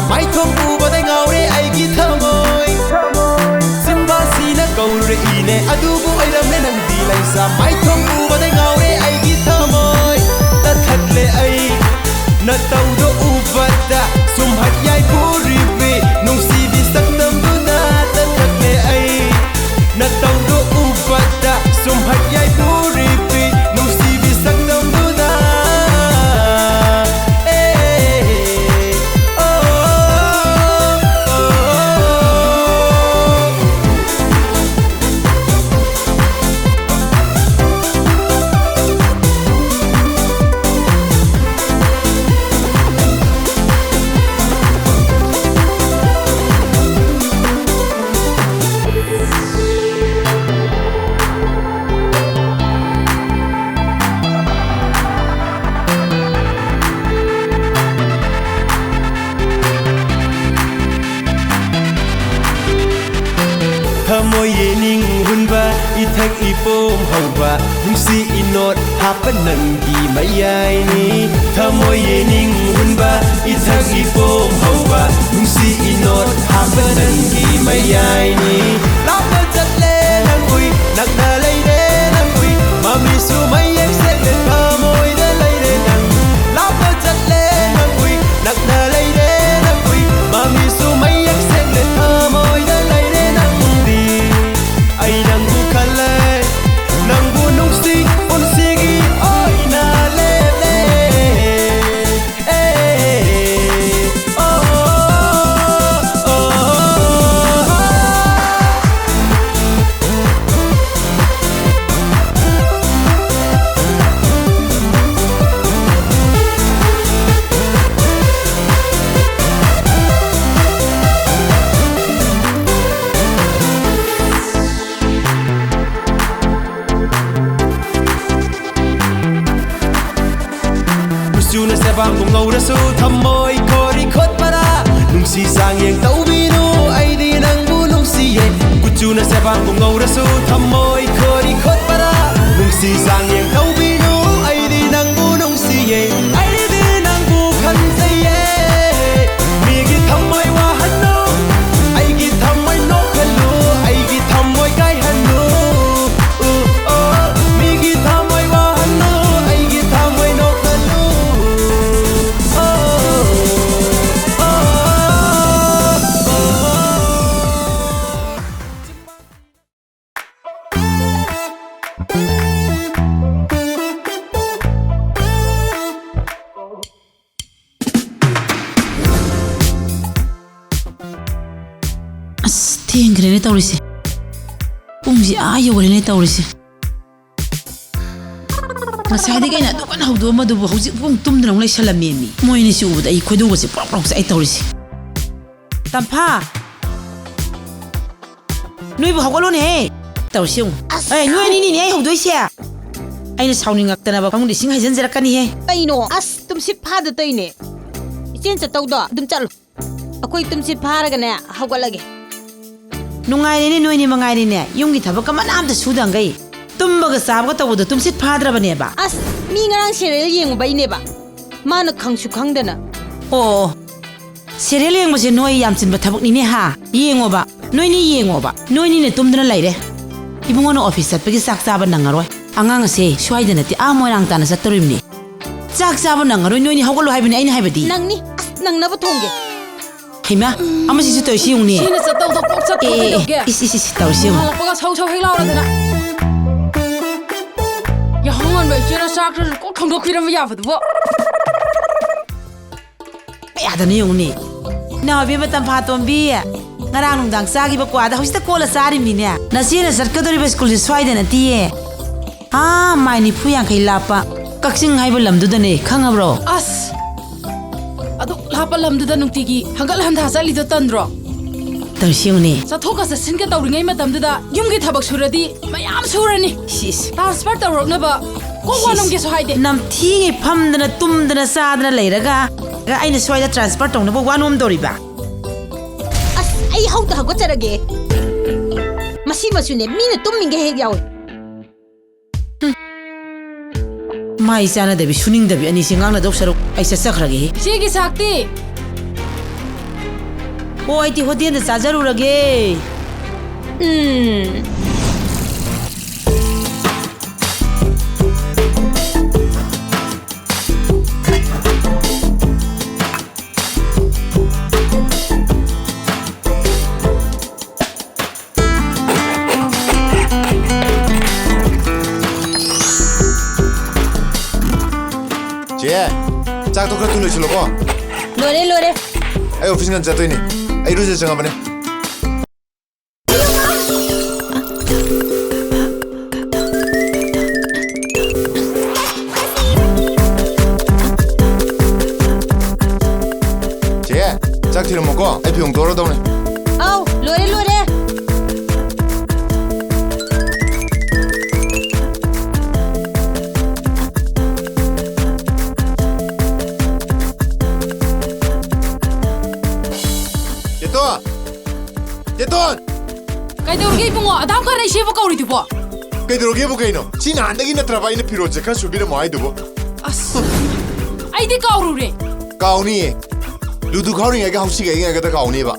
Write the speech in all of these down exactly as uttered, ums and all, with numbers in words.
ꯃꯥꯏꯊꯣꯡ ꯎꯕꯗ ꯉꯥꯎꯔꯦ ꯑꯩꯒꯤ ꯊꯃꯣꯏ꯫ ꯆꯤꯟꯕꯥꯁꯤꯅ ꯀꯧꯔꯛꯏꯅꯦ, ꯑꯗꯨꯕꯨ ꯑꯣꯏꯔꯝꯂꯦ ꯅꯪꯗꯤ ꯂꯩꯁꯥ꯫ ꯃꯥꯏꯊꯣꯡ ꯎꯕꯗ ꯉꯥꯎꯔꯦ ꯑꯩꯒꯤ ꯊꯃꯣꯏ꯫ ꯇꯠꯊꯠꯂꯦ ꯑꯩ ꯅꯇꯧꯗꯣ ꯎꯕꯗ, ꯁꯨꯝꯍꯠ ꯌꯥꯏꯐꯨꯔꯤꯕꯤ ꯅꯨꯡꯁꯤꯕꯤ ꯁꯛꯇꯝꯗꯨꯅ꯫ ꯇꯠꯊꯠꯂꯦ ꯑꯩ ꯅꯇꯧꯗꯣ ꯎꯕꯗ, ꯁꯨꯝꯍꯠ ꯌꯥꯏꯐꯨꯔꯤꯕꯤ ꯅꯨꯡꯁꯤꯕꯤ ꯁꯛꯇꯝꯗꯨꯅ꯫ ꯑꯦ, ꯑꯣ, ꯑꯣ, ꯑꯣ꯫ ꯊꯃꯣꯏ ꯌꯦꯅꯤꯡ ꯍꯨꯟꯕ, ꯏꯊꯛ ꯏꯄꯣꯝ ꯍꯧꯕ, ꯅꯨꯡꯁꯤ ꯏꯅꯣꯠ ꯍꯥꯞꯄ ꯅꯪꯒꯤ ꯃꯌꯥꯏꯅꯤ꯫ ꯊꯃꯣꯏ ꯌꯦꯅꯤꯡ ꯍꯨꯟꯕ, ꯏꯊꯛ ꯏꯄꯣꯝ ꯍꯧꯕ, ꯅꯨꯡꯁꯤ ꯏꯅꯣꯠ ꯍꯥꯞꯄ ꯅꯪꯒꯤ ꯃꯌꯥꯏꯅꯤ꯫ ꯂꯥꯞꯅ ꯆꯠꯂꯦ ꯅꯪ ꯎꯏ, ꯅꯛꯅ ꯂꯩꯔꯦ ꯅꯪ ꯎꯏ, ꯃꯃꯤꯁꯨ ꯃꯌꯦꯛ ꯁꯦꯡꯂꯦ ꯊꯃꯣꯏꯗ ꯂꯩꯔꯦ ꯅꯪ꯫ ꯂꯥꯞꯅ ꯆꯠꯂꯦ ꯅꯪ ꯎꯏ, ꯅꯛꯅ ꯂꯩꯔꯦ ꯅꯪ ꯎꯏ, ꯃꯃꯤꯁꯨ ꯃꯌꯦꯛ ꯁꯦꯡꯂꯦ ꯊꯃꯣꯏꯗ ꯂꯩꯔꯦ ꯅꯪꯗꯤ꯫ ꯑꯩ ꯅꯪꯕꯨ ꯈꯜꯂꯦ, ꯅꯪꯕꯨ ꯅꯨꯡꯁꯤ, ꯄꯨꯟꯁꯤꯒꯤ ꯑꯣꯏꯅ ꯂꯦꯞꯂꯦ꯫ ꯑꯦ, ꯑꯣ, ꯑꯣ, ꯑꯣ꯫ ꯀꯨꯆꯨꯅ ꯆꯦꯕꯥꯡꯕꯨ ꯉꯧꯔꯁꯨ ꯊꯝꯃꯣꯏ ꯈꯣꯔꯤ ꯈꯣꯠꯄꯔꯥ? ꯅꯨꯡꯁꯤ ꯆꯥꯡꯌꯦꯡ ꯇꯧꯕꯤꯅꯨ, ꯑꯩꯗꯤ ꯅꯪꯕꯨ ꯅꯨꯡꯁꯤꯌꯦ꯫ ꯀꯨꯆꯨꯅ ꯆꯦꯕꯥꯡꯕꯨ ꯉꯧꯔꯁꯨ ꯊꯝꯃꯣꯏ ꯈꯣꯔꯤ ꯈꯣꯠꯄꯔꯥ? ꯅꯨꯡꯁꯤ ꯆꯥꯡꯌꯦꯡ ꯇꯧꯕꯤꯅꯨ, ꯑꯩꯗꯤ ꯅꯪꯕꯨ ꯅꯨꯡꯁꯤꯌꯦ꯫ ꯑꯩꯗꯤ ꯅꯪꯕꯨ ꯈꯟꯖꯩꯌꯦ꯫ ꯃꯤꯒꯤ ꯊꯦꯡꯈ꯭ꯔꯦꯅꯦ ꯇꯧꯔꯤꯁꯦ꯫ ꯄꯨꯡꯁꯤ ꯑꯥ ꯌꯧꯈ꯭ꯔꯦꯅꯦ ꯇꯧꯔꯤꯁꯦ꯫ ꯉꯁꯥꯏꯗꯒꯤ ꯑꯩꯅ ꯑꯗꯨꯛ ꯀꯟꯅ ꯍꯧꯗꯣꯛꯑꯝꯕꯗꯨꯕꯨ ꯍꯧꯖꯤꯛ ꯄꯨꯡ ꯇꯨꯝꯗꯅ ꯑꯃꯨꯛ ꯂꯩꯁꯜꯂꯝꯃꯦꯃꯤ꯫ ꯃꯣꯏ ꯑꯅꯤꯁꯤ ꯎꯕꯗ ꯑꯩ ꯈꯣꯏꯗꯧꯒꯁꯦ ꯄ꯭ꯔꯣꯛ ꯄ꯭ꯔꯣꯛ ꯆꯥꯛꯑꯦ ꯇꯧꯔꯤꯁꯦ꯫ ꯇꯝꯐꯥ! ꯅꯣꯏꯕꯨ ꯍꯧꯒꯠꯂꯣꯅꯦꯍꯦ! ꯇꯧꯔꯤꯁꯦ ꯌꯦꯡꯉꯨ꯫ ꯑꯁ! ꯑꯦ, ꯅꯣꯏ ꯑꯅꯤꯅꯤꯅꯦ ꯑꯩ ꯍꯧꯗꯣꯏꯁꯦ! ꯑꯩꯅ ꯁꯥꯎꯅꯤꯡꯉꯛꯇꯅꯕ ꯐꯃꯨꯡꯗ ꯏꯁꯤꯡ ꯍꯩꯖꯤꯟꯖꯔꯛꯀꯅꯤꯍꯦ꯫ ꯀꯩꯅꯣ? ꯑꯁ, ꯇꯨꯝꯁꯤꯠ ꯐꯥꯗ ꯇꯧꯏꯅꯦ꯫ ꯏꯆꯦꯟ ꯆꯠꯇꯧꯗꯣ ꯑꯗꯨꯝ ꯆꯠꯂꯣ꯫ ꯑꯩꯈꯣꯏ ꯇꯨꯝꯁꯤꯠ ꯐꯥꯔꯒꯅꯦ ꯍꯧꯒꯠꯂꯒꯦ꯫ ꯅꯨꯡꯉꯥꯏꯔꯦꯅꯦ, ꯅꯣꯏꯅꯤ ꯃꯉꯥꯏꯔꯦꯅꯦ, ꯌꯨꯝꯒꯤ ꯊꯕꯛꯀ ꯃꯅꯥ ꯑꯝꯇ ꯁꯨꯗꯈꯩ ꯇꯨꯝꯕꯒ ꯆꯥꯕꯒ ꯇꯧꯕꯗꯣ ꯇꯨꯝꯁꯤꯠ ꯐꯥꯗ꯭ꯔꯕꯅꯦꯕ꯫ ꯑꯁ, ꯃꯤ ꯉꯔꯥꯡ serial ꯌꯦꯡꯉꯨꯕꯩꯅꯦꯕ, ꯃꯥꯅ ꯈꯪꯁꯨ ꯈꯪꯗꯅ꯫ ꯑꯣ, ꯑꯣ, serial ꯌꯦꯡꯕꯁꯦ ꯅꯣꯏ ꯌꯥꯝ ꯆꯤꯟꯕ ꯊꯕꯛꯅꯤꯅꯦ ꯍꯥ? ꯌꯦꯡꯉꯣꯕ, ꯅꯣꯏꯅꯤ ꯌꯦꯡꯉꯣꯕ, ꯅꯣꯏꯅꯤꯅ ꯇꯨꯝꯗꯅ ꯂꯩꯔꯦ꯫ ꯏꯕꯨꯡꯉꯣꯅ office ꯆꯠꯄꯒꯤ ꯆꯥꯛ ꯆꯥꯕ ꯅꯪꯉꯔꯣꯏ꯫ ꯑꯉꯥꯡ ꯑꯁꯦ ꯁ꯭ꯋꯥꯏꯗ ꯅꯠꯇꯦ, ꯑꯥ ꯃꯣꯏꯔꯥꯡ ꯇꯥꯟꯅ ꯆꯠꯇꯧꯔꯤꯕꯅꯤ꯫ ꯆꯥꯛ ꯆꯥꯕ ꯅꯪꯉꯔꯣꯏ, ꯅꯣꯏꯅꯤ ꯍꯧꯒꯠꯂꯣ ꯍꯥꯏꯕꯅꯤ ꯑꯩꯅ ꯍꯥꯏꯕꯗꯤ꯫ ꯅꯪꯅꯤ, ꯑꯁ, ꯅꯪꯅꯕ ꯊꯣꯡꯒꯦ꯫ ꯍꯩꯃꯥ, ꯑꯃꯁꯤꯁꯨ ꯇꯧꯔꯤꯁꯤ ꯌꯦꯡꯉꯨꯅꯦ꯫ ꯁꯤꯅ ꯆꯠꯇꯧꯗꯣ ꯀꯣꯛ ꯆꯠꯊꯣꯛꯑꯣ ꯑꯦ, ꯑꯦ, ꯑꯦ, ꯀꯩꯗꯧꯒꯦ? ꯏꯁ, ꯏꯁ, ꯏꯁ, ꯇꯧꯔꯤꯁꯤ ꯌꯦꯡꯉꯨ꯫ ꯅꯣꯡꯉꯥꯜꯂꯛꯄꯒ ꯁꯧ ꯁꯧ ꯍꯦꯛ ꯂꯥꯎꯔꯗꯅ꯫ ꯌꯥꯍꯧ ꯉꯟꯕ ꯏꯆꯦꯅ ꯆꯥꯛꯇꯨꯁꯨ ꯀꯣꯛ ꯊꯣꯡꯗꯣꯛꯄꯤꯔꯝꯕ ꯌꯥꯕꯗꯨꯕꯨ꯫ ꯀꯌꯥꯗꯅꯣ ꯌꯦꯡꯉꯨꯅꯦ꯫ ꯏꯅꯥꯎ ꯏꯕꯦꯝꯃ ꯇꯝꯐꯥꯇꯣꯝꯕꯤ, ꯉꯔꯥꯡ ꯅꯨꯡꯗꯥꯡ ꯆꯥꯈꯤꯕ ꯀ꯭ꯋꯥꯗ ꯍꯧꯖꯤꯛꯇ ꯀꯣꯠꯂ ꯆꯥꯔꯤꯃꯤꯅꯦ꯫ ꯅꯆꯦꯅ ꯆꯠꯀꯗꯧꯔꯤꯕ ꯁ꯭ꯀꯨꯜꯁꯦ ꯁ꯭ꯋꯥꯏꯗ ꯅꯠꯇꯤꯌꯦ꯫ ꯑꯥ, ꯃꯥꯏꯜ ꯅꯤꯐꯨ ꯌꯥꯡꯈꯩ ꯂꯥꯞꯄ ꯀꯛꯆꯤꯡ ꯍꯥꯏꯕ ꯂꯝꯗꯨꯗꯅꯦ, ꯈꯪꯉꯕ꯭ꯔꯣ? ꯑꯁ! ꯑꯗꯨꯛ ꯂꯥꯞꯄ ꯂꯝꯗꯨꯗ ꯅꯨꯡꯇꯤꯒꯤ ꯍꯪꯒꯠ ꯍꯟꯗꯥ ꯆꯠꯂꯤꯗꯣ ꯇꯟꯗ꯭ꯔꯣ? ꯇꯧꯔꯤꯁꯤ ꯌꯦꯡꯉꯨꯅꯦ꯫ ꯆꯠꯊꯣꯛꯀ ꯆꯠꯁꯤꯟꯒ ꯇꯧꯔꯤꯉꯩ ꯃꯇꯝꯗꯨꯗ ꯌꯨꯝꯒꯤ ꯊꯕꯛ ꯁꯨꯔꯗꯤ ꯃꯌꯥꯝ ꯁꯨꯔꯅꯤ꯫ ꯁꯤꯁ꯫ Transfer ꯇꯧꯔꯛꯅꯕ ꯀꯣꯛ ꯁꯤꯁ꯫ ꯋꯥꯅꯣꯝꯒꯦꯁꯨ ꯍꯥꯏꯗꯦ꯫ ꯅꯝꯊꯤꯒꯩ ꯐꯝꯗꯅ ꯇꯨꯝꯗꯅ ꯆꯥꯗꯅ ꯂꯩꯔꯒ ꯑꯩꯅ ꯁ꯭ꯋꯥꯏꯗ transfer ꯇꯧꯅꯕ ꯋꯥꯅꯣꯝꯗꯧꯔꯤꯕ? ꯑꯁ, ꯑꯩ ꯍꯧꯗ ꯍꯧꯒꯠꯆꯔꯒꯦ꯫ ꯃꯁꯤꯃꯁꯨꯅꯦ, ꯃꯤꯅ ꯇꯨꯝꯃꯤꯉꯩ ꯍꯦꯛ ꯌꯥꯎꯏ꯫ ꯃꯥꯏ ꯆꯥꯅꯗꯕꯤ, ꯁꯨꯅꯤꯡꯗꯕꯤ ꯑꯅꯤꯁꯦ ꯉꯥꯡꯅꯗꯧ ꯁꯔꯨꯛ ꯑꯩ ꯆꯠꯆꯈ꯭ꯔꯒꯦꯍꯦ꯫ ꯏꯆꯦꯒꯤ ꯆꯥꯛꯇꯤ? ꯑꯣ, ꯑꯩꯗꯤ ꯍꯣꯇꯦꯜꯗ ꯆꯥꯖꯔꯨꯔꯒꯦ꯫ ꯎꯝ꯫ ꯆꯦ, ꯆꯥꯛꯇꯣ ꯈꯔ ꯊꯨꯅ ꯂꯣꯏꯁꯤꯜꯂꯣꯀꯣ꯫ ꯂꯣꯏꯔꯦ, ꯂꯣꯏꯔꯦ꯫ ꯑꯩ office ꯉꯟꯅ ꯆꯠꯇꯣꯏꯅꯦ꯫ ꯑꯩ ꯏꯔꯨꯖ ꯆꯪꯉꯕꯅꯦ꯫ ꯑꯩ ꯐꯤ ꯍꯣꯡꯗꯣꯛꯑꯔꯗꯧꯅꯦ꯫ ꯑꯧ, ꯂꯣꯏꯔꯦ, ꯂꯣꯏꯔꯦ꯫ ꯆꯦꯇꯣꯟ! ꯆꯦꯇꯣꯟ! ꯀꯩꯗꯧꯔꯒꯦ ꯏꯕꯨꯡꯉꯣ? ꯑꯗꯥꯝ ꯈꯔ ꯏꯆꯦꯕꯨ ꯀꯧꯔꯤꯗꯨꯕꯣ? ꯀꯩꯗꯧꯔꯒꯦꯕꯨ ꯀꯩꯅꯣ? ꯁꯤ ꯅꯍꯥꯟꯗꯒꯤ ꯅꯠꯇ꯭ꯔꯕ ꯑꯩꯅ ꯐꯤꯔꯣꯜꯁꯦ ꯈꯔ ꯁꯨꯕꯤꯔꯝꯃꯣ ꯍꯥꯏꯗꯨꯕꯨ? ꯑꯁ, ꯑꯩꯗꯤ ꯀꯥꯎꯔꯨꯔꯦ꯫ ꯀꯥꯎꯅꯤꯌꯦ꯫ ꯂꯨꯗꯨ ꯈꯥꯎꯔꯤꯉꯩꯒ ꯍꯧꯁꯤ ꯀꯛꯏꯉꯩꯒꯗ ꯀꯥꯎꯅꯤꯕ꯫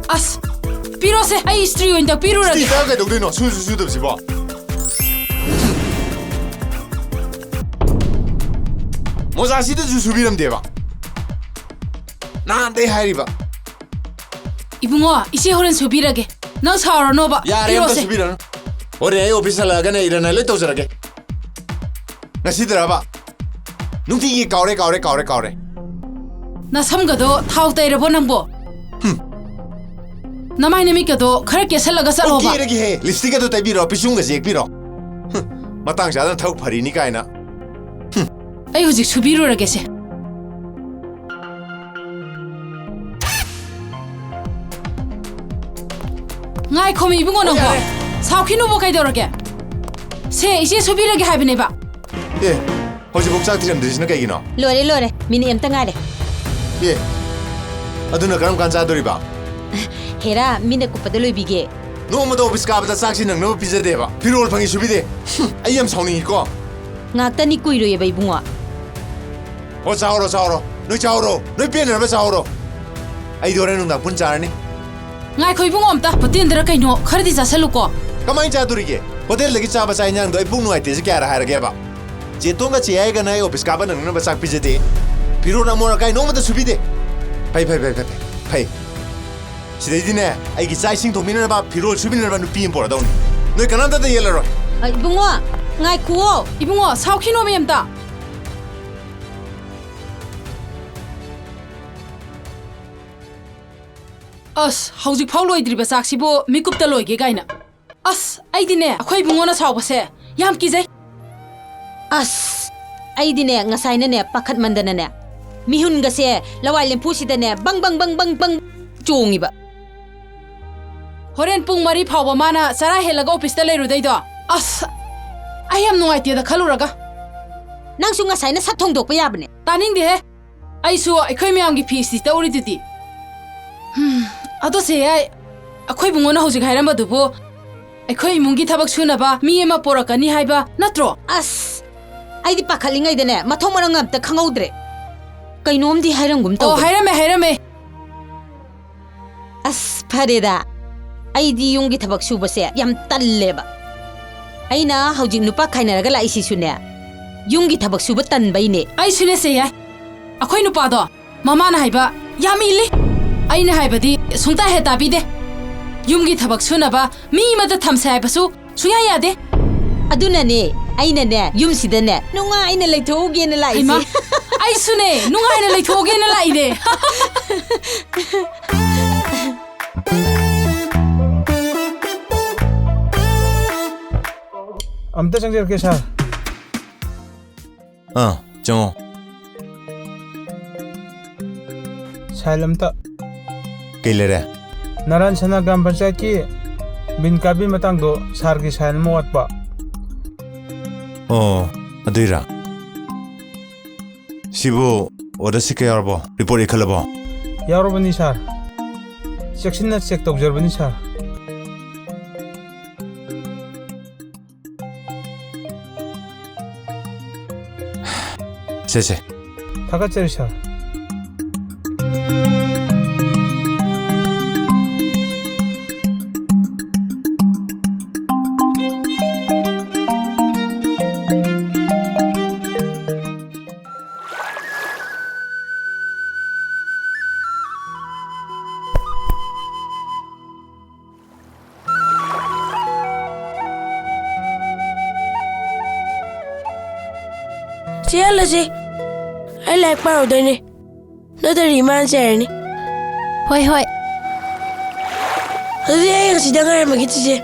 ꯑꯁ, ꯄꯤꯔꯣꯁꯦ, ꯑꯩ ꯏꯁꯇ꯭ꯔꯤ ꯑꯣꯏꯅ ꯇꯛꯄꯤꯔꯨꯔꯒꯦ꯫ ꯏꯁꯇ꯭ꯔꯤ ꯇꯛꯑ ꯀꯩꯗꯧꯗꯣꯏꯅꯣ? ꯁꯨꯁꯨ ꯁꯨꯗꯕꯁꯤꯕꯣ꯫ ꯃꯣꯖꯥꯁꯤꯗꯁꯨ ꯁꯨꯕꯤꯔꯝꯗꯦꯕ꯫ ꯅꯍꯥꯟꯗꯩ ꯍꯥꯏꯔꯤꯕ꯫ ꯏꯕꯨꯡꯉꯣ, ꯏꯆꯦ ꯍꯣꯔꯦꯟ ꯁꯨꯕꯤꯔꯒꯦ꯫ ꯅꯪ ꯁꯥꯎꯔꯅꯣꯕ꯫ ꯌꯥꯔꯦ, ꯑꯝꯇ ꯄꯤꯔꯣꯁꯦ꯫ ꯁꯨꯕꯤꯔꯅꯨ꯫ ꯍꯣꯔꯦꯟ ꯑꯩ ꯑꯣꯐꯤꯁ ꯍꯜꯂꯛꯑꯒꯅꯦ ꯏꯔꯟꯅ ꯂꯣꯏ ꯇꯧꯖꯔꯒꯦ꯫ ꯉꯁꯤꯗꯔꯕ? ꯅꯨꯡꯇꯤꯒꯤ ꯀꯥꯎꯔꯦ, ꯀꯥꯎꯔꯦ, ꯀꯥꯎꯔꯦ, ꯀꯥꯎꯔꯦ꯫ ꯅꯁꯝꯒꯗꯣ ꯊꯥꯎ ꯇꯩꯔꯕꯣ ꯅꯪꯕꯣ? ꯍꯨꯝ꯫ ꯅꯃꯥꯏ ꯅꯃꯤꯠꯀꯗꯣ ꯈꯔ ꯀꯦꯁꯜꯂꯒ ꯑꯣ, ꯆꯠꯂꯣꯕ꯫ ꯀꯦꯔꯒꯦꯍꯦ꯫ ꯂꯤꯞꯁꯇꯤꯛꯀꯗꯣ ꯇꯩꯕꯤꯔꯣ, ꯄꯤꯁꯨꯝꯒꯁꯦ ꯌꯦꯛꯄꯤꯔꯣ꯫ ꯍꯨꯝ꯫ ꯃꯇꯥꯡ ꯆꯥꯗꯅ ꯊꯕꯛ ꯐꯔꯤꯅꯤ ꯀꯥꯏꯅ꯫ ꯍꯨꯝ꯫ ꯑꯩ ꯍꯧꯖꯤꯛ ꯁꯨꯕꯤꯔꯨꯔꯒꯦꯁꯦ꯫ ꯉꯥꯏꯈꯣꯃꯤ ꯏꯕꯨꯡꯉꯣ, ꯑꯣ, ꯅꯪꯕꯣ꯫ ꯌꯥꯔꯦ꯫ ꯁꯥꯎꯈꯤꯅꯨꯕ, ꯀꯩꯗꯧꯔꯒꯦ? ꯁꯦ, ꯏꯆꯦ ꯁꯨꯕꯤꯔꯒꯦ ꯍꯥꯏꯕꯅꯦꯕ꯫ ꯑꯦ, ꯍꯧꯖꯤꯛꯐꯥꯎ ꯆꯥꯛ ꯊꯤꯔꯝꯗ꯭ꯔꯤꯁꯤꯅ ꯀꯩꯒꯤꯅꯣ? ꯂꯣꯏꯔꯦ, ꯂꯣꯏꯔꯦ꯫ ꯃꯤꯅꯤꯠ ꯑꯝꯇ ꯉꯥꯏꯔꯦ꯫ ꯑꯦ, ꯑꯗꯨꯅ ꯀꯔꯝ ꯀꯥꯟ ꯆꯥꯗꯣꯔꯤꯕ? ꯍꯦꯔꯥ, ꯃꯤꯅ ꯀꯨꯞꯄꯗ ꯂꯣꯏꯕꯤꯒꯦ꯫ ꯅꯣꯡꯃꯗ ꯑꯣꯐꯤꯁ ꯀꯥꯕꯗ ꯆꯥꯛꯁꯤ ꯅꯪꯅꯕ ꯄꯤꯖꯗꯦꯕ꯫ ꯐꯤꯔꯣꯜ ꯐꯪꯉꯤ ꯁꯨꯕꯤꯗꯦ꯫ ꯍꯨꯝ, ꯑꯩ ꯌꯥꯝ ꯁꯥꯎꯅꯤꯡꯉꯤꯀꯣ꯫ ꯉꯥꯛꯇꯅꯤ ꯀꯨꯏꯔꯣꯏꯌꯦꯕ, ꯏꯕꯨꯡꯉꯣ꯫ ꯑꯣ, ꯆꯥꯍꯧꯔꯣ, ꯆꯥꯍꯧꯔꯣ꯫ ꯅꯣꯏ ꯆꯥꯍꯧꯔꯣ꯫ ꯅꯣꯏ ꯄꯦꯟꯅꯅꯕ ꯆꯥꯍꯧꯔꯣ꯫ ꯑꯩꯗꯤ ꯍꯣꯔꯦꯟ ꯅꯨꯡꯗꯥꯡ ꯄꯨꯟ ꯆꯥꯔꯅꯤ꯫ ꯉꯥꯏꯈꯣ ꯏꯕꯨꯡꯉꯣ, ꯑꯝꯇ ꯍꯣꯇꯦꯜꯗꯔ ꯀꯩꯅꯣ ꯈꯔꯗꯤ ꯆꯥꯁꯜꯂꯨꯀꯣ꯫ ꯀꯃꯥꯏꯅ ꯆꯥꯗꯣꯔꯤꯒꯦ? ꯍꯣꯇꯦꯜꯗꯒꯤ ꯆꯥꯕ ꯆꯥꯛ ꯏꯟꯖꯥꯡꯗꯣ ꯑꯩ ꯄꯨꯛ ꯅꯨꯡꯉꯥꯏꯇꯦꯁꯦ ꯀꯌꯥꯔ ꯍꯥꯏꯔꯒꯦꯕ? ꯆꯦꯇꯣꯟꯒ ꯆꯦꯌꯥꯏꯒꯅ ꯑꯩ ꯑꯣꯐꯤꯁ ꯀꯥꯕ ꯅꯪꯅꯅꯕ ꯆꯥꯛ ꯄꯤꯖꯗꯦ꯫ ꯐꯤꯔꯣꯜ ꯑꯃꯣꯠ ꯑꯀꯥꯏ ꯅꯣꯡꯃꯇ ꯁꯨꯕꯤꯗꯦ꯫ ꯐꯩ, ꯐꯩ, ꯐꯩ, ꯐꯩ, ꯐꯩ, ꯐꯩ꯫ ꯁꯤꯗꯩꯗꯤꯅꯦ, ꯑꯩꯒꯤ ꯆꯥꯛ ꯏꯁꯤꯡ ꯊꯣꯡꯕꯤꯅꯅꯕ, ꯐꯤꯔꯣꯜ ꯁꯨꯕꯤꯅꯅꯕ ꯅꯨꯄꯤ ꯑꯃ ꯄꯨꯔꯛꯑꯗꯧꯅꯤ꯫ ꯅꯣꯏ ꯀꯅꯥꯝꯇꯗ ꯌꯦꯠꯂꯔꯣꯏ꯫ ꯑ, ꯏꯕꯨꯡꯉꯣ, ꯉꯥꯏꯈꯨꯑꯣ꯫ ꯏꯕꯨꯡꯉꯣ, ꯁꯥꯎꯈꯤꯅꯣꯃꯤ ꯑꯝꯇ꯫ ꯑꯁ, ꯍꯧꯖꯤꯛꯐꯥꯎ ꯂꯣꯏꯗ꯭ꯔꯤꯕ ꯆꯥꯛꯁꯤꯕꯨ ꯃꯤꯀꯨꯞꯇ ꯂꯣꯏꯒꯦ ꯀꯥꯏꯅ꯫ ꯑꯁ, ꯑꯩꯗꯤꯅꯦ, ꯑꯩꯈꯣꯏ ꯏꯕꯨꯡꯉꯣꯅ ꯁꯥꯎꯕꯁꯦ ꯌꯥꯝ ꯀꯤꯖꯩ꯫ ꯑꯁ, ꯑꯩꯗꯤꯅꯦ, ꯉꯁꯥꯏꯅꯅꯦ, ꯄꯥꯈꯠꯃꯟꯗꯅꯅꯦ, ꯃꯤꯍꯨꯟꯒꯁꯦ ꯂꯋꯥꯏ ꯂꯦꯝꯐꯨꯁꯤꯗꯅꯦ ꯕꯪ ꯕꯪ ꯕꯪ ꯕꯪ ꯕꯪ꯫ ꯆꯣꯡꯉꯤꯕ꯫ ꯍꯣꯔꯦꯟ ꯄꯨꯡ ꯃꯔꯤ ꯐꯥꯎꯕ ꯃꯥꯅ ꯆꯔꯥ ꯍꯦꯜꯂꯒ ꯑꯣꯐꯤꯁꯇ ꯂꯩꯔꯨꯗꯩꯗꯣ꯫ ꯑꯁ, ꯑꯩ ꯌꯥꯝ ꯅꯨꯡꯉꯥꯏꯇꯦꯗ ꯈꯜꯂꯨꯔꯒ꯫ ꯅꯪꯁꯨ ꯉꯁꯥꯏꯅ ꯁꯠ ꯊꯣꯡꯗꯣꯛꯄ ꯌꯥꯕꯅꯦ꯫ ꯇꯥꯅꯤꯡꯗꯦꯍꯦ꯫ ꯑꯩꯁꯨ ꯑꯩꯈꯣꯏ ꯃꯌꯥꯝꯒꯤ ꯐꯤ ꯏꯁꯇ꯭ꯔꯤ ꯇꯧꯔꯤꯗꯨꯗꯤ꯫ ꯍꯝ, ꯑꯗꯣ ꯆꯦ ꯌꯥꯏ, ꯑꯩꯈꯣꯏ ꯏꯕꯨꯡꯉꯣꯅ ꯍꯧꯖꯤꯛ ꯍꯥꯏꯔꯝꯕꯗꯨꯕꯨ ꯑꯩꯈꯣꯏ ꯏꯃꯨꯡꯒꯤ ꯊꯕꯛ ꯁꯨꯅꯕ ꯃꯤ ꯑꯃ ꯄꯣꯔꯛꯀꯅꯤ ꯍꯥꯏꯕ ꯅꯠꯇ꯭ꯔꯣ? ꯑꯁ, ꯑꯩꯗꯤ ꯄꯥꯈꯠꯂꯤꯉꯩꯗꯅꯦ, ꯃꯊꯣꯡ ꯃꯔꯝ ꯑꯝꯇ ꯈꯪꯍꯧꯗ꯭ꯔꯦ꯫ ꯀꯩꯅꯣꯝꯗꯤ ꯍꯥꯏꯔꯝꯒꯨꯝ ꯑꯣ, ꯇꯧꯕꯅꯦ꯫ ꯍꯥꯏꯔꯝꯃꯦ, ꯍꯥꯏꯔꯝꯃꯦ꯫ ꯑꯁ, ꯐꯔꯦꯗ꯫ ꯑꯩꯗꯤ ꯌꯨꯝꯒꯤ ꯊꯕꯛ ꯁꯨꯕꯁꯦ ꯌꯥꯝ ꯇꯜꯂꯦꯕ꯫ ꯑꯩꯅ ꯍꯧꯖꯤꯛ ꯅꯨꯄꯥ ꯈꯥꯏꯅꯔꯒ ꯂꯥꯛꯏꯁꯤꯁꯨꯅꯦ, ꯌꯨꯝꯒꯤ ꯊꯕꯛ ꯁꯨꯕ ꯇꯟꯕꯩꯅꯦ꯫ ꯑꯩꯁꯨꯅꯦ ꯆꯦ ꯌꯥꯏ꯫ ꯑꯩꯈꯣꯏ ꯅꯨꯄꯥꯗꯣ ꯃꯃꯥꯅ ꯍꯥꯏꯕ ꯌꯥꯝ ꯏꯜꯂꯤ꯫ ꯑꯩꯅ ꯍꯥꯏꯕꯗꯤ ꯁꯨꯡꯇꯥ ꯍꯦꯛ ꯇꯥꯕꯤꯗꯦ꯫ ꯌꯨꯝꯒꯤ ꯊꯕꯛ ꯁꯨꯅꯕ ꯃꯤ ꯑꯃꯗ ꯊꯝꯁꯦ ꯍꯥꯏꯕꯁꯨ ꯁꯨꯡꯌꯥ ꯌꯥꯗꯦ꯫ ꯑꯗꯨꯅꯅꯦ ꯑꯩꯅꯅꯦ ꯌꯨꯝꯁꯤꯗꯅꯦ ꯅꯨꯡꯉꯥꯏꯅ ꯂꯩꯊꯣꯛꯎꯒꯦꯅ ꯂꯥꯛꯏꯁꯦ꯫ ꯍꯩꯃꯥ, ꯑꯩꯁꯨꯅꯦ ꯅꯨꯡꯉꯥꯏꯅ ꯂꯩꯊꯣꯛꯎꯒꯦꯅ ꯂꯥꯛꯏꯅꯦ꯫ ꯑꯝꯇ ꯆꯪꯖꯔꯛꯀꯦ, ꯁꯥꯔ꯫ ꯑꯥ, ꯆꯪꯉꯣ꯫ ꯁꯥꯏꯟ ꯑꯝꯇ꯫ ꯀꯩ ꯂꯩꯔꯦ? ꯅꯔꯥꯟ ꯁꯅꯥ ꯒ꯭ꯔꯥꯝ ꯄꯟꯆꯥꯌꯠꯀꯤ ꯕꯤꯟ ꯀꯥꯕꯤ ꯃꯇꯥꯡꯗꯣ ꯁꯥꯔꯒꯤ ꯁꯥꯏꯟ ꯑꯃ ꯋꯥꯠꯄ꯫ ꯑꯣ, ꯑꯗꯨꯏꯔꯥ? ꯁꯤꯕꯨ ꯑꯣꯗꯔ ꯁꯤꯠꯀ ꯌꯥꯎꯔꯕꯣ? ꯔꯤꯄꯣꯔꯠ ꯏꯈꯠꯂꯕꯣ? ꯌꯥꯎꯔꯕꯅꯤ, ꯁꯥꯔ꯫ ꯆꯦꯛꯁꯤꯟꯅ ꯆꯦꯛ ꯇꯧꯖꯔꯕꯅꯤ, ꯁꯥꯔ꯫ ꯁꯦ, ꯁꯦ꯫ ꯊꯥꯒꯠꯆꯔꯤ, ꯁꯥꯔ꯫ ꯆꯦꯜꯂꯁꯤ꯫ ꯑꯩ ꯂꯥꯏꯔꯤꯛ ꯄꯥꯔꯨꯗꯣꯏꯅꯦ꯫ ꯅꯠꯇ꯭ꯔꯗꯤ ꯏꯃꯥꯅ ꯆꯩꯔꯅꯤ꯫ ꯍꯣꯏ, ꯍꯣꯏ꯫ ꯑꯗꯨꯗꯤ ꯑꯩ ꯉꯁꯤꯗ ꯉꯥꯏꯔꯝꯃꯒꯦ, ꯆꯦꯆꯦ꯫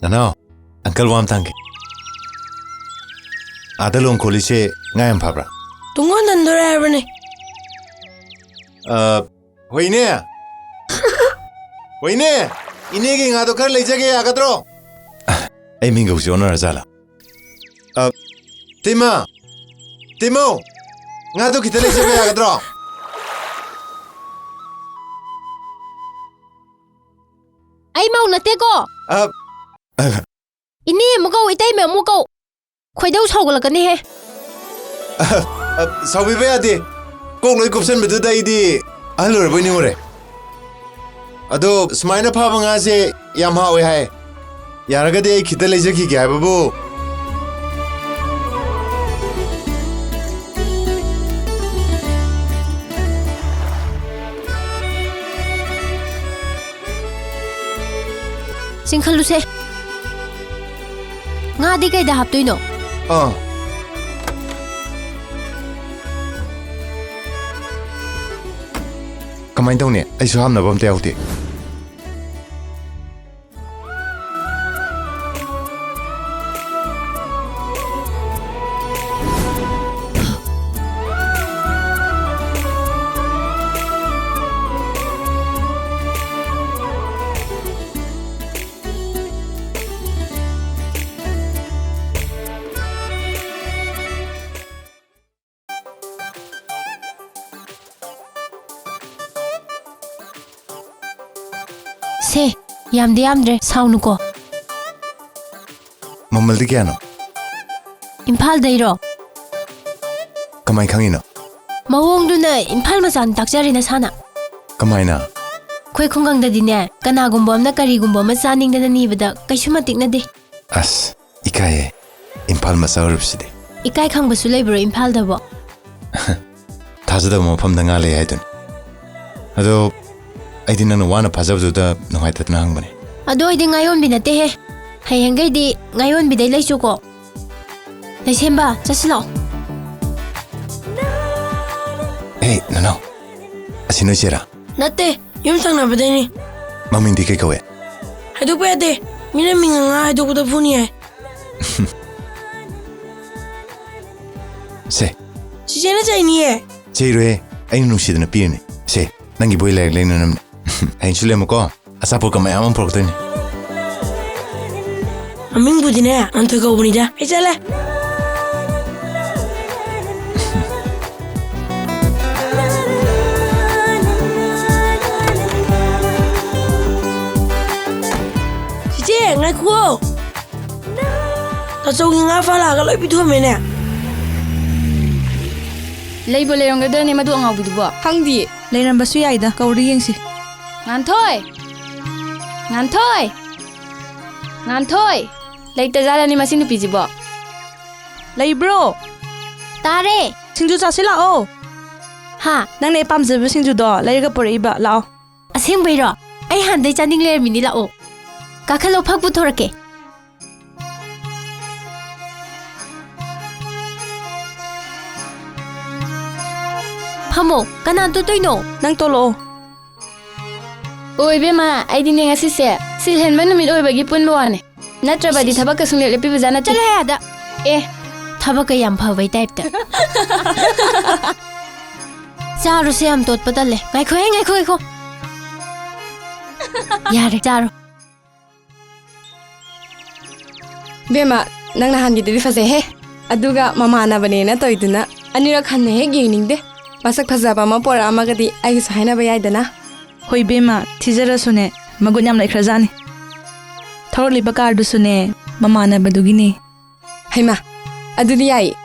ꯅꯅꯥꯎ, ꯑꯪꯀꯜ ꯋꯥ ꯑꯝꯇ ꯍꯪꯒꯦ꯫ ꯑꯥꯗ ꯂꯣꯡ ꯈꯣꯠꯂꯤꯁꯦ ꯉꯥ ꯌꯥꯝ ꯐꯕ꯭ꯔꯥ? ꯇꯨꯡ ꯍꯟꯍꯟꯗꯣꯔꯦ ꯍꯥꯏꯕꯅꯦ꯫ ꯑ, ꯍꯣꯏꯅꯦ꯫ ꯍꯣꯏꯅꯦ, ꯏꯅꯦꯒꯤ ꯉꯥꯗꯣ ꯈꯔ ꯂꯩꯖꯒꯦ, ꯌꯥꯒꯗ꯭ꯔꯣ? ꯑꯩ ꯃꯤꯡꯒꯧꯁꯦ ꯑꯣꯟꯅꯔ ꯖꯥꯠꯂꯥ? ꯑ, ꯇꯩꯃ! ꯇꯩꯃꯧ! ꯉꯥꯗꯣ ꯈꯤꯇ ꯂꯩꯖꯕ ꯌꯥꯒꯗ꯭ꯔꯣ? ꯑꯩ ꯃꯧ ꯅꯠꯇꯦꯀꯣ꯫ ꯑ, ꯑ, ꯏꯅꯦ ꯑꯃꯨꯛ ꯀꯧ, ꯏꯇꯩꯃ ꯑꯃꯨꯛ ꯀꯧ꯫ ꯈꯣꯏꯗꯧ ꯁꯥꯎꯒꯠꯂꯛꯀꯅꯤꯍꯦ꯫ ꯑ, ꯑ, ꯁꯥꯎꯕꯤꯕ ꯌꯥꯗꯦ꯫ ꯀꯣꯛ ꯂꯣꯏ ꯀꯨꯞꯁꯟꯕꯗꯨꯗ ꯑꯩꯗꯤ ꯑꯍꯜ ꯑꯣꯏꯔꯕꯣꯏ ꯅꯤꯡꯉꯨꯔꯦ꯫ ꯑꯗꯣ ꯁꯨꯃꯥꯏꯅ ꯐꯥꯕ ꯉꯥꯁꯦ ꯌꯥꯝ ꯍꯥꯎꯋꯦ ꯍꯥꯏ꯫ ꯌꯥꯔꯒꯗꯤ ꯑꯩ ꯈꯤꯇ ꯂꯩꯖꯈꯤꯒꯦ ꯍꯥꯏꯕꯕꯨ꯫ ꯆꯤꯡꯈꯠꯂꯨꯁꯦ꯫ ꯉꯥꯗꯤ ꯀꯩꯗ ꯍꯥꯞꯇꯣꯏꯅꯣ? ꯑꯥ꯫ ꯀꯃꯥꯏꯅ ꯇꯧꯅꯤ? ꯑꯩꯁꯨ ꯍꯥꯞꯅꯕ ꯑꯝꯇ ꯌꯥꯎꯗꯦ꯫ ꯁꯦ, ꯌꯥꯝꯗꯤ ꯌꯥꯝꯗ꯭ꯔꯦ, ꯁꯥꯎꯅꯨꯀꯣ꯫ ꯃꯃꯜꯗꯤ ꯀꯌꯥꯅꯣ? ꯏꯝꯐꯥꯜꯗꯩꯔꯣ? ꯀꯃꯥꯏ ꯈꯪꯉꯤꯅꯣ? ꯃꯑꯣꯡꯗꯨꯅ ꯏꯝꯐꯥꯜ ꯃꯆꯥꯅꯤ ꯇꯥꯛꯆꯔꯦ ꯅꯁꯥꯅ꯫ ꯀꯃꯥꯏꯅ? ꯑꯩꯈꯣꯏ ꯈꯨꯡꯒꯪꯗꯗꯤꯅꯦ, ꯀꯅꯥꯒꯨꯝꯕ ꯑꯃꯅ ꯀꯔꯤꯒꯨꯝꯕ ꯑꯃ ꯆꯥꯅꯤꯡꯗꯅ ꯅꯤꯕꯗ ꯀꯩꯁꯨ ꯃꯇꯤꯛꯅꯗꯦ꯫ ꯑꯁ, ꯏꯀꯥꯏꯌꯦ, ꯏꯝꯐꯥꯜ ꯃꯆꯥ ꯑꯣꯏꯔꯨꯕꯁꯤꯗꯤ꯫ ꯏꯀꯥꯏ ꯈꯪꯕꯁꯨ ꯂꯩꯕ꯭ꯔꯣ ꯏꯝꯐꯥꯜꯗꯕꯣ? ꯊꯥꯖꯗꯕ ꯃꯐꯝꯗ ꯉꯥ ꯂꯩ ꯍꯥꯏꯗꯨꯅꯤ꯫ ꯑꯗꯣ ꯑꯩꯗꯤ ꯅꯪꯅ ꯋꯥꯅ ꯐꯥꯖꯕꯗꯨꯗ ꯅꯨꯡꯉꯥꯏꯇꯗꯅ ꯍꯪꯕꯅꯦ꯫ ꯑꯗꯣ ꯑꯩꯗꯤ ꯉꯥꯌꯣꯟꯕꯤ ꯅꯠꯇꯦꯍꯦ꯫ ꯍꯌꯦꯡꯈꯩꯗꯤ ꯉꯥꯌꯣꯟꯕꯤꯗꯩ ꯂꯩꯁꯨꯀꯣ꯫ ꯂꯩꯁꯦꯝꯕ, ꯆꯠꯁꯤ ꯂꯥꯛꯑꯣ꯫ ꯑꯦ, ꯅꯅꯥꯎ, ꯑꯁꯤ ꯅꯣꯏ ꯆꯦꯔꯥ? ꯅꯠꯇꯦ, ꯌꯨꯝ ꯊꯪꯅꯕꯗꯩꯅꯤ꯫ ꯃꯃꯤꯡꯗꯤ ꯀꯩ ꯀꯧꯋꯦ? ꯍꯥꯏꯗꯣꯛꯄ ꯌꯥꯗꯦ꯫ ꯃꯤꯅ ꯃꯤꯡ ꯉꯥ ꯍꯥꯏꯗꯣꯛꯄꯗ ꯐꯨꯅꯤ ꯍꯥꯏ꯫ ꯁꯦ꯫ ꯆꯤꯆꯦꯅ ꯆꯩꯅꯤꯌꯦ꯫ ꯆꯩꯔꯣꯏꯍꯦ, ꯑꯩꯅ ꯅꯨꯡꯁꯤꯗꯅ ꯄꯤꯔꯤꯅꯦ꯫ ꯁꯦ, ꯅꯪꯒꯤ ꯕꯣꯏ ꯂꯥꯏꯔꯤꯛ ꯂꯩꯅꯅꯕꯅꯦ꯫ ꯍꯌꯦꯡꯁꯨ ꯂꯩꯔꯝꯃꯨꯀꯣ, ꯑꯆꯥꯄꯣꯠꯀ ꯃꯌꯥꯝ ꯑꯃ ꯄꯨꯔꯛꯇꯣꯏꯅꯦ꯫ ꯃꯃꯤꯡꯕꯨꯗꯤꯅꯦ, ꯉꯥꯟꯊꯣꯏ ꯀꯧꯕꯅꯤꯗ꯫ ꯑꯩ ꯆꯠꯂꯦ꯫ ꯆꯤꯆꯦ, ꯉꯥꯏꯈꯨꯑꯣ꯫ ꯇꯥꯆꯧꯒꯤ ꯉꯥ ꯐꯥ ꯂꯥꯛꯑꯒ ꯂꯣꯏ ꯄꯤꯊꯣꯛꯑꯝꯃꯦꯅꯦ꯫ ꯂꯩꯕꯨ ꯂꯩꯔꯝꯒꯗ꯭ꯔꯅꯦ ꯃꯗꯨ ꯑꯉꯥꯎꯕꯤꯗꯨꯕꯣ? ꯈꯪꯗꯤꯌꯦ꯫ ꯂꯩꯔꯝꯕꯁꯨ ꯌꯥꯏꯗ, ꯀꯧꯔꯤ ꯌꯦꯡꯁꯤ꯫ ꯉꯥꯟꯊꯣꯏ! ꯉꯥꯟꯊꯣꯏ! ꯉꯥꯟꯊꯣꯏ! ꯂꯩꯇꯖꯥꯠꯂꯅꯦ ꯃꯁꯤ ꯅꯨꯄꯤꯁꯤꯕꯣ? ꯂꯩꯕ꯭ꯔꯣ? ꯇꯥꯔꯦ꯫ ꯁꯤꯡꯖꯨ ꯆꯥꯁꯤ ꯂꯥꯛꯑꯣ꯫ ꯍꯥ? ꯅꯪꯅ ꯑꯩ ꯄꯥꯝꯖꯕ ꯁꯤꯡꯖꯨꯗꯣ ꯂꯩꯔꯒ ꯄꯨꯔꯛꯏꯕ, ꯂꯥꯛꯑꯣ꯫ ꯑꯁꯦꯡꯕꯩꯔꯣ? ꯑꯩ ꯍꯥꯟꯗꯩ ꯆꯥꯅꯤꯡ ꯂꯩꯔꯝꯃꯤꯅꯤ, ꯂꯥꯛꯑꯣ꯫ ꯀꯥꯈꯠꯂꯣ, ꯐꯛ ꯄꯨꯊꯣꯔꯛꯀꯦ꯫ ꯐꯝꯃꯣ, ꯀꯅꯥ ꯇꯣꯠꯇꯣꯏꯅꯣ? ꯅꯪ ꯇꯣꯠꯂꯛꯑꯣ꯫ ꯑꯣ, ꯏꯕꯦꯝꯃ, ꯑꯩꯗꯤꯅꯦ ꯉꯁꯤꯁꯦ ꯁꯤꯜ ꯍꯦꯟꯕ ꯅꯨꯃꯤꯠ ꯑꯣꯏꯕꯒꯤ ꯄꯨꯟꯕ ꯋꯥꯅꯦ꯫ ꯅꯠꯇ꯭ꯔꯕꯗꯤ ꯏꯁ, ꯏꯁ꯫ ꯊꯕꯛꯀ ꯁꯨꯡꯂꯦꯞ ꯂꯦꯞꯄꯤꯕꯖꯥꯠ ꯅꯠꯇꯦ꯫ ꯆꯠꯂꯣꯍꯦ ꯑꯥꯗ꯫ ꯑꯦ꯫ ꯊꯕꯛꯀ ꯌꯥꯝ ꯐꯕꯩ ꯇꯥꯏꯞꯇ꯫ ꯆꯥꯔꯨꯁꯦ, ꯌꯥꯝ ꯇꯣꯠꯄ ꯇꯜꯂꯦ꯫ ꯉꯥꯏꯈꯣꯍꯦ, ꯉꯥꯏꯈꯣ, ꯉꯥꯏꯈꯣ꯫ ꯌꯥꯔꯦ, ꯆꯥꯔꯣ꯫ ꯕꯦꯝꯃ, ꯅꯪ ꯅꯍꯥꯟꯒꯤꯗꯨꯗꯤ ꯐꯖꯩꯍꯦ꯫ ꯑꯗꯨꯒ ꯃꯃꯥꯟꯅꯕꯅꯦꯅ ꯇꯧꯏꯗꯨꯅ ꯑꯅꯤꯔꯛ ꯍꯟꯅ ꯍꯦꯛ ꯌꯦꯡꯅꯤꯡꯗꯦ꯫ ꯃꯁꯛ ꯐꯖꯕ ꯑꯃ ꯄꯣꯔꯛꯑꯝꯃꯒꯗꯤ ꯑꯩꯒꯤꯁꯨ ꯍꯥꯏꯅꯕ ꯌꯥꯏꯗꯅ꯫ ꯍꯣꯏ ꯏꯕꯦꯝꯃ, ꯊꯤꯖꯔꯁꯨꯅꯦ, ꯃꯒꯨꯟ ꯌꯥꯝ ꯂꯩꯈ꯭ꯔꯖꯥꯠꯅꯤ꯫ ꯊꯧꯔꯛꯂꯤꯕ ꯀꯥꯔꯗꯨꯁꯨꯅꯦ, ꯃꯃꯥꯟꯅꯕꯗꯨꯒꯤꯅꯦ꯫ ꯍꯩꯃꯥ, ꯑꯗꯨꯗꯤ ꯌꯥꯏꯌꯦ꯫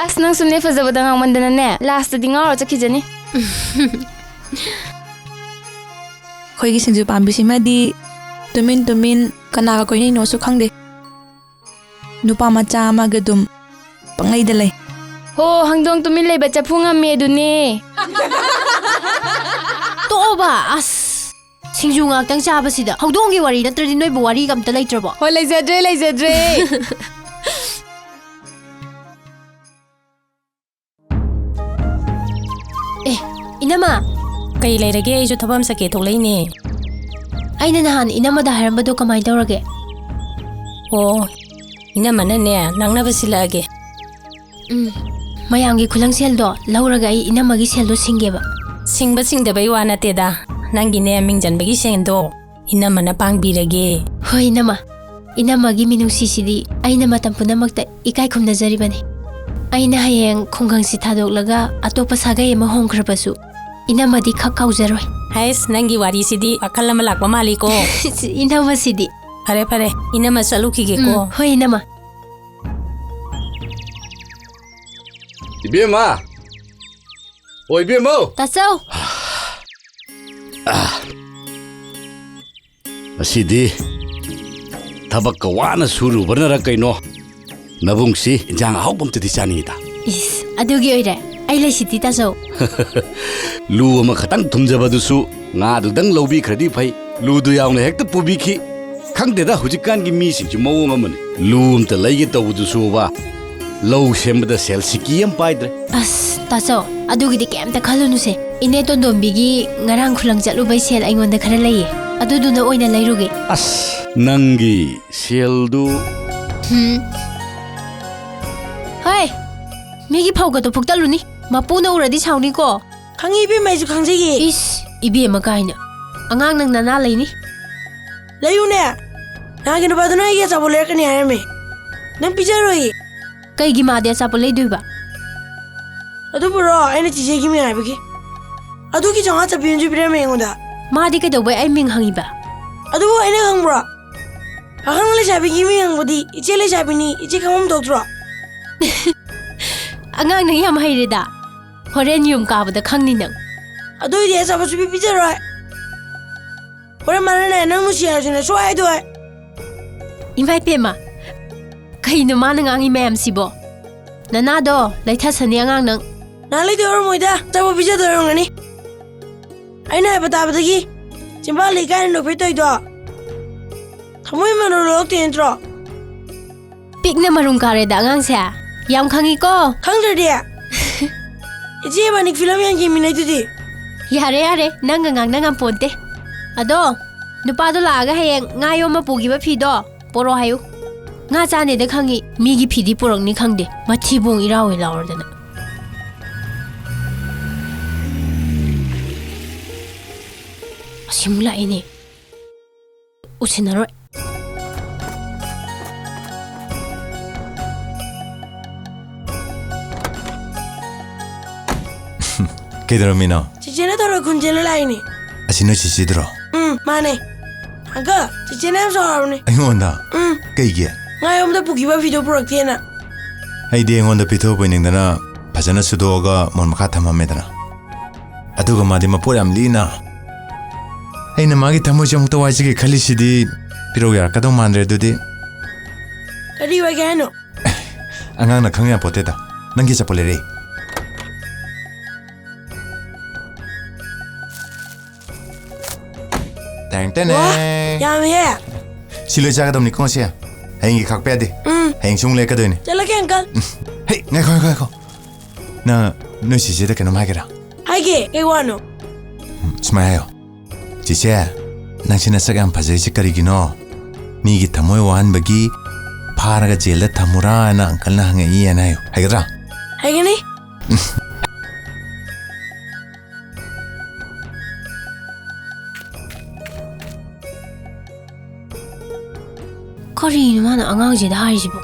ꯑꯁ, ꯅꯪꯁꯨꯅꯦ ꯐꯖꯕꯗ ꯉꯥꯎꯃꯟꯗꯅꯅꯦ, ꯂꯥꯁꯇꯗꯤ ꯉꯥꯎꯔ ꯆꯠꯈꯤꯖꯅꯤ꯫ ꯑꯩꯈꯣꯏꯒꯤ ꯁꯤꯡꯖꯨ ꯄꯥꯝꯕꯤꯁꯤꯃꯗꯤ ꯇꯨꯃꯤꯟ ꯇꯨꯃꯤꯟ ꯀꯅꯥꯒ ꯀꯣꯏꯅꯩꯅꯣꯁꯨ ꯈꯪꯗꯦ꯫ ꯅꯨꯄꯥ ꯃꯆꯥ ꯑꯃꯒ ꯑꯗꯨꯝ ꯄꯪꯂꯩꯗ ꯂꯩ꯫ ꯍꯣ, ꯍꯪꯗꯣꯡ ꯇꯨꯃꯤꯟ ꯂꯩꯕ ꯆꯐꯨ ꯉꯝꯃꯦ ꯑꯗꯨꯅꯦ꯫ ꯇꯣꯛꯑꯣꯕ, ꯑꯁ꯫ ꯁꯤꯡꯖꯨ ꯉꯥꯛꯇꯪ ꯆꯥꯕꯁꯤꯗ ꯍꯧꯗꯣꯡꯒꯤ ꯋꯥꯔꯤ ꯅꯠꯇ꯭ꯔꯗꯤ ꯅꯣꯏꯕꯨ ꯋꯥꯔꯤꯒ ꯑꯝꯇ ꯂꯩꯇ꯭ꯔꯕꯣ? ꯍꯣꯏ, ꯂꯩꯖꯗ꯭ꯔꯦ, ꯂꯩꯖꯗ꯭ꯔꯦ꯫ ꯑꯦ, ꯏꯅꯝꯃ꯫ ꯀꯩ ꯂꯩꯔꯒꯦ? ꯑꯩꯁꯨ ꯊꯕꯛ ꯑꯃ ꯆꯠꯀꯦ ꯊꯣꯛꯂꯛꯏꯅꯦ꯫ ꯑꯩꯅ ꯅꯍꯥꯟ ꯏꯅꯝꯃꯗ ꯍꯥꯏꯔꯝꯕꯗꯣ ꯀꯃꯥꯏꯅ ꯇꯧꯔꯒꯦ? ꯑꯣ, ꯏꯅꯝꯃꯅꯅꯦ, ꯅꯪꯅꯕ ꯁꯤꯜꯂꯛꯑꯒꯦ꯫ ꯎꯝ, ꯃꯌꯥꯝꯒꯤ ꯈꯨꯂꯪ ꯁꯦꯜꯗꯣ ꯂꯧꯔꯒ ꯑꯩ ꯏꯅꯝꯃꯒꯤ ꯁꯦꯜꯗꯣ ꯁꯤꯡꯒꯦꯕ꯫ ꯁꯤꯡꯕ ꯁꯤꯡꯗꯕꯩ ꯋꯥ ꯅꯠꯇꯦꯗ, ꯅꯪꯒꯤꯅꯦ ꯃꯤꯡ ꯆꯟꯕꯒꯤ ꯁꯦꯜꯗꯣ ꯏꯅꯝꯃꯅ ꯄꯥꯡꯕꯤꯔꯒꯦ꯫ ꯍꯣꯏ ꯏꯅꯝꯃ, ꯏꯅꯝꯃꯒꯤ ꯃꯤꯅꯨꯡꯁꯤꯁꯤꯗꯤ ꯑꯩꯅ ꯃꯇꯝ ꯄꯨꯝꯅꯃꯛꯇ ꯏꯀꯥꯏ ꯈꯨꯝꯅꯖꯔꯤꯕꯅꯤ꯫ ꯑꯩꯅ ꯍꯌꯦꯡ ꯈꯨꯡꯒꯪꯁꯤ ꯊꯥꯗꯣꯛꯂꯒ ꯑꯇꯣꯞꯄ ꯁꯥꯒꯩ ꯑꯃ ꯍꯣꯡꯈ꯭ꯔꯕꯁꯨ ꯏꯅꯝꯃꯗꯤ ꯈꯛ ꯀꯥꯎꯖꯔꯣꯏ꯫ ꯍꯩꯁ, ꯅꯪꯒꯤ ꯋꯥꯔꯤꯁꯤꯗꯤ ꯋꯥꯈꯜ ꯑꯃ ꯂꯥꯛꯄ ꯃꯥꯜꯂꯤꯀꯣ꯫ ꯏꯅꯝꯃꯁꯤꯗꯤ꯫ ꯐꯔꯦ, ꯐꯔꯦ, ꯏꯅꯝꯃ ꯆꯠꯂꯨꯈꯤꯒꯦꯀꯣ꯫ ꯎꯝ, ꯍꯣꯏ ꯏꯅꯝꯃ꯫ ꯏꯕꯦꯝꯃ! ꯑꯣ, ꯏꯕꯦꯝꯃꯧ! ꯇꯥꯆꯧ! ꯉꯁꯤꯗꯤ ꯊꯕꯛꯀ ꯋꯥꯅ ꯁꯨꯔꯨꯕꯅꯔ ꯀꯩꯅꯣ, ꯅꯕꯨꯡꯁꯤ ꯏꯟꯖꯥꯡ ꯑꯍꯥꯎꯕ ꯑꯝꯇꯗꯤ ꯆꯥꯅꯤꯡꯉꯤꯗ꯫ ꯏꯁ, ꯑꯗꯨꯒꯤ ꯑꯣꯏꯔꯦ꯫ ꯑꯩ ꯂꯩꯁꯤꯗꯤ, ꯇꯥꯆꯧ꯫ ꯂꯨ ꯑꯃꯈꯛꯇꯪ ꯊꯨꯝꯖꯕꯗꯨꯁꯨ ꯉꯥꯗꯨꯗꯪ ꯂꯧꯕꯤꯈ꯭ꯔꯗꯤ ꯐꯩ꯫ ꯂꯨꯗꯨ ꯌꯥꯎꯅ ꯍꯦꯛꯇ ꯄꯨꯕꯤꯈꯤ꯫ ꯈꯪꯗꯦꯗ, ꯍꯧꯖꯤꯛꯀꯥꯟꯒꯤ ꯃꯤꯁꯤꯡꯁꯨ ꯃꯑꯣꯡ ꯑꯃꯅꯤ꯫ ꯂꯨ ꯑꯝꯇ ꯂꯩꯒꯦ ꯇꯧꯕꯗꯨꯁꯨꯕ, ꯂꯧ ꯁꯦꯝꯕꯗ ꯁꯦꯜ ꯁꯤꯀꯤ ꯑꯃ ꯄꯥꯏꯗ꯭ꯔꯦ꯫ ꯑꯁ, ꯇꯥꯆꯧ, ꯑꯗꯨꯒꯤꯗꯤ ꯀꯩꯝꯇ ꯈꯜꯂꯨꯅꯨꯁꯦ꯫ ꯏꯅꯦ ꯇꯣꯟꯗꯣꯝꯕꯤꯒꯤ ꯉꯔꯥꯡ ꯈꯨꯂꯪ ꯆꯠꯂꯨꯕꯩ ꯁꯦꯜ ꯑꯩꯉꯣꯟꯗ ꯈꯔ ꯂꯩꯌꯦ꯫ ꯑꯗꯨꯗꯨꯅ ꯑꯣꯏꯅ ꯂꯩꯔꯨꯒꯦ꯫ ꯑꯁ, ꯅꯪꯒꯤ ꯁꯦꯜꯗꯨ꯫ ꯍꯨꯝ꯫ ꯍꯣꯏ, ꯃꯤꯒꯤ ꯐꯧꯒꯗꯣ ꯐꯨꯛꯇꯠꯂꯨꯅꯤ꯫ ꯃꯄꯨꯅ ꯎꯔꯗꯤ ꯁꯥꯎꯅꯤꯀꯣ꯫ ꯈꯪꯉꯤ ꯏꯕꯦꯝꯃ, ꯑꯩꯁꯨ ꯈꯪꯖꯩꯌꯦ꯫ ꯏꯁ, ꯏꯕꯦꯝꯃ ꯀꯥꯏꯅ꯫ ꯑꯉꯥꯡ ꯅꯪ ꯅꯅꯥ ꯂꯩꯅꯤ꯫ ꯂꯩꯌꯨꯅꯦ꯫ ꯅꯍꯥꯟꯒꯤ ꯅꯨꯄꯥꯗꯨꯅ ꯑꯩꯒꯤ ꯑꯆꯥꯄꯣꯠ ꯂꯩꯔꯛꯀꯅꯤ ꯍꯥꯏꯔꯝꯃꯦ꯫ ꯅꯪ ꯄꯤꯖꯔꯣꯏꯌꯦ꯫ ꯀꯩꯒꯤ ꯃꯥꯗꯤ ꯑꯆꯥꯄꯣꯠ ꯂꯩꯗꯣꯏꯕ? ꯑꯗꯨꯕꯨꯔꯣ, ꯑꯩꯅ ꯆꯤꯆꯦꯒꯤ ꯃꯤꯡ ꯍꯥꯏꯕꯒꯤ꯫ ꯑꯗꯨꯒꯤ ꯆꯥꯝꯃꯉꯥ ꯆꯠꯄꯤ ꯑꯃꯁꯨ ꯄꯤꯔꯝꯃꯦ ꯑꯩꯉꯣꯟꯗ꯫ ꯃꯥꯗꯤ ꯀꯩꯗꯧꯕꯩ ꯑꯩ ꯃꯤꯡ ꯍꯪꯉꯤꯕ? ꯑꯗꯨꯕꯨ ꯑꯩꯅ ꯈꯪꯕ꯭ꯔꯣ? ꯄꯥꯈꯪ ꯂꯩꯁꯥꯕꯤꯒꯤ ꯃꯤꯡ ꯍꯪꯕꯗꯤ ꯏꯆꯦ ꯂꯩꯁꯥꯕꯤꯅꯤ, ꯏꯆꯦ ꯈꯪꯐꯝ ꯊꯣꯛꯇ꯭ꯔꯣ? ꯑꯉꯥꯡ ꯅꯪ ꯌꯥꯝ ꯍꯩꯔꯦꯗ꯫ ꯍꯣꯔꯦꯟ ꯌꯨꯝ ꯀꯥꯕꯗ ꯈꯪꯅꯤ ꯅꯪ꯫ ꯑꯗꯨ ꯑꯣꯏꯗꯤ ꯑꯆꯥꯄꯣꯠ ꯁꯨꯄꯤ ꯄꯤꯖꯔꯣꯏ꯫ ꯍꯣꯔꯦꯟ ꯃꯥꯅꯅꯦ ꯅꯪ ꯅꯨꯡꯁꯤ ꯍꯥꯏꯔꯁꯨꯅꯦ ꯁꯨꯛꯍꯥꯏ ꯍꯥꯏꯗꯣꯏ꯫ ꯏꯃꯥ ꯏꯄꯦꯝꯃ, ꯀꯩꯅꯣ ꯃꯥꯅ ꯉꯥꯡꯉꯤ ꯃꯌꯥꯝꯁꯤꯕꯣ? ꯅꯅꯥꯗꯣ ꯂꯩꯊꯁꯅꯤ ꯑꯉꯥꯡ ꯅꯪ꯫ ꯅꯍꯥꯟ ꯂꯩꯗꯣꯏ ꯑꯣꯏꯔꯝꯃꯣꯏꯗ, ꯑꯆꯥꯄꯣꯠ ꯄꯤꯖꯗꯣꯏ ꯑꯣꯏꯔꯝꯒꯅꯤ꯫ ꯑꯩꯅ ꯍꯥꯏꯕ ꯇꯥꯕꯗꯒꯤ ꯆꯤꯝꯕꯥꯜ ꯂꯩ ꯀꯥꯏꯅ ꯅꯣꯛꯐꯦꯠ ꯇꯧꯔꯤꯗꯣ ꯊꯃꯣꯏ ꯃꯔꯣꯜ ꯂꯣꯜꯂꯛꯇꯦ ꯅꯠꯇ꯭ꯔꯣ? ꯄꯤꯛꯅ ꯃꯔꯨꯝ ꯀꯥꯔꯦꯗ ꯑꯉꯥꯡꯁꯦ꯫ ꯌꯥꯝ ꯈꯪꯉꯤꯀꯣ꯫ ꯈꯪꯗ꯭ꯔꯗꯤ? ꯏꯆꯦ ꯏꯕꯥꯅꯤ ꯐꯤꯂꯝ ꯌꯥꯝ ꯌꯦꯡꯃꯤꯟꯅꯩꯗꯨꯗꯤ꯫ ꯌꯥꯔꯦ, ꯌꯥꯔꯦ, ꯅꯪꯒ ꯉꯥꯡꯅ ꯉꯝꯄꯣꯟꯇꯦ꯫ ꯑꯗꯣ, ꯅꯨꯄꯥꯗꯣ ꯂꯥꯛꯑꯒ ꯍꯌꯦꯡ ꯉꯥ ꯌꯣꯝꯃ ꯄꯨꯈꯤꯕ ꯐꯤꯗꯣ ꯄꯣꯔꯛꯑꯣ ꯍꯥꯏꯌꯨ꯫ ꯉꯥ ꯆꯥꯅꯦꯗ ꯈꯪꯉꯤ, ꯃꯤꯒꯤ ꯐꯤꯗꯤ ꯄꯨꯔꯛꯅꯤ ꯈꯪꯗꯦ, ꯃꯊꯤꯕꯣꯡ ꯏꯔꯥꯎ ꯍꯦꯛ ꯂꯥꯎꯔꯗꯅ꯫ ꯑꯁꯤꯃꯨꯛ ꯂꯥꯛꯏꯅꯦ꯫ ꯎꯁꯤꯟꯅꯔꯣꯏ꯫ ꯀꯩꯗꯧꯔꯝꯃꯤꯅꯣ? ꯆꯤꯆꯦꯅ ꯊꯔꯣꯏ ꯈꯨꯟꯁꯦꯅ ꯂꯥꯛꯏꯅꯦ꯫ ꯑꯁꯤ ꯅꯣꯏ ꯆꯤꯆꯦꯗꯨꯔꯣ? ꯎꯝ, ꯃꯥꯅꯦ꯫ ꯑꯪꯀꯜ, ꯆꯤꯆꯦꯅ ꯌꯥꯝ ꯁꯥꯎꯔꯕꯅꯦ꯫ ꯑꯩꯉꯣꯟꯗ? ꯎꯝ꯫ ꯀꯩꯒꯤ? ꯉꯥ ꯌꯣꯝꯗ ꯄꯨꯈꯤꯕ ꯐꯤꯗꯣ ꯄꯨꯔꯛꯇꯦꯅ꯫ ꯑꯩꯗꯤ ꯑꯩꯉꯣꯟꯗ ꯄꯤꯊꯣꯛꯄ ꯅꯤꯡꯗꯅ ꯐꯖꯅ ꯁꯨꯗꯣꯛꯑꯒ ꯃꯣꯟ ꯃꯈꯥ ꯊꯝꯃꯝꯃꯦꯗꯅ꯫ ꯑꯗꯨꯒ ꯃꯥꯗꯤ ꯃꯄꯣꯠ ꯌꯥꯝ ꯂꯤꯛꯅ꯫ ꯑꯩꯅ ꯃꯥꯒꯤ ꯊꯃꯣꯏꯁꯦ ꯑꯃꯨꯛꯇ ꯋꯥꯏꯖꯒꯦ ꯈꯜꯂꯤꯁꯤꯗꯤ ꯄꯤꯔꯧ ꯌꯥꯔꯛꯀꯗꯧ ꯃꯥꯟꯗ꯭ꯔꯦ ꯑꯗꯨꯗꯤ꯫ ꯀꯔꯤ ꯑꯣꯏꯒꯦ ꯍꯥꯏꯅꯣ? ꯑꯉꯥꯡꯅ ꯈꯪ ꯌꯥꯄꯣꯠꯇꯦꯗ꯫ ꯅꯪꯒꯤ ꯑꯆꯥꯄꯣꯠ ꯂꯩꯔꯦ꯫ ꯇꯦꯡ ꯇꯦꯡ꯫ ꯋꯥ, ꯌꯥꯝꯃꯤꯍꯦ꯫ ꯁꯤ ꯂꯣꯏ ꯆꯥꯒꯗꯕꯅꯤꯀꯣ ꯉꯁꯤ꯫ ꯍꯌꯦꯡꯒꯤ ꯈꯥꯛꯄ ꯌꯥꯗꯦ꯫ ꯎꯝ꯫ ꯍꯌꯦꯡꯁꯨ ꯑꯃꯨꯛ ꯂꯩꯔꯛꯀꯗꯣꯏꯅꯦ꯫ ꯆꯠꯂꯒꯦ, ꯑꯪꯀꯜ꯫ ꯍꯦ, ꯉꯥꯏꯈꯣ, ꯉꯥꯏꯈꯣ, ꯉꯥꯏꯈꯣ꯫ ꯅꯪ ꯅꯣꯏ ꯆꯤꯆꯦꯗ ꯀꯩꯅꯣꯝ ꯍꯥꯏꯒꯦꯔꯥ? ꯍꯥꯏꯒꯦ, ꯀꯩ ꯋꯥꯅꯣ? ꯎꯝ, ꯁꯨꯃꯥꯏꯅ ꯍꯥꯏꯌꯣ꯫ "ꯆꯤꯆꯦ, ꯅꯪꯁꯤ ꯅꯁꯛ ꯌꯥꯝ ꯐꯖꯩꯁꯦ ꯀꯔꯤꯒꯤꯅꯣ? ꯃꯤꯒꯤ ꯊꯃꯣꯏ ꯋꯥꯍꯟꯕꯒꯤ ꯐꯥꯔꯒ ꯖꯦꯜꯗ ꯊꯝꯃꯨꯔꯥ ꯍꯥꯏꯅ ꯑꯪꯀꯜꯅ ꯍꯪꯉꯛꯏ" ꯍꯥꯏꯅ ꯍꯥꯏꯌꯨ꯫ ꯍꯥꯏꯒꯗ꯭ꯔꯥ? ꯍꯥꯏꯒꯅꯤ꯫ ꯀꯔꯤꯅꯣ ꯃꯥꯅ ꯑꯉꯥꯡꯁꯤꯗ ꯍꯥꯏꯔꯤꯁꯤꯕꯣ?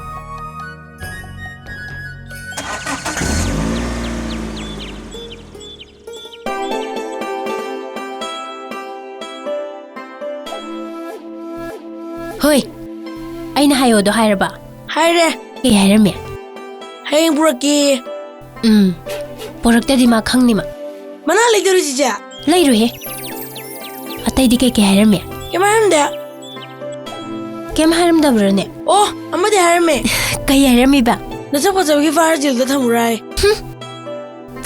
ꯍꯣꯏ, ꯑꯩꯅ ꯍꯥꯏꯌꯣꯗꯣ ꯍꯥꯏꯔꯕ? ꯍꯥꯏꯔꯦ꯫ ꯀꯩ ꯍꯥꯏꯔꯝꯃꯤ? ꯍꯌꯦꯡ ꯄꯨꯔꯛꯀꯦꯌꯦ꯫ ꯎꯝ, ꯄꯨꯔꯛꯇꯗꯤ ꯃꯥ ꯈꯪꯅꯤ ꯃꯥ꯫ ꯃꯅꯥ ꯂꯩꯗꯣꯔꯤ ꯆꯤꯆꯦ? ꯂꯩꯔꯣꯏꯍꯦ꯫ ꯑꯇꯩꯗꯤ ꯀꯩ ꯀꯩ ꯍꯥꯏꯔꯝꯃꯤ? ꯀꯩꯝ ꯍꯥꯏꯔꯝꯗꯦ꯫ ꯀꯩꯝ ꯍꯥꯏꯔꯝꯗꯕ꯭ꯔꯅꯦ? ꯑꯣ, ꯑꯃꯗꯤ ꯍꯥꯏꯔꯝꯃꯦ꯫ ꯀꯩ ꯍꯥꯏꯔꯝꯃꯤꯕ? "ꯅꯁꯛ ꯐꯖꯕꯒꯤ ꯐꯥꯔ ꯖꯦꯜꯗ ꯊꯝꯃꯨꯔꯥ" ꯍꯥꯏ꯫ ꯍꯨꯝ,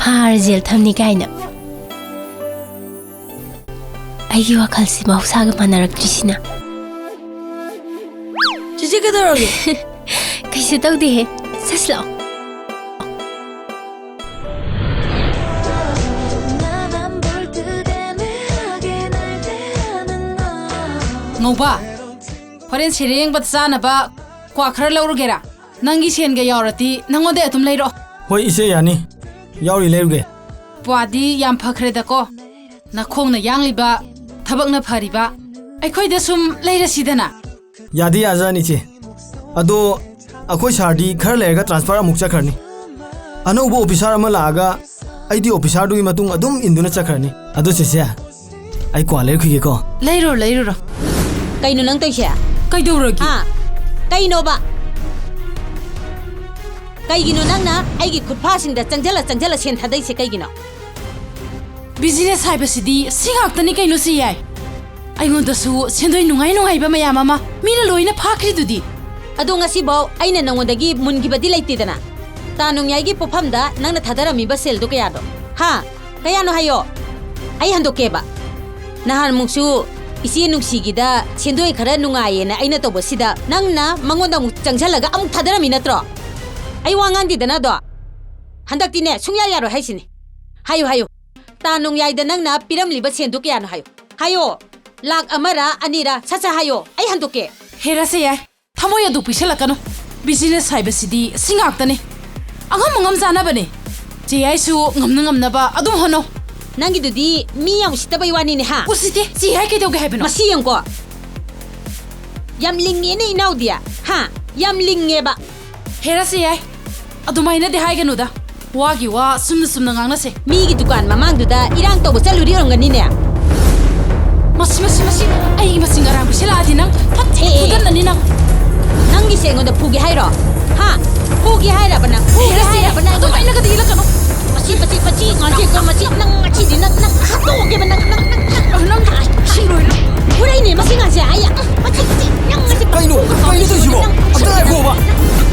ꯐꯥꯔ ꯖꯦꯜ ꯊꯝꯅꯤ ꯀꯥꯏꯅ꯫ ꯑꯩꯒꯤ ꯋꯥꯈꯜꯁꯤ ꯃꯍꯧꯁꯥꯒ ꯃꯥꯟꯅꯔꯛꯇ꯭ꯔꯤꯁꯤꯅ꯫ ꯆꯤꯆꯦ, ꯀꯩꯗꯧꯔꯒꯦ? ꯀꯩꯁꯨ ꯇꯧꯗꯦꯍꯦ꯫ ꯆꯠꯁꯤ ꯂꯥꯛꯑꯣ꯫ ꯉꯧꯕ, ꯍꯣꯔꯦꯟ ꯁꯦꯔꯦꯡꯕ ꯆꯥꯅꯕ ꯀ꯭ꯋꯥ ꯈꯔ ꯂꯧꯔꯨꯒꯦꯔꯥ? ꯅꯪꯒꯤ ꯁꯦꯟꯒ ꯌꯥꯎꯔꯗꯤ ꯅꯪꯉꯣꯟꯗ ꯑꯗꯨꯝ ꯂꯩꯔꯛꯑꯣ꯫ ꯍꯣꯏ ꯏꯆꯦ, ꯌꯥꯅꯤ꯫ ꯌꯥꯎꯔꯤ, ꯂꯩꯔꯨꯒꯦ꯫ ꯀ꯭ꯋꯥꯗꯤ ꯌꯥꯝ ꯐꯈ꯭ꯔꯦꯗꯀꯣ꯫ ꯅꯈꯣꯡꯅ ꯌꯥꯡꯂꯤꯕ, ꯊꯕꯛꯅ ꯐꯔꯤꯕ꯫ ꯑꯩꯈꯣꯏꯗ ꯁꯨꯝ ꯂꯩꯔꯁꯤꯗꯅ꯫ ꯌꯥꯗꯤ ꯌꯥꯖꯥꯅꯤ ꯏꯆꯦ꯫ ꯑꯗꯣ ꯑꯩꯈꯣꯏ ꯁꯥꯔꯗꯤ ꯈꯔ ꯂꯩꯔꯒ transfer ꯑꯃꯨꯛ ꯆꯠꯈ꯭ꯔꯅꯤ꯫ ꯑꯅꯧꯕ officer ꯑꯃ ꯂꯥꯛꯑꯒ ꯑꯩꯗꯤ officerꯗꯨꯒꯤ ꯃꯇꯨꯡ ꯑꯗꯨꯝ ꯏꯟꯗꯨꯅ ꯆꯠꯈ꯭ꯔꯅꯤ꯫ ꯑꯗꯨ ꯆꯦꯆꯦ, ꯑꯩ ꯀ꯭ꯋꯥ ꯂꯩꯔꯨꯈꯤꯒꯦꯀꯣ꯫ ꯂꯩꯔꯨꯔꯣ, ꯂꯩꯔꯨꯔꯣ꯫ ꯀꯩꯅꯣ ꯅꯪ ꯇꯧꯏꯁꯦ? ꯀꯩꯗꯧꯔꯒꯦ? ꯍꯥ? ꯀꯩꯅꯣꯕ? ꯀꯩꯒꯤꯅꯣ ꯅꯪꯅ ꯑꯩꯒꯤ ꯈꯨꯠꯐꯥꯁꯤꯡꯗ ꯆꯪꯖꯜꯂ ꯆꯪꯖꯜꯂ ꯁꯦꯟ ꯊꯥꯗꯩꯁꯦ ꯀꯩꯒꯤꯅꯣ? Business ꯍꯥꯏꯕꯁꯤꯗꯤ ꯁꯤ ꯉꯥꯛꯇꯅꯤ ꯀꯩꯅꯣ ꯆꯦ ꯌꯥꯏ꯫ ꯑꯩꯉꯣꯟꯗꯁꯨ ꯁꯦꯟꯗꯣꯏ ꯅꯨꯡꯉꯥꯏ ꯅꯨꯡꯉꯥꯏꯕ ꯃꯌꯥꯝ ꯑꯃ ꯃꯤꯅ ꯂꯣꯏꯅ ꯐꯥꯈ꯭ꯔꯤꯗꯨꯗꯤ꯫ ꯑꯗꯣ ꯉꯁꯤꯐꯥꯎ ꯑꯩꯅ ꯅꯉꯣꯟꯗꯒꯤ ꯃꯨꯟꯈꯤꯕꯗꯤ ꯂꯩꯇꯦꯗꯅ꯫ ꯇꯥ ꯅꯣꯡꯌꯥꯏꯒꯤ ꯄꯣꯠꯐꯝꯗ ꯅꯪꯅ ꯊꯥꯗꯔꯝꯃꯤꯕ ꯁꯦꯜꯗꯣ ꯀꯌꯥꯅꯣ? ꯍꯥ? ꯀꯌꯥꯅꯣ ꯍꯥꯏꯌꯣ꯫ ꯑꯩ ꯍꯟꯗꯣꯛꯀꯦꯕ꯫ ꯅꯍꯥꯟꯃꯨꯛꯁꯨ ꯏꯆꯦ ꯅꯨꯡꯁꯤꯒꯤꯗ ꯁꯦꯟꯗꯣꯏ ꯈꯔ ꯅꯨꯡꯉꯥꯏꯌꯦꯅ ꯑꯩꯅ ꯇꯧꯕꯁꯤꯗ ꯅꯪꯅ ꯃꯉꯣꯟꯗ ꯑꯃꯨꯛ ꯆꯪꯁꯜꯂꯒ ꯑꯃꯨꯛ ꯊꯥꯗꯔꯝꯃꯤ ꯅꯠꯇ꯭ꯔꯣ? ꯑꯩ ꯋꯥ ꯉꯥꯡꯗꯦꯗꯅ ꯑꯗꯣ꯫ ꯍꯟꯗꯛꯇꯤꯅꯦ ꯁꯨꯡꯌꯥ ꯌꯥꯔꯣꯏ ꯍꯥꯏꯁꯤꯅꯤ꯫ ꯍꯥꯏꯌꯨ, ꯍꯥꯏꯌꯨ꯫ ꯇꯥ ꯅꯣꯡꯌꯥꯏꯗ ꯅꯪꯅ ꯄꯤꯔꯝꯂꯤꯕ ꯁꯦꯟꯗꯨ ꯀꯌꯥꯅꯣ ꯍꯥꯏꯌꯨ꯫ ꯍꯥꯏꯌꯣ꯫ ꯂꯥꯛ ꯑꯃꯔ ꯑꯅꯤꯔ ꯁꯠ ꯁꯠ ꯍꯥꯏꯌꯣ꯫ ꯑꯩ ꯍꯟꯗꯣꯛꯀꯦ꯫ ꯍꯦꯔꯥ ꯆꯦ ꯌꯥꯏ꯫ ꯊꯃꯣꯏ ꯑꯗꯨ ꯄꯤꯛꯁꯜꯂꯛꯀꯅꯨ꯫ Business ꯍꯥꯏꯕꯁꯤꯗꯤ ꯁꯤ ꯉꯥꯛꯇꯅꯤ꯫ ꯑꯉꯝ ꯑꯉꯝ ꯆꯥꯅꯕꯅꯦ꯫ ꯆꯦ ꯌꯥꯏꯁꯨ ꯉꯝꯅ ꯉꯝꯅꯕ ꯑꯗꯨꯝ ꯍꯣꯠꯅꯧ꯫ ꯅꯪꯒꯤꯗꯨꯗꯤ ꯃꯤ ꯌꯥꯝ ꯎꯁꯤꯠꯇꯕꯩ ꯋꯥꯅꯤꯅꯦ ꯍꯥ? ꯎꯁꯤꯠꯇꯦ꯫ ꯆꯦ ꯌꯥꯏ ꯀꯩꯗꯧꯒꯦ ꯍꯥꯏꯕꯅꯣ? ꯃꯁꯤ ꯌꯦꯡꯀꯣ꯫ ꯌꯥꯝ ꯂꯤꯡꯉꯦꯅꯦ ꯏꯅꯥꯎꯗꯤ꯫ ꯍꯥ? ꯌꯥꯝ ꯂꯤꯡꯉꯦꯕ꯫ ꯍꯦꯔꯥ ꯆꯦ ꯌꯥꯏ꯫ ꯑꯗꯨꯃꯥꯏꯅꯗꯤ ꯍꯥꯏꯒꯅꯨꯗ꯫ ꯋꯥꯒꯤ ꯋꯥ ꯆꯨꯝꯅ ꯆꯨꯝꯅ ꯉꯥꯡꯅꯁꯦ꯫ ꯃꯤꯒꯤ ꯗꯨꯀꯥꯟ ꯃꯃꯥꯡꯗꯨꯗ ꯏꯔꯥꯡ ꯇꯧꯕ ꯆꯠꯂꯨꯔꯤ ꯑꯣꯏꯔꯝꯒꯅꯤꯅꯦ꯫ ꯃꯁꯤ, ꯃꯁꯤ, ꯃꯁꯤ, ꯑꯩ ꯃꯁꯤꯡ ꯑꯔꯥꯡ ꯄꯤꯁꯤꯜꯂꯛꯑꯗꯤ ꯅꯪ ꯐꯠ ꯑꯦ, ꯑꯦ, ꯑꯦ꯫ ꯐꯨꯗꯠꯂꯅꯤ ꯅꯪ꯫ ꯅꯪꯒꯤꯁꯦ ꯑꯩꯉꯣꯟꯗ ꯐꯨꯒꯦ ꯍꯥꯏꯔꯣ? ꯍꯥ? ꯐꯨꯒꯦ ꯍꯥꯏꯔꯕ ꯅꯪ? ꯐꯨꯒꯦ ꯍꯦꯔꯥ ꯆꯦ ꯌꯥꯏ, ꯍꯥꯏꯔꯕ ꯅꯪ ꯑꯩꯉꯣꯟꯗ? ꯑꯗꯨꯃꯥꯏꯅꯒꯗꯤ ꯏꯜꯂꯛꯀꯅꯨ꯫ ꯃꯁꯤ, ꯃꯁꯤ, ꯃꯁꯤ ꯉꯥꯡꯁꯦ ꯀꯣ, ꯃꯁꯤ ꯅꯪ ꯉꯁꯤꯗꯤ ꯅꯪ, ꯅꯪ ꯍꯥꯠꯇꯣꯛꯑꯒꯦꯕ ꯅꯪ, ꯅꯪ, ꯅꯪ, ꯅꯪ꯫ ꯑ, ꯅꯪ ꯁꯤ ꯂꯣꯏꯔꯦ꯫ ꯐꯨꯔꯛꯏꯅꯦ ꯃꯁꯤ ꯉꯥꯡꯁꯦ꯫ ꯑꯩ, ꯑ, ꯃꯁꯤ, ꯃꯁꯤ ꯅꯪ ꯉꯁꯤ ꯀꯩꯅꯣ? ꯄꯨꯡ ꯀꯩꯅꯣ ꯇꯧꯏꯁꯤꯕꯣ? ꯅꯪ ꯑꯝꯇ ꯉꯥꯏꯈꯣꯕ꯫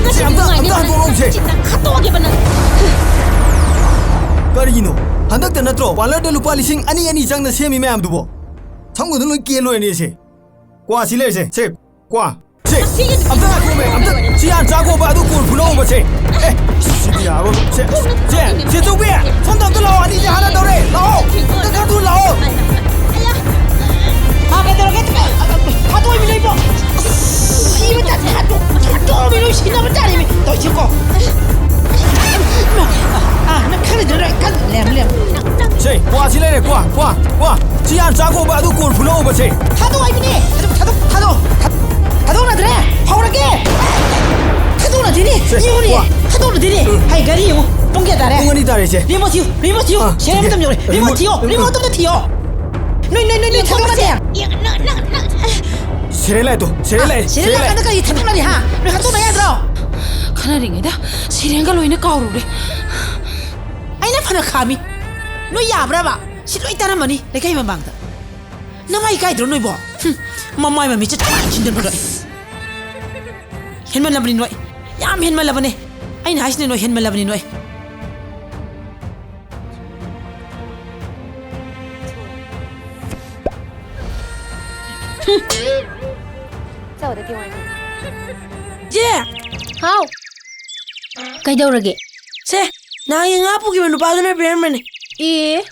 ꯉꯁꯤ ꯁꯦ, ꯑꯝꯇ, ꯅꯨꯡꯉꯥꯏꯅꯤ ꯑꯝꯇ ꯅꯪ, ꯍꯟꯗꯣꯛꯑꯣ ꯁꯦ꯫ ꯉꯁꯤ ꯅꯪ ꯍꯥꯠꯇꯣꯛꯑꯒꯦꯕ ꯅꯪ꯫ ꯀꯔꯤꯒꯤꯅꯣ? ꯍꯟꯗꯛꯇ ꯅꯠꯇ꯭ꯔꯣ parlourꯗ ꯂꯨꯄꯥ ꯂꯤꯁꯤꯡ ꯑꯅꯤ ꯑꯅꯤ ꯆꯪꯅ ꯁꯦꯝꯃꯤ ꯃꯌꯥꯝꯗꯨꯕꯣ? ꯁꯝꯒꯗꯣ ꯂꯣꯏ ꯀꯦꯜ ꯂꯣꯏꯔꯅꯤ ꯁꯦ꯫ ꯀ꯭ꯋꯥ ꯁꯤ ꯂꯩꯔꯁꯦ, ꯁꯦ, ꯀ꯭ꯋꯥ꯫ ꯁꯦ, ꯑꯁꯤꯒꯤ ꯑꯝꯇ ꯉꯥꯏꯈꯣꯃꯦ, ꯑꯝꯇ, ꯁꯤ ꯍꯥꯟꯅ ꯆꯥꯈꯣꯕ, ꯑꯗꯨ ꯀꯣꯟ ꯐꯨꯅꯧꯕ, ꯁꯦ꯫ ꯑꯦ, ꯁꯤꯗꯤ ꯌꯥꯔꯣꯏ꯫ ꯁꯦ, ꯁꯦ, ꯆꯦ ꯆꯧꯕꯤ, ꯁꯣꯝꯗ ꯑꯝꯇ ꯂꯥꯛꯑꯣ, ꯑꯅꯤꯁꯦ ꯍꯥꯟꯅ ꯇꯧꯔꯦ, ꯂꯥꯛꯑꯣ꯫ ꯑꯝꯇ ꯈꯔ ꯊꯨꯅ ꯂꯥꯛꯑꯣ꯫ ꯑꯌꯥ꯫ ꯑꯥ, ꯀꯩꯗꯧꯔꯒꯦ? ꯅꯕ ꯆꯥꯔꯤꯃꯤ ꯇꯧꯏꯁꯤꯀꯣ꯫ ꯑꯥ, ꯅꯪ ꯈꯪꯗ꯭ꯔ ꯈꯪ ꯂꯦꯝ ꯂꯦꯝ꯫ ꯁꯦ, ꯀ꯭ꯋꯥꯁꯤ ꯂꯩꯔꯦ, ꯀ꯭ꯋꯥ, ꯀ꯭ꯋꯥ, ꯀ꯭ꯋꯥ꯫ ꯁꯤ ꯍꯥꯟꯅ ꯆꯥꯈꯣꯕ, ꯑꯗꯨ ꯀꯣꯟ ꯐꯨꯂꯛꯑꯣꯕ ꯁꯦ꯫ ꯊꯥꯗꯣꯛ ꯍꯥꯏꯕꯅꯦ꯫ ꯊꯥꯗꯣꯛ, ꯊꯥꯗꯣꯛ, ꯊꯥꯗꯣꯛ, ꯊꯥꯗꯣꯛ꯫ ꯊꯥꯗꯣꯛꯅꯗ꯭ꯔꯦ? ꯍꯧꯔꯒꯦ꯫ ꯊꯥꯗꯣꯛꯅꯗꯦꯅꯦ꯫ ꯁꯦ, ꯌꯦꯡꯉꯨꯅꯦ꯫ ꯀ꯭ꯋꯥ꯫ ꯊꯥꯗꯣꯛꯅꯗꯦꯅꯦ꯫ ꯎꯝ꯫ ꯍꯩ, ꯘꯔꯤ ꯌꯦꯡꯉꯨ꯫ ꯄꯨꯡ ꯀꯌꯥ ꯇꯥꯔꯦ? ꯄꯨꯡ ꯑꯅꯤ ꯇꯥꯔꯦ, ꯏꯆꯦ꯫ ꯔꯤꯃꯣꯠ ꯊꯤꯌꯨ, ꯔꯤꯃꯣꯠ ꯊꯤꯌꯨ꯫ ꯑꯥ, ꯁꯦꯔꯦꯜ ꯏꯆꯦ꯫ ꯃꯇꯝ ꯌꯧꯔꯦ꯫ Remote remote. ꯊꯤꯌꯣ, ꯔꯤꯃꯣꯠ ꯑꯝꯇ ꯊꯤꯌꯣ꯫ ꯅꯣꯏ, ꯅꯣꯏ, ꯅꯣꯏ, ꯅꯣꯏ ꯊꯥꯗꯣꯛꯅꯗꯦ꯫ ꯁꯦꯔꯦꯜ ꯂꯥꯏꯠꯇꯣ, serial light, serial serial light. ꯂꯥꯛꯀꯥꯟꯗ ꯀꯔꯤ ꯊꯥꯗꯣꯛꯅꯔꯤ, ꯍꯥ? ꯅꯣꯏ ꯍꯥꯠꯇꯣꯛꯅ ꯌꯥꯗ꯭ꯔꯣ? ꯈꯠꯅꯔꯤꯉꯩꯗ ꯁꯦꯔꯦꯜꯒ ꯂꯣꯏꯅ ꯀꯥꯎꯔꯨꯔꯦ꯫ ꯑꯩꯅ ꯐꯅ ꯈꯥꯝꯃꯤ꯫ ꯅꯣꯏ ꯌꯥꯕ꯭ꯔꯕ? ꯁꯤ ꯂꯣꯏ ꯇꯥꯔꯝꯃꯅꯤ ꯂꯩꯀꯥꯏ ꯃꯃꯥꯡꯗ꯫ ꯅꯃꯥꯏ ꯏꯀꯥꯏꯗ꯭ꯔꯣ ꯅꯣꯏꯕꯣ? ꯍꯨꯝ, ꯃꯃꯥꯏ ꯃꯃꯤꯠꯁꯦ ꯊꯤꯟꯖꯤꯟꯕ ꯂꯣꯏ꯫ ꯍꯦꯟꯃꯜꯂꯕꯅꯤ ꯅꯣꯏ꯫ ꯌꯥꯝ ꯍꯦꯟꯃꯜꯂꯕꯅꯦ꯫ ꯑꯩꯅ ꯍꯥꯏꯁꯤꯅꯦ ꯅꯣꯏ ꯍꯦꯟꯃꯜꯂꯕꯅꯤ ꯅꯣꯏ꯫ ꯆꯦ! ꯍꯥꯎ꯫ ꯀꯩꯗꯧꯔꯒꯦ? ꯁꯦ, ꯅꯍꯥꯟꯒꯤ ꯉꯥ ꯄꯨꯈꯤꯕ ꯅꯨꯄꯥꯗꯨꯅ ꯄꯤꯔꯝꯕꯅꯦ꯫ ꯑꯦ꯫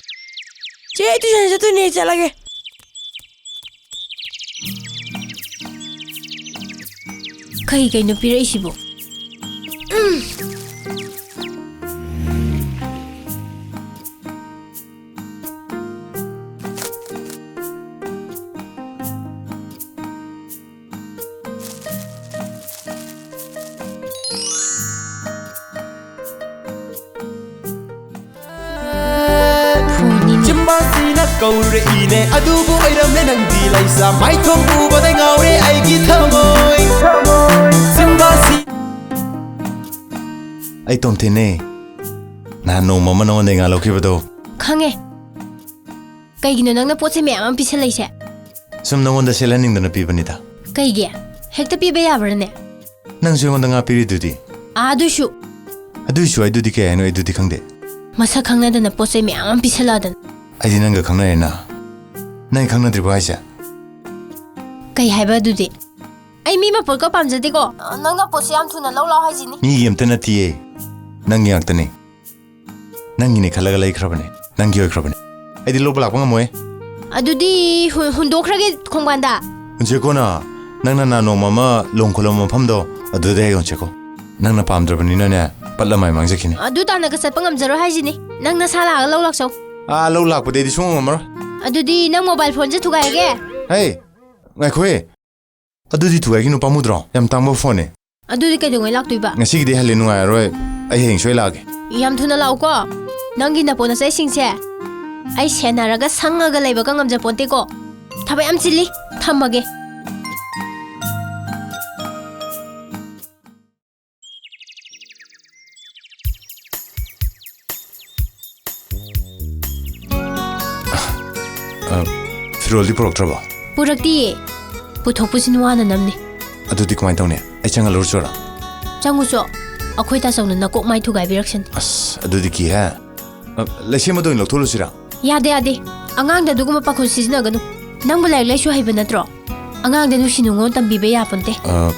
ꯆꯦ, ꯑꯩ ꯇꯨꯏꯁꯟ ꯆꯠꯇꯣꯏꯅꯦ, ꯑꯩ ꯆꯠꯂꯒꯦ꯫ ꯀꯩ ꯀꯩꯅꯣ ꯄꯤꯔꯛꯏꯁꯤꯕꯣ? ꯎꯝ꯫ ꯐꯣꯟꯅꯤꯅꯦ꯫ ꯆꯤꯝꯕꯥꯟꯁꯤꯅ ꯀꯧꯔꯛꯏꯅꯦ, ꯑꯗꯨꯕꯨ ꯑꯣꯏꯔꯝꯂꯦ ꯅꯪꯗꯤ ꯂꯩꯁꯥ꯫ ꯃꯥꯏꯊꯣꯡ ꯎꯕꯗ ꯉꯥꯎꯔꯦ ꯑꯩꯒꯤ ꯊꯃꯣꯏ꯫ ꯆꯤꯝꯕꯥꯟꯁꯤ꯫ ꯑꯩ ꯇꯣꯝꯊꯤꯟꯅꯦ꯫ ꯅꯍꯥꯟ ꯅꯣꯡꯃ ꯑꯃ ꯅꯉꯣꯟꯗ ꯉꯥ ꯂꯧꯈꯤꯕꯗꯣ꯫ ꯈꯪꯉꯦ꯫ ꯀꯩꯒꯤꯅꯣ ꯅꯪꯅ ꯄꯣꯠ ꯆꯩ ꯃꯌꯥꯝ ꯑꯃ ꯄꯤꯁꯜꯂꯛꯏꯁꯦ? ꯁꯨꯝ ꯅꯉꯣꯟꯗ ꯁꯦꯠꯍꯟꯅꯤꯡꯗꯅ ꯄꯤꯕꯅꯤꯗ꯫ ꯀꯩꯒꯤ? ꯍꯦꯛꯇ ꯄꯤꯕ ꯌꯥꯕ꯭ꯔꯥꯅꯦ? ꯅꯪꯁꯨ ꯑꯩꯉꯣꯟꯗ ꯉꯥ ꯄꯤꯔꯤꯗꯨꯗꯤ꯫ ꯑꯥ, ꯑꯗꯨꯏꯁꯨ꯫ ꯑꯗꯨꯏꯁꯨ ꯑꯩꯗꯨꯗꯤ ꯀꯩ ꯍꯥꯏꯅꯣ, ꯑꯩꯗꯨꯗꯤ ꯈꯪꯗꯦ꯫ ꯃꯁꯛ ꯈꯪꯅꯗꯅ ꯄꯣꯠ ꯆꯩ ꯃꯌꯥꯝ ꯑꯃ ꯄꯤꯁꯜꯂꯛꯑꯗꯅ꯫ ꯑꯩꯗꯤ ꯅꯪꯒ ꯈꯪꯅꯔꯦꯅ꯫ ꯅꯪ ꯈꯪꯅꯗ꯭ꯔꯤꯕꯣ ꯍꯥꯏꯁꯦ? ꯀꯩ ꯍꯥꯏꯕ ꯑꯗꯨꯗꯤ? ꯑꯩ ꯃꯤ ꯃꯄꯣꯠꯀ ꯄꯥꯝꯖꯗꯦꯀꯣ꯫ ꯅꯪꯅ ꯄꯣꯠꯁꯦ ꯌꯥꯝ ꯊꯨꯅ ꯂꯧ ꯂꯥꯎ ꯍꯥꯏꯁꯤꯅꯤ꯫ ꯃꯤꯒꯤ ꯑꯝꯇ ꯅꯠꯇꯤꯌꯦ꯫ ꯅꯪꯒꯤ ꯉꯥꯛꯇꯅꯦ꯫ ꯅꯪꯒꯤꯅꯦ ꯈꯜꯂꯒ ꯂꯩꯈ꯭ꯔꯕꯅꯦ꯫ ꯅꯪꯒꯤ ꯑꯣꯏꯈ꯭ꯔꯕꯅꯦ꯫ ꯑꯩꯗꯤ ꯂꯧꯕ ꯂꯥꯛꯄ ꯉꯝꯃꯣꯏ꯫ ꯑꯗꯨꯗꯤ ꯍꯨ-, ꯍꯨꯟꯗꯣꯛꯈ꯭ꯔꯒꯦ ꯈꯣꯡꯕꯥꯟꯗ꯫ ꯍꯨꯟꯁꯦꯀꯣꯅ, ꯅꯪꯅ ꯅꯍꯥꯟ ꯅꯣꯡꯃ ꯑꯃ ꯂꯣꯡ ꯈꯨꯂꯝꯕ ꯃꯐꯝꯗꯣ, ꯑꯗꯨꯗꯤ ꯑꯩ ꯌꯣꯟꯁꯦꯀꯣ꯫ ꯅꯪꯅ ꯄꯥꯝꯗ꯭ꯔꯕꯅꯤꯅꯅꯦ, ꯄꯠꯂ ꯃꯥꯏ ꯃꯥꯡꯖꯈꯤꯅꯤ꯫ ꯑꯗꯨ ꯇꯥꯟꯅꯒ ꯆꯠꯄ ꯉꯝꯖꯔꯣꯏ ꯍꯥꯏꯁꯤꯅꯤ꯫ ꯅꯪ ꯅꯁꯥ ꯂꯥꯛꯑꯒ ꯂꯧ ꯂꯥꯛꯆꯧ꯫ ꯑꯥ, ꯂꯧ ꯂꯥꯛꯄꯗꯤ ꯑꯩꯗꯤ ꯁꯨꯡꯉꯝ ꯉꯝꯃꯔꯣꯏ꯫ ꯑꯗꯨꯗꯤ ꯅꯪ ꯃꯣꯕꯥꯏꯜ ꯐꯣꯟꯁꯦ ꯊꯨꯒꯥꯏꯒꯦ꯫ ꯍꯩ, ꯉꯥꯏꯈꯣꯍꯦ꯫ ꯑꯗꯨꯗꯤ ꯊꯨꯒꯥꯏꯒꯤꯅꯨ, ꯄꯥꯝꯃꯨꯗ꯭ꯔꯣ? ꯌꯥꯝ ꯇꯥꯡꯕ ꯐꯣꯟꯅꯦ꯫ ꯑꯗꯨꯗꯤ ꯀꯩꯗꯧꯉꯩ ꯂꯥꯛꯇꯣꯏꯕ? ꯉꯁꯤꯒꯤꯗꯤ ꯍꯜꯂꯦ, ꯅꯨꯡꯉꯥꯏꯔꯔꯣꯏ꯫ ꯑꯩ ꯍꯌꯦꯡ ꯁꯣꯏ ꯂꯥꯛꯑꯒꯦ꯫ ꯌꯥꯝ ꯊꯨꯅ ꯂꯥꯛꯎꯀꯣ꯫ ꯅꯪꯒꯤ ꯅꯄꯣ ꯅꯆꯩꯁꯤꯡꯁꯦ ꯑꯩ ꯁꯦꯟꯅꯔꯒ ꯁꯪꯉꯒ ꯂꯩꯕꯒ ꯉꯝꯖꯄꯣꯟꯇꯦꯀꯣ꯫ ꯊꯕꯛ ꯌꯥꯝ ꯆꯤꯜꯂꯤ꯫ ꯊꯝꯃꯒꯦ꯫ ꯑ, ꯐꯤꯔꯣꯜꯗꯤ ꯄꯨꯔꯛꯇ꯭ꯔꯕꯣ? ꯄꯨꯔꯛꯇꯤꯌꯦ꯫ ꯄꯨꯊꯣꯛꯄꯁꯤꯅ ꯋꯥꯅ ꯅꯝꯅꯤ꯫ ꯑꯗꯨꯗꯤ ꯀꯃꯥꯏꯅ ꯇꯧꯅꯤ? ꯑꯩ ꯆꯪꯍꯜꯂꯨꯔ ꯆꯨꯔ? ꯆꯪꯉꯨꯆꯣ꯫ ꯑꯩꯈꯣꯏ ꯇꯥꯆꯧꯅ ꯅꯀꯣꯛ ꯃꯥꯏ ꯊꯨꯒꯥꯏꯕꯤꯔꯛꯁꯅꯤ꯫ ꯑꯁ, ꯑꯗꯨꯗꯤ ꯀꯤꯍꯦ꯫ ꯑ, ꯂꯩꯁꯦꯝꯕꯗ ꯑꯣꯏꯅ ꯂꯧꯊꯣꯛꯂꯨꯁꯤꯔꯥ? ꯌꯥꯗꯦ, ꯌꯥꯗꯦ꯫ ꯑꯉꯥꯡꯗ ꯑꯗꯨꯒꯨꯝꯕ ꯄꯥꯈꯣꯟ ꯁꯤꯖꯤꯟꯅꯒꯅꯨ꯫ ꯅꯪꯕꯨ ꯂꯥꯏꯔꯤꯛ ꯂꯥꯏꯁꯨ ꯍꯩꯕ ꯅꯠꯇ꯭ꯔꯣ? ꯑꯉꯥꯡꯗ ꯅꯨꯡꯁꯤ ꯅꯨꯡꯉꯣꯟ ꯇꯝꯕꯤꯕ ꯌꯥꯄꯣꯟꯇꯦ꯫ ꯑ,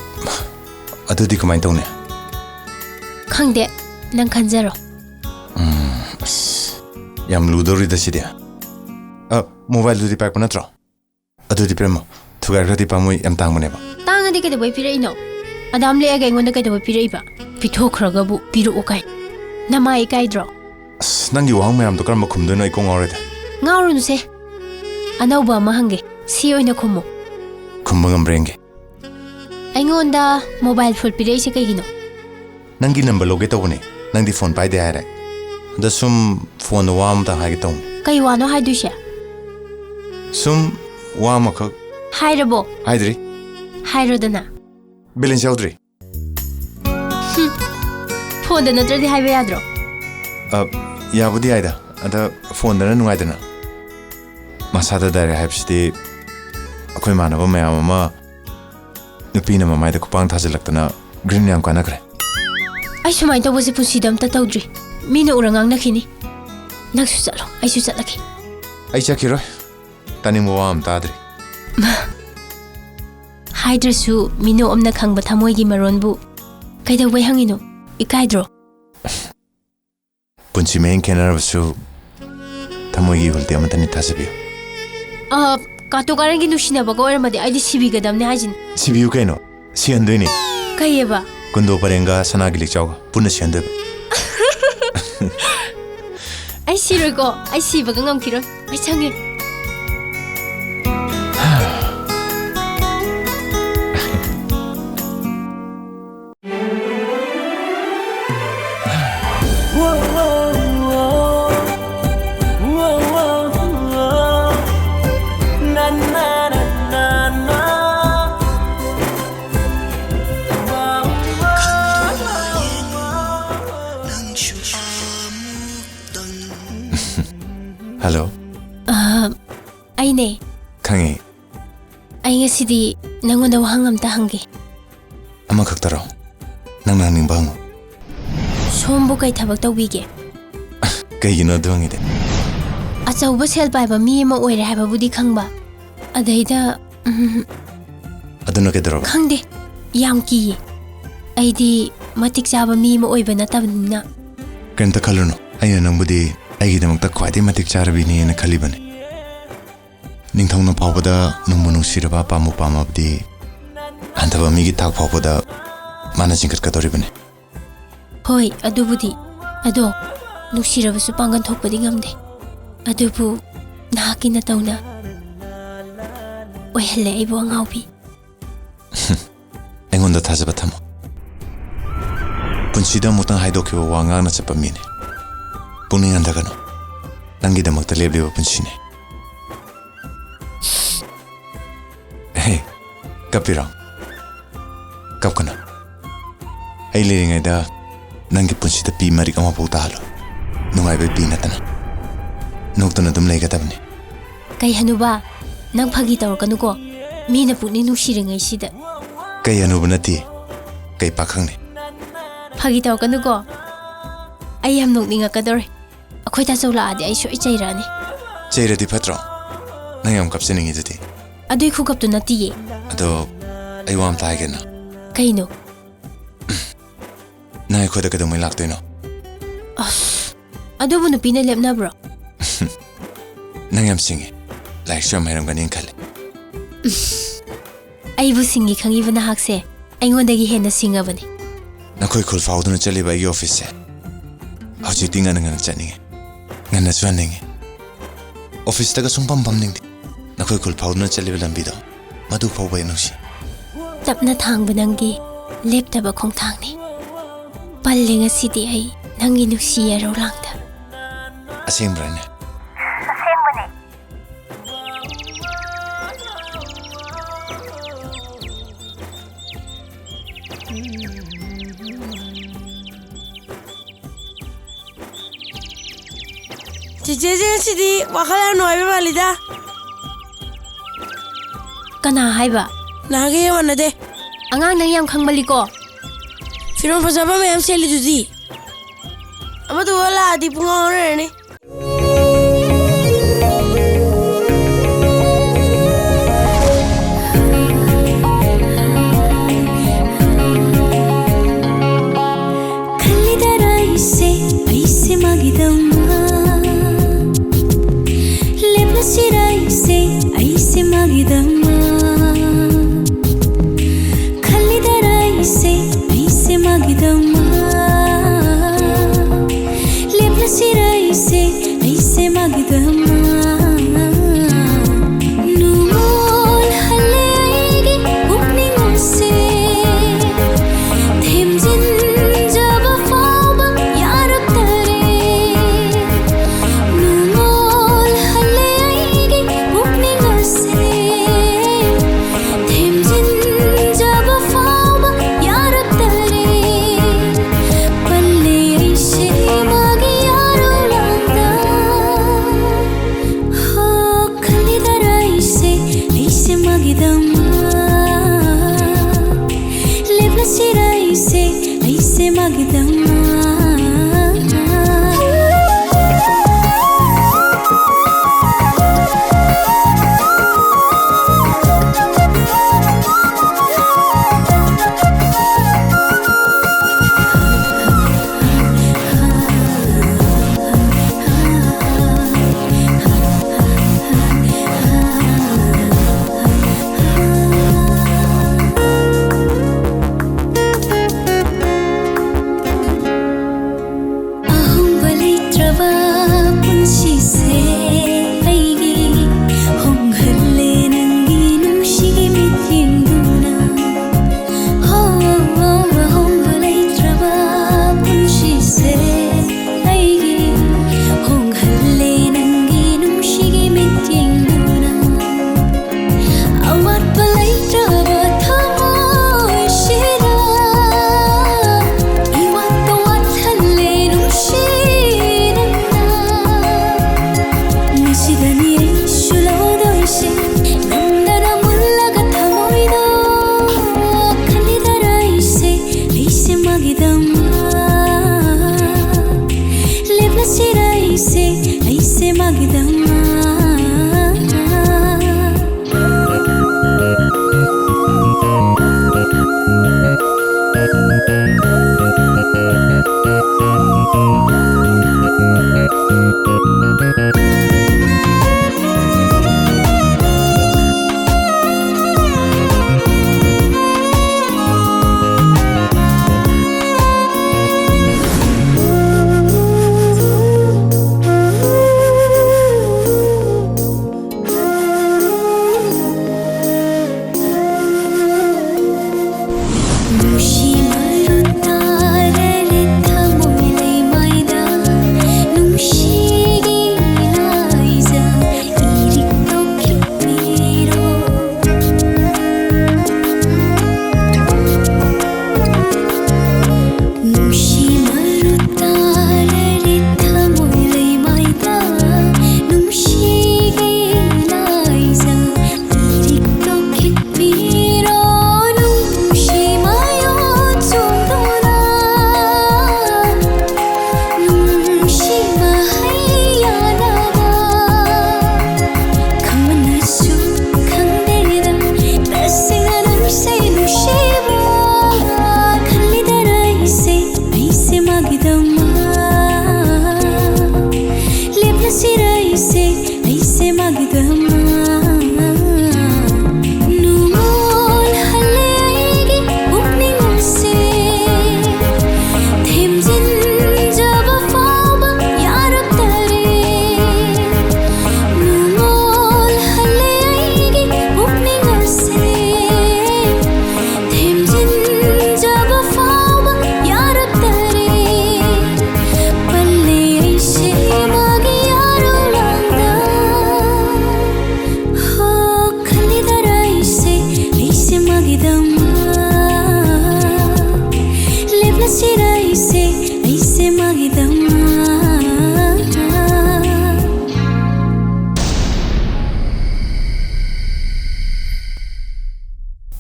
ꯑꯗꯨꯗꯤ ꯀꯃꯥꯏꯅ ꯇꯧꯅꯤ? ꯈꯪꯗꯦ, ꯅꯪ ꯈꯟꯖꯔꯣ꯫ ꯎꯝ, ꯑꯁ, ꯌꯥꯝ ꯂꯨꯗꯧꯔꯤꯗ ꯁꯤꯗꯤ꯫ ꯑ, ꯃꯣꯕꯥꯏꯜꯗꯨꯗꯤ ꯄꯥꯏꯔꯛꯄ ꯅꯠꯇ꯭ꯔꯣ? ꯑꯗꯨꯗꯤ ꯄꯤꯔꯝꯃꯣ꯫ ꯊꯨꯒꯥꯏꯈ꯭ꯔꯗꯤ ꯄꯥꯝꯃꯨꯏ, ꯌꯥꯝ ꯇꯥꯡꯕꯅꯦꯕ꯫ ꯇꯥꯡꯉꯗꯤ ꯀꯩꯗꯧꯕꯩ ꯄꯤꯔꯛꯏꯅꯣ? ꯑꯗꯥꯝ ꯂꯦꯛꯑꯒ ꯑꯩꯉꯣꯟꯗ ꯀꯩꯗꯧꯕꯩ ꯄꯤꯔꯛꯏꯕ? ꯄꯤꯊꯣꯛꯈ꯭ꯔꯒꯕꯨ ꯄꯤꯔꯛꯎ ꯀꯥꯏ꯫ ꯅꯃꯥꯏ ꯏꯀꯥꯏꯗ꯭ꯔꯣ? ꯑꯁ, ꯅꯪꯒꯤ ꯋꯥꯍꯪ ꯃꯌꯥꯝꯗꯣ ꯀꯔꯝꯕ ꯈꯨꯝꯗꯣꯏꯅꯣ ꯑꯩ ꯀꯣꯛ ꯉꯥꯎꯔꯦꯗ꯫ ꯉꯥꯎꯔꯨꯅꯨꯁꯦ꯫ ꯑꯅꯧꯕ ꯑꯃ ꯍꯪꯒꯦ꯫ ꯁꯤ ꯑꯣꯏꯅ ꯈꯨꯝꯃꯨ꯫ ꯈꯨꯝꯕ ꯉꯝꯕ꯭ꯔꯥ ꯌꯦꯡꯒꯦ꯫ ꯑꯩꯉꯣꯟꯗ ꯃꯣꯕꯥꯏꯜ ꯐꯣꯟ ꯄꯤꯔꯛꯏꯁꯦ ꯀꯩꯒꯤꯅꯣ? ꯅꯪꯒꯤ ꯅꯝꯕꯔ ꯂꯧꯒꯦ ꯇꯧꯕꯅꯦ꯫ ꯅꯪꯗꯤ ꯐꯣꯟ ꯄꯥꯏꯗꯦ ꯍꯥꯏꯔꯦ꯫ ꯑꯗ ꯁꯨꯝ ꯐꯣꯟꯗ ꯋꯥ ꯑꯃꯇ ꯍꯥꯏꯒꯦ ꯇꯧꯅꯦ꯫ ꯀꯩ ꯋꯥꯅꯣ ꯍꯥꯏꯗꯣꯏꯁꯦ? ꯁꯨꯝ ꯋꯥ ꯑꯃꯈꯛ꯫ ꯍꯥꯏꯔꯕꯣ? ꯍꯥꯏꯗ꯭ꯔꯤ꯫ ꯍꯥꯏꯔꯣꯗꯅ꯫ ꯕꯦꯂꯦꯟꯁ ꯌꯥꯎꯗ꯭ꯔꯤ꯫ ꯍꯨꯝ꯫ ꯐꯣꯟꯗ ꯅꯠꯇ꯭ꯔꯗꯤ ꯍꯥꯏꯕ ꯌꯥꯗ꯭ꯔꯣ? ꯑ, ꯌꯥꯕꯨꯗꯤ ꯌꯥꯏꯗ꯫ ꯑꯗ ꯐꯣꯟꯗꯅ ꯅꯨꯡꯉꯥꯏꯗꯅ꯫ ꯃꯁꯥꯗ ꯗꯥꯏꯔꯦꯛ ꯍꯥꯏꯕꯁꯤꯗꯤ ꯑꯩꯈꯣꯏ ꯏꯃꯥꯟꯅꯕ ꯃꯌꯥꯝ ꯑꯃ ꯅꯨꯄꯤꯅ ꯃꯃꯥꯏꯗ ꯈꯨꯄꯥꯡ ꯊꯥꯖꯤꯜꯂꯛꯇꯅ ꯒ꯭ꯔꯤꯟ ꯌꯥꯝ ꯀꯥꯟꯅꯈ꯭ꯔꯦ꯫ ꯑꯩ ꯁꯨꯃꯥꯏꯅ ꯇꯧꯕꯁꯦ ꯄꯨꯟꯁꯤꯗ ꯑꯝꯇ ꯇꯧꯗ꯭ꯔꯤ꯫ ꯃꯤꯅ ꯎꯔ ꯉꯥꯡꯅꯈꯤꯅꯤ꯫ ꯅꯪꯁꯨ ꯆꯠꯂꯣ, ꯑꯩꯁꯨ ꯆꯠꯂꯒꯦ꯫ ꯑꯩ ꯆꯠꯈꯤꯔꯣꯏ꯫ ꯇꯥꯅꯤꯡꯕ ꯋꯥ ꯑꯃ ꯇꯥꯗ꯭ꯔꯤ꯫ ꯍꯥꯏꯗ꯭ꯔꯁꯨ ꯃꯤꯅꯣꯛ ꯑꯃꯅ ꯈꯪꯕ ꯊꯃꯣꯏꯒꯤ ꯃꯔꯣꯟꯕꯨ ꯀꯩꯗꯧꯕꯩ ꯍꯪꯉꯤꯅꯣ? ꯏꯀꯥꯏꯗ꯭ꯔꯣ? ꯄꯨꯟꯁꯤ ꯃꯍꯤꯡ ꯈꯦꯠꯅꯔꯕꯁꯨ ꯊꯃꯣꯏꯒꯤ ꯏꯍꯨꯜꯗꯤ ꯑꯃꯠꯇꯅꯤ, ꯊꯥꯖꯕꯤꯌꯨ꯫ ꯑ, ꯀꯥꯇꯨ ꯀꯥꯔꯟꯒꯤ ꯅꯨꯡꯁꯤꯅꯕꯒ ꯑꯣꯏꯔꯝꯃꯗꯤ ꯑꯩꯗꯤ ꯁꯤꯕꯤꯒꯗꯕꯅꯦ ꯍꯥꯏꯁꯤꯅꯤ꯫ ꯁꯤꯕꯤꯌꯨ ꯀꯩꯅꯣ? ꯁꯤꯍꯟꯗꯣꯏꯅꯤ꯫ ꯀꯩꯑꯕ? ꯀꯨꯟꯗꯣ ꯄꯔꯦꯡꯒ ꯁꯅꯥꯒꯤ ꯂꯤꯛꯆꯥꯎꯒ ꯄꯨꯟꯅ ꯁꯤꯍꯟꯗꯣꯏꯕ꯫ ꯑꯩ ꯁꯤꯔꯣꯏꯀꯣ꯫ ꯑꯩ ꯁꯤꯕꯒ ꯉꯝꯈꯤꯔꯣꯏ꯫ ꯑꯩ ꯁꯪꯉꯦ꯫ ꯍꯜꯂꯣ꯫ ꯑ, ꯑꯩꯅꯦ꯫ ꯈꯪꯉꯦ꯫ ꯑꯩ ꯉꯁꯤꯗꯤ ꯅꯪꯉꯣꯟꯗ ꯋꯥꯍꯪ ꯑꯝꯇ ꯍꯪꯒꯦ꯫ ꯑꯃꯈꯛꯇꯔꯣ? ꯅꯪꯅ ꯍꯪꯅꯤꯡꯕ ꯍꯪꯉꯨ꯫ ꯁꯣꯝꯕꯨ ꯀꯩ ꯊꯕꯛ ꯇꯧꯕꯤꯒꯦ? ꯀꯩꯒꯤꯅꯣ ꯑꯗꯨ ꯍꯪꯉꯤꯗꯤ? ꯑꯆꯧꯕ ꯁꯦꯜ ꯄꯥꯏꯕ ꯃꯤ ꯑꯃ ꯑꯣꯏꯔꯦ ꯍꯥꯏꯕꯕꯨꯗꯤ ꯈꯪꯕ꯫ ꯑꯗꯩꯗ, ꯎꯝ, ꯑꯗꯨꯅ ꯀꯩꯗꯧꯔꯕ? ꯈꯪꯗꯦ꯫ ꯌꯥꯝ ꯀꯤꯌꯦ꯫ ꯑꯩꯗꯤ ꯃꯇꯤꯛ ꯆꯥꯕ ꯃꯤ ꯑꯃ ꯑꯣꯏꯕ ꯅꯠꯇꯕꯅꯤꯅ꯫ ꯀꯩꯝꯇ ꯈꯜꯂꯨꯅꯨ꯫ ꯑꯩꯅ ꯅꯪꯕꯨꯗꯤ ꯑꯩꯒꯤꯗꯃꯛꯇ ꯈ꯭ꯋꯥꯏꯗꯒꯤ ꯃꯇꯤꯛ ꯆꯥꯔꯕꯤꯅꯦꯅ ꯈꯜꯂꯤꯕꯅꯤ꯫ ꯅꯤꯡꯊꯧꯅ ꯐꯥꯎꯕꯗ ꯅꯨꯡꯕꯨ ꯅꯨꯡꯁꯤꯔꯕ, ꯄꯥꯝꯕꯨ ꯄꯥꯝꯃꯕꯗꯤ, ꯍꯟꯊꯕ ꯃꯤꯒꯤ ꯊꯥꯛ ꯐꯥꯎꯕꯗ ꯃꯥꯅ ꯆꯤꯡꯈꯠꯀꯗꯧꯔꯤꯕꯅꯤ꯫ ꯍꯣꯏ, ꯑꯗꯨꯕꯨꯗꯤ꯫ ꯑꯗꯣ, ꯅꯨꯡꯁꯤꯔꯕꯁꯨ ꯄꯥꯡꯒꯜ ꯊꯣꯛꯄꯗꯤ ꯉꯝꯗꯦ꯫ ꯑꯗꯨꯕꯨ ꯅꯍꯥꯛꯀꯤ ꯅꯇꯧꯅ ꯑꯣꯏꯍꯜꯂꯦ ꯑꯩꯕꯨ ꯑꯉꯥꯎꯕꯤ꯫ ꯑꯩꯉꯣꯟꯗ ꯊꯥꯖꯕ ꯊꯝꯃꯨ꯫ ꯄꯨꯟꯁꯤꯗ ꯑꯃꯨꯛꯇꯪ ꯍꯥꯏꯗꯣꯛꯈꯤꯕ ꯋꯥ ꯉꯥꯛꯅ ꯆꯠꯄ ꯃꯤꯅꯦ꯫ ꯄꯨꯛꯅꯤꯡ ꯍꯟꯊꯒꯅꯨ꯫ ꯅꯪꯒꯤꯗꯃꯛꯇ ꯂꯦꯞꯂꯤꯕ ꯄꯨꯟꯁꯤꯅꯦ꯫ ꯍꯦ, ꯀꯞꯄꯤꯔꯣ? ꯀꯞꯀꯅꯨ꯫ ꯑꯩ ꯂꯩꯔꯤꯉꯩꯗ ꯅꯪꯒꯤ ꯄꯨꯟꯁꯤꯗ ꯄꯤ ꯃꯔꯤꯛ ꯑꯃꯐꯥꯎ ꯇꯥꯍꯜꯂꯣꯏ꯫ ꯅꯨꯡꯉꯥꯏꯕ ꯄꯤ ꯅꯠꯇꯅ꯫ ꯅꯣꯛꯇꯨꯅ ꯑꯗꯨꯝ ꯂꯩꯒꯗꯕꯅꯤ꯫ ꯀꯩ ꯍꯅꯨꯕ, ꯅꯪ ꯐꯥꯒꯤ ꯇꯧꯔꯛꯀꯅꯨꯀꯣ꯫ ꯃꯤꯅ ꯄꯨꯛꯅꯤꯡ ꯅꯨꯡꯁꯤꯔꯤꯉꯩꯁꯤꯗ꯫ ꯀꯩ ꯍꯅꯨꯕ ꯅꯠꯇꯦ꯫ ꯀꯩ ꯄꯥꯈꯪꯅꯤ꯫ ꯐꯥꯒꯤ ꯇꯧꯔꯛꯀꯅꯨꯀꯣ꯫ ꯑꯩ ꯌꯥꯝ ꯅꯣꯛꯅꯤꯡꯉꯛꯀꯗꯧꯔꯦ꯫ ꯑꯩꯈꯣꯏ ꯇꯥꯆꯧ ꯂꯥꯛꯑꯗꯤ ꯑꯩ ꯁꯣꯏ ꯆꯩꯔꯛꯑꯅꯤ꯫ ꯆꯩꯔꯗꯤ ꯐꯠꯇ꯭ꯔꯣ? ꯅꯪ ꯌꯥꯝ ꯀꯞꯆꯅꯤꯡꯉꯤꯗꯨꯗꯤ꯫ ꯑꯗꯨꯏ ꯈꯨꯀꯞꯇꯨ ꯅꯠꯇꯤꯌꯦ꯫ ꯑꯗꯣ, ꯑꯩ ꯋꯥ ꯑꯝꯇ ꯍꯥꯏꯒꯦꯅ꯫ ꯀꯩꯅꯣ? ꯅꯪ ꯑꯩꯈꯣꯏꯗ ꯀꯩꯗꯧꯉꯩ ꯂꯥꯛꯇꯣꯏꯅꯣ? ꯑꯁ, ꯑꯗꯨꯕꯨ ꯅꯨꯄꯤꯅ ꯂꯦꯞꯅꯕ꯭ꯔꯣ? ꯅꯪ ꯌꯥꯝ ꯁꯤꯡꯉꯦ꯫ ꯂꯥꯏꯔꯤꯛꯁꯨ ꯌꯥꯝ ꯍꯩꯔꯝꯒꯅꯤꯅ ꯈꯜꯂꯦ꯫ ꯑꯩꯕꯨ ꯁꯤꯡꯉꯤ ꯈꯪꯉꯤꯕ ꯅꯍꯥꯛꯁꯦ ꯑꯩꯉꯣꯟꯗꯒꯤ ꯍꯦꯟꯅ ꯁꯤꯡꯉꯕꯅꯤ꯫ ꯅꯈꯣꯏ ꯈꯨꯜ ꯐꯥꯎꯗꯨꯅ ꯆꯠꯂꯤꯕ ꯑꯩꯒꯤ ꯑꯣꯐꯤꯁꯁꯦ ꯍꯧꯖꯤꯛꯇꯤ ꯉꯟꯅ ꯉꯟꯅ ꯆꯠꯅꯤꯡꯉꯦ, ꯉꯟꯅꯁꯨ ꯍꯟꯅꯤꯡꯉꯦ꯫ ꯑꯣꯐꯤꯁꯇꯒ ꯁꯨꯡꯐꯝ ꯐꯝꯅꯤꯡꯗꯦ꯫ ꯅꯈꯣꯏ ꯈꯨꯜ ꯐꯥꯎꯗꯨꯅ ꯆꯠꯂꯤꯕ ꯂꯝꯕꯤꯗꯣ, ꯃꯗꯨ ꯐꯥꯎꯕ ꯑꯩ ꯅꯨꯡꯁꯤ꯫ ꯇꯞꯅ ꯊꯥꯡꯕ ꯅꯪꯒꯤ ꯂꯦꯞꯇꯕ ꯈꯣꯡꯊꯥꯡꯅꯤ꯫ ꯄꯜꯂꯦ ꯉꯁꯤꯗꯤ ꯑꯩ ꯅꯪꯒꯤ ꯅꯨꯡꯁꯤ ꯌꯥꯔꯧ ꯂꯥꯡꯗ꯫ ꯑꯁꯦꯡꯕ꯭ꯔꯥꯅꯦ? ꯑꯁꯦꯡꯕꯅꯦ꯫ ꯆꯤꯆꯦꯁꯦ ꯉꯁꯤꯗꯤ ꯋꯥꯈꯜ ꯌꯥꯝ ꯅꯨꯡꯉꯥꯏꯕ ꯃꯥꯜꯂꯤꯗ꯫ ꯀꯅꯥ ꯍꯥꯏꯕ? ꯅꯍꯥꯟꯒꯩ ꯃꯥꯟꯅꯗꯦ꯫ ꯑꯉꯥꯡ ꯅꯪ ꯌꯥꯝ ꯈꯪꯃꯜꯂꯤꯀꯣ꯫ ꯐꯤꯔꯣꯜ ꯐꯖꯕ ꯃꯌꯥꯝ ꯁꯦꯠꯂꯤꯗꯨꯗꯤ꯫ ꯑꯃꯗꯨꯒ ꯂꯥꯛꯑꯗꯤ ꯄꯨꯡꯉꯥꯎ ꯉꯥꯎꯅꯔꯅꯤ꯫ ꯈꯜꯂꯤꯗꯔꯥ ꯑꯩꯁꯦ, ꯑꯩꯁꯦ ꯃꯥꯒꯤꯗꯃꯛ? ꯂꯦꯞꯂꯁꯤꯔꯥ ꯑꯩꯁꯦ, ꯑꯩꯁꯦ ꯃꯥꯒꯤꯗꯃꯛ? ꯈꯜꯂꯤꯗꯔꯥ ꯑꯩꯁꯦ, ꯑꯩꯁꯦ ꯃꯥꯒꯤꯗꯃꯛ? ꯂꯦꯞꯂꯁꯤꯔꯥ ꯑꯩꯁꯦ, ꯑꯩꯁꯦ ꯃꯥꯒꯤꯗꯃꯛ? ꯅꯨꯡꯉꯣꯜꯍꯜꯂꯦ ꯑꯩꯒꯤ ꯄꯨꯛꯅꯤꯡ ꯑꯁꯦ꯫ ꯊꯦꯝꯖꯤꯟꯖꯕ ꯐꯥꯎꯕ ꯌꯥꯔꯛꯇꯔꯦ꯫ ꯅꯨꯡꯉꯣꯜꯍꯜꯂꯦ ꯑꯩꯒꯤ ꯄꯨꯛꯅꯤꯡ ꯑꯁꯦ꯫ ꯊꯦꯝꯖꯤꯟꯖꯕ ꯐꯥꯎꯕ ꯌꯥꯔꯛꯇꯔꯦ꯫ ꯄꯜꯂꯦ ꯑꯩꯁꯦ ꯃꯥꯒꯤ ꯌꯥꯔꯧ ꯂꯥꯡꯗ꯫ ꯍꯣ, ꯈꯜꯂꯤꯗꯔꯥ ꯑꯩꯁꯦ, ꯑꯩꯁꯦ ꯃꯥꯒꯤꯗꯃꯛ? ꯂꯦꯞꯂꯁꯤꯔꯥ ꯑꯩꯁꯦ, ꯑꯩꯁꯦ ꯃꯥꯒꯤꯗꯃꯛ?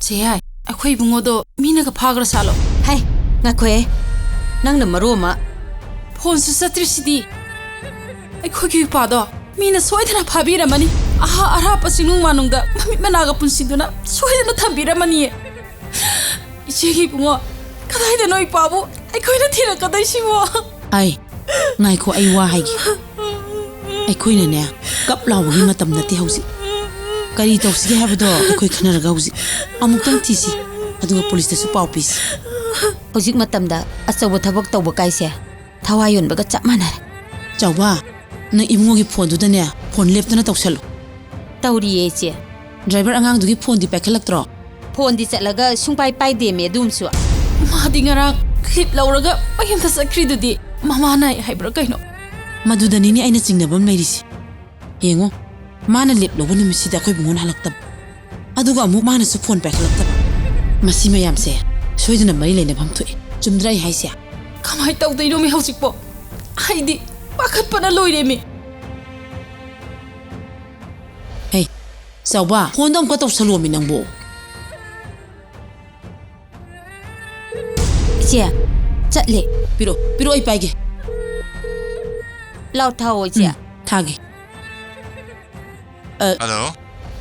ꯆꯦ ꯌꯥꯏ, ꯑꯩꯈꯣꯏ ꯏꯕꯨꯡꯉꯣꯗꯣ ꯃꯤꯅꯒ ꯐꯥꯈ꯭ꯔ ꯁꯥꯠꯂꯣ? ꯍꯩ, ꯉꯥꯏꯈꯣꯍꯦ, ꯅꯪꯅ ꯃꯔꯣ ꯑꯃ꯫ ꯐꯣꯟꯁꯨ ꯆꯠꯇ꯭ꯔꯤꯁꯤꯗꯤ꯫ ꯑꯩꯈꯣꯏꯒꯤ ꯏꯄꯥꯗꯣ ꯃꯤꯅ ꯁꯣꯏꯗꯅ ꯐꯥꯕꯤꯔꯝꯃꯅꯤ꯫ ꯑꯍꯥ ꯑꯔꯥꯞꯄ ꯆꯤꯡꯅꯨꯡ ꯃꯥꯅꯨꯡꯗ ꯃꯃꯤꯠ ꯃꯅꯥꯒ ꯄꯨꯟꯁꯤꯟꯗꯨꯅ ꯁꯣꯏꯗꯅ ꯊꯝꯕꯤꯔꯝꯃꯅꯤꯌꯦ꯫ ꯏꯆꯦꯒꯤ ꯏꯕꯨꯡꯉꯣ, ꯀꯗꯥꯏꯗꯅꯣ ꯏꯄꯥꯕꯨ ꯑꯩꯈꯣꯏꯅ ꯊꯤꯔꯛꯀꯗꯣꯏꯁꯤꯕꯣ? ꯑꯩ, ꯉꯥꯏꯈꯣ, ꯑꯩ ꯋꯥ ꯍꯥꯏꯒꯦ꯫ ꯑꯩꯈꯣꯏꯅꯅꯦ, ꯀꯞ ꯂꯥꯎꯕꯒꯤ ꯃꯇꯝ ꯅꯠꯇꯦ ꯍꯧꯖꯤꯛ꯫ ꯀꯔꯤ ꯇꯧꯁꯤꯒꯦ ꯍꯥꯏꯕꯗꯣ ꯑꯩꯈꯣꯏ ꯈꯟꯅꯔꯒ ꯍꯧꯖꯤꯛ ꯑꯃꯨꯛꯇꯪ ꯊꯤꯁꯤ, ꯑꯗꯨꯒ ꯄꯨꯂꯤꯁꯇꯁꯨ ꯄꯥꯎ ꯄꯤꯁꯤ꯫ ꯍꯧꯖꯤꯛ ꯃꯇꯝꯗ ꯑꯆꯧꯕ ꯊꯕꯛ ꯇꯧꯕ ꯀꯥꯏꯁꯦ ꯊꯋꯥꯏ ꯌꯣꯟꯕꯒ ꯆꯞ ꯃꯥꯟꯅꯔꯦ꯫ ꯆꯥꯎꯕ, ꯅꯪ ꯏꯕꯨꯡꯉꯣꯒꯤ ꯐꯣꯟꯗꯨꯗꯅꯦ, ꯐꯣꯟ ꯂꯦꯞꯇꯅ ꯇꯧꯁꯜꯂꯨ꯫ ꯇꯧꯔꯤꯌꯦ, ꯏꯆꯦ꯫ ꯗ꯭ꯔꯥꯏꯚꯔ ꯑꯉꯥꯡꯗꯨꯒꯤ ꯐꯣꯟꯗꯤ ꯄꯥꯏꯈꯠꯂꯛꯇ꯭ꯔꯣ? ꯐꯣꯟꯗꯤ ꯆꯠꯂꯒ ꯁꯨꯡꯄꯥꯏ ꯄꯥꯏꯗꯦꯃꯦ ꯑꯗꯨꯝꯁꯨ꯫ ꯃꯥꯗꯤ ꯉꯔꯥꯡ ꯂꯤꯞ ꯂꯧꯔꯒ ꯃꯌꯨꯝꯗ ꯆꯠꯈ꯭ꯔꯤꯗꯨꯗꯤ꯫ ꯃꯃꯥ ꯅꯥꯏ ꯍꯥꯏꯕ꯭ꯔꯥ ꯀꯩꯅꯣ? ꯃꯗꯨꯗꯅꯤꯅꯦ ꯑꯩꯅ ꯆꯤꯡꯅꯕ ꯑꯃ ꯂꯩꯔꯤꯁꯦ꯫ ꯌꯦꯡꯉꯣ, ꯃꯥꯅ ꯂꯤꯞ ꯂꯧꯕ ꯅꯨꯃꯤꯠꯁꯤꯗ ꯑꯩꯈꯣꯏ ꯏꯕꯨꯡꯉꯣꯅ ꯍꯜꯂꯛꯇꯕ꯫ ꯑꯗꯨꯒ ꯑꯃꯨꯛ ꯃꯥꯅꯁꯨ ꯐꯣꯟ ꯄꯥꯏꯈꯠꯂꯛꯇꯕ꯫ ꯃꯁꯤ ꯃꯌꯥꯝꯁꯦ ꯁꯣꯏꯗꯅ ꯃꯔꯤ ꯂꯩꯅꯐꯝ ꯊꯣꯛꯑꯦ꯫ ꯆꯨꯝꯗ꯭ꯔꯥ ꯑꯩ ꯍꯥꯏꯁꯦ? ꯀꯃꯥꯏ ꯇꯧꯗꯣꯏꯅꯣꯃꯤ ꯍꯧꯖꯤꯛꯄꯣ? ꯑꯩꯗꯤ ꯄꯥꯈꯠꯄꯅ ꯂꯣꯏꯔꯦꯃꯤ꯫ ꯍꯩ, ꯆꯥꯎꯕ, ꯐꯣꯟꯗꯣ ꯑꯃꯨꯛꯀ ꯇꯧꯁꯜꯂꯣꯃꯤ ꯅꯪꯕꯨ꯫ ꯏꯆꯦ, ꯆꯠꯂꯦ꯫ ꯄꯤꯔꯛꯑꯣ, ꯄꯤꯔꯛꯑꯣ, ꯑꯩ ꯄꯥꯏꯒꯦ꯫ ꯂꯥꯎ ꯊꯥꯎꯑꯣ, ꯏꯆꯦ꯫ ꯎꯝ, ꯊꯥꯒꯦ꯫ ꯑ, ꯍꯜꯂꯣ꯫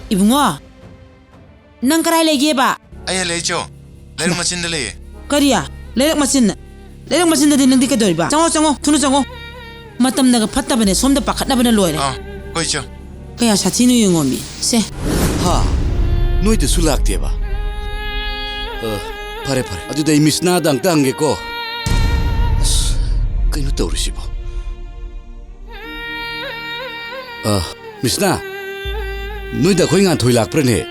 ꯏꯕꯨꯡꯉꯣ, ꯅꯪ ꯀꯔꯥꯏ ꯂꯩꯒꯦꯕ? ꯑꯩ ꯍꯜꯂꯛꯑꯦ, ꯏꯆꯧ꯫ ꯂꯩꯔꯛ ꯃꯆꯤꯟꯗ ꯂꯩꯌꯦ꯫ ꯀꯔꯤ? ꯂꯩꯔꯛ ꯃꯆꯤꯟ? ꯂꯩꯔꯛ ꯃꯆꯤꯟꯗꯗꯤ ꯅꯪꯗꯤ ꯀꯩꯗꯧꯔꯤꯕ? ꯆꯪꯉꯣ, ꯆꯪꯉꯣ, ꯊꯨꯅ ꯆꯪꯉꯣ꯫ ꯃꯇꯝꯅꯒ ꯐꯠꯇꯕꯅꯦ, ꯁꯣꯝꯗ ꯄꯥꯈꯠꯅꯕꯅ ꯂꯣꯏꯔꯦ꯫ ꯑꯥ, ꯍꯣꯏ, ꯏꯆꯧ꯫ ꯀꯌꯥ ꯁꯥꯊꯤꯅꯣ ꯌꯦꯡꯉꯣꯃꯤ꯫ ꯁꯦ꯫ ꯍꯥ? ꯅꯣꯏꯗꯁꯨ ꯂꯥꯛꯇꯦꯕ? ꯑ, ꯐꯔꯦ, ꯐꯔꯦ꯫ ꯑꯗꯨꯗꯤ ꯑꯩ ꯃꯤꯁꯅꯥꯗ ꯑꯝꯇ ꯍꯪꯒꯦꯀꯣ꯫ ꯑꯁ, ꯀꯩꯅꯣ ꯇꯧꯔꯤꯁꯤꯕꯣ? ꯑ, ꯃꯤꯁꯅꯥ, ꯅꯣꯏꯗ ꯑꯩꯈꯣꯏ ꯉꯥꯟꯊꯣꯏ ꯂꯥꯛꯄ꯭ꯔꯅꯦ?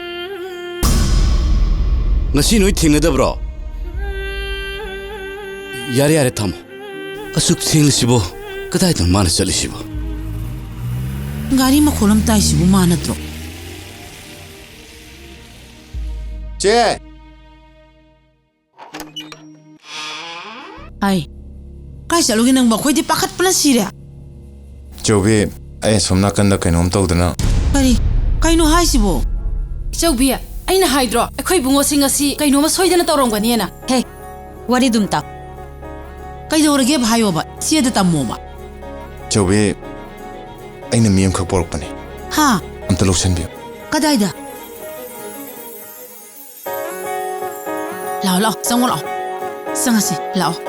ꯉꯁꯤ ꯅꯣꯏ ꯊꯦꯡꯅꯗꯕ꯭ꯔꯣ? ꯌꯥꯔꯦ, ꯌꯥꯔꯦ, ꯊꯝꯃꯣ꯫ ꯑꯁꯨꯛ ꯊꯦꯡꯂꯁꯤꯕꯣ? ꯀꯗꯥꯏꯗꯅꯣ ꯃꯥꯅ ꯆꯠꯂꯤꯁꯤꯕꯣ? ꯒꯥꯔꯤ ꯃꯈꯣꯜ ꯑꯃ ꯇꯥꯏꯁꯤꯕꯨ ꯃꯥ ꯅꯠꯇ꯭ꯔꯣ? ꯆꯦ! ꯑꯩ, ꯀꯥꯏ ꯆꯠꯂꯨꯒꯦ ꯅꯪꯕꯣ? ꯑꯩꯈꯣꯏꯗꯤ ꯄꯥꯈꯠꯄꯅ ꯁꯤꯔꯦ꯫ ꯆꯧꯕꯤ, ꯑꯩ ꯑꯁꯣꯝ ꯅꯥꯀꯟꯗ ꯀꯩꯅꯣꯝ ꯇꯧꯗꯅ꯫ ꯀꯔꯤ? ꯀꯩꯅꯣ ꯍꯥꯏꯁꯤꯕꯣ? ꯏꯆꯧꯕꯤ, ꯑꯩꯅ ꯍꯥꯏꯗ꯭ꯔꯣ, ꯑꯩꯈꯣꯏ ꯏꯕꯨꯡꯉꯣꯁꯤꯡ ꯑꯁꯤ ꯀꯩꯅꯣꯝꯃ ꯁꯣꯏꯗꯅ ꯇꯧꯔꯝꯒꯅꯤꯅ? ꯍꯦ, ꯋꯥꯔꯤꯗꯨꯝ ꯇꯥꯎ꯫ ꯀꯩꯗꯧꯔꯒꯦꯕ ꯍꯥꯏꯌꯣꯕ, ꯆꯦꯗ ꯇꯝꯃꯣꯕ꯫ ꯆꯧꯕꯤ, ꯑꯩꯅ ꯃꯤ ꯑꯃꯈꯛ ꯄꯣꯔꯛꯄꯅꯦ꯫ ꯍꯥ? ꯑꯝꯇ ꯂꯧꯁꯟꯕꯤꯌꯨ꯫ ꯀꯗꯥꯏꯗ? ꯂꯥꯛꯑꯣ, ꯂꯥꯛꯑꯣ, ꯆꯪꯉꯣ, ꯂꯥꯛꯑꯣ꯫ ꯆꯪꯉꯁꯤ, ꯂꯥꯛꯑꯣ꯫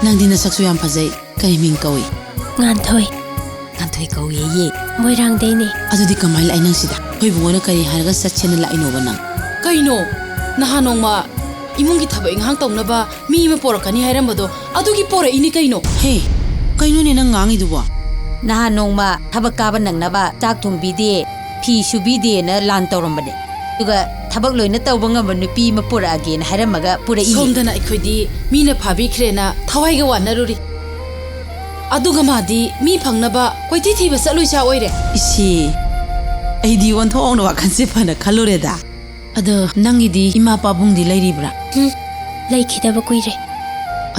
ꯅꯪꯗꯤ ꯅꯁꯛꯁꯨ ꯌꯥꯝ ꯐꯖꯩ꯫ ꯀꯔꯤ ꯃꯤꯡ ꯀꯧꯏ? ꯉꯥꯟꯊꯣꯏ꯫ ꯉꯥꯟꯊꯣꯏ ꯀꯧꯏꯌꯦ꯫ ꯃꯣꯏꯔꯥꯡꯗꯩꯅꯦ꯫ ꯑꯗꯨꯗꯤ ꯀꯃꯥꯏꯅ ꯂꯥꯛꯏ ꯅꯪ ꯁꯤꯗ? ꯑꯩꯈꯣꯏ ꯏꯕꯨꯡꯉꯣꯅ ꯀꯔꯤ ꯍꯥꯏꯔꯒ ꯆꯠꯁꯦꯅ ꯂꯥꯛꯏꯅꯣꯕ ꯅꯪ? ꯀꯩꯅꯣ? ꯅꯍꯥꯟ ꯅꯣꯡꯃ ꯏꯃꯨꯡꯒꯤ ꯊꯕꯛ ꯏꯪꯈꯥꯡ ꯇꯧꯅꯕ ꯃꯤ ꯑꯃ ꯄꯣꯔꯛꯀꯅꯤ ꯍꯥꯏꯔꯝꯕꯗꯣ, ꯑꯗꯨꯒꯤ ꯄꯣꯔꯛꯏꯅꯤ ꯀꯩꯅꯣ꯫ ꯍꯦ, ꯀꯩꯅꯣꯅꯦ ꯅꯪ ꯉꯥꯡꯉꯤꯗꯨꯕꯣ? ꯅꯍꯥꯟ ꯅꯣꯡꯃ ꯊꯕꯛ ꯀꯥꯕ ꯅꯪꯅꯕ ꯆꯥꯛ ꯊꯣꯡꯕꯤꯗꯦ, ꯐꯤ ꯁꯨꯕꯤꯗꯦꯅ ꯂꯥꯟ ꯇꯧꯔꯝꯕꯅꯦ꯫ ꯑꯗꯨꯒ ꯊꯕꯛ ꯂꯣꯏꯅ ꯇꯧꯕ ꯉꯝꯕ ꯅꯨꯄꯤ ꯑꯃ ꯄꯨꯔꯛꯑꯒꯦꯅ ꯍꯥꯏꯔꯝꯃꯒ ꯄꯨꯔꯛꯏꯅꯦ꯫ ꯁꯣꯝꯗꯅ ꯑꯩꯈꯣꯏꯗꯤ ꯃꯤꯅ ꯐꯥꯕꯤꯈ꯭ꯔꯦꯅ ꯊꯋꯥꯏꯒ ꯋꯥꯅꯔꯨꯔꯤ꯫ ꯑꯗꯨꯒ ꯃꯥꯗꯤ ꯃꯤ ꯐꯪꯅꯕ ꯀꯣꯏꯊꯤ ꯊꯤꯕ ꯆꯠꯂꯣꯏ ꯆꯥ ꯑꯣꯏꯔꯦ꯫ ꯏꯁꯤ, ꯑꯩꯗꯤ ꯑꯣꯟꯊꯣꯛꯅ ꯋꯥꯈꯜꯁꯦ ꯐꯅ ꯈꯜꯂꯨꯔꯦꯗ꯫ ꯑꯗꯣ ꯅꯪꯒꯤꯗꯤ ꯏꯃꯥ ꯄꯥꯕꯨꯡꯗꯤ ꯂꯩꯔꯤꯕ꯭ꯔꯥ? ꯎꯝ, ꯂꯩꯈꯤꯗꯕ ꯀꯨꯏꯔꯦ꯫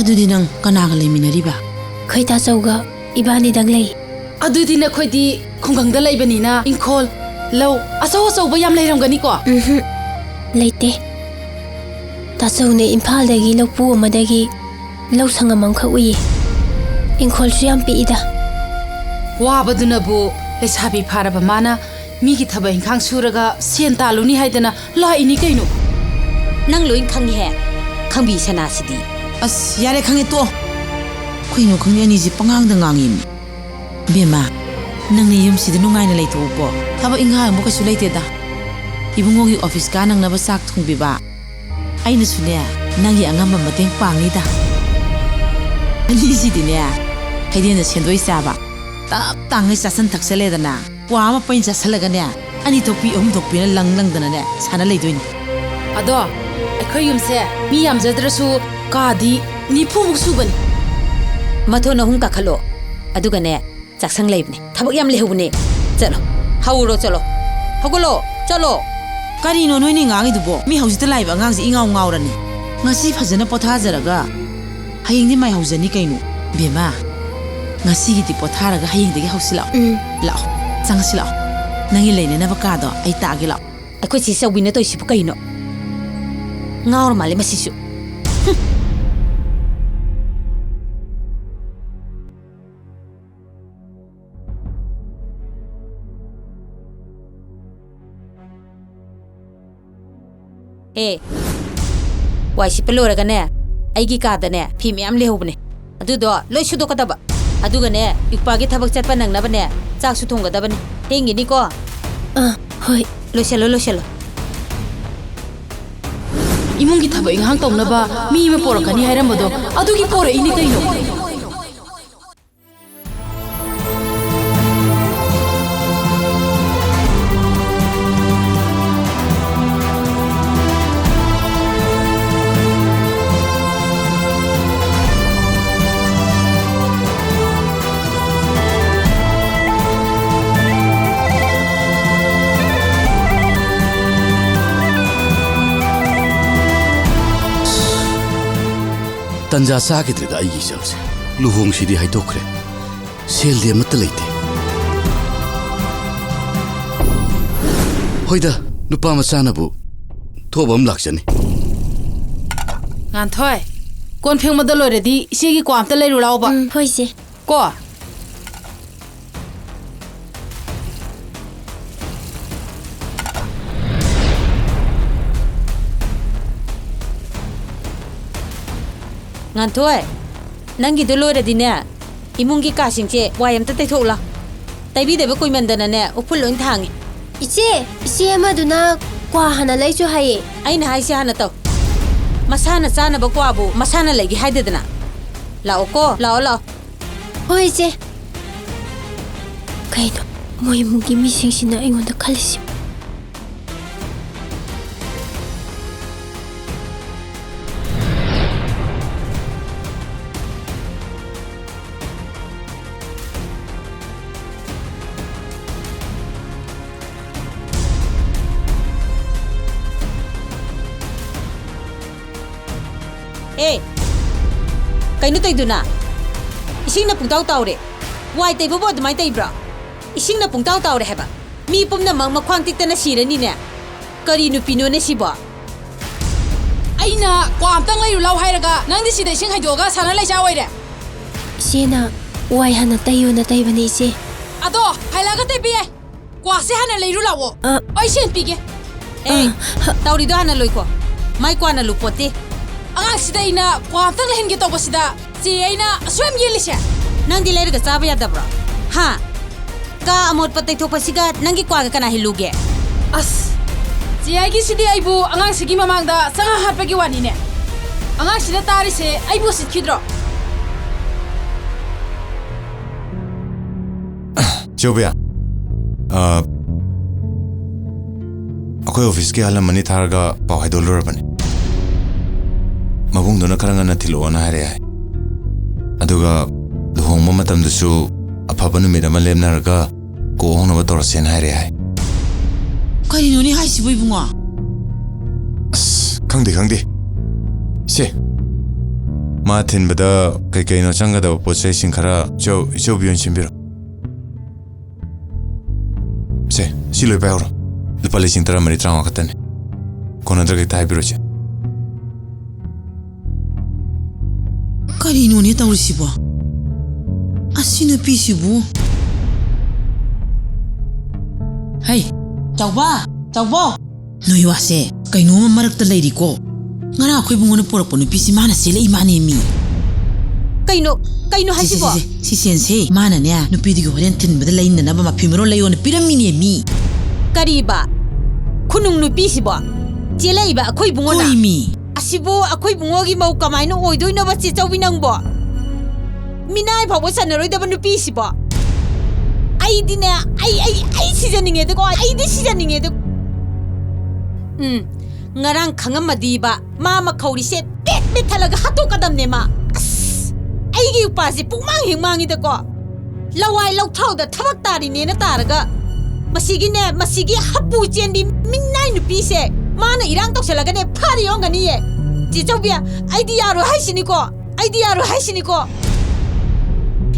ꯑꯗꯨꯗꯤ ꯅꯪ ꯀꯅꯥꯒ ꯂꯩꯃꯤꯟꯅꯔꯤꯕ? ꯑꯩꯈꯣꯏ ꯇꯥꯆꯧꯒ ꯏꯕꯥꯅꯤꯗꯪ ꯂꯩ꯫ ꯑꯗꯨꯗꯤ ꯅꯈꯣꯏꯗꯤ ꯈꯨꯡꯒꯪꯗ ꯂꯩꯕꯅꯤꯅ ꯏꯪꯈꯣꯜ, ꯂꯧ ꯑꯆꯧ ꯑꯆꯧꯕ ꯌꯥꯝ ꯂꯩꯔꯝꯒꯅꯤꯀꯣ? ꯎꯝꯍꯨꯝ, ꯂꯩꯇꯦ꯫ ꯇꯥꯆꯧꯅ ꯏꯝꯐꯥꯜꯗꯒꯤ ꯂꯧꯄꯨ ꯑꯃꯗꯒꯤ ꯂꯧ ꯁꯪꯉꯝ ꯑꯃꯈꯛ ꯎꯏꯌꯦ꯫ ꯏꯪꯈꯣꯜꯁꯨ ꯌꯥꯝ ꯄꯤꯛꯏꯗ꯫ ꯋꯥꯕꯗꯨꯅꯕꯨ ꯂꯩꯁꯥꯕꯤ ꯐꯥꯔꯕ ꯃꯥꯅ ꯃꯤꯒꯤ ꯊꯕꯛ ꯏꯪꯈꯥꯡ ꯁꯨꯔꯒ ꯁꯦꯟ ꯇꯥꯜꯂꯨꯅꯤ ꯍꯥꯏꯗꯅ ꯂꯥꯛꯏꯅꯤ ꯀꯩꯅꯣ꯫ ꯅꯪ ꯂꯣꯏ ꯈꯪꯉꯤꯍꯦ, ꯈꯪꯕꯤ ꯁꯅꯥꯁꯤꯗꯤ꯫ ꯑꯁ, ꯌꯥꯔꯦ, ꯈꯪꯉꯦ, ꯇꯣꯛꯑꯣ꯫ ꯀꯩꯅꯣ ꯈꯪꯗꯦ, ꯑꯅꯤꯁꯦ ꯄꯉꯥꯡꯗ ꯉꯥꯡꯉꯤꯃꯤ꯫ ꯕꯦꯝꯃ, ꯅꯪꯅ ꯌꯨꯝꯁꯤꯗ ꯅꯨꯡꯉꯥꯏꯅ ꯂꯩꯊꯣꯛꯎꯀꯣ꯫ ꯊꯕꯛ ꯏꯪꯈꯥꯡꯕꯨ ꯀꯩꯁꯨ ꯂꯩꯇꯦꯗ꯫ ꯏꯕꯨꯡꯉꯣꯒꯤ ꯑꯣꯐꯤꯁ ꯀꯥ ꯅꯪꯅꯕ ꯆꯥꯛ ꯊꯣꯡꯕꯤꯕ, ꯑꯩꯅꯁꯨꯅꯦ, ꯅꯪꯒꯤ ꯑꯉꯝꯕ ꯃꯇꯦꯡ ꯄꯥꯡꯅꯤꯗ꯫ ꯑꯅꯤꯁꯤꯗꯤꯅꯦ, ꯀꯩꯊꯦꯜꯗ ꯁꯦꯟꯗꯣꯏ ꯆꯥꯕ, ꯇꯞ ꯇꯥꯡꯉꯩ ꯆꯥꯁꯟ ꯊꯛꯆꯜꯂꯦꯗꯅ, ꯀ꯭ꯋꯥ ꯑꯃ ꯄꯩꯅ ꯆꯥꯁꯜꯂꯒꯅꯦ, ꯑꯅꯤ ꯊꯣꯛꯄꯤ ꯑꯍꯨꯝ ꯊꯣꯛꯄꯤꯅ ꯂꯪ ꯂꯪꯗꯅꯅꯦ ꯁꯥꯟꯅ ꯂꯩꯗꯣꯏꯅꯤ꯫ ꯑꯗꯣ ꯑꯩꯈꯣꯏ ꯌꯨꯝꯁꯦ ꯃꯤ ꯌꯥꯝꯖꯗ꯭ꯔꯁꯨ ꯀꯥꯗꯤ ꯅꯤꯐꯨꯃꯨꯛ ꯁꯨꯕꯅꯤ꯫ ꯃꯊꯣꯟ ꯑꯍꯨꯝ ꯀꯥꯈꯠꯂꯣ, ꯑꯗꯨꯒꯅꯦ, ꯆꯥꯛꯁꯪ ꯂꯩꯕꯅꯦ, ꯊꯕꯛ ꯌꯥꯝ ꯂꯩꯍꯧꯕꯅꯦ꯫ ꯆꯠꯂꯣ꯫ ꯍꯧꯔꯣ, ꯆꯠꯂꯣ꯫ ꯍꯧꯒꯠꯂꯣ꯫ ꯆꯠꯂꯣ꯫ ꯀꯔꯤꯅꯣ ꯅꯣꯏꯅ ꯉꯥꯡꯉꯤꯗꯨꯕꯣ? ꯃꯤ ꯍꯧꯖꯤꯛꯇ ꯂꯥꯛꯏꯕ ꯑꯉꯥꯡꯁꯦ ꯏꯉꯥꯎ ꯉꯥꯎꯔꯅꯤ꯫ ꯉꯁꯤ ꯐꯖꯅ ꯄꯣꯊꯥꯖꯔꯒ ꯍꯌꯦꯡꯗꯤ ꯃꯥꯏ ꯍꯧꯖꯅꯤ ꯀꯩꯅꯣ? ꯕꯦꯝꯃ, ꯉꯁꯤꯒꯤꯗꯤ ꯄꯣꯊꯥꯔꯒ ꯍꯌꯦꯡꯗꯒꯤ ꯍꯧꯁꯤ ꯂꯥꯛꯑꯣ꯫ ꯎꯝ꯫ ꯂꯥꯛꯑꯣ, ꯆꯪꯉꯁꯤ ꯂꯥꯛꯑꯣ꯫ ꯅꯪꯒꯤ ꯂꯩꯅꯅꯕ ꯀꯥꯗꯣ ꯑꯩ ꯇꯥꯛꯑꯒꯦ ꯂꯥꯛꯑꯣ꯫ ꯑꯩꯈꯣꯏ ꯆꯦ ꯆꯧꯕꯤꯅ ꯇꯧꯏꯁꯤꯕꯨ ꯀꯩꯅꯣ? ꯉꯥꯎꯔ ꯃꯥꯜꯂꯦ ꯃꯁꯤꯁꯨ꯫ ꯑꯦ, ꯋꯥꯏ ꯁꯤꯠꯄ ꯂꯣꯏꯔꯒꯅꯦ, ꯑꯩꯒꯤ ꯀꯥꯗꯅꯦ ꯐꯤ ꯃꯌꯥꯝ ꯂꯩꯍꯧꯕꯅꯦ, ꯑꯗꯨꯗꯣ ꯂꯣꯏ ꯁꯨꯗꯣꯛꯀꯗꯕ꯫ ꯑꯗꯨꯒꯅꯦ, ꯏꯄ꯭ꯋꯥꯒꯤ ꯊꯕꯛ ꯆꯠꯄ ꯅꯪꯅꯕꯅꯦ ꯆꯥꯛꯁꯨ ꯊꯣꯡꯒꯗꯕꯅꯤ꯫ ꯊꯦꯡꯉꯤꯅꯤꯀꯣ꯫ ꯑꯥ, ꯍꯣꯏ꯫ ꯂꯣꯏꯁꯜꯂꯣ, ꯂꯣꯏꯁꯜꯂꯣ꯫ ꯏꯃꯨꯡꯒꯤ ꯊꯕꯛ ꯏꯪꯈꯥꯡ ꯇꯧꯅꯕ ꯃꯤ ꯑꯃ ꯄꯣꯔꯛꯀꯅꯤ ꯍꯥꯏꯔꯝꯕꯗꯣ, ꯑꯗꯨꯒꯤ ꯄꯣꯔꯛꯏꯅꯤ ꯀꯩꯅꯣ꯫ ꯇꯟꯖꯥ ꯆꯥꯈꯤꯗ꯭ꯔꯦꯗ ꯑꯩꯒꯤ ꯏꯆꯜꯁꯦ꯫ ꯂꯨꯍꯣꯡꯁꯤꯗꯤ ꯍꯥꯏꯗꯣꯛꯈ꯭ꯔꯦ, ꯁꯦꯜꯗꯤ ꯑꯃꯠꯇ ꯂꯩꯇꯦ꯫ ꯍꯣꯏꯗ, ꯅꯨꯄꯥ ꯃꯆꯥꯅꯕꯨ ꯊꯣꯛꯑꯕ ꯑꯃ ꯂꯥꯛꯆꯅꯤ꯫ ꯉꯥꯟꯊꯣꯏ, ꯀꯣꯟ ꯐꯦꯡꯕꯗ ꯂꯣꯏꯔꯗꯤ ꯏꯆꯦꯒꯤ ꯀ꯭ꯋꯥ ꯑꯝꯇ ꯂꯩꯔꯨ ꯂꯥꯎꯕ꯫ ꯎꯝ, ꯍꯣꯏ, ꯏꯆꯦ꯫ ꯀꯣ꯫ ꯉꯥꯟꯊꯣꯏ, ꯅꯪꯒꯤꯗꯣ ꯂꯣꯏꯔꯗꯤꯅꯦ, ꯏꯃꯨꯡꯒꯤ ꯀꯥꯁꯤꯡꯁꯦ ꯋꯥꯏ ꯑꯝꯇ ꯇꯩꯊꯣꯛꯎ ꯂꯥꯎ꯫ ꯇꯩꯕꯤꯗꯕ ꯀꯨꯏꯃꯟꯗꯅꯅꯦ, ꯎꯐꯨꯜ ꯂꯣꯏ ꯊꯥꯡꯉꯤ꯫ ꯏꯆꯦ, ꯏꯆꯦ ꯑꯃꯗꯨꯅ ꯀ꯭ꯋꯥ ꯍꯥꯟꯅ ꯂꯩꯁꯨ ꯍꯥꯏꯌꯦ꯫ ꯑꯩꯅ ꯍꯥꯏꯁꯦ ꯍꯥꯟꯅ ꯇꯧ꯫ ꯃꯁꯥꯅ ꯆꯥꯅꯕ ꯀ꯭ꯋꯥꯕꯨ ꯃꯁꯥꯅ ꯂꯩꯒꯦ ꯍꯥꯏꯗꯦꯗꯅ꯫ ꯂꯥꯛꯑꯣꯀꯣ, ꯂꯥꯛꯑꯣ, ꯂꯥꯛꯑꯣ꯫ ꯍꯣꯏ, ꯏꯆꯦ꯫ ꯀꯩꯅꯣ ꯃꯣꯏ ꯏꯃꯨꯡꯒꯤ ꯃꯤꯁꯤꯡꯁꯤꯅ ꯑꯩꯉꯣꯟꯗ ꯈꯜꯂꯤꯁꯤ? ꯑꯦ, ꯀꯩꯅꯣ ꯇꯧꯏꯗꯨꯅ? ꯏꯁꯤꯡꯅ ꯄꯨꯡꯇꯥꯎ ꯇꯥꯎꯔꯦ꯫ ꯋꯥꯏ ꯇꯩꯕꯕꯨ ꯑꯗꯨꯃꯥꯏꯅ ꯇꯩꯕ꯭ꯔꯣ? ꯏꯁꯤꯡꯅ ꯄꯨꯡꯇꯥꯎ ꯇꯥꯎꯔꯦ ꯍꯥꯏꯕ꯫ ꯃꯤ ꯄꯨꯝꯅꯃꯛ ꯃꯈ꯭ꯋꯥꯡ ꯇꯦꯛꯇꯅ ꯁꯤꯔꯅꯤꯅꯦ꯫ ꯀꯔꯤ ꯅꯨꯄꯤꯅꯣꯅꯦ ꯁꯤꯕꯣ? ꯑꯩꯅ ꯀ꯭ꯋꯥ ꯑꯝꯇꯪ ꯂꯩꯔꯨ ꯂꯥꯎ ꯍꯥꯏꯔꯒ ꯅꯪꯗꯤ ꯁꯤꯗ ꯏꯁꯤꯡ ꯍꯩꯗꯣꯛꯑꯒ ꯁꯥꯟꯅ ꯂꯩꯆꯥ ꯑꯣꯏꯔꯦ꯫ ꯏꯆꯦꯅ ꯋꯥꯏ ꯍꯥꯟꯅ ꯇꯩꯌꯣꯅ ꯇꯩꯕꯅꯦ, ꯏꯆꯦ꯫ ꯑꯗꯣ ꯍꯜꯂꯛꯑꯒ ꯇꯩꯕ ꯌꯥꯏ꯫ ꯀ꯭ꯋꯥꯁꯦ ꯍꯥꯟꯅ ꯂꯩꯔꯨ ꯂꯥꯛꯑꯣ꯫ ꯑ꯫ ꯑꯩ ꯁꯦꯟ ꯄꯤꯒꯦ꯫ ꯑꯦ, ꯑ, ꯍ- ꯇꯧꯔꯤꯗꯣ ꯍꯥꯟꯅ ꯂꯣꯏꯀꯣ꯫ ꯃꯥꯏ ꯀ꯭ꯋꯥꯅ ꯂꯨꯄꯣꯠꯇꯦ꯫ ꯑꯉꯥꯡꯁꯤꯗ ꯑꯩꯅ ꯀ꯭ꯋꯥ ꯑꯝꯇꯪ ꯂꯩꯍꯟꯒꯦ ꯇꯧꯕꯁꯤꯗ ꯆꯦ ꯑꯩꯅ ꯑꯁꯨꯛ ꯌꯥꯝ ꯌꯦꯜꯂꯤꯁꯦ꯫ ꯅꯪꯗꯤ ꯂꯩꯔꯒ ꯆꯥꯕ ꯌꯥꯗꯕ꯭ꯔꯣ? ꯍꯥ? ꯀꯥ ꯑꯃꯣꯠꯄ ꯇꯩꯊꯣꯛꯄꯁꯤꯒ ꯅꯪꯒꯤ ꯀ꯭ꯋꯥꯒ ꯀꯅꯥ ꯍꯦꯜꯂꯨꯒꯦ? ꯑꯁ, ꯆꯦ ꯑꯩꯒꯤꯁꯤꯗꯤ ꯑꯩꯕꯨ ꯑꯉꯥꯡꯁꯤꯒꯤ ꯃꯃꯥꯡꯗ ꯆꯉꯥ ꯍꯥꯠꯄꯒꯤ ꯋꯥꯅꯤꯅꯦ꯫ ꯑꯉꯥꯡꯁꯤꯅ ꯇꯥꯔꯤꯁꯦ ꯑꯩꯕꯨ ꯎꯁꯤꯠꯈꯤꯗ꯭ꯔꯣ? ꯆꯧꯕꯤꯌꯥ, ꯑ, ꯑꯩꯈꯣꯏ ꯑꯣꯐꯤꯁꯀꯤ ꯑꯍꯜ ꯑꯃꯅꯤ ꯊꯥꯔꯒ ꯄꯥꯎ ꯍꯥꯏꯗꯣꯛꯂꯨꯔꯕꯅꯤ꯫ ꯃꯕꯨꯡꯗꯨꯅ ꯈꯔ ꯉꯟꯅ ꯊꯤꯜꯂꯛꯑꯣꯅ ꯍꯥꯏꯔꯛꯑꯦ ꯍꯥꯏ꯫ ꯑꯗꯨꯒ ꯂꯨꯍꯣꯡꯕ ꯃꯇꯝꯗꯁꯨ ꯑꯐꯕ ꯅꯨꯃꯤꯠ ꯑꯃ ꯂꯦꯞꯅꯔꯒ ꯀꯣꯛ ꯍꯣꯡꯅꯕ ꯇꯧꯔꯁꯦꯅ ꯍꯥꯏꯔꯛꯑꯦ ꯍꯥꯏ꯫ ꯀꯔꯤꯅꯣꯅꯦ ꯍꯥꯏꯁꯤꯕꯨ, ꯏꯕꯨꯡꯉꯣ? ꯑꯁ, ꯈꯪꯗꯦ, ꯈꯪꯗꯦ꯫ ꯁꯦ, ꯃꯥ ꯊꯤꯟꯕꯗ ꯀꯩ ꯀꯩꯅꯣ ꯆꯪꯒꯗꯕ ꯄꯣꯠ ꯆꯩꯁꯤꯡ ꯈꯔ ꯏꯆꯧ-, ꯏꯆꯧꯕꯤ ꯑꯣꯏꯅ ꯁꯤꯟꯕꯤꯔꯣ꯫ ꯁꯦ, ꯁꯤ ꯂꯣꯏ ꯄꯥꯏꯍꯧꯔꯣ꯫ ꯂꯨꯄꯥ ꯂꯤꯁꯤꯡ ꯇꯔꯥꯃꯔꯤ, ꯇꯔꯥꯃꯉꯥ ꯈꯛꯇꯅꯤ꯫ ꯀꯣꯟꯅꯗ꯭ꯔꯒ ꯍꯦꯛꯇ ꯍꯥꯏꯕꯤꯔꯣ, ꯏꯆꯦ꯫ ꯀꯔꯤꯅꯣꯅꯦ ꯇꯧꯔꯤꯁꯤꯕꯣ? ꯑꯁꯤ ꯅꯨꯄꯤꯁꯤꯕꯨ꯫ ꯍꯩ, ꯆꯥꯎꯕ, ꯆꯥꯎꯕ! ꯅꯣꯏ ꯋꯥꯁꯦ ꯀꯩꯅꯣꯝꯃ ꯃꯔꯛꯇ ꯂꯩꯔꯤꯀꯣ꯫ ꯉꯔꯥꯡ ꯑꯩꯈꯣꯏ ꯏꯕꯨꯡꯉꯣꯅ ꯄꯨꯔꯛꯄ ꯅꯨꯄꯤꯁꯤ ꯃꯥꯅ ꯆꯦꯜꯂꯛꯏ ꯃꯥꯅꯦ ꯃꯤ꯫ ꯀꯩꯅꯣ, ꯀꯩꯅꯣ ꯁꯦ, ꯁꯦ, ꯍꯥꯏꯁꯤꯕꯣ? ꯁꯦ, ꯁꯦ, ꯁꯤ ꯁꯦꯟꯁꯦ ꯃꯥꯅꯅꯦ ꯅꯨꯄꯤꯗꯨꯒꯤ ꯍꯣꯔꯦꯟ ꯊꯤꯟꯕꯗ ꯂꯩꯅꯅꯕ ꯃꯐꯤ ꯃꯔꯣꯜ ꯂꯩꯌꯣꯅ ꯄꯤꯔꯝꯃꯤꯅꯦ ꯃꯤ꯫ ꯀꯔꯤꯕ? ꯈꯨꯅꯨꯡ ꯅꯨꯄꯤꯁꯤꯕꯣ? ꯆꯦꯜꯂꯛꯏꯕ ꯑꯩꯈꯣꯏ ꯏꯕꯨꯡꯉꯣꯅ? ꯍꯣꯏ ꯃꯤ꯫ ꯑꯁꯤꯕꯨ ꯑꯩꯈꯣꯏ ꯏꯕꯨꯡꯉꯣꯒꯤ ꯃꯧ ꯀꯃꯥꯏꯅ ꯑꯣꯏꯗꯣꯏꯅꯣꯕ, ꯆꯦ ꯆꯧꯕꯤ ꯅꯪꯕꯣ? ꯃꯤꯅꯥꯏ ꯐꯥꯎꯕ ꯆꯟꯅꯔꯣꯏꯗꯕ ꯅꯨꯄꯤꯁꯤꯕꯣ? ꯑꯩꯗꯤꯅꯦ, ꯑꯩ, ꯑꯩ, ꯑꯩ ꯁꯤꯖꯅꯤꯡꯉꯦꯗꯀꯣ, ꯑꯩꯗꯤ ꯁꯤꯖꯅꯤꯡꯉꯦꯗ꯫ ꯎꯝ, ꯉꯔꯥꯡ ꯈꯪꯉꯝꯃꯗꯤꯕ, ꯃꯥ ꯃꯈꯧꯔꯤꯁꯦ ꯄꯦꯠ ꯄꯦꯠ ꯊꯠꯂꯒ ꯍꯥꯠꯇꯣꯛꯀꯗꯕꯅꯦ ꯃꯥ꯫ ꯑꯁ, ꯑꯩꯒꯤ ꯎꯄꯥꯁꯦ ꯄꯨꯡꯃꯥꯡ ꯍꯦꯛ ꯃꯥꯡꯉꯤꯗꯀꯣ꯫ ꯂꯋꯥꯏ ꯂꯧꯊꯥꯎꯗ ꯊꯕꯛ ꯇꯥꯔꯤꯅꯦꯅ ꯇꯥꯔꯒ, ꯃꯁꯤꯒꯤꯅꯦ, ꯃꯁꯤꯒꯤ ꯍꯞꯄꯨ ꯆꯦꯟꯕꯤ ꯃꯤꯅꯥꯏ ꯅꯨꯄꯤꯁꯦ ꯃꯥꯅ ꯏꯔꯥꯡ ꯇꯧꯁꯜꯂꯒꯅꯦ ꯐꯥꯔꯤ ꯑꯣꯟꯒꯅꯤꯌꯦ꯫ ꯆꯦ ꯆꯧꯕꯤ, ꯑꯩꯗꯤ ꯌꯥꯔꯣꯏ ꯍꯥꯏꯁꯤꯅꯤꯀꯣ꯫ ꯑꯩꯗꯤ ꯌꯥꯔꯣꯏ ꯍꯥꯏꯁꯤꯅꯤꯀꯣ꯫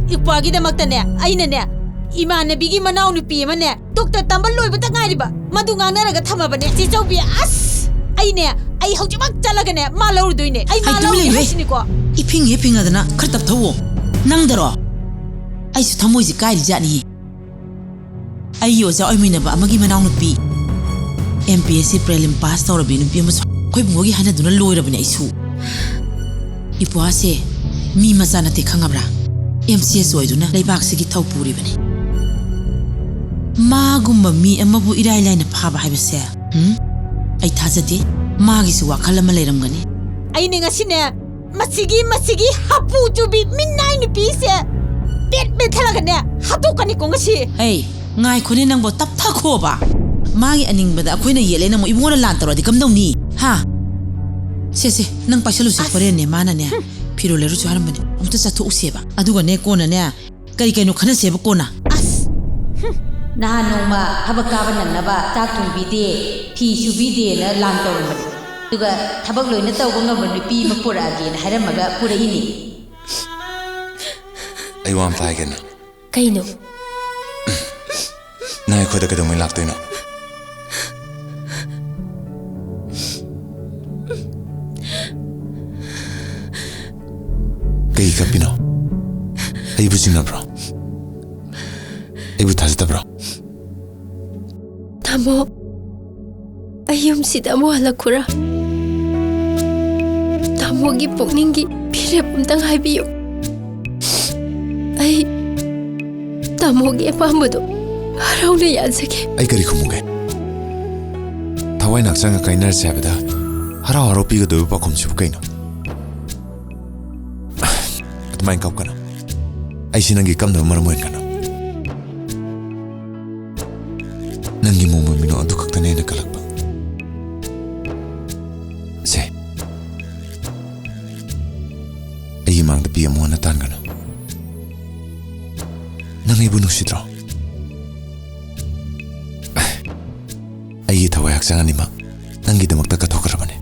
ꯏꯄ꯭ꯋꯥꯒꯤꯗꯃꯛꯇꯅꯦ, ꯑꯩꯅꯅꯦ, ꯏꯃꯥꯟꯅꯕꯤꯒꯤ ꯃꯅꯥꯎꯅꯨꯄꯤ ꯑꯃꯅꯦ, ꯗꯣꯛꯇꯔ ꯇꯝꯕ ꯂꯣꯏꯕꯇ ꯉꯥꯏꯔꯤꯕ, ꯃꯗꯨ ꯉꯥꯡꯅꯔꯒ ꯊꯝꯃꯕꯅꯦ꯫ ꯆꯦ ꯆꯧꯕꯤ, ꯑꯁ! ꯑꯩꯅꯦ, ꯑꯩ ꯍꯧꯖꯤꯛꯃꯛ ꯆꯠꯂꯒꯅꯦ, ꯃꯥ ꯂꯧꯔꯨꯗꯣꯏꯅꯦ꯫ ꯑꯩ ꯃꯥ ꯑꯩ ꯇꯨꯃꯤꯟ ꯂꯧꯔꯨꯒꯦ ꯂꯩꯌꯨꯍꯦ꯫ ꯍꯥꯏꯁꯤꯅꯤꯀꯣ꯫ ꯏꯐꯤꯡ ꯍꯦꯛ ꯐꯤꯡꯉꯗꯅ ꯈꯔ ꯇꯞꯊꯧꯑꯣ꯫ ꯅꯪꯗꯔꯣ? ꯑꯩꯁꯨ ꯊꯃꯣꯏꯁꯦ ꯀꯥꯏꯔꯤꯖꯥꯠꯅꯤꯍꯦ꯫ ꯑꯩꯒꯤ ꯑꯣꯖꯥ ꯑꯣꯏꯃꯤꯟꯅꯕ ꯑꯃꯒꯤ ꯃꯅꯥꯎꯅꯨꯄꯤ, M P S C ꯄ꯭ꯔꯦꯂꯤꯝ pass ꯇꯧꯔꯕꯤ ꯅꯨꯄꯤ ꯑꯃꯁꯨ ꯑꯩꯈꯣꯏ ꯕꯨꯡꯉꯣꯒꯤ ꯍꯥꯏꯅꯗꯨꯅ ꯂꯣꯏꯔꯕꯅꯦ꯫ ꯑꯩꯁꯨ ꯏꯄ꯭ꯋꯥꯁꯦ ꯃꯤ ꯃꯆꯥ ꯅꯠꯇꯦ, ꯈꯪꯉꯕ꯭ꯔꯥ? ꯑꯦꯝ ꯁꯤ ꯑꯦꯁ ꯑꯣꯏꯗꯨꯅ ꯂꯩꯕꯥꯛꯁꯤꯒꯤ ꯊꯧ ꯄꯨꯔꯤꯕꯅꯤ꯫ ꯃꯥꯒꯨꯝꯕ ꯃꯤ ꯑꯃꯕꯨ ꯏꯔꯥꯏ ꯂꯥꯏꯅ ꯐꯥꯕ ꯍꯥꯏꯕꯁꯦ, ꯎꯝ? ꯑꯩ ꯊꯥꯖꯗꯦ꯫ ꯃꯥꯒꯤꯁꯨ ꯋꯥꯈꯜ ꯑꯃ ꯂꯩꯔꯝꯒꯅꯤ꯫ ꯑꯩꯅꯦ ꯉꯁꯤꯅꯦ, ꯃꯁꯤꯒꯤ, ꯃꯁꯤꯒꯤ ꯍꯥꯄꯨ ꯆꯨꯕꯤ ꯃꯤꯅꯥꯏ ꯅꯨꯄꯤꯁꯦ ꯄꯦꯠ ꯄꯦꯠꯊꯔꯒꯅꯦ, ꯍꯥꯠꯇꯣꯛꯀꯅꯤꯀꯣ ꯉꯁꯤ꯫ ꯍꯩ, ꯉꯥꯏꯈꯣꯅꯦ ꯅꯪꯕꯣ, ꯇꯞꯊꯈꯣꯕ꯫ ꯃꯥꯒꯤ ꯑꯅꯤꯡꯕꯗ ꯑꯩꯈꯣꯏꯅ ꯌꯦꯠꯂꯦꯅ ꯑꯃꯨꯛ ꯏꯕꯨꯡꯉꯣꯅ ꯂꯥꯟ ꯇꯧꯔꯗꯤ ꯀꯝꯗꯧꯅꯤ? ꯍꯥ? ꯁꯦ, ꯁꯦ, ꯅꯪ ꯄꯥꯏꯁꯜꯂꯨꯁꯦ꯫ ꯑꯁ꯫ ꯍꯣꯔꯦꯟꯅꯦ ꯃꯥꯅꯅꯦ ꯐꯤꯔꯣꯜ ꯂꯩꯔꯨꯁꯨ ꯍꯥꯏꯔꯝꯕꯅꯦ꯫ ꯑꯃꯨꯛꯇ ꯆꯠꯊꯣꯛꯎꯁꯦꯕ꯫ ꯑꯗꯨꯒꯅꯦ ꯀꯣꯟꯅꯅꯦ ꯀꯔꯤ ꯀꯩꯅꯣ ꯈꯟꯅꯁꯦꯕ ꯀꯣꯟꯅ꯫ ꯑꯁ! ꯍꯨꯝ! ꯅꯍꯥꯟ ꯅꯣꯡꯃ ꯊꯕꯛ ꯀꯥꯕ ꯅꯪꯅꯕ ꯆꯥꯛ ꯊꯣꯡꯕꯤꯗꯦ, ꯐꯤ ꯁꯨꯕꯤꯗꯦꯅ ꯂꯥꯟ ꯇꯧꯔꯝꯕꯅꯦ꯫ ꯑꯗꯨꯒ ꯊꯕꯛ ꯂꯣꯏꯅ ꯇꯧꯕ ꯉꯝꯕ ꯅꯨꯄꯤ ꯑꯃ ꯄꯨꯔꯛꯑꯒꯦꯅ ꯍꯥꯏꯔꯝꯃꯒ ꯄꯨꯔꯛꯏꯅꯦ꯫ ꯑꯩ ꯋꯥ ꯑꯝꯇ ꯍꯥꯏꯒꯦꯅ꯫ ꯀꯩꯅꯣ? ꯅꯪ ꯑꯩꯈꯣꯏꯗ ꯀꯩꯗꯧꯉꯩ ꯂꯥꯛꯇꯣꯏꯅꯣ? ꯀꯩ ꯀꯞꯄꯤꯅꯣ? ꯑꯩꯕꯨ ꯆꯤꯡꯅꯕ꯭ꯔꯣ? ꯑꯩꯕꯨ ꯊꯥꯖꯗꯕ꯭ꯔꯣ? ꯇꯥꯃꯣ, ꯑꯩ ꯌꯨꯝꯁꯤꯗ ꯑꯃꯨꯛ ꯍꯜꯂꯛꯈꯨꯔꯥ? ꯇꯥꯃꯣꯒꯤ ꯄꯨꯛꯅꯤꯡꯒꯤ ꯐꯤꯔꯦꯞ ꯑꯝꯇꯪ ꯍꯥꯏꯕꯤꯌꯨ꯫ ꯑꯩ ꯇꯥꯃꯣꯒꯤ ꯑꯄꯥꯝꯕꯗꯣ ꯍꯔꯥꯎꯅ ꯌꯥꯖꯒꯦ꯫ ꯑꯩ ꯀꯔꯤ ꯈꯨꯝꯃꯨꯒꯦ? ꯊꯋꯥꯏ ꯍꯛꯆꯥꯡꯒ ꯀꯥꯏꯅꯔꯁꯦ ꯍꯥꯏꯕꯗ ꯍꯔꯥꯎ ꯍꯔꯥꯎ ꯄꯤꯒꯗꯣꯏꯕ ꯄꯥꯎꯈꯨꯝꯁꯤꯕꯨ ꯀꯩꯅꯣ? ꯑꯗꯨꯃꯥꯏꯅ ꯀꯞꯀꯅꯨ꯫ ꯑꯩꯁꯤ ꯅꯪꯒꯤ ꯀꯞꯅꯕ ꯃꯔꯝ ꯑꯣꯏꯍꯟꯒꯅꯨ꯫ ꯅꯪꯒꯤ ꯃꯣꯃꯣꯟ ꯃꯤꯅꯣ ꯑꯗꯨ ꯈꯛꯇꯅꯦ ꯑꯩꯅ ꯀꯜꯂꯛꯄ꯫ ꯁꯦ, ꯑꯩꯒꯤ ꯃꯥꯡꯗ ꯄꯤ ꯑꯃꯨꯛ ꯍꯟꯅ ꯇꯥꯟꯒꯅꯨ꯫ ꯅꯪ ꯑꯩꯕꯨ ꯅꯨꯡꯁꯤꯗ꯭ꯔꯣ? ꯑꯩꯒꯤ ꯊꯋꯥꯏ ꯍꯛꯆꯥꯡ ꯑꯅꯤꯃꯛ ꯅꯪꯒꯤꯗꯃꯛꯇ ꯀꯠꯊꯣꯛꯈ꯭ꯔꯕꯅꯦ꯫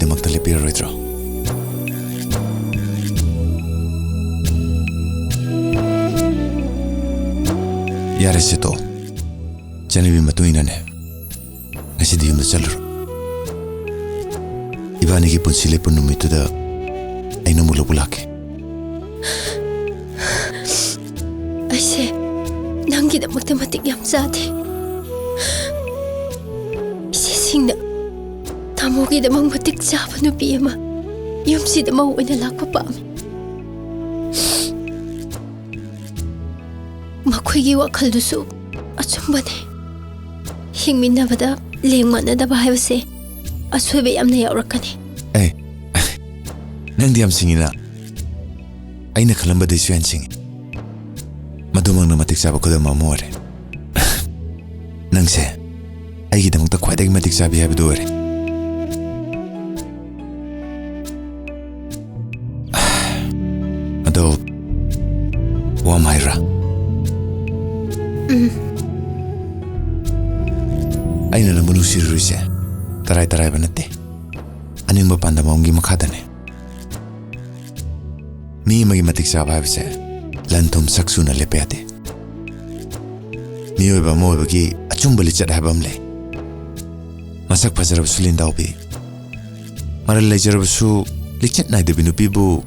ꯗꯃꯛꯇ ꯂꯦꯞꯄꯤꯔꯔꯣꯏꯗ꯭ꯔꯣ? ꯌꯥꯔꯦꯁꯦ, ꯇꯣ꯫ ꯆꯠꯅꯕꯤ ꯃꯇꯨꯡ ꯏꯟꯅꯅꯦ, ꯉꯁꯤꯗꯤ ꯌꯨꯝꯗ ꯆꯠꯂꯨꯔꯣ꯫ ꯏꯕꯥꯅꯤꯒꯤ ꯄꯨꯟꯁꯤ ꯂꯦꯞꯄ ꯅꯨꯃꯤꯠꯇꯨꯗ ꯑꯩ ꯅꯪꯕꯨ ꯂꯧꯕ ꯂꯥꯛꯀꯦ꯫ ꯑꯩꯁꯦ ꯅꯪꯒꯤꯗꯃꯛꯇ ꯃꯇꯤꯛ ꯌꯥꯝ ꯆꯥꯗꯦ꯫ ꯏꯆꯦꯁꯤꯡꯅ ꯇꯥꯃꯣꯒꯤꯗꯃꯛ ꯃꯇꯤꯛ ꯆꯥꯕ ꯅꯨꯄꯤ ꯑꯃ ꯌꯨꯝꯁꯤꯗ ꯃꯧ ꯑꯣꯏꯅ ꯂꯥꯛꯄ ꯄꯥꯝꯃꯤ꯫ ꯃꯈꯣꯏꯒꯤ ꯋꯥꯈꯜꯗꯨꯁꯨ ꯑꯆꯨꯝꯕꯅꯤ꯫ ꯍꯤꯡꯃꯤꯟꯅꯕꯗ ꯂꯦꯡ ꯃꯥꯟꯅꯗꯕ ꯍꯥꯏꯕꯁꯦ ꯑꯁꯣꯏꯕ ꯌꯥꯝꯅ ꯌꯥꯎꯔꯛꯀꯅꯤ꯫ ꯑꯦ, ꯅꯪꯗꯤ ꯌꯥꯝ ꯁꯤꯡꯉꯤꯅ꯫ ꯑꯩꯅ ꯈꯜꯂꯝꯕꯗꯩꯁꯨ ꯍꯦꯟꯅ ꯁꯤꯡꯉꯤ꯫ ꯃꯗꯨꯃꯛꯅ ꯃꯇꯤꯛ ꯆꯥꯕ ꯈꯨꯗꯝ ꯑꯃ ꯑꯣꯏꯔꯦ꯫ ꯅꯪꯁꯦ ꯑꯩꯒꯤꯗꯃꯛꯇ ꯈ꯭ꯋꯥꯏꯗꯒꯤ ꯃꯇꯤꯛ ꯆꯥꯕꯤ ꯍꯥꯏꯕꯗꯨ ꯑꯣꯏꯔꯦ꯫ ꯑꯗꯣ, ꯋꯥ ꯑꯃ ꯍꯥꯏꯔꯨꯔꯥ? ꯎꯝ꯫ ꯑꯩꯅ ꯅꯪꯕꯨ ꯅꯨꯡꯁꯤꯔꯨꯔꯤꯁꯦ ꯇꯔꯥꯏ ꯇꯔꯥꯏꯕ ꯅꯠꯇꯦ꯫ ꯑꯅꯤꯡꯕ ꯄꯥꯟꯗꯝ ꯑꯃꯒꯤ ꯃꯈꯥꯗꯅꯦ꯫ ꯃꯤ ꯑꯃꯒꯤ ꯃꯇꯤꯛ ꯆꯥꯕ ꯍꯥꯏꯕꯁꯦ ꯂꯟ ꯊꯨꯝ ꯁꯛ ꯆꯨꯅ ꯂꯦꯞꯄ ꯌꯥꯗꯦ꯫ ꯃꯤꯑꯣꯏꯕ ꯑꯃ ꯑꯣꯏꯕꯒꯤ ꯑꯆꯨꯝꯕ ꯂꯤꯆꯠ ꯍꯥꯏꯕ ꯑꯃ ꯂꯩ꯫ ꯃꯁꯛ ꯐꯖꯔꯕꯁꯨ ꯂꯤꯟꯗꯥꯎꯕꯤ, ꯃꯔꯜ ꯂꯩꯖꯔꯕꯁꯨ ꯂꯤꯆꯠ ꯅꯥꯏꯗꯕꯤ ꯅꯨꯄꯤꯕꯨ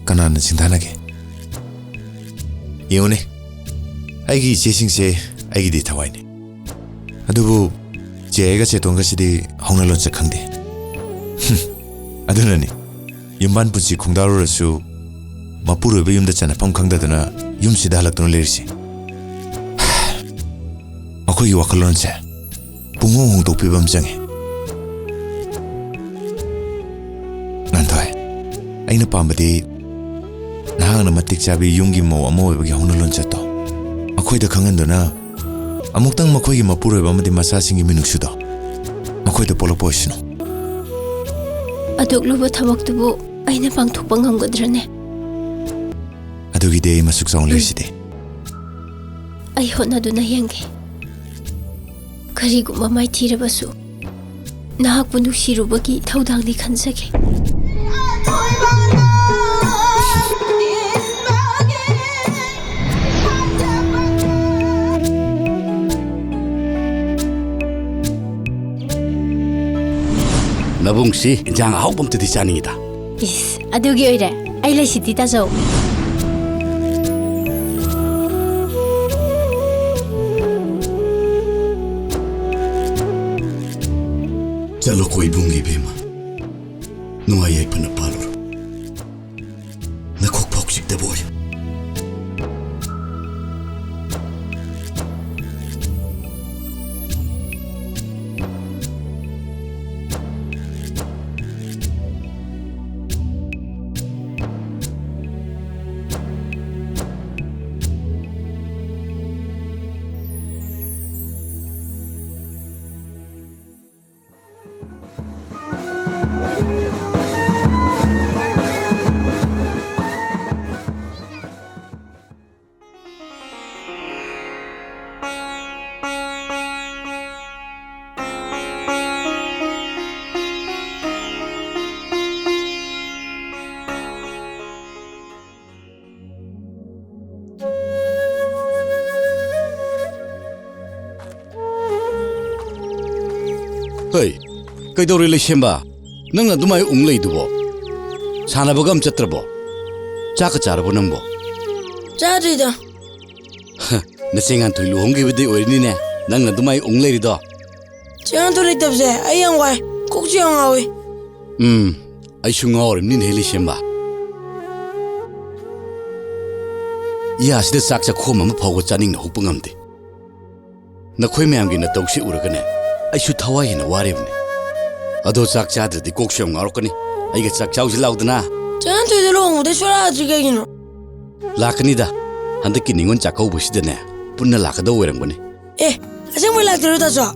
ꯀꯅꯥꯅ ꯁꯤꯡꯊꯥꯅꯒꯦ? ꯌꯦꯡꯉꯨꯅꯦ, ꯑꯩꯒꯤ ꯏꯆꯦꯁꯤꯡꯁꯦ ꯑꯩꯒꯤꯗꯤ ꯊꯋꯥꯏꯅꯤ꯫ ꯑꯗꯨꯕꯨ ꯆꯦ ꯑꯩꯒ ꯆꯦꯇꯣꯟꯒꯁꯤꯗꯤ ꯍꯧꯅ ꯂꯣꯟꯆꯠ ꯈꯪꯗꯦ꯫ ꯍꯨꯝ, ꯑꯗꯨꯅꯅꯤ ꯌꯨꯝꯕꯥꯟ ꯄꯨꯟꯁꯤ ꯈꯣꯡꯗꯥꯔꯨꯔꯁꯨ ꯃꯄꯨꯔꯣꯏꯕ ꯌꯨꯝꯗ ꯆꯟꯅꯐꯝ ꯈꯪꯗꯗꯨꯅ ꯌꯨꯝꯁꯤꯗ ꯍꯜꯂꯛꯇꯨꯅ ꯂꯩꯔꯤꯁꯦ꯫ ꯃꯈꯣꯏꯒꯤ ꯋꯥꯈꯜꯂꯣꯟꯁꯦ ꯄꯨꯡꯍꯣꯡ ꯍꯣꯡꯗꯣꯛꯄꯤꯕ ꯑꯃ ꯆꯪꯉꯤ꯫ ꯉꯥꯟꯊꯣꯏ, ꯑꯩꯅ ꯄꯥꯝꯕꯗꯤ ꯅꯍꯥꯛꯅ ꯃꯇꯤꯛ ꯆꯥꯕꯤ ꯌꯨꯝꯒꯤ ꯃꯧ ꯑꯃ ꯑꯣꯏꯕꯒꯤ ꯍꯧꯅ ꯂꯣꯟꯆꯠꯇꯣ ꯃꯈꯣꯏꯗ ꯈꯪꯍꯟꯗꯨꯅ, ꯑꯃꯨꯛꯇꯪ ꯃꯈꯣꯏꯒꯤ ꯃꯄꯨꯔꯣꯏꯕ ꯑꯃꯗꯤ ꯃꯆꯥꯁꯤꯡꯒꯤ ꯃꯤꯅꯨꯡꯁꯤꯗꯣ ꯃꯈꯣꯏꯗ ꯄꯣꯛꯂꯛꯄ ꯑꯣꯏꯁꯅꯨ꯫ ꯑꯗꯨꯛ ꯂꯨꯕ ꯊꯕꯛꯇꯨꯕꯨ ꯑꯩꯅ ꯄꯥꯡꯊꯣꯛꯄ ꯉꯝꯒꯗ꯭ꯔꯅꯦ? ꯑꯗꯨꯒꯤꯗꯤ ꯑꯩ ꯃꯁꯨꯛ ꯆꯥꯎꯅ ꯎꯝ꯫ ꯂꯩꯔꯤꯁꯤꯗꯤ꯫ ꯑꯩ ꯍꯣꯠꯅꯗꯨꯅ ꯌꯦꯡꯒꯦ꯫ ꯀꯔꯤꯒꯨꯝꯕ ꯃꯥꯏꯊꯤꯔꯕꯁꯨ, ꯅꯍꯥꯛꯄꯨ ꯅꯨꯡꯁꯤꯔꯨꯕꯒꯤ ꯊꯧꯗꯥꯡꯅꯤ ꯈꯟꯖꯒꯦ꯫ ꯅꯕꯨꯡꯁꯤ ꯏꯟꯖꯥꯡ ꯑꯍꯥꯎꯕ ꯑꯝꯇꯗꯤ ꯆꯥꯅꯤꯡꯉꯤꯗ꯫ ꯏꯁ, ꯑꯗꯨꯒꯤ ꯑꯣꯏꯔꯦ꯫ ꯑꯩ ꯂꯩꯁꯤꯗꯤ, ꯇꯥꯖꯧ꯫ ꯆꯠꯂꯣꯀꯣ ꯏꯕꯨꯡꯒꯤ ꯏꯕꯦꯝꯃ, ꯅꯨꯡꯉꯥꯏ ꯌꯥꯏꯐꯅ ꯄꯥꯜꯂꯨꯔꯣ꯫ ꯅꯈꯣꯛ ꯐꯥꯎ ꯆꯤꯛꯇꯕ ꯑꯣꯏꯌꯨ꯫ ꯍꯩ, ꯀꯩꯗꯧꯔꯦ ꯂꯩꯁꯦꯝꯕ? ꯅꯪꯅ ꯑꯗꯨꯃꯥꯏ ꯎꯪ ꯂꯩꯗꯨꯕꯣ? ꯁꯥꯟꯅꯕꯒ ꯑꯝ ꯆꯠꯇ꯭ꯔꯕꯣ? ꯆꯥꯛꯀ ꯆꯥꯔꯕꯣ ꯅꯪꯕꯣ? ꯆꯥꯗ꯭ꯔꯤꯗ꯫ ꯍ, ꯅꯆꯦ ꯉꯥꯟꯊꯣꯏ ꯂꯨꯍꯣꯡꯈꯤꯕꯗꯩ ꯑꯣꯏꯔꯅꯤꯅꯦ ꯅꯪꯅ ꯑꯗꯨꯃꯥꯏ ꯎꯪ ꯂꯩꯔꯤꯗꯣ꯫ ꯆꯦ ꯉꯥꯟꯊꯣꯏ ꯂꯩꯇꯕꯁꯦ ꯑꯩ ꯌꯥꯝ ꯋꯥꯏ, ꯀꯣꯛꯁꯨ ꯌꯥꯝ ꯉꯥꯎꯏ꯫ ꯎꯝ, ꯑꯩꯁꯨ ꯉꯥꯎꯔꯤꯕꯅꯤꯅꯦꯍꯦ ꯂꯩꯁꯦꯝꯕ꯫ ꯏꯌꯥꯁꯤꯗ ꯆꯥꯛ ꯆꯥꯛꯈꯣꯝ ꯑꯃ ꯐꯥꯎꯕ ꯆꯥꯅꯤꯡꯅ ꯍꯨꯞꯄ ꯉꯝꯗꯦ꯫ ꯅꯈꯣꯏ ꯃꯌꯥꯝꯒꯤ ꯅꯇꯧꯁꯤ ꯎꯔꯒꯅꯦ, ꯑꯩꯁꯨ ꯊꯋꯥꯏ ꯍꯦꯟꯅ ꯋꯥꯔꯤꯕꯅꯤ꯫ ꯑꯗꯣ ꯆꯥꯛ ꯆꯥꯗ꯭ꯔꯗꯤ ꯀꯣꯛꯁꯨ ꯌꯥꯝ ꯉꯥꯎꯔꯛꯀꯅꯤ꯫ ꯑꯩꯒ ꯆꯥꯛ ꯆꯥꯎꯁꯤ ꯂꯥꯎꯗꯅ꯫ ꯆꯦ ꯉꯥꯟꯊꯣꯏꯗ ꯂꯨꯍꯣꯡꯕꯗꯩ ꯁꯨꯡꯂꯥꯛ ꯂꯥꯛꯇ꯭ꯔꯤ ꯀꯩꯒꯤꯅꯣ? ꯂꯥꯛꯀꯅꯤꯗ꯫ ꯍꯟꯗꯛꯀꯤ ꯅꯤꯉꯣꯜ ꯆꯥꯛꯀꯧꯕꯁꯤꯗꯅꯦ, ꯄꯨꯟꯅ ꯂꯥꯛꯀꯗꯧ ꯑꯣꯏꯔꯝꯒꯅꯤ꯫ ꯑꯦ, ꯑꯁꯦꯡꯕꯩ ꯂꯥꯛꯇꯣꯏꯔꯣ ꯇꯥꯆꯧ?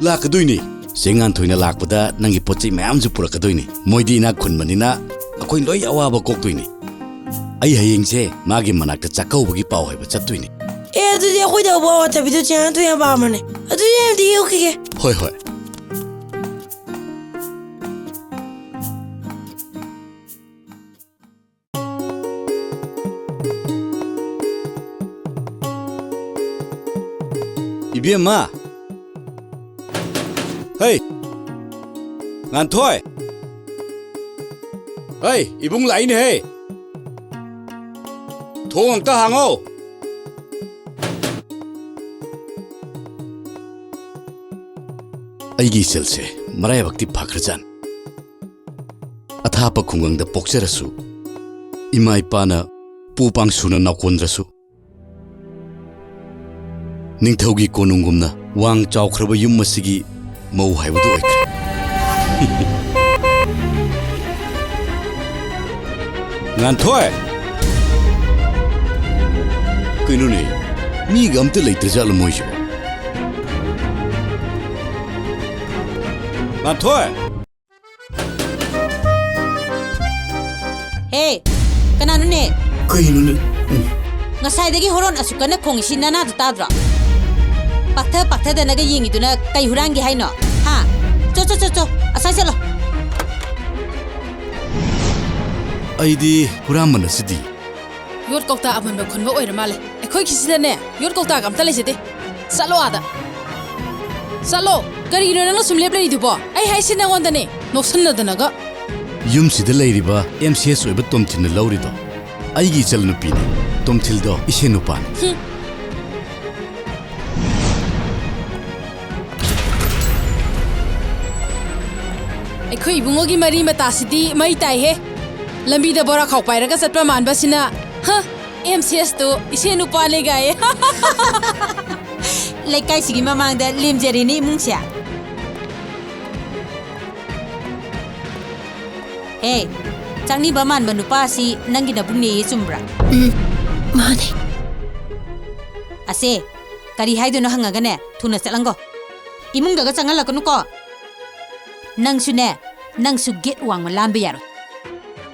ꯂꯥꯛꯀꯗꯣꯏꯅꯤ꯫ ꯆꯦ ꯉꯥꯟꯊꯣꯏꯅ ꯂꯥꯛꯄꯗ ꯅꯪꯒꯤ ꯄꯣꯠ ꯆꯩ ꯃꯌꯥꯝꯁꯨ ꯄꯨꯔꯛꯀꯗꯣꯏꯅꯤ꯫ ꯃꯣꯏꯗꯤ ꯏꯅꯥꯛ ꯈꯨꯟꯕꯅꯤꯅ ꯑꯩꯈꯣꯏ ꯂꯣꯏ ꯑꯋꯥꯕ ꯀꯣꯛꯇꯣꯏꯅꯤ꯫ ꯑꯩ ꯍꯌꯦꯡꯁꯦ ꯃꯥꯒꯤ ꯃꯅꯥꯛꯇ ꯆꯥꯛꯀꯧꯕꯒꯤ ꯄꯥꯎ ꯍꯥꯏꯕ ꯆꯠꯇꯣꯏꯅꯤ꯫ ꯑꯦ, ꯑꯗꯨꯗꯤ ꯑꯩꯈꯣꯏꯗ ꯑꯋꯥ ꯋꯥꯊꯕꯤꯗꯣ ꯆꯦ ꯉꯥꯟꯊꯣꯏ ꯌꯥꯝ ꯄꯥꯝꯕꯅꯦ꯫ ꯑꯗꯨꯗꯤ ꯑꯩ ꯑꯝꯇ ꯍꯦꯛꯎꯈꯤꯒꯦ꯫ ꯍꯣꯏ, ꯍꯣꯏ꯫ ꯏꯕꯦꯝꯃ! ꯍꯩ! ꯉꯥꯟꯊꯣꯏ! ꯍꯩ, ꯏꯕꯨꯡ ꯂꯥꯛꯏꯅꯦꯍꯦ! ꯊꯣꯡ ꯑꯝꯇ ꯍꯥꯡꯉꯣ! ꯑꯩꯒꯤ ꯏꯆꯜꯁꯦ ꯃꯔꯥꯏꯕꯛꯇꯤ ꯐꯈ꯭ꯔꯖꯥꯠꯅꯤ꯫ ꯑꯊꯥꯞꯄ ꯈꯨꯡꯒꯪꯗ ꯄꯣꯛꯆꯔꯁꯨ, ꯏꯃꯥ ꯏꯄꯥꯅ ꯄꯨ ꯄꯥꯡ ꯁꯨꯅ ꯅꯥꯎꯀꯣꯟꯗ꯭ꯔꯁꯨ, ꯅꯤꯡꯊꯧꯒꯤ ꯀꯣꯅꯨꯡꯒꯨꯝꯅ ꯋꯥꯡ ꯆꯥꯎꯈ꯭ꯔꯕ ꯌꯨꯝ ꯑꯁꯤꯒꯤ ꯃꯧ ꯍꯥꯏꯕꯗꯨ ꯑꯣꯏꯈ꯭ꯔꯦ꯫ ꯉꯥꯟꯊꯣꯏ! ꯀꯩꯅꯣꯅꯦ, ꯃꯤꯒ ꯑꯝꯇ ꯂꯩꯇ꯭ꯔꯖꯥꯠꯂꯣ ꯃꯣꯏꯁꯤꯕꯣ? ꯉꯥꯟꯊꯣꯏ! ꯍꯦ, ꯀꯅꯥꯅꯣꯅꯦ? ꯀꯩꯅꯣꯅꯦ? ꯎꯝ꯫ ꯉꯁꯥꯏꯗꯒꯤ ꯍꯣꯔꯣꯟ ꯑꯁꯨꯛ ꯀꯟꯅ ꯈꯣꯡꯉꯤꯁꯤ ꯅꯅꯥꯗꯣ ꯇꯥꯗ꯭ꯔꯣ? ꯄꯥꯛꯊ ꯄꯥꯛꯊꯗꯅꯒ ꯌꯦꯡꯉꯤꯗꯨꯅ ꯀꯩ ꯍꯨꯔꯥꯟꯒꯦ ꯍꯥꯏꯅꯣ? ꯍꯥ? ꯆꯣ, ꯆꯣ, ꯆꯣ, ꯆꯣ, ꯑꯁ꯭ꯋꯥꯏ ꯆꯠꯂꯣ꯫ ꯑꯩꯗꯤ ꯍꯨꯔꯥꯟꯕ ꯅꯠꯆꯗꯤ꯫ ꯌꯣꯠ ꯀꯧꯇꯥ ꯑꯃꯟꯕ ꯈꯨꯟꯕ ꯑꯣꯏꯔ ꯃꯥꯜꯂꯦ꯫ ꯑꯩꯈꯣꯏꯒꯤꯁꯤꯗꯅꯦ, ꯌꯣꯠ ꯀꯧꯇꯥꯒ ꯑꯝꯇ ꯂꯩꯖꯗꯦ꯫ ꯆꯠꯂꯣ ꯑꯥꯗ꯫ ꯆꯠꯂꯣ꯫ ꯀꯔꯤꯒꯤꯅꯣ ꯅꯪꯅ ꯁꯨꯝ ꯂꯦꯞ ꯂꯩꯔꯤꯗꯨꯕꯣ? ꯑꯩ ꯍꯥꯏꯁꯤ ꯅꯪꯉꯣꯟꯗꯅꯦ꯫ ꯅꯣꯛꯁꯟꯅꯗꯅꯒ꯫ ꯌꯨꯝꯁꯤꯗ ꯂꯩꯔꯤꯕ ꯑꯦꯝ ꯁꯤ ꯑꯦꯁ ꯑꯣꯏꯕ ꯇꯣꯝꯊꯤꯟꯅ ꯂꯧꯔꯤꯗꯣ ꯑꯩꯒꯤ ꯏꯆꯜꯅꯨꯄꯤꯅꯤ꯫ ꯇꯣꯝꯊꯤꯜꯗꯣ ꯏꯁꯦꯟ ꯅꯨꯄꯥꯅꯤ꯫ ꯍꯨꯝ꯫ ꯑꯩꯈꯣꯏ ꯏꯕꯨꯡꯉꯣꯒꯤ ꯃꯔꯤ ꯃꯇꯥꯁꯤꯗꯤ ꯃꯩ ꯇꯥꯏꯍꯦ꯫ ꯂꯝꯕꯤꯗ ꯕꯣꯔꯥ ꯈꯥꯎ ꯄꯥꯏꯔꯒ ꯆꯠꯄ ꯃꯥꯟꯕꯁꯤꯅ, ꯍ, ꯑꯦꯝ ꯁꯤ ꯑꯦꯁꯇꯨ ꯏꯁꯦꯟ ꯅꯨꯄꯥꯅꯦ ꯒꯥꯏꯌꯦ꯫ ꯂꯩꯀꯥꯏꯁꯤꯒꯤ ꯃꯃꯥꯡꯗ ꯂꯦꯝꯖꯔꯦꯅꯦ ꯏꯃꯨꯡꯁꯦ꯫ ꯍꯦ, ꯆꯥꯛꯅꯤꯕ ꯃꯥꯟꯕ ꯅꯨꯄꯥ ꯑꯁꯤ ꯅꯪꯒꯤ ꯅꯕꯨꯡꯅꯦꯌꯦ, ꯆꯨꯝꯕ꯭ꯔꯥ? ꯎꯝ, ꯃꯥꯅꯦ꯫ ꯑꯁꯦ, ꯀꯔꯤ ꯍꯥꯏꯗꯣꯏꯅꯣ ꯍꯪꯉꯒꯅꯦ, ꯊꯨꯅ ꯆꯠꯂꯪꯒꯣ꯫ ꯏꯃꯨꯡꯗꯒ ꯆꯪꯍꯜꯂꯛꯀꯅꯨꯀꯣ꯫ ꯅꯪꯁꯨꯅꯦ, ꯅꯪꯁꯨ ꯒꯦꯠ ꯋꯥꯡꯃ ꯂꯥꯟꯕ ꯌꯥꯔꯣꯏ꯫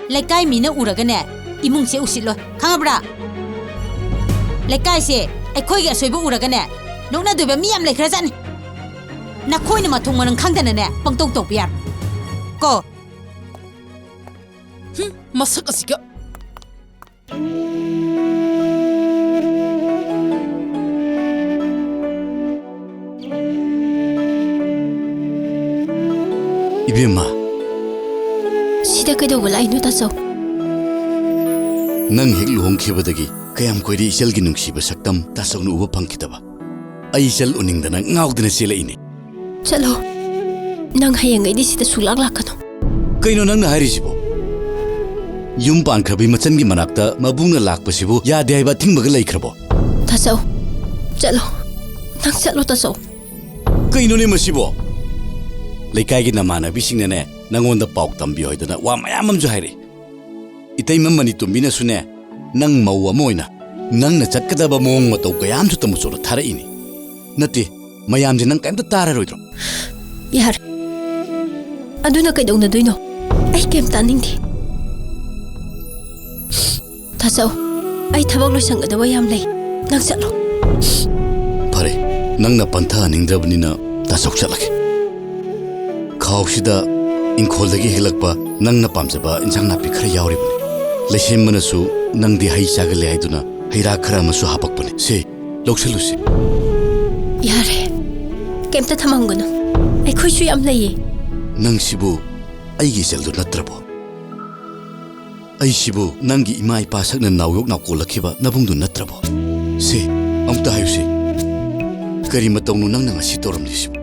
ꯂꯩꯀꯥꯏ ꯃꯤꯅ ꯎꯔꯒꯅꯦ, ꯏꯃꯨꯡꯁꯦ ꯎꯁꯤꯠꯂꯣꯏ, ꯈꯪꯉꯕ꯭ꯔꯥ? ꯂꯩꯀꯥꯏꯁꯦ ꯑꯩꯈꯣꯏꯒꯤ ꯑꯁꯣꯏꯕ ꯎꯔꯒꯅꯦ, ꯅꯣꯛꯅꯗꯣꯏꯕ ꯃꯤ ꯌꯥꯝ ꯂꯩꯈ꯭ꯔꯖꯥꯠꯅꯤ꯫ ꯅꯈꯣꯏꯅ ꯃꯊꯣꯡ ꯃꯔꯝ ꯈꯪꯗꯅꯅꯦ, ꯄꯪꯇꯧ ꯇꯧꯕ ꯌꯥꯔꯣꯏ꯫ ꯀꯣ꯫ ꯍꯨꯝ, ꯃꯁꯛ ꯑꯁꯤꯒ꯫ ꯏꯕꯦꯝꯃ, ꯁꯤꯗ ꯀꯩꯗꯧꯕ ꯂꯥꯛꯏꯅꯣ, ꯇꯥꯆꯧ? ꯅꯪ ꯍꯦꯛ ꯂꯨꯍꯣꯡꯈꯤꯕꯗꯒꯤ ꯀꯌꯥꯝ ꯀꯨꯏꯔꯦ ꯏꯆꯜꯒꯤ ꯅꯨꯡꯁꯤꯕ ꯁꯛꯇꯝ ꯇꯥꯆꯧꯅ ꯎꯕ ꯐꯪꯈꯤꯗꯕ? ꯑꯩ ꯏꯆꯜ ꯎꯅꯤꯡꯗꯅ ꯉꯥꯎꯗꯅ ꯆꯦꯜꯂꯛꯏꯅꯦ꯫ ꯆꯠꯂꯣ꯫ ꯅꯪ ꯍꯌꯦꯡꯉꯩꯗꯤ ꯁꯤꯗ ꯁꯨꯡꯂꯥꯛ ꯂꯥꯛꯀꯅꯨ꯫ ꯀꯩꯅꯣ ꯅꯪꯅ ꯍꯥꯏꯔꯤꯁꯤꯕꯣ? ꯌꯨꯝ ꯄꯥꯟꯈ꯭ꯔꯕꯤ ꯃꯆꯟꯒꯤ ꯃꯅꯥꯛꯇ ꯃꯕꯨꯡꯅ ꯂꯥꯛꯄꯁꯤꯕꯨ ꯌꯥꯗꯦ ꯍꯥꯏꯕ ꯑꯊꯤꯡꯕꯒ ꯂꯩꯈ꯭ꯔꯕꯣ? ꯇꯥꯆꯧ, ꯆꯠꯂꯣ꯫ ꯅꯪ ꯆꯠꯂꯣ, ꯇꯥꯆꯧ꯫ ꯀꯩꯅꯣꯅꯦ ꯃꯁꯤꯕꯣ? ꯂꯩꯀꯥꯏꯒꯤ ꯅꯃꯥꯟꯅꯕꯤꯁꯤꯡꯅꯅꯦ, ꯅꯪꯉꯣꯟꯗ ꯄꯥꯎ ꯇꯝꯕꯤꯌꯣ ꯍꯥꯏꯗꯅ ꯋꯥ ꯃꯌꯥꯝ ꯑꯃꯁꯨ ꯍꯥꯏꯔꯛꯏ꯫ ꯏꯇꯩꯃ ꯃꯅꯤꯇꯣꯝꯕꯤꯅꯁꯨꯅꯦ, ꯅꯪ ꯃꯧ ꯑꯃ ꯑꯣꯏꯅ ꯅꯪꯅ ꯆꯠꯀꯗꯕ ꯃꯑꯣꯡ ꯃꯇꯧ ꯀꯌꯥ ꯑꯃꯁꯨ ꯇꯝꯃꯨꯆꯣꯅ ꯊꯥꯔꯛꯏꯅꯤ꯫ ꯅꯠꯇꯦ, ꯃꯌꯥꯝꯁꯦ ꯅꯪ ꯀꯩꯝꯇ ꯇꯥꯔꯔꯣꯏꯗ꯭ꯔꯣ? ꯌꯥꯔꯦ꯫ ꯑꯗꯨꯅ ꯀꯩꯗꯧꯅꯗꯣꯏꯅꯣ? ꯑꯩ ꯀꯩꯝ ꯇꯥꯅꯤꯡꯗꯦ꯫ ꯇꯥꯆꯧ, ꯑꯩ ꯊꯕꯛ ꯂꯣꯏꯁꯟꯒꯗꯕ ꯌꯥꯝ ꯂꯩ꯫ ꯅꯪ ꯆꯠꯂꯣ꯫ ꯐꯔꯦ, ꯅꯪꯅ ꯄꯟꯊꯍꯟꯅꯤꯡꯗ꯭ꯔꯕꯅꯤꯅ ꯇꯥꯆꯧ ꯆꯠꯂꯒꯦ꯫ ꯈꯥꯎꯁꯤꯗ ꯏꯪꯈꯣꯜꯗꯒꯤ ꯍꯦꯛꯂꯛꯄ ꯅꯪꯅ ꯄꯥꯝꯖꯕ ꯏꯟꯁꯥꯡ ꯅꯥꯄꯤ ꯈꯔ ꯌꯥꯎꯔꯤꯕꯅꯤ꯫ ꯂꯩꯁꯦꯝꯕꯅꯁꯨ ꯅꯪꯗꯤ ꯍꯩ ꯆꯥꯒꯜꯂꯦ ꯍꯥꯏꯗꯨꯅ ꯍꯩ ꯔꯥ ꯈꯔ ꯑꯃꯁꯨ ꯍꯥꯄꯛꯄꯅꯤ꯫ ꯁꯦ, ꯂꯧꯁꯜꯂꯨꯁꯤ꯫ ꯌꯥꯔꯦ꯫ ꯀꯩꯝꯇ ꯊꯝꯃꯝꯒꯅꯨ꯫ ꯑꯩꯈꯣꯏꯁꯨ ꯌꯥꯝ ꯂꯩꯌꯦ꯫ ꯅꯪꯁꯤꯕꯨ ꯑꯩꯒꯤ ꯏꯆꯜꯗꯨ ꯅꯠꯇ꯭ꯔꯕꯣ? ꯑꯩꯁꯤꯕꯨ ꯅꯪꯒꯤ ꯏꯃꯥ ꯏꯄꯥ ꯁꯛꯅ ꯅꯥꯎꯌꯣꯛ ꯅꯥꯎꯀꯣꯜꯂꯛꯈꯤꯕ ꯅꯕꯨꯡꯗꯨ ꯅꯠꯇ꯭ꯔꯕꯣ? ꯁꯦ, ꯑꯃꯨꯛꯇ ꯍꯥꯏꯌꯨꯁꯦ꯫ ꯀꯔꯤ ꯃꯇꯧꯅꯣ ꯅꯪꯅ ꯉꯁꯤ ꯇꯧꯔꯝꯂꯤꯁꯤꯕꯨ?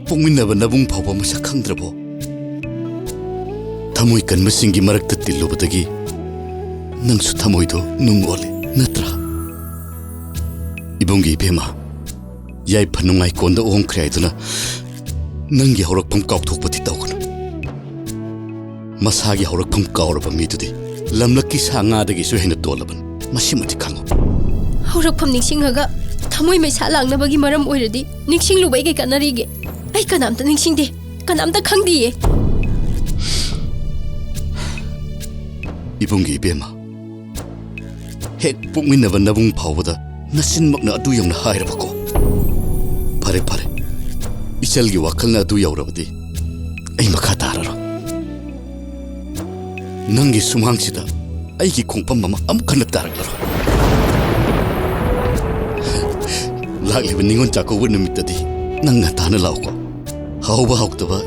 ꯄꯣꯛꯃꯤꯟꯅꯕ ꯅꯕꯨꯡ ꯐꯥꯎꯕ ꯃꯁꯛ ꯈꯪꯗ꯭ꯔꯕꯣ? ꯊꯃꯣꯏ ꯀꯟꯕꯁꯤꯡꯒꯤ ꯃꯔꯛꯇ ꯇꯤꯜꯂꯨꯕꯗꯒꯤ ꯅꯪꯁꯨ ꯊꯃꯣꯏꯗꯣ ꯅꯨꯡ ꯑꯣꯜꯂꯦ, ꯅꯠꯇ꯭ꯔꯥ? ꯏꯕꯨꯡꯒꯤ ꯏꯕꯦꯝꯃ, ꯌꯥꯏꯐ ꯅꯨꯡꯉꯥꯏ ꯀꯣꯟꯗ ꯑꯣꯟꯈ꯭ꯔꯦ ꯍꯥꯏꯗꯨꯅ ꯅꯪꯒꯤ ꯍꯧꯔꯛꯐꯝ ꯀꯥꯎꯊꯣꯛꯄꯗꯤ ꯇꯧꯒꯅꯨ꯫ ꯃꯁꯥꯒꯤ ꯍꯧꯔꯛꯐꯝ ꯀꯥꯎꯔꯕ ꯃꯤꯗꯨꯗꯤ ꯂꯝꯂꯛꯀꯤ ꯁꯥ ꯉꯥꯗꯒꯤꯁꯨ ꯍꯦꯟꯅ ꯇꯣꯜꯂꯕꯅꯤ꯫ ꯃꯁꯤꯃꯗꯤ ꯈꯪꯉꯨ꯫ ꯍꯧꯔꯛꯐꯝ ꯅꯤꯡꯁꯤꯡꯉꯒ ꯊꯃꯣꯏ ꯃꯩꯁꯥ ꯂꯥꯡꯅꯕꯒꯤ ꯃꯔꯝ ꯑꯣꯏꯔꯗꯤ ꯅꯤꯡꯁꯤꯡꯂꯨꯕꯩ ꯀꯩ ꯀꯥꯟꯅꯔꯤꯒꯦ? ꯑꯩ ꯀꯅꯥꯝꯇ ꯅꯤꯡꯁꯤꯡꯗꯦ, ꯀꯅꯥꯝꯇ ꯈꯪꯗꯤꯌꯦ꯫ ꯏꯕꯨꯡꯒꯤ ꯏꯕꯦꯝꯃ, ꯍꯦꯛ ꯄꯣꯛꯃꯤꯟꯅꯕ ꯅꯕꯨꯡ ꯐꯥꯎꯕꯗ ꯅꯆꯤꯟꯃꯛꯅ ꯑꯗꯨ ꯌꯧꯅ ꯍꯥꯏꯔꯕꯀꯣ? ꯐꯔꯦ, ꯐꯔꯦ, ꯏꯆꯜꯒꯤ ꯋꯥꯈꯜꯅ ꯑꯗꯨ ꯌꯧꯔꯕꯗꯤ ꯑꯩ ꯃꯈꯥ ꯇꯥꯔꯔꯣꯏ꯫ ꯅꯪꯒꯤ ꯁꯨꯃꯥꯡꯁꯤꯗ ꯑꯩꯒꯤ ꯈꯣꯡꯐꯝ ꯑꯃ ꯑꯃꯨꯛ ꯍꯟꯅ ꯇꯥꯔꯛꯂꯔꯣꯏ꯫ ꯂꯥꯛꯂꯤꯕ ꯅꯤꯉꯣꯜ ꯆꯥꯛꯀꯧꯕ ꯅꯨꯃꯤꯠꯇꯗꯤ ꯅꯪ ꯉꯟꯇꯥꯅ ꯂꯥꯛꯎꯀꯣ꯫ ꯍꯥꯎꯕ ꯍꯥꯎꯇꯕ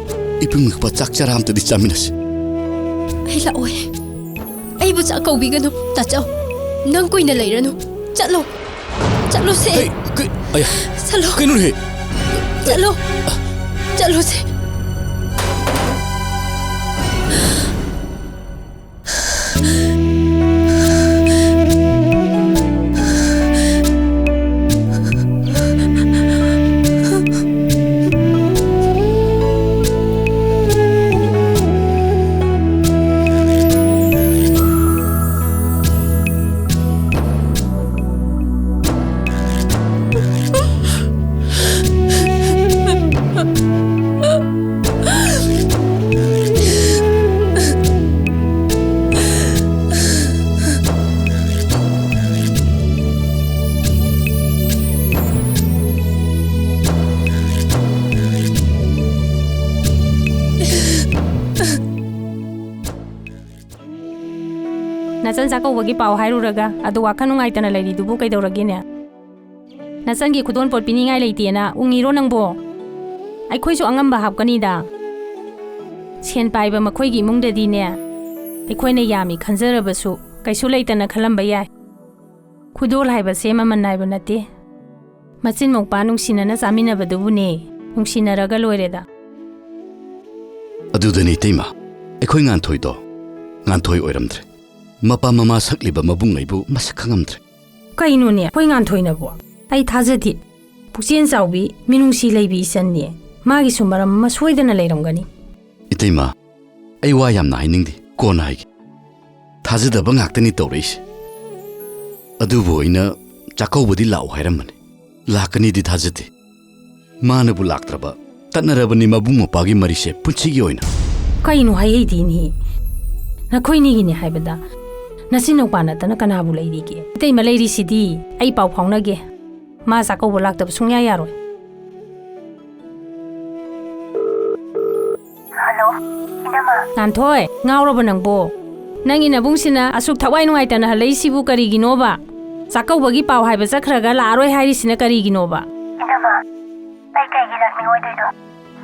ꯏꯕꯨꯡꯒ ꯆꯥꯛ ꯆꯔꯥ ꯑꯝꯇꯗꯤ ꯆꯥꯃꯤꯟꯅꯁꯤ꯫ ꯑꯩ ꯂꯥꯛꯑꯣꯏ꯫ ꯑꯩꯕꯨ ꯆꯥꯛ ꯀꯧꯕꯤꯒꯅꯨ, ꯇꯥꯆꯧ꯫ ꯅꯪ ꯀꯨꯏꯅ ꯂꯩꯔꯅꯨ꯫ ꯆꯠꯂꯣ꯫ ꯆꯠꯂꯣꯁꯦ꯫ ꯍꯩ, ꯀꯩ-, ꯑꯌꯥ꯫ ꯆꯠꯂꯣ꯫ ꯀꯩꯅꯣꯅꯦꯍꯦ? ꯆꯠꯂꯣ꯫ ꯆꯠꯂꯣꯁꯦ꯫ ꯅꯆꯟ ꯆꯥꯛꯀꯧꯕꯒꯤ ꯄꯥꯎ ꯍꯥꯏꯔꯨꯔꯒ ꯑꯗꯨ ꯋꯥꯈꯜ ꯅꯨꯡꯉꯥꯏꯇꯅ ꯂꯩꯔꯤꯗꯨꯕꯨ ꯀꯩꯗꯧꯔꯒꯦꯅꯦ? ꯅꯆꯟꯒꯤ ꯈꯨꯗꯣꯜꯄꯣꯠ ꯄꯤꯅꯤꯡꯉꯥꯏ ꯂꯩꯇꯦꯅ ꯎꯪꯉꯤꯔꯣ ꯅꯪꯕꯣ? ꯑꯩꯈꯣꯏꯁꯨ ꯑꯉꯝꯕ ꯍꯥꯞꯀꯅꯤꯗ꯫ ꯁꯦꯟ ꯄꯥꯏꯕ ꯃꯈꯣꯏꯒꯤ ꯏꯃꯨꯡꯗꯗꯤꯅꯦ, ꯑꯩꯈꯣꯏꯅ ꯌꯥꯝꯃꯤ ꯈꯟꯖꯔꯕꯁꯨ ꯀꯩꯁꯨ ꯂꯩꯇꯅ ꯈꯜꯂꯝꯕ ꯌꯥꯏ꯫ ꯈꯨꯗꯣꯜ ꯍꯥꯏꯕꯁꯦ ꯃꯃꯜ ꯅꯥꯏꯕ ꯅꯠꯇꯦ꯫ ꯃꯆꯤꯟ ꯃꯧꯄꯥ ꯅꯨꯡꯁꯤꯅꯅ ꯆꯥꯃꯤꯟꯅꯕꯗꯨꯕꯨꯅꯦ, ꯅꯨꯡꯁꯤꯅꯔꯒ ꯂꯣꯏꯔꯦꯗ꯫ ꯑꯗꯨꯗꯅꯤ ꯏꯇꯩꯃ, ꯑꯩꯈꯣꯏ ꯉꯥꯟꯊꯣꯏꯗꯣ ꯉꯥꯟꯊꯣꯏ ꯑꯣꯏꯔꯝꯗ꯭ꯔꯦ꯫ ꯃꯄꯥ ꯃꯃꯥ ꯁꯛꯂꯤꯕ ꯃꯕꯨꯡꯉꯩꯕꯨ ꯃꯁꯛ ꯈꯪꯉꯝꯗ꯭ꯔꯦ꯫ ꯀꯩꯅꯣꯅꯦ ꯑꯩꯈꯣꯏ ꯉꯥꯟꯊꯣꯏꯅꯕꯣ? ꯑꯩ ꯊꯥꯖꯗꯦ꯫ ꯄꯨꯛꯆꯦꯜ ꯆꯥꯎꯕꯤ, ꯃꯤꯅꯨꯡꯁꯤ ꯂꯩꯕꯤ ꯏꯆꯟꯅꯦ꯫ ꯃꯥꯒꯤꯁꯨ ꯃꯔꯝ ꯑꯃ ꯁꯣꯏꯗꯅ ꯂꯩꯔꯝꯒꯅꯤ꯫ ꯏꯇꯩꯃ, ꯑꯩ ꯋꯥ ꯌꯥꯝꯅ ꯍꯥꯏꯅꯤꯡꯗꯦ, ꯀꯣꯟꯅ ꯍꯥꯏꯒꯦ꯫ ꯊꯥꯖꯗꯕ ꯉꯥꯛꯇꯅꯤ ꯇꯧꯔꯛꯏꯁꯦ꯫ ꯑꯗꯨꯕꯨ ꯑꯩꯅ ꯆꯥꯛꯀꯧꯕꯗꯤ ꯂꯥꯛꯑꯣ ꯍꯥꯏꯔꯝꯕꯅꯤ꯫ ꯂꯥꯛꯀꯅꯤꯗꯤ ꯊꯥꯖꯗꯦ꯫ ꯃꯥꯅꯕꯨ ꯂꯥꯛꯇ꯭ꯔꯕ, ꯇꯠꯅꯔꯕꯅꯤ ꯃꯕꯨꯡ ꯃꯧꯄ꯭ꯋꯥꯒꯤ ꯃꯔꯤꯁꯦ ꯄꯨꯟꯁꯤꯒꯤ ꯑꯣꯏꯅ꯫ ꯀꯩꯅꯣ ꯍꯥꯏꯍꯩꯗꯦꯅꯦꯍꯦ? ꯅꯈꯣꯏꯅꯤꯒꯤꯅꯦ ꯍꯥꯏꯕꯗ ꯅꯆꯤꯟ ꯅꯧꯄꯥ ꯅꯠꯇꯅ ꯀꯅꯥꯕꯨ ꯂꯩꯔꯤꯒꯦ? ꯏꯇꯩꯃ ꯂꯩꯔꯤꯁꯤꯗꯤ꯫ ꯑꯩ ꯄꯥꯎ ꯐꯥꯎꯅꯒꯦ꯫ ꯃꯥ ꯆꯥꯛꯀꯧꯕ ꯂꯥꯛꯇꯕ ꯁꯨꯡꯌꯥ ꯌꯥꯔꯣꯏ꯫ ꯍꯜꯂꯣ, ꯏꯅꯝꯃ꯫ ꯉꯥꯟꯊꯣꯏ, ꯉꯥꯎꯔꯕ ꯅꯪꯕꯣ? ꯅꯪꯒꯤ ꯅꯕꯨꯡꯁꯤꯅ ꯑꯁꯨꯛ ꯊꯋꯥꯏ ꯅꯨꯡꯉꯥꯏꯇꯅ ꯍꯜꯂꯛꯏꯁꯤꯕꯨ ꯀꯔꯤꯒꯤꯅꯣꯕ? ꯆꯥꯛꯀꯧꯕꯒꯤ ꯄꯥꯎ ꯍꯥꯏꯕ ꯆꯠꯈ꯭ꯔꯒ ꯂꯥꯛꯑꯔꯣꯏ ꯍꯥꯏꯔꯤꯁꯤꯅ ꯀꯔꯤꯒꯤꯅꯣꯕ? ꯏꯅꯝꯃ, ꯑꯩ ꯀꯩꯒꯤ ꯂꯥꯛꯅꯤꯡꯉꯣꯏꯗꯣꯏꯅꯣ?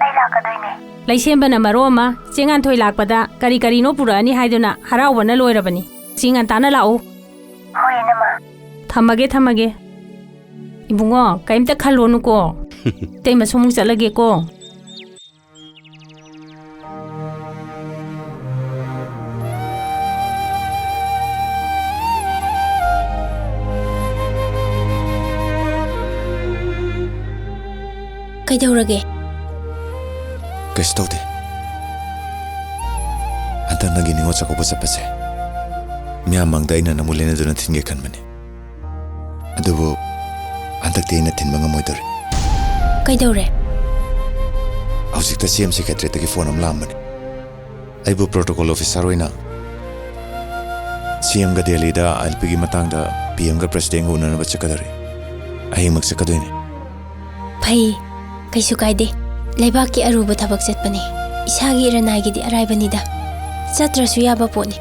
ꯑꯩ ꯂꯥꯛꯀꯗꯣꯏꯅꯦ꯫ ꯂꯩꯁꯦꯝꯕꯅ ꯃꯔꯣ ꯑꯃ ꯆꯦ ꯉꯥꯟꯊꯣꯏ ꯂꯥꯛꯄꯗ ꯀꯔꯤ ꯀꯔꯤꯅꯣ ꯄꯨꯔꯛꯑꯅꯤ ꯍꯥꯏꯗꯨꯅ ꯍꯔꯥꯎꯕꯅ ꯂꯣꯏꯔꯕꯅꯤ꯫ ꯆꯦ ꯉꯟꯇꯥꯅ ꯂꯥꯛꯎ꯫ ꯍꯣꯏ, ꯏꯅꯝꯃ꯫ ꯊꯝꯃꯒꯦ, ꯊꯝꯃꯒꯦ꯫ ꯏꯕꯨꯡꯉꯣ, ꯀꯩꯝꯇ ꯈꯜꯂꯣꯅꯨꯀꯣ꯫ ꯏꯇꯩꯃꯁꯨ ꯑꯃꯨꯛ ꯆꯠꯂꯒꯦꯀꯣ꯫ ꯀꯩꯗꯧꯔꯒꯦ? ꯀꯩꯁꯨ ꯇꯧꯗꯦ꯫ ꯍꯟꯗꯛ ꯅꯪꯒꯤ ꯅꯤꯉꯣꯜ ꯆꯥꯛꯀꯧꯕ ꯆꯠꯄꯁꯦ ꯃꯤꯌꯥꯝ ꯃꯥꯡꯗ ꯑꯩꯅ ꯅꯪꯕꯨ ꯂꯦꯟꯅꯗꯨꯅ ꯊꯤꯟꯒꯦ ꯈꯟꯕꯅꯤ꯫ ꯑꯗꯨꯕꯨ ꯍꯟꯗꯛꯇꯤ ꯑꯩꯅ ꯊꯤꯟꯕ ꯉꯝꯃꯣꯏꯗꯧꯔꯦ꯫ ꯀꯩꯗꯧꯔꯦ? ꯍꯧꯖꯤꯛꯇ ꯁꯤ ꯑꯦꯝ ꯁꯦꯀ꯭ꯔꯦꯇꯔꯤꯌꯦꯠꯇꯒꯤ ꯐꯣꯟ ꯑꯃ ꯂꯥꯛꯑꯝꯕꯅꯤ꯫ ꯑꯩꯕꯨ ꯄ꯭ꯔꯣꯇꯣꯀꯣꯜ ꯑꯣꯐꯤꯁꯥꯔ ꯑꯣꯏꯅ ꯁꯤ ꯑꯦꯝꯒ ꯗꯦꯜꯂꯤꯗ ꯑꯥꯏ ꯑꯦꯜ ꯄꯤꯒꯤ ꯃꯇꯥꯡꯗ ꯄꯤ ꯑꯦꯝꯒ ꯄ꯭ꯔꯦꯁꯤꯗꯦꯟꯒ ꯎꯅꯅꯕ ꯆꯠꯀꯗꯧꯔꯤ꯫ ꯑꯍꯤꯡꯃꯛ ꯆꯠꯀꯗꯣꯏꯅꯤ꯫ ꯐꯩ, ꯀꯩꯁꯨ ꯀꯥꯏꯗꯦ꯫ ꯂꯩꯕꯥꯛꯀꯤ ꯑꯔꯨꯕ ꯊꯕꯛ ꯆꯠꯄꯅꯤ꯫ ꯏꯁꯥꯒꯤ ꯏꯔꯅꯥꯏꯒꯤꯗꯤ ꯑꯔꯥꯏꯕꯅꯤꯗ꯫ ꯆꯠꯇ꯭ꯔꯁꯨ ꯌꯥꯕ ꯄꯣꯠꯅꯤ꯫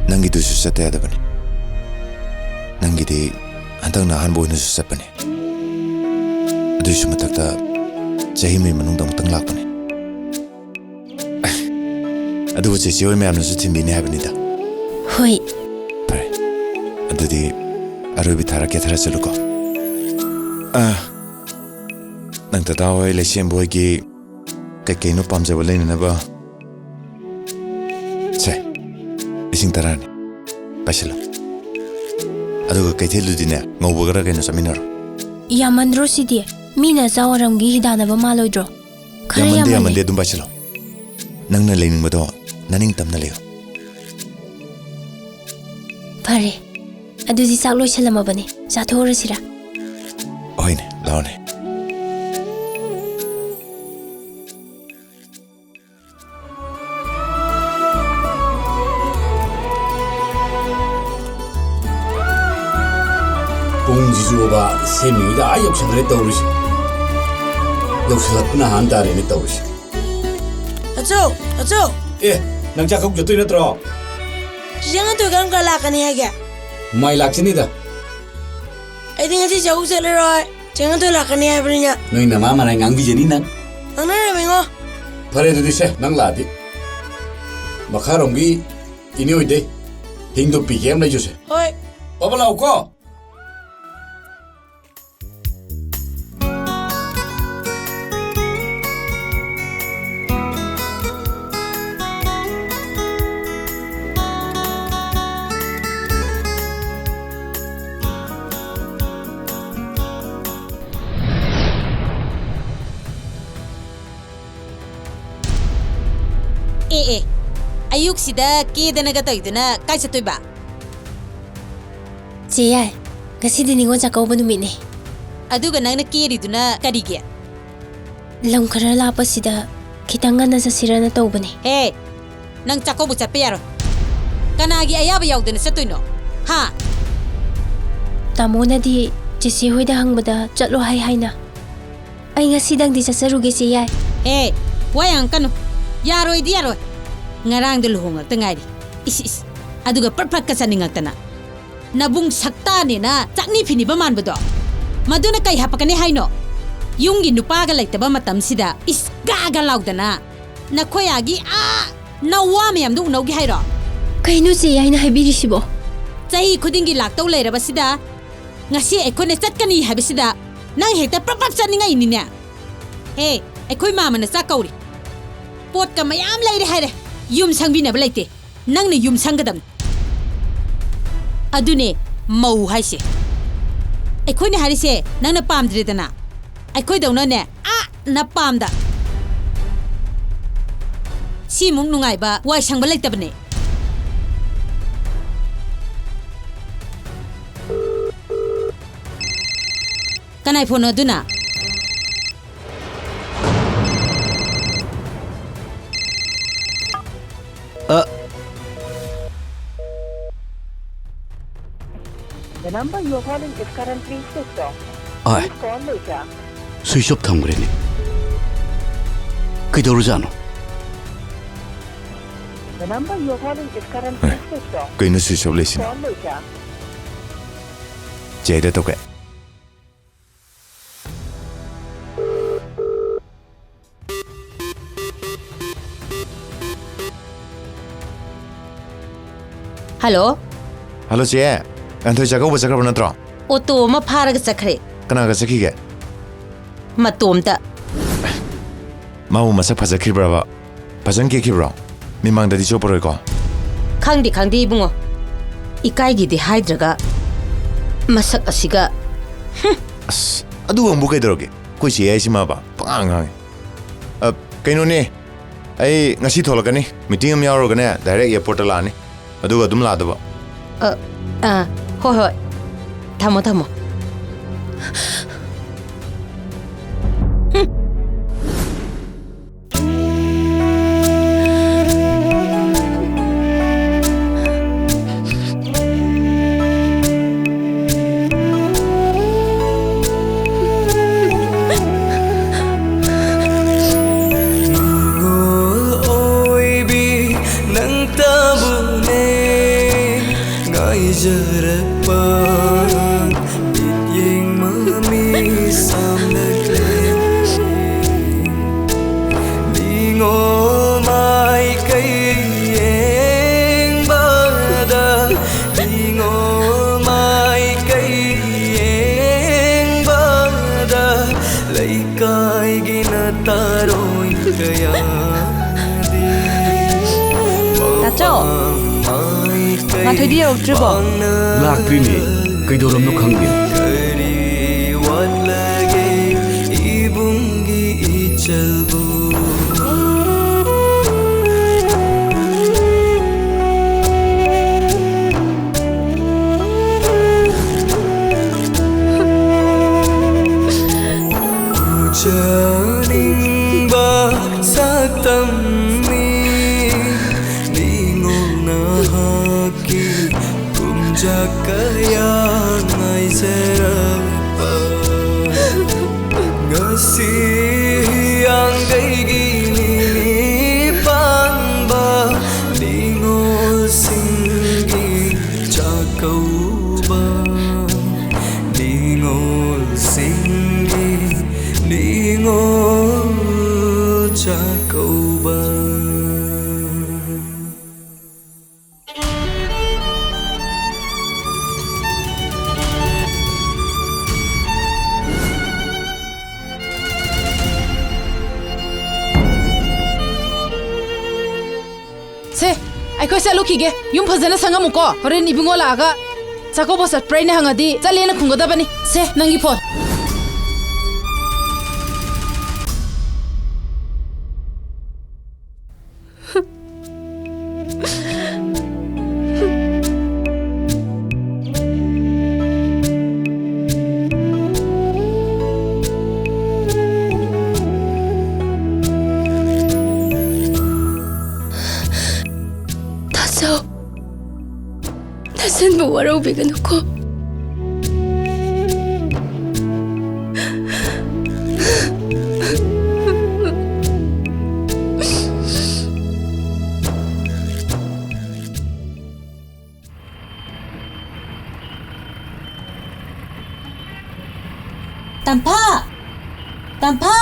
ꯅꯪꯒꯤꯗꯨꯁꯨ ꯆꯠꯇ ꯌꯥꯗꯕꯅꯤ꯫ ꯅꯪꯒꯤꯗꯤ ꯍꯟꯗꯛꯅ ꯑꯍꯥꯟꯕ ꯑꯣꯏꯅꯁꯨ ꯆꯠꯄꯅꯤ꯫ ꯑꯗꯨꯏꯁꯨ ꯃꯊꯛꯇ ꯆꯍꯤ ꯑꯃꯒꯤ ꯃꯅꯨꯡꯗ ꯑꯃꯨꯛꯇꯪ ꯂꯥꯛꯄꯅꯤ꯫ ꯑꯗꯨꯕꯨ ꯆꯦꯆꯦ ꯍꯣꯏ ꯃꯌꯥꯝꯅꯁꯨ ꯊꯤꯟꯕꯤꯅꯤ ꯍꯥꯏꯕꯅꯤꯗ꯫ ꯍꯣꯏ꯫ ꯐꯔꯦ꯫ ꯑꯗꯨꯗꯤ ꯑꯔꯣꯏꯕꯤ ꯊꯥꯔꯛꯀꯦ, ꯊꯥꯔꯛꯆꯜꯂꯨꯀꯣ꯫ ꯑꯥ, ꯅꯪ ꯗꯗꯥ ꯍꯣꯏ, ꯂꯩꯁꯦꯝꯕ ꯍꯣꯏꯒꯤ ꯀꯩꯀꯩꯅꯣ ꯄꯥꯝꯖꯕ ꯂꯩꯅꯅꯕ꯫ ꯁꯦ, ꯂꯤꯁꯤꯡ ꯇꯔꯥꯅꯤ꯫ ꯄꯥꯏꯁꯤꯜꯂꯣ꯫ ꯑꯗꯨꯒ ꯀꯩꯊꯦꯜꯗꯨꯗꯤꯅꯦ, ꯉꯧꯕꯒꯔ ꯀꯩꯅꯣ ꯆꯠꯃꯤꯟꯅꯔꯣ꯫ ꯌꯥꯝꯃꯟꯗ꯭ꯔꯣ ꯁꯤꯗꯤ? ꯃꯤꯅ ꯑꯆꯥꯎ ꯑꯔꯝꯒꯤ ꯍꯤꯗꯥꯟꯅꯕ ꯃꯥꯜꯂꯣꯏꯗ꯭ꯔꯣ? ꯈꯔ ꯌꯥꯝꯃꯟꯗꯦ, ꯌꯥꯝꯃꯜꯂꯦ꯫ ꯌꯥꯝꯃꯟꯗꯦ, ꯑꯗꯨꯝ ꯄꯥꯏꯁꯤꯜꯂꯣ꯫ ꯅꯪꯅ ꯂꯩꯅꯤꯡꯕꯗꯣ ꯅꯅꯤꯡ ꯇꯝꯅ ꯂꯩꯌꯣ꯫ ꯐꯔꯦ, ꯑꯗꯨꯗꯤ ꯆꯥꯛ ꯂꯣꯏꯁꯜꯂꯝꯃꯕꯅꯤ, ꯆꯥꯊꯣꯛꯎꯔꯁꯤꯔꯥ? ꯍꯣꯏꯅꯦ, ꯂꯥꯛꯑꯣꯅꯦ꯫ ꯄꯨꯡꯁꯤꯁꯨꯕ ꯁꯦꯝꯃꯤꯉꯩꯗ ꯑꯥ ꯌꯧꯁꯟꯈ꯭ꯔꯦ ꯇꯧꯔꯤꯁꯦ꯫ ꯌꯧꯁꯜꯂꯛꯄꯅ ꯍꯥꯟ ꯇꯥꯔꯦꯅꯦ ꯇꯧꯔꯤꯁꯦ꯫ ꯑꯆꯧ, ꯑꯆꯧ! ꯑꯦ, ꯅꯪ ꯆꯥꯛ ꯀꯧ ꯆꯠꯇꯣꯏ ꯅꯠꯇ꯭ꯔꯣ? ꯆꯤꯆꯦ ꯉꯥꯟꯊꯣꯏ ꯀꯔꯝ ꯀꯥꯟ ꯂꯥꯛꯀꯅꯤ ꯍꯥꯏꯒꯦ? ꯃꯥꯏ ꯂꯥꯛꯆꯅꯤꯗ꯫ ꯑꯩꯗꯤ ꯉꯁꯤ ꯆꯥꯛꯀꯧ ꯆꯠꯂꯔꯣꯏ꯫ ꯆꯦ ꯉꯥꯟꯊꯣꯏ ꯂꯥꯛꯀꯅꯤ ꯍꯥꯏꯕꯅꯤꯅ꯫ ꯅꯣꯏ ꯅꯃꯥ ꯃꯔꯥꯏ ꯉꯥꯡꯕꯤꯖꯅꯤ ꯅꯪ꯫ ꯅꯪ ꯂꯩꯔꯝꯃꯤꯉꯣ꯫ ꯐꯔꯦ ꯑꯗꯨꯗꯤ ꯁꯦ, ꯅꯪ ꯂꯥꯛꯑꯗꯤ꯫ ꯃꯈꯥꯔꯣꯝꯒꯤ ꯏꯅꯦ ꯍꯣꯏꯗꯩ ꯍꯤꯡꯗꯣ ꯄꯤꯒꯦ ꯑꯃ ꯂꯩꯖꯨꯁꯦ꯫ ꯍꯣꯏ꯫ ꯄꯥꯕ ꯂꯥꯛꯎꯀꯣ꯫ ꯑꯦ, ꯑꯦ, ꯑꯌꯨꯛꯁꯤꯗ ꯀꯦꯗꯅꯒ ꯇꯧꯏꯗꯨꯅ ꯀꯥꯏ ꯆꯠꯇꯣꯏꯕ? ꯆꯦ ꯌꯥꯏ, ꯉꯁꯤꯗꯤ ꯅꯤꯉꯣꯜ ꯆꯥꯛꯀꯧꯕ ꯅꯨꯃꯤꯠꯅꯦ꯫ ꯑꯗꯨꯒ ꯅꯪꯅ ꯀꯦꯔꯤꯗꯨꯅ ꯀꯔꯤꯒꯤ? ꯂꯝ ꯈꯔ ꯂꯥꯞꯄꯁꯤꯗ ꯈꯤꯇꯪ ꯉꯟꯅ ꯆꯠꯁꯤꯔꯅ ꯇꯧꯕꯅꯦ꯫ ꯍꯦ, ꯅꯪ ꯆꯥꯛꯀꯧꯕ ꯆꯠꯄ ꯌꯥꯔꯣꯏ꯫ ꯀꯅꯥꯒꯤ ꯑꯌꯥꯕ ꯌꯥꯎꯗꯅ ꯆꯠꯇꯣꯏꯅꯣ? ꯍꯥ? ꯇꯥꯃꯣꯅꯗꯤ ꯆꯦꯆꯦ ꯍꯣꯏꯗ ꯍꯪꯕꯗ ꯆꯠꯂꯣ ꯍꯥꯏ ꯍꯥꯏꯅ꯫ ꯑꯩ ꯉꯁꯤꯗꯪꯗꯤ ꯆꯠꯆꯔꯨꯒꯦ, ꯆꯦ ꯌꯥꯏ꯫ ꯑꯦ, ꯋꯥ ꯌꯥꯝ ꯀꯟꯅꯨ꯫ ꯌꯥꯔꯣꯏꯗꯤ ꯌꯥꯔꯣꯏ꯫ ꯉꯔꯥꯡꯗ ꯂꯨꯍꯣꯡꯉꯛꯇ ꯉꯥꯏꯔꯤ꯫ ꯏꯁ, ꯏꯁ꯫ ꯑꯗꯨꯒ ꯄ꯭ꯔꯠ ꯄ꯭ꯔꯠꯀ ꯆꯠꯅꯤꯡꯉꯛꯇꯅ꯫ ꯅꯕꯨꯡ ꯁꯛꯇꯥꯅꯦꯅ ꯆꯥꯛꯅꯤ ꯐꯤꯅꯤꯕ ꯃꯥꯟꯕꯗꯣ꯫ ꯃꯗꯨꯅ ꯀꯩ ꯍꯥꯄꯛꯀꯅꯤ ꯍꯥꯏꯅꯣ? ꯌꯨꯝꯒꯤ ꯅꯨꯄꯥꯒ ꯂꯩꯇꯕ ꯃꯇꯝꯁꯤꯗ ꯏꯁ ꯒꯥꯒ ꯂꯥꯎꯗꯅ ꯅꯈꯣꯏ ꯑꯥꯒꯤ ꯑꯥ ꯅꯋꯥ ꯃꯌꯥꯝꯗꯣ ꯎꯅꯧꯒꯦ ꯍꯥꯏꯔꯣ? ꯀꯩꯅꯣ ꯆꯦ ꯌꯥꯏꯅ ꯍꯥꯏꯕꯤꯔꯤꯁꯤꯕꯣ? ꯆꯍꯤ ꯈꯨꯗꯤꯡꯒꯤ ꯂꯥꯛꯇꯧ ꯂꯩꯔꯕꯁꯤꯗ ꯉꯁꯤ ꯑꯩꯈꯣꯏꯅ ꯆꯠꯀꯅꯤ ꯍꯥꯏꯕꯁꯤꯗ ꯅꯪ ꯍꯦꯛꯇ ꯄ꯭ꯔꯞ ꯄ꯭ꯔꯞ ꯆꯠꯅꯤꯡꯉꯛꯏꯅꯤꯅꯦ꯫ ꯍꯦ, ꯑꯩꯈꯣꯏ ꯃꯥꯃꯅ ꯆꯥꯛ ꯀꯧꯔꯤ꯫ ꯄꯣꯠꯀ ꯃꯌꯥꯝ ꯂꯩꯔꯦ ꯍꯥꯏꯔꯦ꯫ ꯌꯨꯝ ꯁꯪꯕꯤꯅꯕ ꯂꯩꯇꯦ꯫ ꯅꯪꯅ ꯌꯨꯝ ꯁꯪꯒꯗꯕꯅꯤ꯫ ꯑꯗꯨꯅꯦ ꯃꯧ ꯍꯥꯏꯁꯦ꯫ ꯑꯩꯈꯣꯏꯅ ꯍꯥꯏꯔꯤꯁꯦ ꯅꯪꯅ ꯄꯥꯝꯗ꯭ꯔꯦꯗꯅ꯫ ꯑꯩꯈꯣꯏꯗꯧꯅꯅꯦ, ꯑꯥ, ꯅꯄꯥꯝꯗ꯫ ꯁꯤꯃꯨꯛ ꯅꯨꯡꯉꯥꯏꯕ ꯋꯥꯏ ꯁꯪꯕ ꯂꯩꯇꯕꯅꯦ꯫ ꯀꯅꯥꯏ ꯐꯣꯟꯅꯣ ꯑꯗꯨꯅ? ꯑ, The number you are calling is currently switched off. ꯑꯥꯏ꯫ Please call later. Switch off ꯊꯝꯈ꯭ꯔꯦꯅꯦ꯫ ꯀꯩꯗꯧꯔꯖꯥꯠꯅꯣ? The number you are calling is currently uh, switched off. ꯀꯩꯅꯣ ꯁ꯭ꯋꯤꯆ ꯑꯣꯐ ꯂꯩꯁꯤꯅ? Call later. ꯆꯦꯗ ꯇꯧꯀꯦ꯫ ꯍꯜꯂꯣ꯫ ꯍꯜꯂꯣ ꯆꯦ, ꯉꯥꯟꯊꯣꯏ ꯆꯥꯛꯀꯧꯕ ꯆꯠꯈ꯭ꯔꯕ ꯅꯠꯇ꯭ꯔꯣ? ꯑꯣꯇꯣ ꯑꯃ ꯐꯥꯔꯒ ꯆꯠꯈ꯭ꯔꯦ꯫ ꯀꯅꯥꯒ ꯆꯠꯈꯤꯒꯦ? ꯃꯇꯣꯝꯇ꯫ ꯃꯥꯕꯨ ꯃꯁꯛ ꯐꯖꯈꯤꯕ꯭ꯔꯕ? ꯐꯖꯅ ꯀꯦꯈꯤꯕ꯭ꯔꯣ? ꯃꯤꯃꯥꯡꯗꯗꯤ ꯆꯣꯞꯄꯔꯣꯏꯀꯣ? ꯈꯪꯗꯦ ꯈꯪꯗꯦ ꯏꯕꯨꯡꯉꯣ, ꯏꯀꯥꯏꯒꯤꯗꯤ ꯍꯥꯏꯗ꯭ꯔꯒ ꯃꯁꯛ ꯑꯁꯤꯒ꯫ ꯑꯁ, ꯑꯗꯨ ꯍꯪꯕꯨ ꯀꯩꯗꯧꯔꯒꯦ? ꯑꯩꯈꯣꯏ ꯆꯦ ꯍꯥꯏꯁꯤ ꯃꯥꯕ ꯄꯉꯥꯡ ꯉꯥꯡꯉꯤ꯫ ꯑ, ꯀꯩꯅꯣꯅꯦ, ꯑꯩ ꯉꯁꯤ ꯊꯣꯛꯂꯛꯀꯅꯤ, ꯃꯤꯇꯤꯡ ꯑꯃ ꯌꯥꯎꯔꯨꯔꯒꯅꯦ ꯗꯥꯏꯔꯦꯛ ꯑꯦꯌꯥꯔꯄꯣꯔꯠꯇ ꯂꯥꯛꯑꯅꯤ, ꯑꯗꯨꯒ ꯑꯗꯨꯝ ꯂꯥꯛꯑꯗꯕ꯫ ꯑ, ꯑ, ꯍꯣꯏ ꯍꯣꯏ, ꯊꯝꯃꯣ ꯊꯝꯃꯣ꯫ ꯇꯥꯆꯧ, ꯉꯥꯟꯊꯣꯏꯗꯤ ꯌꯧꯔꯛꯇ꯭ꯔꯤꯕꯣ? ꯂꯥꯛꯇ꯭ꯔꯤꯅꯦ, ꯀꯩꯗꯧꯔꯝꯅꯣ ꯈꯪꯗꯦ꯫ ꯑꯩꯈꯣꯏ ꯆꯠꯂꯨꯈꯤꯒꯦ꯫ ꯌꯨꯝ ꯐꯖꯅ ꯁꯪꯉꯝꯃꯨꯀꯣ꯫ ꯍꯣꯔꯦꯟ ꯏꯕꯨꯡꯉꯣ ꯂꯥꯛꯑꯒ ꯆꯥꯛꯀꯧꯕ ꯆꯠꯄ꯭ꯔꯥ ꯍꯥꯏꯅ ꯍꯪꯉꯗꯤ ꯆꯠꯂꯦꯅ ꯈꯨꯝꯒꯗꯕꯅꯤ꯫ ꯁꯦ, ꯅꯪꯒꯤ ꯐꯣꯟ꯫ ꯇꯥꯖꯧ, ꯅꯆꯟꯕꯨ ꯋꯥꯔꯧꯕꯤꯒꯅꯨꯀꯣ꯫ ꯇꯝꯐꯥ! ꯇꯝꯐꯥ!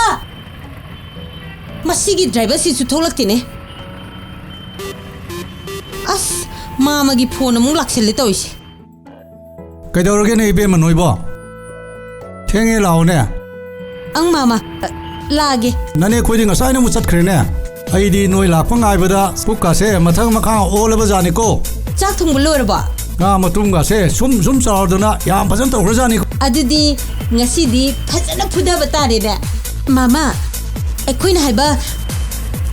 ꯃꯁꯤꯒꯤ ꯗ꯭ꯔꯥꯏꯚꯔꯁꯤꯁꯨ ꯊꯣꯛꯂꯛꯇꯦꯅꯦ꯫ ꯑꯁ, ꯃꯥꯃꯒꯤ ꯐꯣꯟ ꯑꯃꯨꯛ ꯂꯥꯛꯁꯤꯜꯂꯦ ꯇꯧꯔꯤꯁꯦ꯫ ꯀꯩꯗꯧꯔꯒꯦꯅꯦ ꯏꯕꯦꯝꯃ ꯅꯣꯏꯕꯣ? ꯊꯦꯡꯉꯦ, ꯂꯥꯛꯑꯣꯅꯦ꯫ ꯑꯪ ꯃꯥꯃ, ꯑ, ꯂꯥꯛꯑꯒꯦ꯫ ꯅꯅꯦ ꯑꯩꯈꯣꯏꯗꯤ ꯉꯁꯥꯏꯅ ꯑꯃꯨꯛ ꯆꯠꯈ꯭ꯔꯦꯅꯦ꯫ ꯑꯩꯗꯤ ꯅꯣꯏ ꯂꯥꯛꯄ ꯉꯥꯏꯕꯗ ꯄꯨꯛꯀꯥꯁꯦ ꯃꯊꯪ ꯃꯈꯥ ꯑꯣꯜꯂꯕ ꯖꯥꯠꯅꯤꯀꯣ꯫ ꯆꯥꯛ ꯊꯣꯡꯕ ꯂꯣꯏꯔꯕꯣ? ꯉꯥ ꯃꯇꯨꯝꯒꯥꯁꯦ ꯁꯨꯝ ꯁꯨꯝ ꯆꯥꯎꯔꯗꯅ ꯌꯥꯝ ꯐꯖꯅ ꯇꯧꯈ꯭ꯔꯖꯥꯠꯅꯤꯀꯣ꯫ ꯑꯗꯨꯗꯤ ꯉꯁꯤꯗꯤ ꯐꯖꯅ ꯐꯨꯗꯕ ꯇꯥꯔꯦꯅꯦ꯫ ꯃꯥꯃ, ꯑꯩꯈꯣꯏꯅ ꯍꯥꯏꯕ,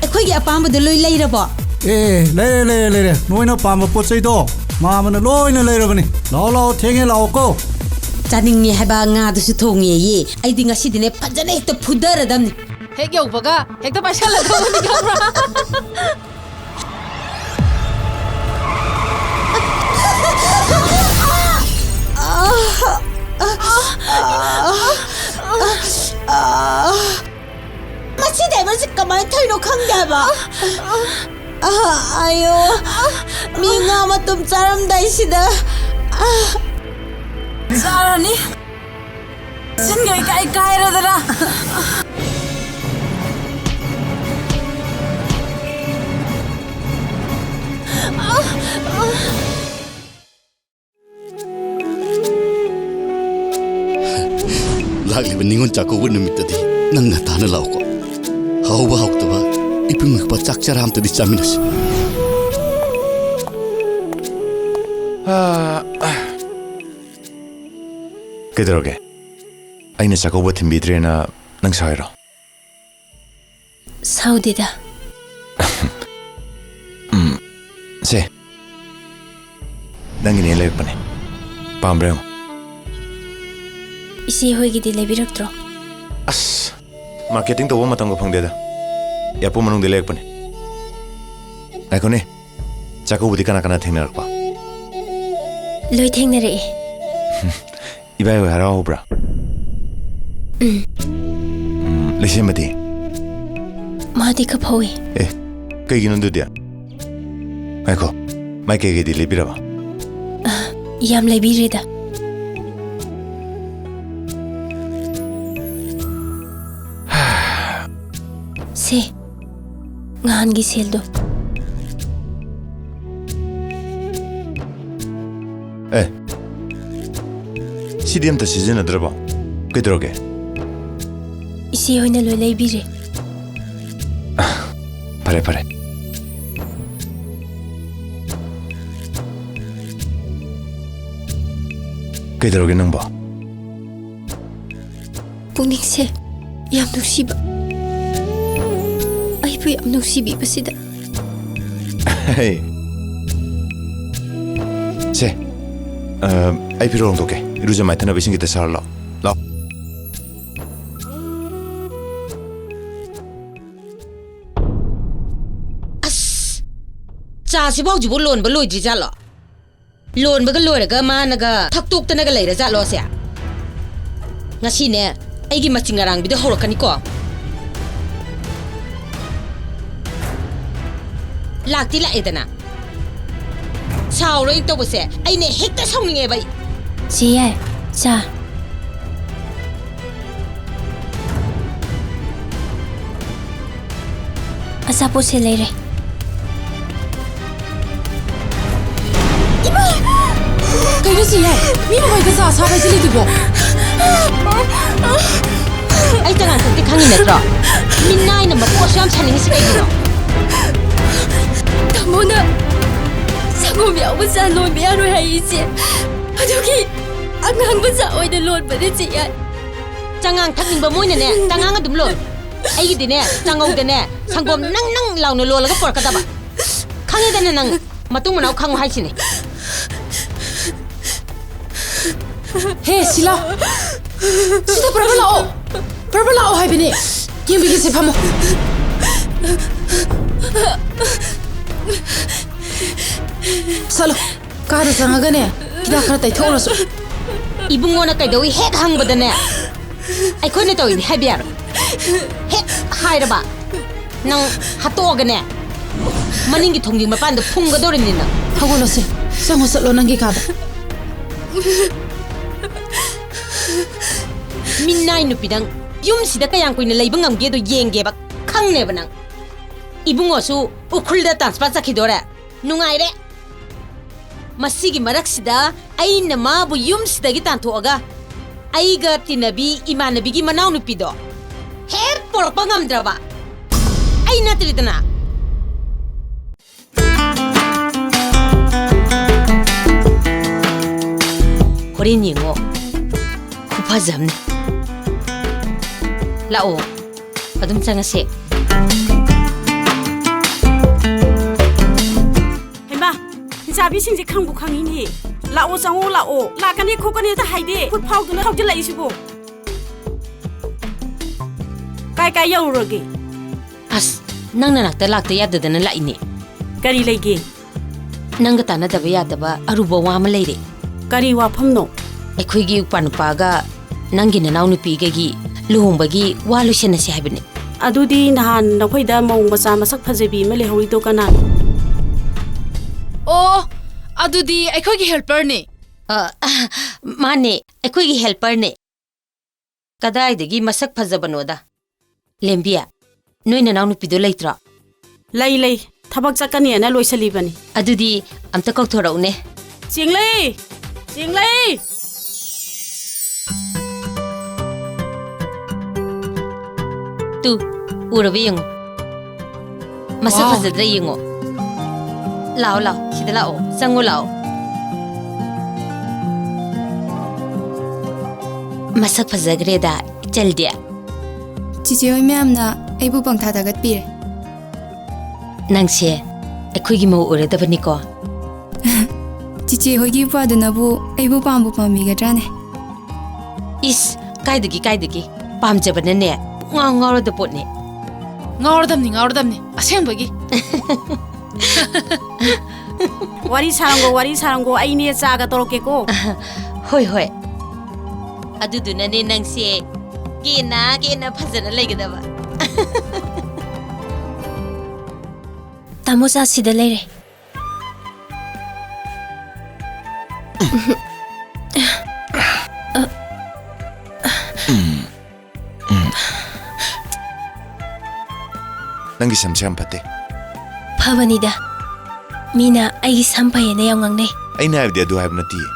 ꯑꯩꯈꯣꯏꯒꯤ ꯑꯄꯥꯝꯕꯗꯣ ꯂꯣꯏ ꯂꯩꯔꯕꯣ? ꯑꯦ, ꯂꯩꯔꯦ, ꯂꯩꯔꯦ, ꯂꯩꯔꯦ꯫ ꯅꯣꯏꯅ ꯄꯥꯝꯕ ꯄꯣꯠ ꯆꯩꯗꯣ ꯃꯥꯃꯅ ꯂꯣꯏꯅ ꯂꯩꯔꯕꯅꯤ꯫ ꯂꯥꯛꯑꯣ, ꯂꯥꯛꯑꯣ, ꯊꯦꯡꯉꯦ, ꯂꯥꯛꯑꯣꯀꯣ꯫ ꯆꯥꯅꯤꯡꯉꯦ ꯍꯥꯏꯕ ꯉꯥꯗꯨꯁꯨ ꯊꯣꯡꯉꯦꯌꯦ꯫ ꯑꯩꯗꯤ ꯉꯁꯤꯗꯤꯅꯦ ꯐꯖꯅ ꯍꯦꯛꯇ ꯐꯨꯗꯔꯗꯝꯅꯤ꯫ ꯍꯦꯛ ꯌꯧꯕꯒ ꯍꯦꯛꯇ ꯄꯥꯏꯁꯜꯂꯗꯧꯕꯅꯤ, ꯈꯪꯕ꯭ꯔꯥ? ꯃꯁꯤ ꯗ꯭ꯔꯥꯏꯚꯔꯁꯤ ꯀꯃꯥꯏꯅ ꯊꯧꯔꯤꯅꯣ ꯈꯪꯗꯦ ꯍꯥꯏꯕ꯫ ꯑ, ꯑꯌꯣ, ꯃꯤ ꯉꯥ ꯃꯇꯨꯝ ꯆꯥꯔꯝꯗꯥꯏꯁꯤꯗ꯫ ꯆꯥꯔꯅꯤ꯫ ꯁꯤꯟꯒꯩ ꯀꯥꯏ ꯀꯥꯏꯔꯗꯅ꯫ ꯂꯥꯛꯂꯤꯕ ꯅꯤꯉꯣꯜ ꯆꯥꯛꯀꯧꯕ ꯅꯨꯃꯤꯠꯇꯗꯤ ꯅꯪ ꯉꯟꯇꯥꯅ ꯂꯥꯛꯎꯀꯣ꯫ ꯍꯥꯎꯕ ꯍꯥꯎꯇꯕ ꯏꯄꯨꯡ ꯏꯄꯥ ꯆꯥꯛ ꯆꯔꯥ ꯑꯝꯇꯗꯤ ꯆꯥꯃꯤꯟꯅꯁꯤ꯫ ꯑꯥ, ꯑꯥ꯫ ꯀꯩꯗꯧꯔꯒꯦ? ꯑꯩꯅ ꯆꯥꯛꯀꯧꯕ ꯊꯤꯟꯕꯤꯗ꯭ꯔꯦꯅ ꯅꯪ ꯁꯥꯎꯔꯤꯔꯣ? ꯁꯥꯎꯗꯦꯗ꯫ ꯎꯝ, ꯁꯦ, ꯅꯪꯒꯤꯅꯦ ꯂꯩꯔꯛꯄꯅꯦ꯫ ꯄꯥꯝꯕ꯭ꯔꯥ ꯌꯦꯡꯉꯣ꯫ ꯏꯆꯦ ꯍꯣꯏꯒꯤꯗꯤ ꯂꯩꯕꯤꯔꯛꯇ꯭ꯔꯣ? ꯑꯁ, marketing ꯇꯧꯕ ꯃꯇꯝꯒ ꯐꯪꯗꯦꯗ꯫ Airport ꯃꯅꯨꯡꯗ ꯂꯩꯔꯛꯄꯅꯦ꯫ ꯉꯥꯏꯈꯣꯅꯦ, ꯆꯥꯛꯀꯧꯕꯗꯤ ꯀꯅꯥ ꯀꯅꯥ ꯊꯦꯡꯅꯔꯛꯄ? ꯂꯣꯏ ꯊꯦꯡꯅꯔꯛꯑꯦ꯫ ꯏꯕꯥꯏ ꯍꯣꯏ ꯍꯔꯥꯎꯍꯧꯕ꯭ꯔꯥ? ꯎꯝ꯫ ꯎꯝ, ꯂꯩꯁꯦꯝꯕꯗꯤ? ꯃꯥꯗꯤ ꯈꯔ ꯐꯥꯎꯏ꯫ ꯑꯦ, ꯀꯩꯒꯤꯅꯣ ꯑꯗꯨꯗꯤ? ꯉꯥꯏꯈꯣ, ꯃꯥꯏ ꯀꯩꯀꯩꯗꯤ ꯂꯩꯕꯤꯔꯕ? ꯑ, ꯌꯥꯝ ꯂꯩꯕꯤꯔꯦꯗ꯫ ꯁꯦ, ꯅꯍꯥꯟꯒꯤ ꯁꯦꯜꯗꯣ꯫ ꯑꯦ, ꯁꯤꯗꯤ ꯑꯝꯇ ꯁꯤꯖꯤꯟꯅꯗ꯭ꯔꯕꯣ? ꯀꯩꯗꯧꯔꯒꯦ? ꯏꯆꯦ ꯍꯣꯏꯅ ꯂꯣꯏ ꯂꯩꯕꯤꯔꯦ꯫ ꯐꯔꯦ, ꯐꯔꯦ꯫ ꯀꯩꯗꯧꯔꯒꯦ ꯅꯪꯕꯣ? ꯄꯨꯛꯅꯤꯡꯁꯦ ꯌꯥꯝ ꯅꯨꯡꯁꯤꯕ꯫ ꯑꯩꯕꯨ ꯌꯥꯝ ꯅꯨꯡꯁꯤꯕꯤꯕꯁꯤꯗ꯫ ꯍꯦ꯫ ꯁꯦ, ꯑ, ꯑꯩ ꯐꯤꯔꯣꯜ ꯍꯣꯡꯗꯣꯛꯀꯦ꯫ ꯏꯔꯨꯖ ꯃꯥꯏꯊꯅꯕ ꯏꯁꯤꯡ ꯈꯤꯇ ꯁꯥꯔ ꯂꯥꯛꯑꯣ꯫ ꯂꯥꯛꯑꯣ꯫ ꯑꯁ! ꯆꯥꯁꯤꯕꯨ ꯍꯧꯖꯤꯛꯐꯥꯎ ꯂꯣꯟꯕ ꯂꯣꯏꯗ꯭ꯔꯤꯖꯥꯠꯂꯣ? ꯂꯣꯟꯕꯒ ꯂꯣꯏꯔꯒ ꯃꯥꯅꯒ ꯊꯛꯇꯣꯛꯇꯅꯒ ꯂꯩꯔꯖꯥꯠꯂꯣ ꯑꯁꯦ? ꯉꯁꯤꯅꯦ, ꯑꯩꯒꯤ ꯃꯆꯤꯡ ꯑꯔꯥꯡꯕꯤꯗꯣ ꯍꯧꯔꯛꯀꯅꯤꯀꯣ꯫ ꯂꯥꯛꯇꯤ ꯂꯥꯛꯑꯦꯗꯅ꯫ ꯁꯥꯎꯔꯣꯏ ꯇꯧꯕꯁꯦ ꯑꯩꯅ ꯍꯦꯛꯇ ꯁꯥꯎꯅꯤꯡꯉꯦꯕ ꯑꯩ꯫ ꯆꯦ ꯌꯥꯏ, ꯆꯥ꯫ ꯑꯆꯥꯄꯣꯠꯁꯦ ꯂꯩꯔꯦ꯫ ꯏꯃꯥ! ꯀꯩꯅꯣ ꯆꯦ ꯌꯥꯏ? ꯃꯤ ꯃꯃꯥꯡꯗ ꯆꯥ ꯁꯥꯕ ꯍꯥꯏꯖꯤꯜꯂꯤꯗꯨꯕꯣ? ꯑꯩ ꯇꯉꯥꯟ ꯐꯠꯇꯦ ꯈꯪꯉꯤ ꯅꯠꯇ꯭ꯔꯣ? ꯃꯤꯅꯥꯏꯅ ꯃꯄꯨ ꯑꯁꯨꯛ ꯌꯥꯝ ꯁꯥꯅꯤꯡꯉꯤꯁꯤ ꯀꯩꯒꯤꯅꯣ? ꯇꯥꯃꯣꯅ ꯁꯪꯒꯣꯝ ꯌꯥꯎꯕ ꯆꯥ ꯂꯣꯟꯕ ꯌꯥꯔꯣꯏ ꯍꯥꯏ ꯏꯆꯦ꯫ ꯑꯗꯨꯒꯤ ꯑꯉꯥꯡꯕ ꯆꯥ ꯑꯣꯏꯅ ꯂꯣꯟꯕꯅꯦ ꯆꯦ ꯌꯥꯏ꯫ ꯆꯉꯥꯡ ꯊꯛꯅꯤꯡꯕ ꯃꯣꯏꯅꯅꯦ, ꯆꯉꯥꯡ ꯑꯗꯨꯝ ꯂꯣꯟ꯫ ꯑꯩꯒꯤꯗꯤꯅꯦ, ꯆꯥꯉꯧꯗꯅꯦ, ꯁꯪꯒꯣꯝ ꯅꯪ ꯅꯪ ꯂꯥꯎꯅ ꯂꯣꯜꯂꯒ ꯄꯨꯔꯛꯀꯗꯕ꯫ ꯈꯪꯉꯦꯗꯅ ꯅꯪ, ꯃꯇꯨꯡ ꯃꯅꯥꯎ ꯈꯪꯉꯨ ꯍꯥꯏꯁꯤꯅꯦ꯫ ꯍꯦ, ꯁꯤꯂꯥ! ꯁꯤꯗ ꯄ꯭ꯔꯚ ꯂꯥꯛꯑꯣ! ꯄ꯭ꯔꯚ ꯂꯥꯛꯑꯣ ꯍꯥꯏꯕꯅꯦ! ꯌꯦꯡꯕꯤꯒꯦꯁꯦ, ꯐꯝꯃꯣ꯫ ꯆꯠꯂꯣ, ꯀꯥꯗ ꯆꯪꯉꯒꯅꯦ, ꯍꯤꯗꯥꯛ ꯈꯔ ꯇꯩꯊꯣꯛꯎꯔꯁꯨ꯫ ꯏꯕꯨꯡꯉꯣꯅ ꯀꯩꯗꯧꯏ ꯍꯦꯛ ꯍꯪꯕꯗꯅꯦ, ꯑꯩꯈꯣꯏꯅ ꯇꯧꯏꯅꯤ ꯍꯥꯏꯕ ꯌꯥꯔꯣꯏ꯫ ꯍꯦꯛ ꯍꯥꯏꯔꯕ, ꯅꯪ ꯍꯥꯠꯇꯣꯛꯑꯒꯅꯦ, ꯃꯅꯤꯡꯒꯤ ꯊꯣꯡꯖꯤꯡ ꯃꯄꯥꯟꯗ ꯐꯨꯝꯒꯗꯧꯔꯤꯅꯤ ꯅꯪ꯫ ꯍꯧꯒꯠꯂꯣꯁꯦ, ꯆꯪꯉꯣ, ꯆꯠꯂꯣ ꯅꯪꯒꯤ ꯀꯥꯗ꯫ ꯃꯤꯅꯥꯏ ꯅꯨꯄꯤ ꯅꯪ, ꯌꯨꯝꯁꯤꯗ ꯀꯌꯥꯝ ꯀꯨꯏꯅ ꯂꯩꯕ ꯉꯝꯒꯦꯗꯣ ꯌꯦꯡꯒꯦꯕ, ꯈꯪꯅꯦꯕ ꯅꯪ꯫ ꯏꯕꯨꯡꯉꯣꯁꯨ ꯎꯈ꯭ꯔꯨꯜꯗ transfer ꯆꯠꯈꯤꯗꯣꯔꯦ꯫ ꯅꯨꯡꯉꯥꯏꯔꯦ꯫ ꯃꯁꯤꯒꯤ ꯃꯔꯛꯁꯤꯗ ꯑꯩꯅ ꯃꯥꯕꯨ ꯌꯨꯝꯁꯤꯗꯒꯤ ꯇꯥꯟꯊꯣꯛꯑꯒ ꯑꯩꯒ ꯇꯤꯟꯅꯕꯤ ꯏꯃꯥꯟꯅꯕꯤꯒꯤ ꯃꯅꯥꯎꯅꯨꯄꯤꯗꯣ ꯍꯦꯛ ꯄꯣꯔꯛꯄ ꯉꯝꯗ꯭ꯔꯕ ꯑꯩ ꯅꯠꯇ꯭ꯔꯦꯗꯅ꯫ ꯍꯣꯔꯦꯟ ꯌꯦꯡꯉꯣ, ꯈꯨꯐꯖ ꯑꯃꯅꯤ꯫ ꯂꯥꯛꯑꯣ, ꯑꯗꯨꯝ ꯆꯪꯉꯁꯦ꯫ ꯍꯩꯃꯥ, ꯍꯤꯡꯆꯥꯕꯤꯁꯤꯡꯁꯦ ꯈꯪꯕꯨ ꯈꯪꯉꯤꯅꯦ꯫ ꯂꯥꯛꯑꯣ, ꯆꯪꯉꯣ, ꯂꯥꯛꯑꯣ꯫ ꯂꯥꯛꯀꯅꯤ ꯈꯣꯠꯀꯅꯤ ꯍꯦꯛꯇ ꯍꯥꯏꯗꯦ꯫ ꯈꯨꯠ ꯐꯥꯎꯗꯨꯅ ꯍꯧꯖꯤꯜꯂꯛꯏꯁꯤꯕꯨ꯫ ꯀꯥꯏ ꯀꯥꯏ ꯌꯧꯔꯨꯔꯒꯦ? ꯑꯁ, ꯅꯪ ꯅꯅꯥꯛꯇ ꯂꯥꯛꯇ ꯌꯥꯗꯗꯅ ꯂꯥꯛꯏꯅꯦ꯫ ꯀꯔꯤ ꯂꯩꯒꯦ? ꯅꯪꯒ ꯇꯥꯟꯅꯗꯕ ꯌꯥꯗꯕ ꯑꯔꯨꯕ ꯋꯥ ꯑꯃ ꯂꯩꯔꯦ꯫ ꯀꯔꯤ ꯋꯥꯐꯝꯅꯣ? ꯑꯩꯈꯣꯏꯒꯤ ꯏꯄ꯭ꯋꯥ ꯅꯨꯄꯥꯒ ꯅꯪꯒꯤ ꯅꯅꯥꯎꯅꯨꯄꯤꯒꯒꯤ ꯂꯨꯍꯣꯡꯕꯒꯤ ꯋꯥ ꯂꯣꯏꯁꯤꯟꯅꯁꯤ ꯍꯥꯏꯕꯅꯦ꯫ ꯑꯗꯨꯗꯤ ꯅꯍꯥꯟ ꯅꯈꯣꯏꯗ ꯃꯧ ꯃꯆꯥ ꯃꯁꯛ ꯐꯖꯕꯤ ꯑꯃ ꯂꯩꯍꯧꯔꯤꯗꯣ ꯀꯅꯥꯅꯣ? ꯑꯣ, ꯑꯗꯨꯗꯤ ꯑꯩꯈꯣꯏꯒꯤ helperꯅꯦ꯫ ꯑ, ꯃꯥꯅꯦ, ꯑꯩꯈꯣꯏꯒꯤ helperꯅꯦ꯫ ꯀꯗꯥꯏꯗꯒꯤ ꯃꯁꯛ ꯐꯖꯕꯅꯣꯗ? ꯂꯦꯝꯕꯤ, ꯅꯣꯏ ꯅꯅꯥꯎꯅꯨꯄꯤꯗꯣ ꯂꯩꯇ꯭ꯔꯣ? ꯂꯩ, ꯂꯩ꯫ ꯊꯕꯛ ꯆꯠꯀꯅꯤꯅ ꯂꯣꯏꯁꯤꯜꯂꯤꯕꯅꯤ꯫ ꯑꯗꯨꯗꯤ ꯑꯝꯇ ꯀꯧꯊꯣꯔꯛꯎꯅꯦ꯫ ꯆꯦꯡꯂꯩ! ꯆꯦꯡꯂꯩ! ꯇꯨ, ꯎꯔꯕ ꯌꯦꯡꯉꯣ꯫ ꯃꯁꯛ ꯋꯥꯎ꯫ ꯐꯖꯗ꯭ꯔꯥ ꯌꯦꯡꯉꯣ꯫ ꯂꯥꯛꯑꯣ, ꯂꯥꯛꯑꯣ, ꯁꯤꯗ ꯂꯥꯛꯑꯣ, ꯆꯪꯉꯨ ꯂꯥꯛꯑꯣ꯫ ꯃꯁꯛ ꯐꯖꯈ꯭ꯔꯦꯗ, ꯏꯆꯜꯗꯤ꯫ ꯆꯤꯆꯦ ꯍꯣꯏ ꯃꯌꯥꯝꯅ ꯑꯩꯕꯨ ꯄꯪꯊꯥ ꯊꯥꯒꯠꯄꯤꯔꯦ꯫ ꯅꯪꯁꯦ ꯑꯩꯈꯣꯏꯒꯤ ꯃꯧ ꯑꯣꯏꯔꯗꯕꯅꯤꯀꯣ꯫ ꯆꯤꯆꯦ ꯍꯣꯏꯒꯤ ꯏꯄ꯭ꯋꯥꯗꯨꯅꯕꯨ ꯑꯩꯕꯨ ꯄꯥꯝꯕꯨ ꯄꯥꯝꯕꯤꯒꯗ꯭ꯔꯥꯅꯦ? ꯏꯁ, ꯀꯥꯏꯗꯒꯤ, ꯀꯥꯏꯗꯒꯤ? ꯄꯥꯝꯖꯕꯅꯅꯦ ꯄꯨꯡꯉꯥꯎ ꯉꯥꯎꯔꯗ ꯄꯣꯠꯅꯤ꯫ ꯉꯥꯎꯔꯗꯝꯅꯤ, ꯉꯥꯎꯔꯗꯝꯅꯤ, ꯑꯁꯦꯡꯕꯒꯤ꯫ ꯋꯥꯔꯤ ꯁꯥꯔꯝꯒꯣ, ꯋꯥꯔꯤ ꯁꯥꯔꯝꯒꯣ, ꯑꯩꯅꯦ ꯆꯥꯒ ꯇꯧꯔꯛꯀꯦꯀꯣ꯫ ꯍꯣꯏ, ꯍꯣꯏ꯫ ꯑꯗꯨꯗꯨꯅꯅꯦ ꯅꯪꯁꯦ ꯀꯦꯅ ꯀꯦꯅ ꯐꯖꯅ ꯂꯩꯒꯗꯕ꯫ ꯇꯥꯃꯣ, ꯆꯥ ꯁꯤꯗ ꯂꯩꯔꯦ꯫ ꯅꯪꯒꯤ ꯁꯝꯁꯦ ꯌꯥꯝ ꯐꯠꯇꯦ꯫ ꯐꯕꯅꯤꯗ꯫ ꯃꯤꯅ ꯑꯩꯒꯤ ꯁꯝ ꯐꯩꯌꯦꯅ ꯌꯥꯝ ꯉꯥꯡꯅꯩ꯫ ꯑꯩꯅ ꯍꯥꯏꯕꯗꯤ ꯑꯗꯨ ꯍꯥꯏꯕ ꯅꯠꯇꯤꯌꯦ꯫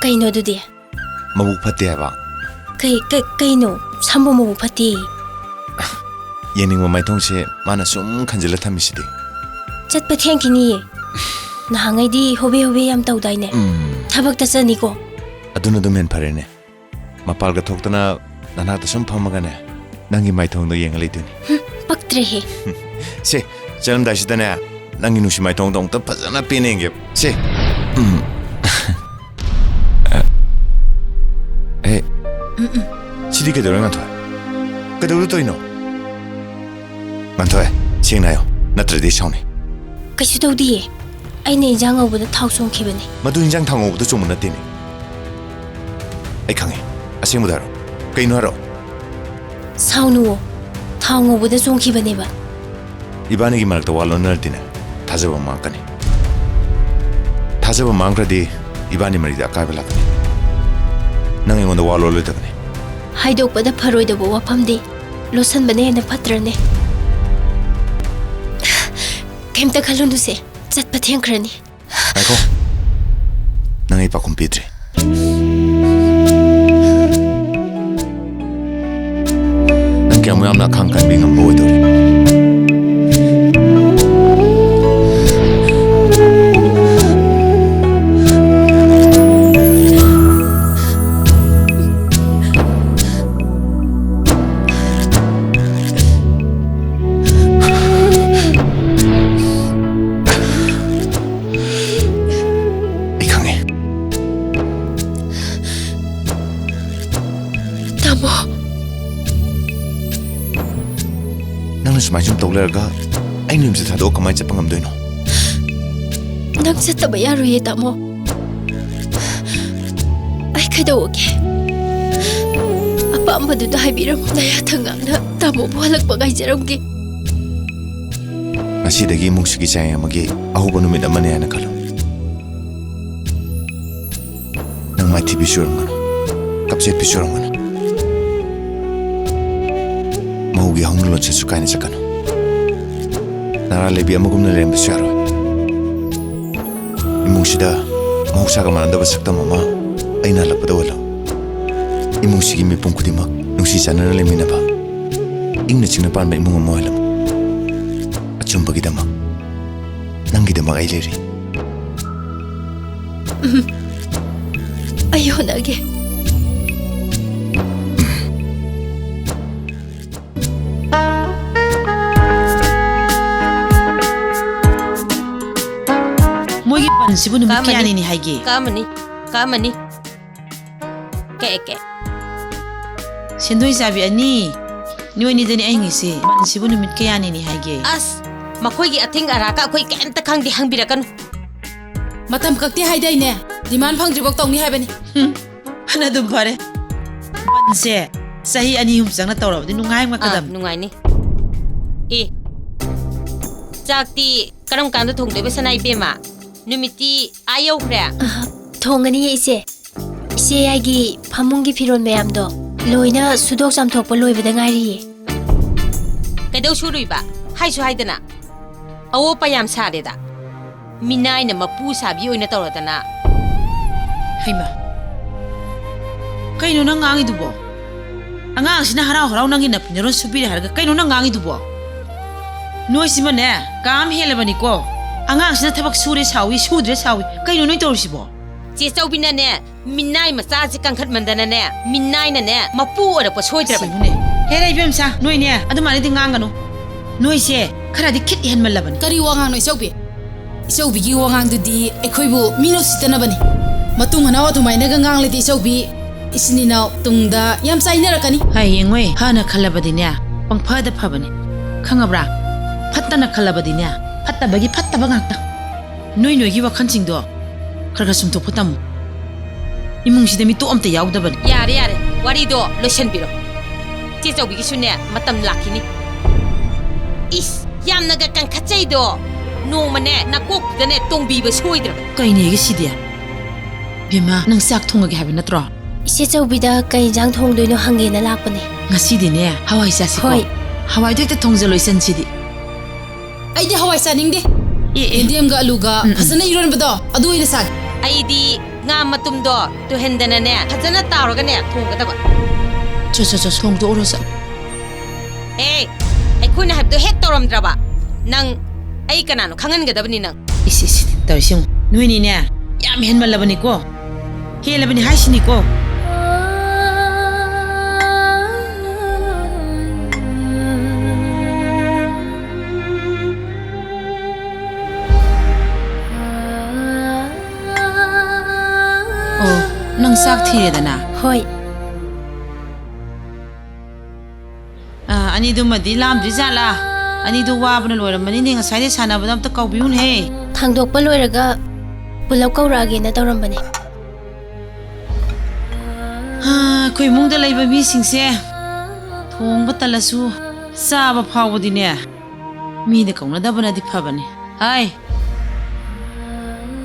ꯀꯩꯅꯣ ꯑꯗꯨꯗꯤ? ꯃꯕꯨꯛ ꯐꯠꯇꯦ ꯍꯥꯏꯕ꯫ ꯀꯩ, ꯀꯩ, ꯀꯩꯅꯣ? ꯁꯝꯕꯨ ꯃꯕꯨꯛ ꯐꯠꯇꯦ? ꯌꯦꯡꯅꯤꯡꯕ ꯃꯥꯏꯊꯣꯡꯁꯦ ꯃꯥꯅ ꯁꯨꯝ ꯈꯟꯖꯤꯜꯂ ꯊꯝꯃꯤꯁꯤꯗꯤ꯫ ꯆꯠꯄ ꯊꯦꯡꯈꯤꯅꯤꯌꯦ꯫ ꯅꯍꯥꯟꯉꯩꯗꯤ ꯍꯣꯕꯦ ꯍꯣꯕꯦ ꯌꯥꯝ ꯇꯧꯗꯥꯏꯅꯦ? ꯎꯝ꯫ ꯊꯕꯛꯇ ꯆꯠꯅꯤꯀꯣ꯫ ꯑꯗꯨꯅ ꯑꯗꯨꯝ ꯍꯦꯟ ꯐꯔꯦꯅꯦ꯫ ꯃꯄꯥꯜꯒ ꯊꯣꯛꯇꯅ ꯅꯅꯥꯛꯇ ꯁꯨꯝ ꯐꯝꯃꯒꯅꯦ, ꯅꯪꯒꯤ ꯃꯥꯏꯊꯣꯡꯗꯣ ꯌꯦꯡꯉ ꯂꯩꯗꯣꯏꯅꯤ꯫ ꯍꯨꯝ, ꯄꯛꯇ꯭ꯔꯦꯍꯦ꯫ ꯁꯦ, ꯆꯠꯂꯝꯗꯥꯏꯁꯤꯗꯅꯦ, ꯅꯪꯒꯤ ꯅꯨꯡꯁꯤ ꯃꯥꯏꯊꯣꯡꯗꯣ ꯑꯃꯨꯛꯇ ꯐꯖꯅ ꯄꯦꯟꯅ ꯌꯦꯡꯒꯦ꯫ ꯁꯦ꯫ ꯎꯝ꯫ ꯑꯦ꯫ ꯁꯤꯗꯤ ꯀꯩꯗꯧꯔꯦ, ꯉꯥꯟꯊꯣꯏ? ꯀꯩꯗꯧꯔ ꯇꯧꯔꯤꯅꯣ? ꯉꯥꯟꯊꯣꯏ, ꯁꯦꯡꯅ ꯍꯥꯏꯌꯣ, ꯅꯠꯇ꯭ꯔꯗꯤ ꯑꯩ ꯁꯥꯎꯅꯤ꯫ ꯀꯩꯁꯨ ꯇꯧꯗꯤꯌꯦ꯫ ꯑꯩꯅ ꯏꯟꯖꯥꯡ ꯉꯧꯕꯗ ꯊꯥꯎ ꯆꯣꯡꯈꯤꯕꯅꯦ꯫ ꯃꯗꯨ ꯏꯟꯖꯥꯡ ꯊꯥꯎ ꯉꯧꯕꯗ ꯆꯣꯡꯕ ꯅꯠꯇꯦꯅꯦ꯫ ꯑꯩ ꯈꯪꯉꯦ꯫ ꯑꯁꯦꯡꯕꯗ ꯍꯥꯏꯔꯣ꯫ ꯀꯩꯅꯣ ꯍꯥꯏꯔꯣ꯫ ꯁꯥꯎꯅꯨꯋꯣ꯫ ꯊꯥꯎ ꯉꯧꯕꯗ ꯆꯣꯡꯈꯤꯕꯅꯦꯕ꯫ ꯏꯕꯥꯅꯤꯒꯤ ꯃꯔꯛꯇ ꯋꯥ ꯂꯣꯟꯅꯔꯗꯤꯅꯦ, ꯊꯥꯖꯕ ꯃꯥꯡꯉꯛꯀꯅꯤ꯫ ꯊꯥꯖꯕ ꯃꯥꯡꯈ꯭ꯔꯗꯤ ꯏꯕꯥꯅꯤ ꯃꯔꯤꯗ ꯑꯀꯥꯏꯕ ꯂꯥꯛꯀꯅꯤ꯫ ꯅꯪ ꯑꯩꯉꯣꯟꯗ ꯋꯥ ꯂꯣꯜꯂꯣꯏꯗꯕꯅꯤ꯫ ꯍꯥꯏꯗꯣꯛꯄꯗ ꯐꯔꯣꯏꯗꯕ ꯋꯥꯐꯝꯗꯤ ꯂꯣꯠꯁꯟꯕꯅ ꯍꯦꯟꯅ ꯐꯠꯇ꯭ꯔꯅꯦ? ꯀꯩꯝꯇ ꯈꯜꯂꯨꯅꯨꯁꯦ, ꯆꯠꯄ ꯊꯦꯡꯈ꯭ꯔꯅꯤ꯫ ꯉꯥꯏꯈꯣ꯫ ꯅꯪ ꯑꯩ ꯄꯥꯎꯈꯨꯝ ꯄꯤꯗ꯭ꯔꯤ꯫ ꯅꯪ ꯀꯌꯥꯃꯨꯛ ꯌꯥꯝꯅ ꯑꯈꯥꯡ ꯀꯟꯕꯤ ꯉꯝꯕ ꯑꯣꯏꯗꯧꯔꯤ? ꯅꯪꯅ ꯁꯨꯃꯥꯏꯅ ꯁꯨꯝ ꯇꯧ ꯂꯩꯔꯒ ꯑꯩꯅ ꯌꯨꯝꯁꯦ ꯊꯥꯗꯣꯛꯑ ꯀꯃꯥꯏꯅ ꯆꯠꯄ ꯉꯝꯗꯣꯏꯅꯣ? ꯅꯪ ꯆꯠꯇꯕ ꯌꯥꯔꯣꯏꯌꯦ, ꯇꯥꯃꯣ꯫ ꯑꯩ ꯀꯩꯗꯧꯒꯦ? ꯑꯄꯥꯝꯕꯗꯨꯗ ꯍꯥꯏꯕꯤꯔꯝꯃꯨ꯫ ꯅꯌꯥ ꯊꯪꯒꯥꯡꯅ ꯇꯥꯃꯣꯕꯨ ꯍꯜꯂꯛꯄ ꯉꯥꯏꯖꯔꯝꯒꯦ꯫ ꯉꯁꯤꯗꯒꯤ ꯏꯃꯨꯡꯁꯤꯒꯤ ꯆꯌꯥꯝ ꯑꯃꯒꯤ ꯑꯍꯧꯕ ꯅꯨꯃꯤꯠ ꯑꯃꯅꯦ ꯍꯥꯏꯅ ꯈꯜꯂꯨ꯫ ꯅꯪ ꯃꯥꯏꯊꯤꯕꯤꯁꯨ ꯑꯣꯏꯔꯝꯒꯅꯨ, ꯀꯞꯆꯦꯠꯄꯤꯁꯨ ꯑꯣꯏꯔꯝꯒꯅꯨ꯫ ꯃꯧꯒꯤ ꯍꯧꯅ ꯂꯣꯟꯆꯠꯁꯨ ꯀꯥꯏꯅ ꯆꯠꯀꯅꯨ꯫ ꯅꯔꯥ ꯂꯩꯕꯤ ꯑꯃꯒꯨꯝꯅ ꯂꯩꯔꯝꯕꯁꯨ ꯌꯥꯔꯣꯏ꯫ ꯏꯃꯨꯡꯁꯤꯗ ꯃꯍꯧꯁꯥꯒ ꯃꯥꯟꯅꯗꯕ ꯁꯛꯇꯝ ꯑꯃ ꯑꯩꯅ ꯍꯜꯂꯛꯄꯗ ꯑꯣꯏꯍꯜꯂꯨ꯫ ꯏꯃꯨꯡꯁꯤꯒꯤ ꯃꯤꯄꯨꯝ ꯈꯨꯗꯤꯡꯃꯛ ꯅꯨꯡꯁꯤ ꯆꯥꯟꯅꯅ ꯂꯩꯃꯤꯟꯅꯕ, ꯏꯪꯅ ꯆꯤꯛꯅ ꯄꯥꯟꯕ ꯏꯃꯨꯡ ꯑꯃ ꯑꯣꯏꯍꯜꯂꯝꯃꯨ꯫ ꯑꯆꯨꯝꯕꯒꯤꯗꯃꯛ, ꯅꯪꯒꯤꯗꯃꯛ ꯑꯩ ꯂꯩꯔꯤ꯫ ꯑꯩ ꯍꯣꯠꯅꯒꯦ꯫ ꯃꯣꯏꯒꯤ ꯕꯟꯁꯤꯕꯨ ꯅꯨꯃꯤꯠ ꯀꯥꯃꯅꯤ꯫ ꯀꯌꯥꯅꯤꯅꯤ ꯍꯥꯏꯒꯦ? ꯀꯥꯃꯅꯤ, ꯀꯥꯃꯅꯤ꯫ ꯀꯦ, ꯀꯦ꯫ ꯁꯦꯟꯗꯣꯏ ꯆꯥꯕꯤ ꯑꯅꯤ, ꯅꯣꯏꯅꯤꯗꯅꯤ ꯑꯩ ꯍꯪꯉꯤꯁꯦ꯫ ꯕꯟꯁꯤꯕꯨ ꯅꯨꯃꯤꯠ ꯀꯌꯥꯅꯤꯅꯤ ꯍꯥꯏꯒꯦ? ꯑꯁ, ꯃꯈꯣꯏꯒꯤ ꯑꯊꯤꯡ ꯑꯔꯥꯛꯀ ꯑꯩꯈꯣꯏ ꯀꯩꯝꯇ ꯈꯪꯗꯦ, ꯍꯪꯕꯤꯔꯛꯀꯅꯨ꯫ ꯃꯇꯝ ꯈꯛꯇꯤ ꯍꯥꯏꯗꯥꯏꯅꯦ, demand ꯐꯪꯗ꯭ꯔꯤꯐꯥꯎ ꯇꯧꯅꯤ ꯍꯥꯏꯕꯅꯤ꯫ ꯍꯨꯝ, ꯐꯅ ꯑꯗꯨꯝ ꯐꯔꯦ꯫ ꯕꯟꯁꯦ ꯆꯍꯤ ꯑꯅꯤ ꯑꯍꯨꯝ ꯆꯪꯅ ꯇꯧꯔꯕꯗꯤ ꯅꯨꯡꯉꯥꯏ ꯑꯥ, ꯃꯀꯗꯝ꯫ ꯅꯨꯡꯉꯥꯏꯅꯤ꯫ ꯑꯦ, ꯆꯥꯛꯇꯤ ꯀꯔꯝ ꯀꯥꯟꯗ ꯊꯣꯡꯗꯣꯏꯕ, ꯁꯅꯥ ꯏꯕꯦꯝꯃ? ꯅꯨꯃꯤꯠꯇꯤ ꯑꯥ ꯌꯧꯈ꯭ꯔꯦ꯫ ꯑꯍ, ꯊꯣꯡꯉꯅꯤꯌꯦ, ꯏꯆꯦ꯫ ꯏꯆꯦ ꯑꯩꯒꯤ ꯐꯃꯨꯡꯒꯤ ꯐꯤꯔꯣꯜ ꯃꯌꯥꯝꯗꯣ ꯂꯣꯏꯅ ꯁꯨꯗꯣꯛ ꯆꯥꯝꯊꯣꯛꯄ ꯂꯣꯏꯕꯗ ꯉꯥꯏꯔꯤꯌꯦ꯫ ꯀꯩꯗꯧ ꯁꯨꯔꯨꯏꯕ? ꯍꯥꯏꯁꯨ ꯍꯥꯏꯗꯅ꯫ ꯑꯋꯣꯄ ꯌꯥꯝ ꯁꯥꯔꯦꯗ꯫ ꯃꯤꯅꯥꯏꯅ ꯃꯄꯨ ꯁꯥꯕꯤ ꯑꯣꯏꯅ ꯇꯧꯔꯗꯅ꯫ ꯍꯩꯃꯥ, ꯀꯩꯅꯣ ꯅꯪ ꯉꯥꯡꯉꯤꯗꯨꯕꯣ? ꯑꯉꯥꯡꯁꯤꯅ ꯍꯔꯥꯎ ꯍꯔꯥꯎ ꯅꯪꯒꯤ ꯅꯐꯤ ꯅꯔꯣꯟ ꯁꯨꯕꯤꯔꯦ ꯍꯥꯏꯔꯒ ꯀꯩꯅꯣ ꯅꯪ ꯉꯥꯡꯉꯤꯗꯨꯕꯣ? ꯅꯣꯏꯁꯤꯃꯅꯦ, ꯀꯥ ꯑꯃ ꯍꯦꯜꯂꯕꯅꯤꯀꯣ꯫ ꯑꯉꯥꯡꯁꯤꯅ ꯊꯕꯛ ꯁꯨꯔꯦ ꯁꯥꯎꯏ, ꯁꯨꯗ꯭ꯔꯦ ꯁꯥꯎꯏ꯫ ꯀꯩꯅꯣ ꯅꯣꯏ ꯇꯧꯔꯤꯁꯤꯕꯣ? ꯆꯦ ꯆꯧꯕꯤꯅꯅꯦ, ꯃꯤꯅꯥꯏ ꯃꯆꯥꯁꯦ ꯀꯟꯈꯠꯃꯟꯗꯅꯅꯦ, ꯃꯤꯅꯥꯏꯅꯅꯦ ꯃꯄꯨ ꯑꯣꯏꯔꯛꯄ ꯁꯣꯏꯗ꯭ꯔꯕꯅꯤ꯫ ꯁꯤꯕꯨꯅꯦ꯫ ꯍꯦꯔꯥ ꯏꯕꯦꯝꯆꯥ, ꯅꯣꯏꯅꯦ ꯑꯗꯨꯃꯥꯏꯅꯗꯤ ꯉꯥꯡꯒꯅꯨ꯫ ꯅꯣꯏꯁꯦ ꯈꯔꯗꯤ ꯈꯤꯠ ꯍꯦꯟꯃꯜꯂꯕꯅꯤ꯫ ꯀꯔꯤ ꯋꯥꯉꯥꯡꯅꯣ ꯏꯆꯧꯕꯤ? ꯏꯆꯧꯕꯤꯒꯤ ꯋꯥꯉꯥꯡꯗꯨꯗꯤ ꯑꯩꯈꯣꯏꯕꯨ ꯃꯤꯅ ꯎꯁꯤꯠꯇꯅꯕꯅꯤ꯫ ꯃꯇꯨꯡ ꯃꯅꯥꯎ ꯑꯗꯨꯃꯥꯏꯅꯒ ꯉꯥꯡꯂꯗꯤ ꯏꯆꯧꯕꯤ, ꯏꯆꯤꯟ ꯏꯅꯥꯎ ꯇꯨꯡꯗ ꯌꯥꯝ ꯆꯥꯏꯅꯔꯛꯀꯅꯤ꯫ ꯍꯥꯏ ꯌꯦꯡꯉꯣꯏ, ꯐꯅ ꯈꯜꯂꯕꯗꯤꯅꯦ, ꯄꯪꯐꯗ ꯐꯕꯅꯤ, ꯈꯪꯉꯕ꯭ꯔꯥ? ꯐꯠꯇꯅ ꯈꯜꯂꯕꯗꯤꯅꯦ, ꯐꯠꯇꯕꯒꯤ ꯐꯠꯇꯕ ꯉꯥꯛꯇ꯫ ꯅꯣꯏ ꯅꯣꯏꯒꯤ ꯋꯥꯈꯜꯁꯤꯡꯗꯣ ꯈꯔ ꯈꯔ ꯁꯨꯝꯊꯣꯛꯄ ꯇꯝꯃꯨ꯫ ꯏꯃꯨꯡꯁꯤꯗ ꯃꯤꯇꯣꯞ ꯑꯝꯇ ꯌꯥꯎꯗꯕꯅꯤ꯫ ꯌꯥꯔꯦ, ꯌꯥꯔꯦ, ꯋꯥꯔꯤꯗꯣ ꯂꯣꯏꯁꯟꯕꯤꯔꯣ꯫ ꯏꯆꯦ ꯆꯧꯕꯤꯒꯤꯁꯨꯅꯦ, ꯃꯇꯝ ꯂꯥꯛꯈꯤꯅꯤ꯫ ꯏꯁ, ꯌꯥꯝꯅꯒ ꯀꯟꯈꯠꯆꯩꯗꯣ꯫ ꯅꯣꯡꯃꯅꯦ, ꯅꯀꯣꯛꯇꯨꯗꯅꯦ ꯇꯣꯡꯕꯤꯕ ꯁꯣꯏꯗ꯭ꯔꯕꯅꯤ꯫ ꯀꯩꯅꯦꯒꯤ ꯁꯤꯗꯤ? ꯕꯦꯝꯃ, ꯅꯪ ꯆꯥꯛ ꯊꯣꯡꯉꯒꯦ ꯍꯥꯏꯕ ꯅꯠꯇ꯭ꯔꯣ? ꯏꯆꯦ ꯆꯧꯕꯤꯗ ꯀꯩ ꯏꯟꯖꯥꯡ ꯊꯣꯡꯗꯣꯏꯅꯣ ꯍꯪꯒꯦꯅ ꯂꯥꯛꯄꯅꯦ꯫ ꯉꯁꯤꯗꯤꯅꯦ, ꯍꯋꯥꯏ ꯆꯥꯁꯤꯀꯣ꯫ ꯍꯣꯏ꯫ ꯍꯋꯥꯏꯗꯣ ꯍꯦꯛꯇ ꯊꯣꯡꯖꯜꯂꯣ ꯏꯆꯟꯁꯤꯗꯤ꯫ ꯑꯩꯗꯤ ꯍꯋꯥꯏ ꯆꯥꯅꯤꯡꯗꯦ꯫ ꯑꯦ, ꯑꯦ꯫ ꯌꯦꯟꯗꯦꯝꯒ ꯑꯂꯨꯒ ꯎꯝ, ꯎꯝ꯫ ꯐꯖꯅ ꯏꯔꯣꯟꯕꯗꯣ, ꯑꯗꯨ ꯑꯣꯏꯅ ꯆꯥꯒꯦ꯫ ꯑꯩꯗꯤ ꯉꯥ ꯃꯇꯨꯝꯗꯣ ꯇꯨꯍꯦꯟꯗꯅꯅꯦ, ꯐꯖꯅ ꯇꯥꯎꯔꯒꯅꯦ ꯊꯣꯡꯒꯗꯕ꯫ ꯆꯣ, ꯆꯣ, ꯆꯣ, ꯊꯣꯡꯗꯣꯛꯎꯔꯣ ꯆꯠꯂꯣ꯫ ꯑꯦ, ꯑꯩꯈꯣꯏꯅ ꯍꯥꯏꯕꯗꯣ ꯍꯦꯛ ꯇꯧꯔꯝꯗ꯭ꯔꯕ? ꯅꯪ ꯑꯩ ꯀꯅꯥꯅꯣ ꯈꯪꯍꯟꯒꯗꯕꯅꯤ ꯅꯪ꯫ ꯏꯁ, ꯏꯁ, ꯇꯧꯔꯤꯁꯤ ꯌꯦꯡꯉꯨ꯫ ꯅꯣꯏꯅꯤꯅꯦ, ꯌꯥꯝ ꯍꯦꯟꯃꯜꯂꯕꯅꯤꯀꯣ꯫ ꯍꯦꯜꯂꯕꯅꯤ ꯍꯥꯏꯁꯤꯅꯤꯀꯣ꯫ ꯑꯣ, ꯅꯪ ꯆꯥꯛ ꯊꯤꯔꯦꯗꯅ? ꯍꯣꯏ꯫ ꯑꯥ, ꯑꯅꯤꯗꯨꯃꯗꯤ ꯂꯥꯝꯗ꯭ꯔꯤ ꯖꯥꯠꯂꯥ? ꯑꯅꯤꯗꯨ ꯋꯥꯕꯅ ꯂꯣꯏꯔꯝꯃꯅꯤꯅꯦ, ꯉꯁꯥꯏꯗꯩ ꯁꯥꯟꯅꯕꯗ ꯑꯝꯇ ꯀꯧꯕꯤꯌꯨꯅꯦꯍꯦ꯫ ꯊꯥꯡꯗꯣꯛꯄ ꯂꯣꯏꯔꯒ ꯄꯨꯂꯞ ꯀꯧꯔꯛꯑꯒꯦꯅ ꯇꯧꯔꯝꯕꯅꯦ꯫ ꯍꯥ, ꯑꯩꯈꯣꯏ ꯏꯃꯨꯡꯗ ꯂꯩꯕ ꯃꯤꯁꯤꯡꯁꯦ ꯊꯣꯡꯕ ꯇꯜꯂꯁꯨ ꯆꯥꯕ ꯐꯥꯎꯕꯗꯤꯅꯦ ꯃꯤꯗ ꯀꯧꯅꯗꯕꯅꯗꯤ ꯐꯕꯅꯦ꯫ ꯍꯥꯏ,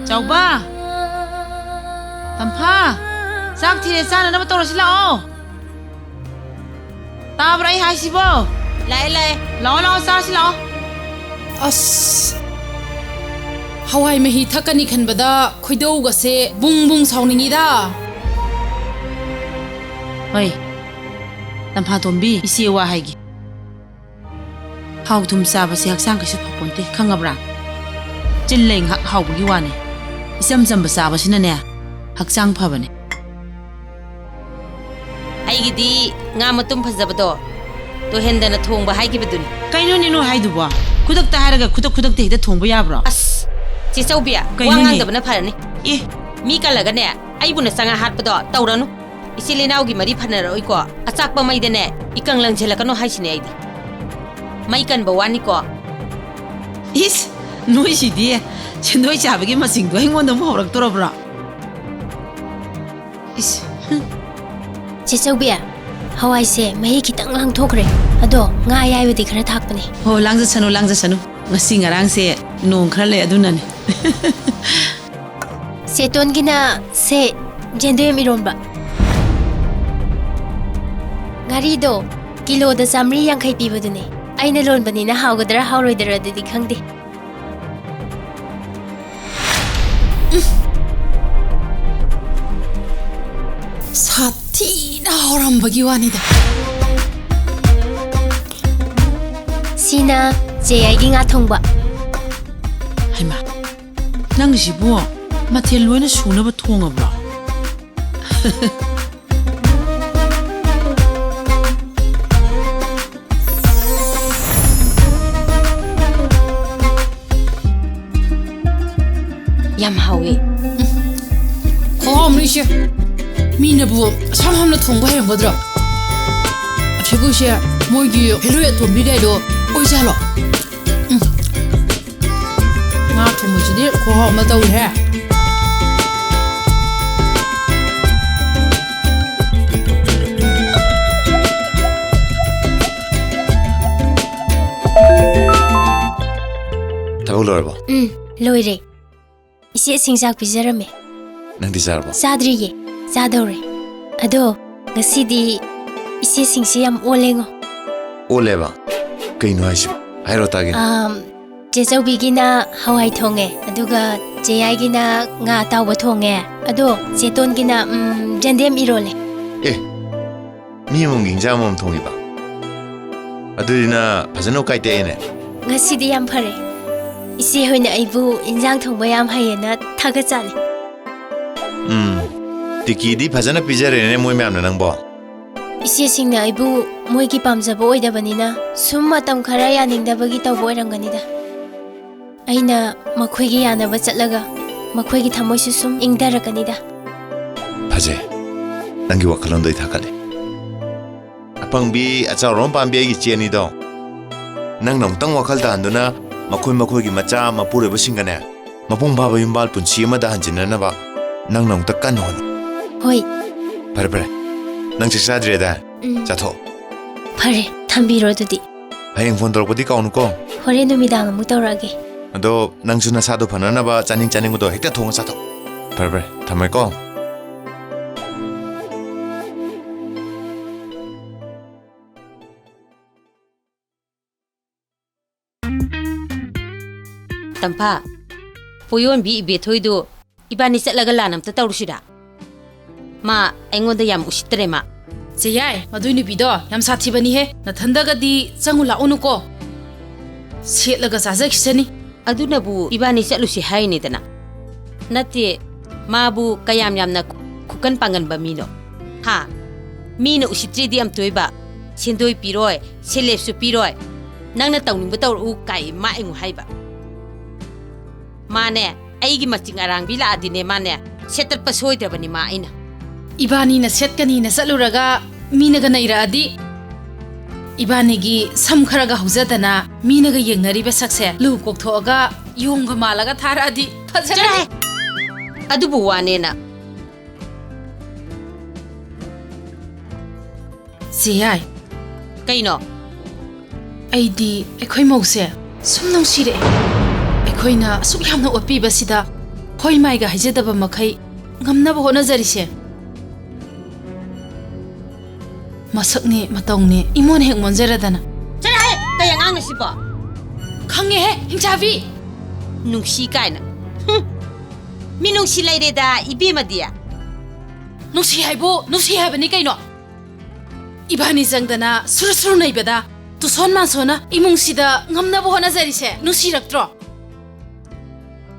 ꯆꯥꯎꯕ, ꯇꯝꯐꯥ, ꯆꯥꯛ ꯊꯤꯔꯦ, ꯆꯥꯅꯅꯕ ꯇꯧꯔꯁꯤ ꯂꯥꯛꯑꯣ꯫ ꯇꯥꯕ꯭ꯔꯥ ꯑꯩ ꯍꯥꯏꯁꯤꯕꯣ? ꯂꯥꯛꯑꯦ, ꯂꯥꯛꯑꯦ꯫ ꯂꯥꯛꯑꯣ, ꯂꯥꯛꯑꯣ, ꯆꯥꯔꯁꯤ ꯂꯥꯛꯑꯣ꯫ ꯑꯁ, ꯍꯋꯥꯏ ꯃꯍꯤ ꯊꯛꯀꯅꯤ ꯈꯟꯕꯗ ꯈꯣꯏꯗꯧꯒꯁꯦ ꯕꯨꯡ ꯕꯨꯡ ꯁꯥꯎꯅꯤꯡꯉꯤꯗ꯫ ꯍꯣꯏ, ꯇꯝꯐꯥꯇꯣꯝꯕꯤ, ꯏꯆꯦ ꯋꯥ ꯍꯥꯏꯒꯦ꯫ ꯊꯥꯎ ꯊꯨꯝ ꯆꯥꯕꯁꯦ ꯍꯛꯆꯥꯡ ꯀꯩꯁꯨ ꯐꯄꯣꯟꯇꯦ, ꯈꯪꯉꯕ꯭ꯔꯥ? ꯆꯤꯜ ꯂꯩ ꯉꯥꯏꯍꯥꯛ ꯍꯥꯎꯕꯒꯤ ꯋꯥꯅꯤ꯫ ꯏꯆꯝ ꯆꯝꯕ ꯆꯥꯕꯁꯤꯅꯅꯦ, ꯍꯛꯆꯥꯡ ꯐꯕꯅꯦ꯫ ꯑꯩꯒꯤꯗꯤ ꯉꯥ ꯃꯇꯨꯝ ꯐꯖꯕꯗꯣ ꯇꯣꯏꯍꯟꯗꯅ ꯊꯣꯡꯕ ꯍꯥꯏꯈꯤꯕꯗꯨꯅꯤ꯫ ꯀꯩꯅꯣꯅꯦ ꯅꯣꯏ ꯍꯥꯏꯗꯨꯕꯣ? ꯈꯨꯗꯛꯇ ꯍꯥꯏꯔꯒ ꯈꯨꯗꯛ ꯈꯨꯗꯛꯇ ꯍꯦꯛꯇ ꯊꯣꯡꯕ ꯌꯥꯕ꯭ꯔꯣ? ꯑꯁ, ꯆꯦ ꯆꯧꯕꯤ, ꯋꯥ ꯀꯩꯅꯣꯅꯦ? ꯉꯥꯡꯗꯕꯅ ꯐꯔꯅꯤ꯫ ꯑꯦ꯫ ꯃꯤ ꯀꯜꯂꯒꯅꯦ, ꯑꯩꯕꯨꯅ ꯆꯉꯥ ꯍꯥꯠꯄꯗꯣ ꯇꯧꯔꯅꯨ꯫ ꯏꯆꯤꯜ ꯏꯅꯥꯎꯒꯤ ꯃꯔꯤ ꯐꯅꯔꯛꯑꯣꯏꯀꯣ꯫ ꯑꯆꯥꯛꯄ ꯃꯩꯗꯅꯦ ꯏꯀꯪ ꯂꯪꯁꯤꯜꯂꯛꯀꯅꯣ ꯍꯥꯏꯁꯤꯅꯦ ꯑꯩꯗꯤ꯫ ꯃꯩ ꯀꯟꯕ ꯋꯥꯅꯤꯀꯣ꯫ ꯏꯁ, ꯅꯣꯏꯁꯤꯗꯤ ꯁꯦꯟꯗꯣꯏ ꯆꯥꯕꯒꯤ ꯃꯁꯤꯡꯗꯣ ꯑꯩꯉꯣꯟꯗ ꯑꯃꯨꯛ ꯍꯧꯔꯛꯇꯣꯔꯕ꯭ꯔꯣ? ꯏꯁ, ꯍꯨꯝ꯫ ꯆꯦ ꯆꯧꯕꯤ, ꯍꯋꯥꯏꯁꯦ ꯃꯍꯤ ꯈꯤꯇꯪ ꯂꯥꯡꯊꯣꯛꯈ꯭ꯔꯦ꯫ ꯑꯗꯣ ꯉꯥ ꯑꯌꯥꯏꯕꯗꯤ ꯈꯔ ꯊꯥꯛꯄꯅꯦ꯫ ꯍꯣ, ꯂꯥꯡꯖꯁꯅꯨ, ꯂꯥꯡꯖꯁꯅꯨ꯫ ꯉꯁꯤ ꯉꯔꯥꯡꯁꯦ ꯅꯣꯡ ꯈꯔ ꯂꯩ, ꯑꯗꯨꯅꯅꯦ꯫ ꯁꯦꯇꯣꯟꯒꯤꯅ ꯁꯦ ꯌꯦꯟꯗꯦꯝ ꯏꯔꯣꯟꯕ꯫ ꯉꯥꯔꯤꯗꯣ ꯀꯤꯂꯣꯗ ꯆꯥꯃꯔꯤ ꯌꯥꯡꯈꯩ ꯄꯤꯕꯗꯨꯅꯦ꯫ ꯑꯩꯅ ꯂꯣꯟꯕꯅꯤꯅ ꯍꯥꯎꯒꯗ꯭ꯔꯥ ꯍꯥꯎꯔꯣꯏꯗ꯭ꯔꯥ ꯑꯗꯨꯗꯤ ꯈꯪꯗꯦ꯫ ꯁꯥꯊꯤꯅ ꯍꯥꯎꯔꯝꯕꯒꯤ ꯋꯥꯅꯤꯗ꯫ ꯁꯤꯅ ꯆꯦ ꯑꯩꯒꯤ ꯉꯥ ꯊꯣꯡꯕ꯫ ꯍꯩꯃꯥ, ꯅꯪꯒꯤꯁꯤꯕꯨ ꯃꯊꯦꯜ ꯂꯣꯏꯅ ꯁꯨꯅꯕ ꯊꯣꯡꯉꯕ꯭ꯔꯣ? ꯌꯥꯝ ꯍꯥꯎꯋꯦ꯫ ꯈꯨꯍꯥꯎ ꯑꯃ ꯏꯆꯦ꯫ ꯃꯤꯅꯕꯨ ꯑꯁꯥꯝ ꯍꯥꯝꯅ ꯊꯣꯡꯕ ꯍꯩꯔꯝꯒꯗ꯭ꯔꯣ? ꯑꯁꯤꯕꯨ ꯏꯆꯦ, ꯃꯣꯏꯒꯤ ꯍꯦꯂꯣꯏ ꯑꯇꯣꯝꯕꯤ ꯀꯥꯏꯗꯣ ꯑꯣꯏꯖꯥꯠꯂꯣ? ꯎꯝ꯫ ꯉꯥ ꯊꯣꯡꯕꯁꯤꯗꯤ ꯈꯨꯍꯥꯎ ꯑꯃ ꯇꯧꯔꯦꯍꯦ꯫ ꯊꯕꯛ ꯂꯣꯏꯔꯕꯣ? ꯎꯝ, ꯂꯣꯏꯔꯦ꯫ ꯏꯆꯦꯁꯤꯡ ꯆꯥꯛ ꯄꯤꯖꯔꯝꯃꯦ꯫ ꯅꯪꯗꯤ ꯆꯥꯔꯕꯣ? ꯆꯥꯗ꯭ꯔꯤꯌꯦ, ꯆꯥꯗꯧꯔꯦ꯫ ꯑꯗꯣ ꯉꯁꯤꯗꯤ ꯏꯆꯦꯁꯤꯡꯁꯦ ꯌꯥꯝ ꯑꯣꯜꯂꯦꯉꯣ꯫ ꯑꯣꯜꯂꯦꯕ? ꯀꯩꯅꯣ ꯍꯥꯏꯁꯤꯕꯣ? ꯍꯥꯏꯔꯣ ꯇꯥꯒꯦ꯫ ꯑꯝ, ꯆꯦ ꯆꯧꯕꯤꯒꯤꯅ ꯍꯋꯥꯏ ꯊꯣꯡꯉꯦ, ꯑꯗꯨꯒ ꯆꯦ ꯌꯥꯏꯒꯤꯅ ꯉꯥ ꯑꯇꯥꯎꯕ ꯊꯣꯡꯉꯦ, ꯑꯗꯣ ꯆꯦ ꯇꯣꯟꯒꯤꯅ, ꯎꯝ, ꯌꯦꯟꯗꯦꯝ ꯏꯔꯣꯜꯂꯦ꯫ ꯑꯦ, ꯃꯤ ꯑꯃꯃꯝꯒꯤ ꯏꯟꯖꯥꯡ ꯑꯃꯃꯝ ꯊꯣꯡꯉꯤꯕ? ꯑꯗꯨꯗꯤ ꯅ ꯐꯖꯅ ꯎꯀꯥꯏ ꯇꯛꯑꯦꯅꯦ꯫ ꯉꯁꯤꯗꯤ ꯌꯥꯝ ꯐꯔꯦ꯫ ꯏꯆꯦ ꯍꯣꯏꯅ ꯑꯩꯕꯨ ꯏꯟꯖꯥꯡ ꯊꯣꯡꯕ ꯌꯥꯝ ꯍꯩꯌꯦꯅ ꯊꯥꯒꯠꯆꯔꯤ꯫ ꯎꯝ, ꯇꯤꯀꯤꯗꯤ ꯐꯖꯅ ꯄꯤꯖꯔꯦꯅꯦ ꯃꯣꯏ ꯃꯌꯥꯝꯅ ꯅꯪꯕꯣ꯫ ꯏꯆꯦꯁꯤꯡꯅ ꯑꯩꯕꯨ ꯃꯣꯏꯒꯤ ꯄꯥꯝꯖꯕ ꯑꯣꯏꯗꯕꯅꯤꯅ ꯁꯨꯝ ꯃꯇꯝ ꯈꯔ ꯌꯥꯅꯤꯡꯗꯕꯒꯤ ꯇꯧꯕ ꯑꯣꯏꯔꯝꯒꯅꯤꯗ꯫ ꯑꯩꯅ ꯃꯈꯣꯏꯒꯤ ꯌꯥꯅꯕ ꯆꯠꯂꯒ ꯃꯈꯣꯏꯒꯤ ꯊꯃꯣꯏꯁꯨ ꯁꯨꯝ ꯏꯪꯊꯔꯛꯀꯅꯤꯗ꯫ ꯐꯖꯩ꯫ ꯅꯪꯒꯤ ꯋꯥꯈꯜꯂꯣꯟꯗꯣ ꯑꯩ ꯊꯥꯒꯠꯂꯦ꯫ ꯑꯄꯪꯕꯤ ꯑꯆꯥꯎꯔꯣꯝ ꯄꯥꯝꯕꯤ ꯑꯩꯒꯤ ꯏꯆꯦ ꯑꯅꯤꯗꯣ, ꯅꯪꯅ ꯑꯃꯨꯛꯇꯪ ꯋꯥꯈꯜ ꯇꯥꯍꯟꯗꯨꯅ ꯃꯈꯣꯏ ꯃꯈꯣꯏꯒꯤ ꯃꯆꯥ ꯃꯄꯨꯔꯣꯏꯕꯁꯤꯡꯒꯅꯦ, ꯃꯄꯨꯡ ꯐꯥꯕ ꯌꯨꯝꯕꯥꯜ ꯄꯨꯟꯁꯤ ꯑꯃꯗ ꯍꯟꯖꯤꯟꯅꯅꯕ ꯅꯪꯅ ꯑꯃꯨꯛꯇ ꯀꯟꯅ ꯍꯣꯠꯅꯧ꯫ ꯍꯣꯏ꯫ ꯐꯔꯦ, ꯐꯔꯦ꯫ ꯅꯪ ꯆꯥꯛ ꯆꯥꯗ꯭ꯔꯦꯗꯥꯏ? ꯎꯝ꯫ ꯆꯥꯊꯣꯛ꯫ ꯐꯔꯦ, ꯊꯝꯕꯤꯔꯣ ꯑꯗꯨꯗꯤ꯫ ꯍꯌꯦꯡ ꯐꯣꯟ ꯇꯧꯔꯛꯄꯗꯤ ꯀꯥꯎꯅꯨꯀꯣ꯫ ꯍꯣꯔꯦꯟ ꯅꯨꯃꯤꯗꯥꯡ ꯑꯃꯨꯛ ꯇꯧꯔꯛꯑꯒꯦ꯫ ꯑꯗꯣ ꯅꯪꯁꯨ ꯅꯁꯥꯗꯣ ꯐꯅꯅꯕ ꯆꯥꯅꯤꯡ ꯆꯥꯅꯤꯡꯕꯗꯣ ꯍꯦꯛꯇ ꯊꯣꯡꯉ ꯆꯥꯊꯣꯛ꯫ ꯐꯔꯦ, ꯐꯔꯦ꯫ ꯊꯝꯃꯦꯀꯣ꯫ ꯇꯝꯐꯥ, ꯄꯣꯌꯣꯟꯕꯤ ꯏꯕꯦꯊꯣꯏꯗꯨ ꯏꯕꯥꯅꯤ ꯆꯠꯂꯒ ꯂꯥꯟ ꯑꯝꯇ ꯇꯧꯔꯨꯁꯤꯔꯥ? ꯃꯥ ꯑꯩꯉꯣꯟꯗ ꯌꯥꯝ ꯎꯁꯤꯠꯇ꯭ꯔꯦ ꯃꯥ꯫ ꯆꯦ ꯌꯥꯏ, ꯃꯗꯨꯏ ꯅꯨꯄꯤꯗꯣ ꯌꯥꯝ ꯁꯥꯊꯤꯕꯅꯤꯍꯦ꯫ ꯅꯊꯟꯗꯒꯗꯤ ꯆꯪꯉꯨ ꯂꯥꯛꯎꯅꯨꯀꯣ꯫ ꯁꯦꯠꯂꯒ ꯆꯥꯖꯈꯤꯁꯅꯤ꯫ ꯑꯗꯨꯅꯕꯨ ꯏꯕꯥꯅꯤ ꯆꯠꯂꯨꯁꯤ ꯍꯥꯏꯅꯤꯗꯅ꯫ ꯅꯠꯇꯦ, ꯃꯥꯕꯨ ꯀꯌꯥꯝ ꯌꯥꯝꯅ ꯈꯨꯀꯟ ꯄꯥꯡꯒꯟꯕ ꯃꯤꯅꯣ? ꯍꯥ? ꯃꯤꯅ ꯎꯁꯤꯠꯇ꯭ꯔꯤꯗꯤ ꯑꯝꯇꯣꯏꯕ꯫ ꯁꯦꯟꯗꯣꯏ ꯄꯤꯔꯣꯏ, ꯁꯦꯂꯦꯞꯁꯨ ꯄꯤꯔꯣꯏ꯫ ꯅꯪꯅ ꯇꯧꯅꯤꯡꯕ ꯇꯧꯔꯛꯎ ꯀꯥꯏ ꯃꯥ ꯑꯩꯉꯣꯟ ꯍꯥꯏꯕ꯫ ꯃꯥꯅꯦ, ꯑꯩꯒꯤ ꯃꯆꯤꯡ ꯑꯔꯥꯡꯕꯤ ꯂꯥꯛꯑꯗꯤꯅꯦ, ꯃꯥꯅꯦ, ꯁꯦꯠꯇꯠꯄ ꯁꯣꯏꯗ꯭ꯔꯕꯅꯤ ꯃꯥ ꯑꯩꯅ꯫ ꯏꯕꯥꯅꯤꯅ ꯁꯦꯠꯀꯅꯤꯅ ꯆꯠꯂꯨꯔꯒ ꯃꯤꯅꯒ ꯅꯩꯔꯛꯑꯗꯤ? ꯏꯕꯥꯅꯤꯒꯤ ꯁꯝ ꯈꯔꯒ ꯍꯧꯖꯗꯅ ꯃꯤꯅꯒ ꯌꯦꯡꯅꯔꯤꯕ ꯁꯛꯁꯦ ꯂꯨ ꯀꯣꯛꯊꯣꯛꯑꯒ ꯌꯣꯡꯒ ꯃꯥꯜꯂꯒ ꯊꯥꯔꯛꯑꯗꯤ ꯐꯖꯔꯅꯤ꯫ ꯆꯠꯂꯣꯍꯦ! ꯑꯗꯨꯕꯨ ꯋꯥꯅꯦꯅ꯫ ꯆꯦ ꯌꯥꯏ꯫ ꯀꯩꯅꯣ? ꯑꯩꯗꯤ ꯑꯩꯈꯣꯏ ꯃꯧꯁꯦ ꯁꯨꯝ ꯅꯨꯡꯁꯤꯔꯛꯑꯦ꯫ ꯑꯩꯈꯣꯏꯅ ꯑꯁꯨꯛ ꯌꯥꯝꯅ ꯑꯣꯠꯄꯤꯕꯁꯤꯗ ꯍꯣꯏ ꯃꯥꯏꯒ ꯍꯥꯏꯖꯗꯕ ꯃꯈꯩ ꯉꯝꯅꯕ ꯍꯣꯠꯅꯖꯔꯤꯁꯦ꯫ ꯃꯁꯛꯅꯦ ꯃꯇꯧꯅꯦ ꯏꯃꯣꯟ ꯍꯦꯛ ꯃꯣꯟꯖꯔꯗꯅ꯫ ꯆꯠꯂꯣꯍꯦ! ꯀꯩ ꯑꯉꯥꯡꯅꯣ ꯁꯤꯕꯣ? ꯈꯪꯉꯦꯍꯦ, ꯍꯤꯡꯆꯥꯕꯤ! ꯅꯨꯡꯁꯤ ꯀꯥꯏꯅ꯫ ꯍꯨꯝ! ꯃꯤ ꯅꯨꯡꯁꯤ ꯂꯩꯔꯦꯗ, ꯏꯕꯦꯝꯃꯗꯤ꯫ ꯅꯨꯡꯁꯤ ꯍꯥꯏꯕꯨ ꯅꯨꯡꯁꯤ ꯍꯥꯏꯕꯅꯤ ꯀꯩꯅꯣ꯫ ꯏꯕꯥꯅꯤ ꯆꯪꯗꯅ ꯁꯨꯔ ꯁꯨꯔ ꯅꯩꯕꯗ ꯇꯨꯁꯣꯟ ꯃꯥꯟꯁꯣꯟꯅ ꯏꯃꯨꯡꯁꯤꯗ ꯉꯝꯅꯕ ꯍꯣꯠꯅꯖꯔꯤꯁꯦ ꯅꯨꯡꯁꯤꯔꯛꯇ꯭ꯔꯣ?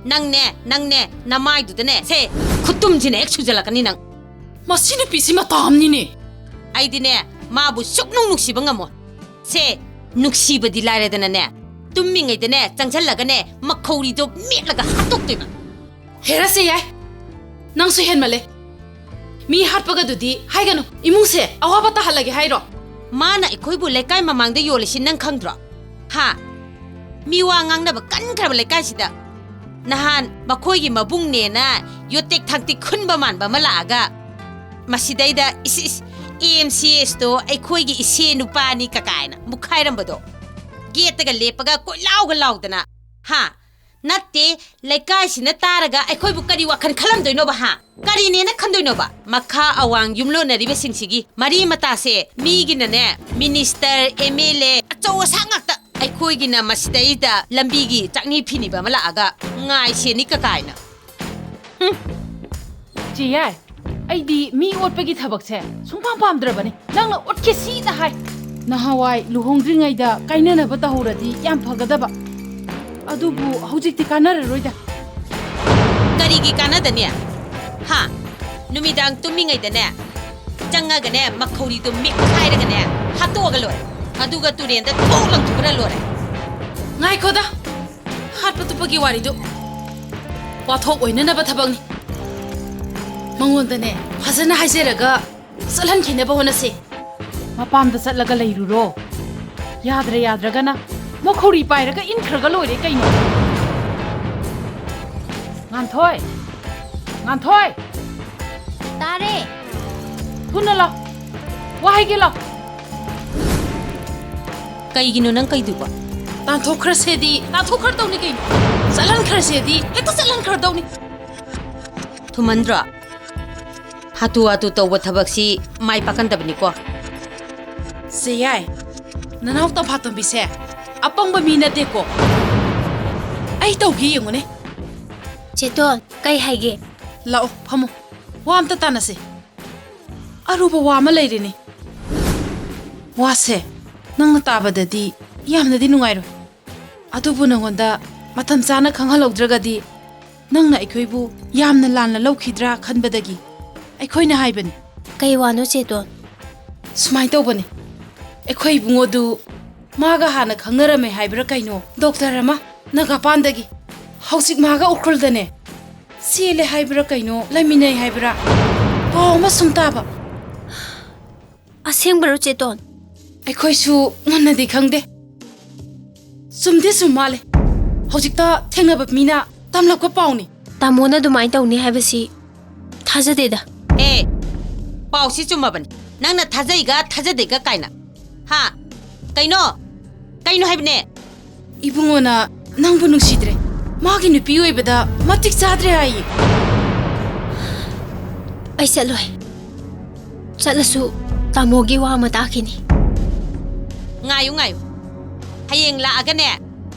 ꯅꯪꯅꯦ, ꯅꯪꯅꯦ, ꯅꯃꯥꯏꯗꯨꯗꯅꯦ, ꯁꯦ, ꯈꯨꯠꯇꯨꯝꯁꯤꯅ ꯍꯦꯛ ꯁꯨꯖꯜꯂꯛꯀꯅꯤ ꯅꯪ꯫ ꯃꯁꯤ ꯅꯨꯄꯤꯁꯤ ꯃꯇꯥ ꯑꯃꯅꯤꯅꯦ꯫ ꯑꯩꯗꯤꯅꯦ, ꯃꯥꯕꯨ ꯁꯨꯛꯅꯨꯡ ꯅꯨꯡꯁꯤꯕ ꯉꯝꯃꯣꯏ꯫ ꯁꯦ, ꯅꯨꯡꯁꯤꯕꯗꯤ ꯂꯥꯏꯔꯗꯅꯅꯦ, ꯇꯨꯝꯃꯤꯉꯩꯗꯅꯦ, ꯆꯪꯁꯜꯂꯒꯅꯦ, ꯃꯈꯧꯔꯤꯗꯣ ꯃꯦꯠꯂꯒ ꯍꯥꯠꯇꯣꯛꯇꯣꯏꯕ꯫ ꯍꯦꯔꯥ ꯆꯦ ꯌꯥꯏ, ꯅꯪꯁꯨ ꯍꯦꯟꯃꯜꯂꯦ꯫ ꯃꯤ ꯍꯥꯠꯄꯒꯗꯨꯗꯤ ꯍꯥꯏꯒꯅꯨ꯫ ꯏꯃꯨꯡꯁꯦ ꯑꯋꯥꯕ ꯇꯥꯍꯜꯂꯒꯦ ꯍꯥꯏꯔꯣ? ꯃꯥꯅ ꯑꯩꯈꯣꯏꯕꯨ ꯂꯩꯀꯥꯏ ꯃꯃꯥꯡꯗ ꯌꯣꯜꯂꯤꯁꯤ ꯅꯪ ꯈꯪꯗ꯭ꯔꯣ? ꯍꯥ? ꯃꯤ ꯋꯥ ꯉꯥꯡꯅꯕ ꯀꯟꯈ꯭ꯔꯕ ꯂꯩꯀꯥꯏꯁꯤꯗ꯫ ꯅꯍꯥꯟ ꯃꯈꯣꯏꯒꯤ ꯃꯕꯨꯡꯅꯦꯅ ꯌꯣꯠꯇꯦꯛ ꯊꯥꯡꯇꯦꯛ ꯈꯨꯟꯕ ꯃꯥꯟꯕ ꯑꯃ ꯂꯥꯛꯑꯒ ꯃꯁꯤꯗꯩꯗ "ꯏꯁ, ꯏꯁ, ꯑꯦ ꯑꯦꯝ ꯁꯤ ꯑꯦꯁꯇꯣ ꯑꯩꯈꯣꯏꯒꯤ ꯏꯁꯦ ꯅꯨꯄꯥꯅꯤ" ꯀꯀꯥꯏꯅ ꯃꯨꯛꯈꯥꯏꯔꯝꯕꯗꯣ꯫ ꯒꯦꯠꯇꯒ ꯂꯦꯞꯄꯒ ꯀꯣꯏꯂꯥꯎꯒ ꯂꯥꯎꯗꯅ꯫ ꯍꯥ? ꯅꯠꯇꯦ, ꯂꯩꯀꯥꯏꯁꯤꯅ ꯇꯥꯔꯒ ꯑꯩꯈꯣꯏꯕꯨ ꯀꯔꯤ ꯋꯥꯈꯜ ꯈꯜꯂꯝꯗꯣꯏꯅꯣꯕ, ꯍꯥ? ꯀꯔꯤꯅꯦꯅ ꯈꯟꯗꯣꯏꯅꯣꯕ? ꯃꯈꯥ ꯑꯋꯥꯡ ꯌꯨꯝꯂꯣꯟꯅꯔꯤꯕꯁꯤꯡꯁꯤꯒꯤ ꯃꯔꯤ ꯃꯇꯥꯁꯦ ꯃꯤꯒꯤꯅꯅꯦ, ꯃꯤꯅꯤꯁꯇꯔ, ꯑꯦꯝ ꯑꯦꯜ ꯑꯦ ꯑꯆꯧ ꯑꯁꯥꯡ ꯉꯥꯛꯇ꯫ ꯑꯩꯈꯣꯏꯒꯤꯅ ꯃꯁꯤꯗꯩꯗ ꯂꯝꯕꯤꯒꯤ ꯆꯥꯛꯅꯤ ꯐꯤꯅꯤꯕ ꯑꯃ ꯂꯥꯛꯑꯒ ꯉꯥꯏ ꯁꯦꯅꯤ ꯀꯀꯥꯏꯅ꯫ ꯍꯨꯝ꯫ ꯆꯦ ꯌꯥꯏ, ꯑꯩꯗꯤ ꯃꯤ ꯑꯣꯠꯄꯒꯤ ꯊꯕꯛꯁꯦ ꯁꯨꯡꯄꯥꯝ ꯄꯥꯝꯗ꯭ꯔꯕꯅꯤ꯫ ꯅꯪꯅ ꯑꯣꯠꯀꯦ ꯁꯤꯗ ꯍꯥꯏ꯫ ꯅꯍꯥꯟꯋꯥꯏ ꯂꯨꯍꯣꯡꯗ꯭ꯔꯤꯉꯩꯗ ꯀꯥꯏꯅꯅꯕ ꯇꯧꯍꯧꯔꯗꯤ ꯌꯥꯝ ꯐꯒꯗꯕ꯫ ꯑꯗꯨꯕꯨ ꯍꯧꯖꯤꯛꯇꯤ ꯀꯥꯟꯅꯔꯔꯣꯏꯗ꯫ ꯀꯔꯤꯒꯤ ꯀꯥꯟꯅꯗꯅꯤ? ꯍꯥ? ꯅꯨꯃꯤꯗꯥꯡ ꯇꯨꯝꯃꯤꯉꯩꯗꯅꯦ, ꯆꯪꯉꯒꯅꯦ, ꯃꯈꯧꯔꯤꯗꯣ ꯃꯤꯠꯈꯥꯏꯔꯒꯅꯦ, ꯍꯥꯠꯇꯣꯛꯑꯒ ꯂꯣꯏꯔꯦ꯫ ꯑꯗꯨꯒ ꯇꯨꯔꯦꯟꯗ ꯊꯣꯛ ꯂꯪꯊꯣꯛꯈ꯭ꯔ ꯂꯣꯏꯔꯦ꯫ ꯉꯥꯏꯈꯣꯗ, ꯍꯥꯠꯄ ꯇꯨꯞꯄꯒꯤ ꯋꯥꯔꯤꯗꯨ ꯋꯥꯊꯣꯛ ꯑꯣꯏꯅꯅꯕ ꯊꯕꯛꯅꯤ꯫ ꯃꯉꯣꯟꯗꯅꯦ, ꯐꯖꯅ ꯍꯥꯏꯖꯔꯒ ꯆꯠꯍꯟꯈꯤꯅꯕ ꯍꯣꯠꯅꯁꯤ꯫ ꯃꯄꯥꯝꯗ ꯆꯠꯂꯒ ꯂꯩꯔꯨꯔꯣ꯫ ꯌꯥꯗ꯭ꯔꯦ ꯌꯥꯗ꯭ꯔꯒꯅ ꯃꯈꯧꯔꯤ ꯄꯥꯏꯔꯒ ꯏꯟꯈ꯭ꯔꯒ ꯂꯣꯏꯔꯦ ꯀꯩꯅꯣ꯫ ꯉꯥꯟꯊꯣꯏ! ꯉꯥꯟꯊꯣꯏ! ꯇꯥꯔꯦ꯫ ꯊꯨꯅ ꯂꯥꯎ꯫ ꯋꯥ ꯍꯥꯏꯒꯦ ꯂꯥꯎ꯫ ꯀꯩꯒꯤꯅꯣ ꯅꯪ ꯀꯩꯗꯨꯕꯣ? ꯇꯥꯟꯊꯣꯛꯈ꯭ꯔꯁꯦꯗꯤ, ꯇꯥꯟꯊꯣꯛꯈ꯭ꯔꯗꯧꯅꯤ ꯀꯩꯅꯣ꯫ ꯆꯠꯍꯟꯈ꯭ꯔꯁꯦꯗꯤ ꯍꯦꯛꯇ ꯆꯠꯍꯟꯈ꯭ꯔꯗꯧꯅꯤ꯫ ꯊꯨꯃꯟꯗ꯭ꯔꯣ? ꯍꯥꯇꯨ ꯍꯥꯇꯨ ꯇꯧꯕ ꯊꯕꯛꯁꯤ ꯃꯥꯏ ꯄꯥꯛꯀꯟꯗꯕꯅꯤꯀꯣ꯫ ꯆꯦ ꯌꯥꯏ, ꯅꯅꯥꯎ ꯇꯝꯐꯥꯇꯣꯝꯕꯤꯁꯦ ꯑꯄꯪꯕ ꯃꯤ ꯅꯠꯇꯦꯀꯣ꯫ ꯑꯩ ꯇꯧꯒꯦ ꯌꯦꯡꯉꯨꯅꯦ꯫ ꯆꯦꯇꯣꯟ, ꯀꯩ ꯍꯥꯏꯒꯦ? ꯂꯥꯛꯑꯣ, ꯐꯝꯃꯣ꯫ ꯋꯥ ꯑꯝꯇ ꯇꯥꯟꯅꯁꯦ꯫ ꯑꯔꯨꯕ ꯋꯥ ꯑꯃ ꯂꯩꯔꯦꯅꯦ꯫ ꯋꯥꯁꯦ ꯅꯪꯅ ꯇꯥꯕꯗꯗꯤ ꯌꯥꯝꯅꯗꯤ ꯅꯨꯡꯉꯥꯏꯔꯣꯏ꯫ ꯑꯗꯨꯕꯨ ꯅꯉꯣꯟꯗ ꯃꯇꯝ ꯆꯥꯅ ꯈꯪꯍꯜꯍꯧꯗ꯭ꯔꯒꯗꯤ ꯅꯪꯅ ꯑꯩꯈꯣꯏꯕꯨ ꯌꯥꯝꯅ ꯂꯥꯟꯅ ꯂꯧꯈꯤꯗ꯭ꯔꯥ ꯈꯟꯕꯗꯒꯤ ꯑꯩꯈꯣꯏꯅ ꯍꯥꯏꯕꯅꯤ꯫ ꯀꯩ ꯋꯥꯅꯣ, ꯆꯦꯇꯣꯟ? ꯁꯨꯃꯥꯏꯅ ꯇꯧꯕꯅꯤ, ꯑꯩꯈꯣꯏ ꯏꯕꯨꯡꯉꯣꯗꯨ ꯃꯥꯒ ꯍꯥꯟꯅ ꯈꯪꯅꯔꯝꯃꯦ ꯍꯥꯏꯕ꯭ꯔꯥ ꯀꯩꯅꯣ, ꯗꯣꯛꯇꯔ ꯑꯃ ꯅꯥꯒꯥꯄꯥꯟꯗꯒꯤ꯫ ꯍꯧꯖꯤꯛ ꯃꯥꯒ ꯎꯈ꯭ꯔꯨꯜꯗꯅꯦ꯫ ꯆꯦꯜꯂꯦ ꯍꯥꯏꯕ꯭ꯔꯥ ꯀꯩꯅꯣ, ꯂꯩꯃꯤꯟꯅꯩ ꯍꯥꯏꯕ꯭ꯔꯥ? ꯄꯥꯎ ꯑꯃ ꯁꯨꯝ ꯇꯥꯕ꯫ ꯑꯁꯦꯡꯕꯔꯣ, ꯆꯦꯇꯣꯟ? ꯑꯩꯈꯣꯏꯁꯨ ꯃꯨꯟꯅꯗꯤ ꯈꯪꯗꯦ꯫ ꯆꯨꯝꯗꯤ ꯆꯨꯝ ꯃꯥꯜꯂꯦ꯫ ꯍꯧꯖꯤꯛꯇ ꯊꯦꯡꯅꯕ ꯃꯤꯅ ꯇꯝꯂꯛꯄ ꯄꯥꯎꯅꯤ꯫ ꯇꯥꯃꯣꯅ ꯑꯗꯨꯃꯥꯏꯅ ꯇꯧꯅꯤ ꯍꯥꯏꯕꯁꯤ ꯊꯥꯖꯗꯦꯗ꯫ ꯑꯦ, ꯄꯥꯎꯁꯤ ꯆꯨꯝꯃꯕꯅꯤ꯫ ꯅꯪꯅ ꯊꯥꯖꯩꯒ ꯊꯥꯖꯗꯦꯒ ꯀꯥꯏꯅ꯫ ꯍꯥ? ꯀꯩꯅꯣ? ꯀꯩꯅꯣ ꯍꯥꯏꯕꯅꯦ? ꯏꯕꯨꯡꯉꯣꯅ ꯅꯪꯕꯨ ꯅꯨꯡꯁꯤꯗ꯭ꯔꯦ, ꯃꯥꯒꯤ ꯅꯨꯄꯤ ꯑꯣꯏꯕꯗ ꯃꯇꯤꯛ ꯆꯥꯗ꯭ꯔꯦ ꯍꯥꯏꯌꯦ꯫ ꯑꯩ ꯆꯠꯂꯣꯏ꯫ ꯆꯠꯂꯁꯨ ꯇꯥꯃꯣꯒꯤ ꯋꯥ ꯑꯃ ꯇꯥꯈꯤꯅꯤ꯫ ꯉꯥꯏꯌꯨ, ꯉꯥꯏꯌꯨ꯫ ꯍꯌꯦꯡ ꯂꯥꯛꯑꯒꯅꯦ,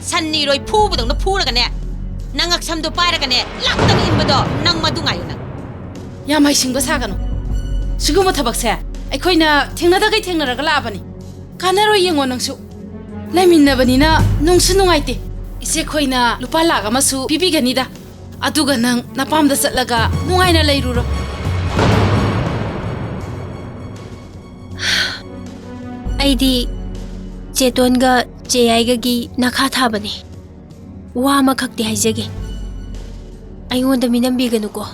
ꯁꯟ ꯅꯤꯔꯣꯏ ꯐꯨꯕꯗꯧꯅ ꯐꯨꯔꯒꯅꯦ, ꯅꯪ ꯉꯛꯁꯝꯗꯣ ꯄꯥꯏꯔꯒꯅꯦ, ꯂꯥꯛꯇꯅ ꯏꯟꯕꯗꯣ, ꯅꯪ ꯃꯗꯨ ꯉꯥꯏꯌꯨ ꯅꯪ꯫ ꯌꯥꯝ ꯍꯩꯁꯤꯡꯕ ꯁꯥꯒꯅꯨ꯫ ꯁꯤꯒꯨꯝꯕ ꯊꯕꯛꯁꯦ ꯑꯩꯈꯣꯏꯅ ꯊꯦꯡꯅꯗꯈꯩ ꯊꯦꯡꯅꯔꯒ ꯂꯥꯛꯑꯕꯅꯤ꯫ ꯀꯥꯟꯅꯔꯣꯏ, ꯌꯦꯡꯉꯣ ꯅꯪꯁꯨ꯫ ꯂꯩꯃꯤꯟꯅꯕꯅꯤꯅ ꯅꯨꯡꯁꯨ ꯅꯨꯡꯉꯥꯏꯇꯦ꯫ ꯏꯆꯦ ꯈꯣꯏꯅ ꯂꯨꯄꯥ ꯂꯥꯛ ꯑꯃꯁꯨ ꯄꯤꯕꯤꯒꯅꯤꯗ꯫ ꯑꯗꯨꯒ ꯅꯪ ꯅꯄꯥꯝꯗ ꯆꯠꯂꯒ ꯅꯨꯡꯉꯥꯏꯅ ꯂꯩꯔꯨꯔꯣ꯫ ꯑꯩꯗꯤ ꯆꯦꯇꯣꯟꯒ ꯆꯦꯌꯥꯏꯒꯒꯤ ꯅꯈꯥ ꯊꯥꯕꯅꯤ꯫ ꯋꯥ ꯑꯃꯈꯛꯇꯤ ꯍꯥꯏꯖꯒꯦ꯫ ꯑꯩꯉꯣꯟꯗ ꯃꯤꯅꯝꯕꯤꯒꯅꯨꯀꯣ꯫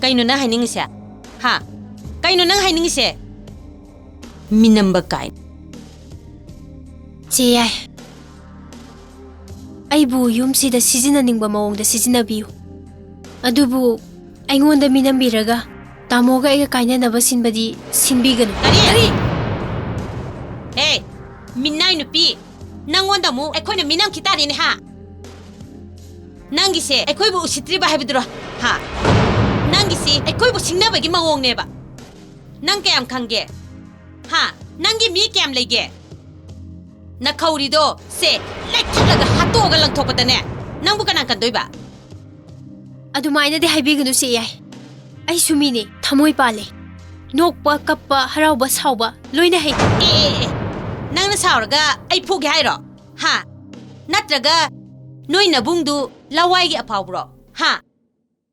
ꯀꯩꯅꯣ ꯅꯪ ꯍꯥꯏꯅꯤꯡꯉꯤꯁꯦ? ꯍꯥ? ꯀꯩꯅꯣ ꯅꯪ ꯍꯥꯏꯅꯤꯡꯉꯤꯁꯦ? ꯃꯤꯅꯝꯕ ꯀꯥꯏꯅ꯫ ꯆꯦꯌꯥꯏ, ꯑꯩꯕꯨ ꯌꯨꯝꯁꯤꯗ ꯁꯤꯖꯤꯟꯅꯅꯤꯡꯕ ꯃꯑꯣꯡꯗ ꯁꯤꯖꯤꯟꯅꯕꯤꯌꯨ꯫ ꯑꯗꯨꯕꯨ ꯑꯩꯉꯣꯟꯗ ꯃꯤꯅꯝꯕꯤꯔꯒ ꯇꯥꯃꯣꯒ ꯑꯩꯒ ꯀꯥꯏꯅꯅꯕ ꯁꯤꯟꯕꯗꯤ ꯁꯤꯟꯕꯤꯒꯅꯨ꯫ ꯀꯔꯤ? ꯀꯔꯤ? ꯑꯦ, ꯃꯤꯅꯥꯏ ꯅꯨꯄꯤ, ꯅꯪꯉꯣꯟꯗ ꯑꯃꯨꯛ ꯑꯩꯈꯣꯏꯅ ꯃꯤꯅꯝꯈꯤ ꯇꯥꯔꯦꯅꯦ, ꯍꯥ? ꯅꯪꯒꯤꯁꯦ ꯑꯩꯈꯣꯏꯕꯨ ꯎꯁꯤꯠꯇ꯭ꯔꯤꯕ ꯍꯥꯏꯕꯗꯨꯔꯣ? ꯍꯥ? ꯅꯪꯒꯤꯁꯤ ꯑꯩꯈꯣꯏꯕꯨ ꯁꯤꯡꯅꯕꯒꯤ ꯃꯑꯣꯡꯅꯦꯕ꯫ ꯅꯪ ꯀꯌꯥꯝ ꯈꯪꯒꯦ? ꯍꯥ? ꯅꯪꯒꯤ ꯃꯤ ꯀꯌꯥꯝ ꯂꯩꯒꯦ? ꯅꯈꯧꯔꯤꯗꯣ ꯁꯦ ꯂꯩꯊꯠꯂꯒ ꯍꯥꯠꯇꯣꯛꯑꯒ ꯂꯪꯊꯣꯛꯄꯗꯅꯦ, ꯅꯪꯕꯨ ꯀꯅꯥ ꯀꯟꯗꯣꯏꯕ? ꯑꯗꯨꯃꯥꯏꯅꯗꯤ ꯍꯥꯏꯕꯤꯒꯅꯨ, ꯆꯦꯌꯥꯏ꯫ ꯑꯩꯁꯨ ꯃꯤꯅꯦ, ꯊꯃꯣꯏ ꯄꯥꯜꯂꯦ꯫ ꯅꯣꯛꯄ, ꯀꯞꯄ, ꯍꯔꯥꯎꯕ, ꯁꯥꯎꯕ ꯂꯣꯏꯅ ꯍꯩ꯫ ꯑꯦ, ꯑꯦ, ꯑꯦ, ꯅꯪꯅ ꯁꯥꯎꯔꯒ ꯑꯩ ꯐꯨꯒꯦ ꯍꯥꯏꯔꯣ? ꯍꯥ? ꯅꯠꯇ꯭ꯔꯒ ꯅꯣꯏ ꯅꯕꯨꯡꯗꯨ ꯂꯋꯥꯏꯒꯤ ꯑꯐꯥꯎꯕ꯭ꯔꯣ? ꯍꯥ?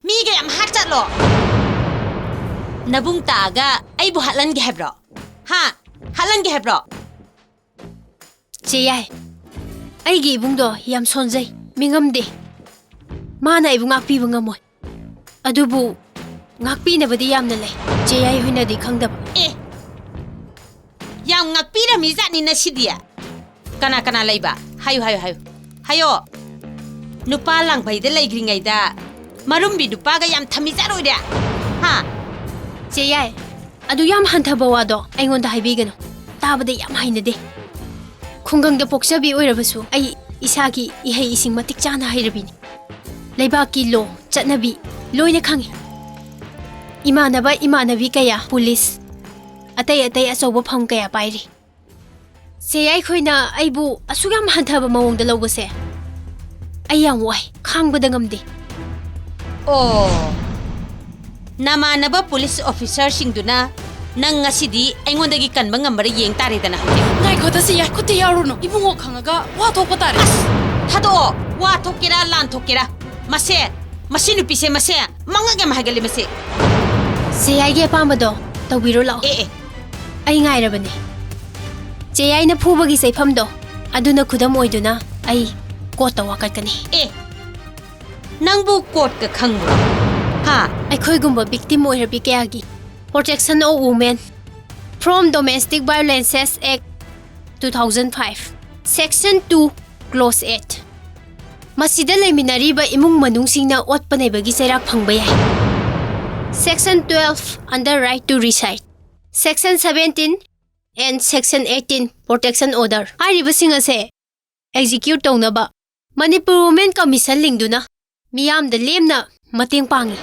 ꯃꯤꯒ ꯌꯥꯝ ꯍꯥꯠ ꯆꯠꯂꯣ꯫ ꯅꯕꯨꯡ ꯇꯥꯛꯑꯒ ꯑꯩꯕꯨ ꯍꯥꯠꯍꯟꯒꯦ ꯍꯥꯏꯕ꯭ꯔꯣ? ꯍꯥ? ꯍꯥꯠꯍꯟꯒꯦ ꯍꯥꯏꯕ꯭ꯔꯣ? ꯆꯦꯌꯥꯏ, ꯑꯩꯒꯤ ꯏꯕꯨꯡꯗꯣ ꯌꯥꯝ ꯁꯣꯟꯖꯩ, ꯃꯤꯉꯝꯗꯦ꯫ ꯃꯥꯅ ꯑꯩꯕꯨ ꯉꯥꯛꯄꯤꯕ ꯉꯝꯃꯣꯏ꯫ ꯑꯗꯨꯕꯨ ꯉꯥꯛꯄꯤꯅꯕꯗꯤ ꯌꯥꯝꯅ ꯂꯩ꯫ ꯆꯦ ꯌꯥꯏ ꯍꯣꯏꯅꯗꯤ ꯈꯪꯗꯕ꯫ ꯑꯦ, ꯌꯥꯝ ꯉꯥꯛꯄꯤꯔꯝꯃꯤ ꯖꯥꯠꯅꯤꯅ ꯁꯤꯗꯤ꯫ ꯀꯅꯥ ꯀꯅꯥ ꯂꯩꯕ? ꯍꯥꯏꯌꯨ, ꯍꯥꯏꯌꯨ, ꯍꯥꯏꯌꯨ꯫ ꯍꯥꯏꯌꯣ꯫ ꯅꯨꯄꯥ ꯂꯥꯡꯐꯩꯗ ꯂꯩꯈ꯭ꯔꯤꯉꯩꯗ ꯃꯔꯨꯝꯕꯤ ꯅꯨꯄꯥꯒ ꯌꯥꯝ ꯊꯝꯃꯤ ꯖꯥꯠ ꯑꯣꯏꯔꯦ꯫ ꯍꯥ? ꯆꯦ ꯌꯥꯏ, ꯑꯗꯨ ꯌꯥꯝ ꯍꯟꯊꯕ ꯋꯥꯗꯣ ꯑꯩꯉꯣꯟꯗ ꯍꯥꯏꯕꯤꯒꯅꯨ꯫ ꯇꯥꯕꯗ ꯌꯥꯝ ꯍꯩꯅꯗꯦ꯫ ꯈꯨꯡꯒꯪꯗ ꯄꯣꯛꯆꯕꯤ ꯑꯣꯏꯔꯕꯁꯨ ꯑꯩ ꯏꯁꯥꯒꯤ ꯏꯍꯩ ꯏꯁꯤꯡ ꯃꯇꯤꯛ ꯆꯥꯅ ꯍꯩꯔꯕꯤꯅꯤ꯫ ꯂꯩꯕꯥꯛꯀꯤ ꯂꯣ, ꯆꯠꯅꯕꯤ ꯂꯣꯏꯅ ꯈꯪꯏ꯫ ꯏꯃꯥꯟꯅꯕ ꯏꯃꯥꯟꯅꯕꯤ ꯀꯌꯥ ꯄꯨꯂꯤꯁ, ꯑꯇꯩ ꯑꯇꯩ ꯑꯆꯧꯕ ꯐꯝ ꯀꯌꯥ ꯄꯥꯏꯔꯤ꯫ ꯆꯦ ꯌꯥꯏ ꯈꯣꯏꯅ ꯑꯩꯕꯨ ꯑꯁꯨꯛ ꯌꯥꯝ ꯍꯟꯊꯕ ꯃꯑꯣꯡꯗ ꯂꯧꯕꯁꯦ ꯑꯩ ꯌꯥꯝ ꯋꯥꯏ, ꯈꯥꯡꯕꯗ ꯉꯝꯗꯦ꯫ ꯑꯣ, ꯅꯃꯥꯟꯅꯕ ꯄꯨꯂꯤꯁ ꯑꯣꯐꯤꯁꯔꯁꯤꯡꯗꯨꯅ ꯅꯪ ꯉꯁꯤꯗꯤ ꯑꯩꯉꯣꯟꯗꯒꯤ ꯀꯟꯕ ꯉꯝꯕꯔꯥ ꯌꯦꯡ ꯇꯥꯔꯦꯗꯅ ꯍꯧꯖꯤꯛ꯫ ꯉꯥꯏꯈꯣ, ꯇꯁꯤ ꯌꯥꯏ, ꯈꯨꯠꯇ ꯌꯥꯎꯔꯨꯅꯨ꯫ ꯏꯕꯨꯡꯉꯣ ꯈꯪꯉꯒ ꯋꯥ ꯊꯣꯛꯄ ꯇꯥꯔꯦ꯫ ꯑꯁ! ꯊꯥꯗꯣꯛꯑꯣ! ꯋꯥ ꯊꯣꯛꯀꯦꯔꯥ ꯂꯥꯟ ꯊꯣꯛꯀꯦꯔꯥ꯫ ꯃꯁꯦ, ꯃꯁꯤ ꯅꯨꯄꯤꯁꯦ ꯃꯁꯦ ꯃꯉꯛ ꯌꯥꯝ ꯍꯥꯏꯒꯠꯂꯤ ꯃꯁꯦ꯫ ꯆꯦ ꯌꯥꯏꯒꯤ ꯑꯄꯥꯝꯕꯗꯣ ꯇꯧꯕꯤꯔꯣ ꯂꯥꯛꯑꯣ꯫ ꯑꯦ, ꯑꯦ꯫ ꯑꯩ ꯉꯥꯏꯔꯕꯅꯦ꯫ ꯆꯦ ꯌꯥꯏꯅ ꯐꯨꯕꯒꯤ ꯆꯩꯐꯝꯗꯣ ꯑꯗꯨꯅ ꯈꯨꯗꯝ ꯑꯣꯏꯗꯨꯅ ꯑꯩ ꯀꯣꯔꯠꯇ ꯋꯥꯀꯠꯀꯅꯤ꯫ ꯑꯦ, ꯅꯪꯕꯨ ꯀꯣꯔꯠꯀ ꯈꯪꯕ꯭ꯔꯣ? ꯍꯥ? ꯑꯩꯈꯣꯏꯒꯨꯝꯕ victim ꯑꯣꯏꯔꯕꯤ ꯀꯌꯥꯒꯤ Protection of Women from Domestic Violences Act two thousand five, Section two, Clause eight꯫ ꯃꯁꯤꯗ ꯂꯩꯃꯤꯟꯅꯔꯤꯕ ꯏꯃꯨꯡ ꯃꯅꯨꯡꯁꯤꯡꯅ ꯑꯣꯠꯄ ꯅꯩꯕꯒꯤ ꯆꯩꯔꯥꯛ ꯐꯪꯕ ꯌꯥꯏ꯫ Section twelve under right to reside, Section seventeen and Section eighteen protection order ꯍꯥꯏꯔꯤꯕꯁꯤꯡ ꯑꯁꯦ execute ꯇꯧꯅꯕ ꯃꯅꯤꯄꯨꯔ Women Commission ꯂꯤꯡꯗꯨꯅ ꯃꯤꯌꯥꯝꯗ ꯂꯦꯝꯅ ꯃꯇꯦꯡ ꯄꯥꯡꯏ꯫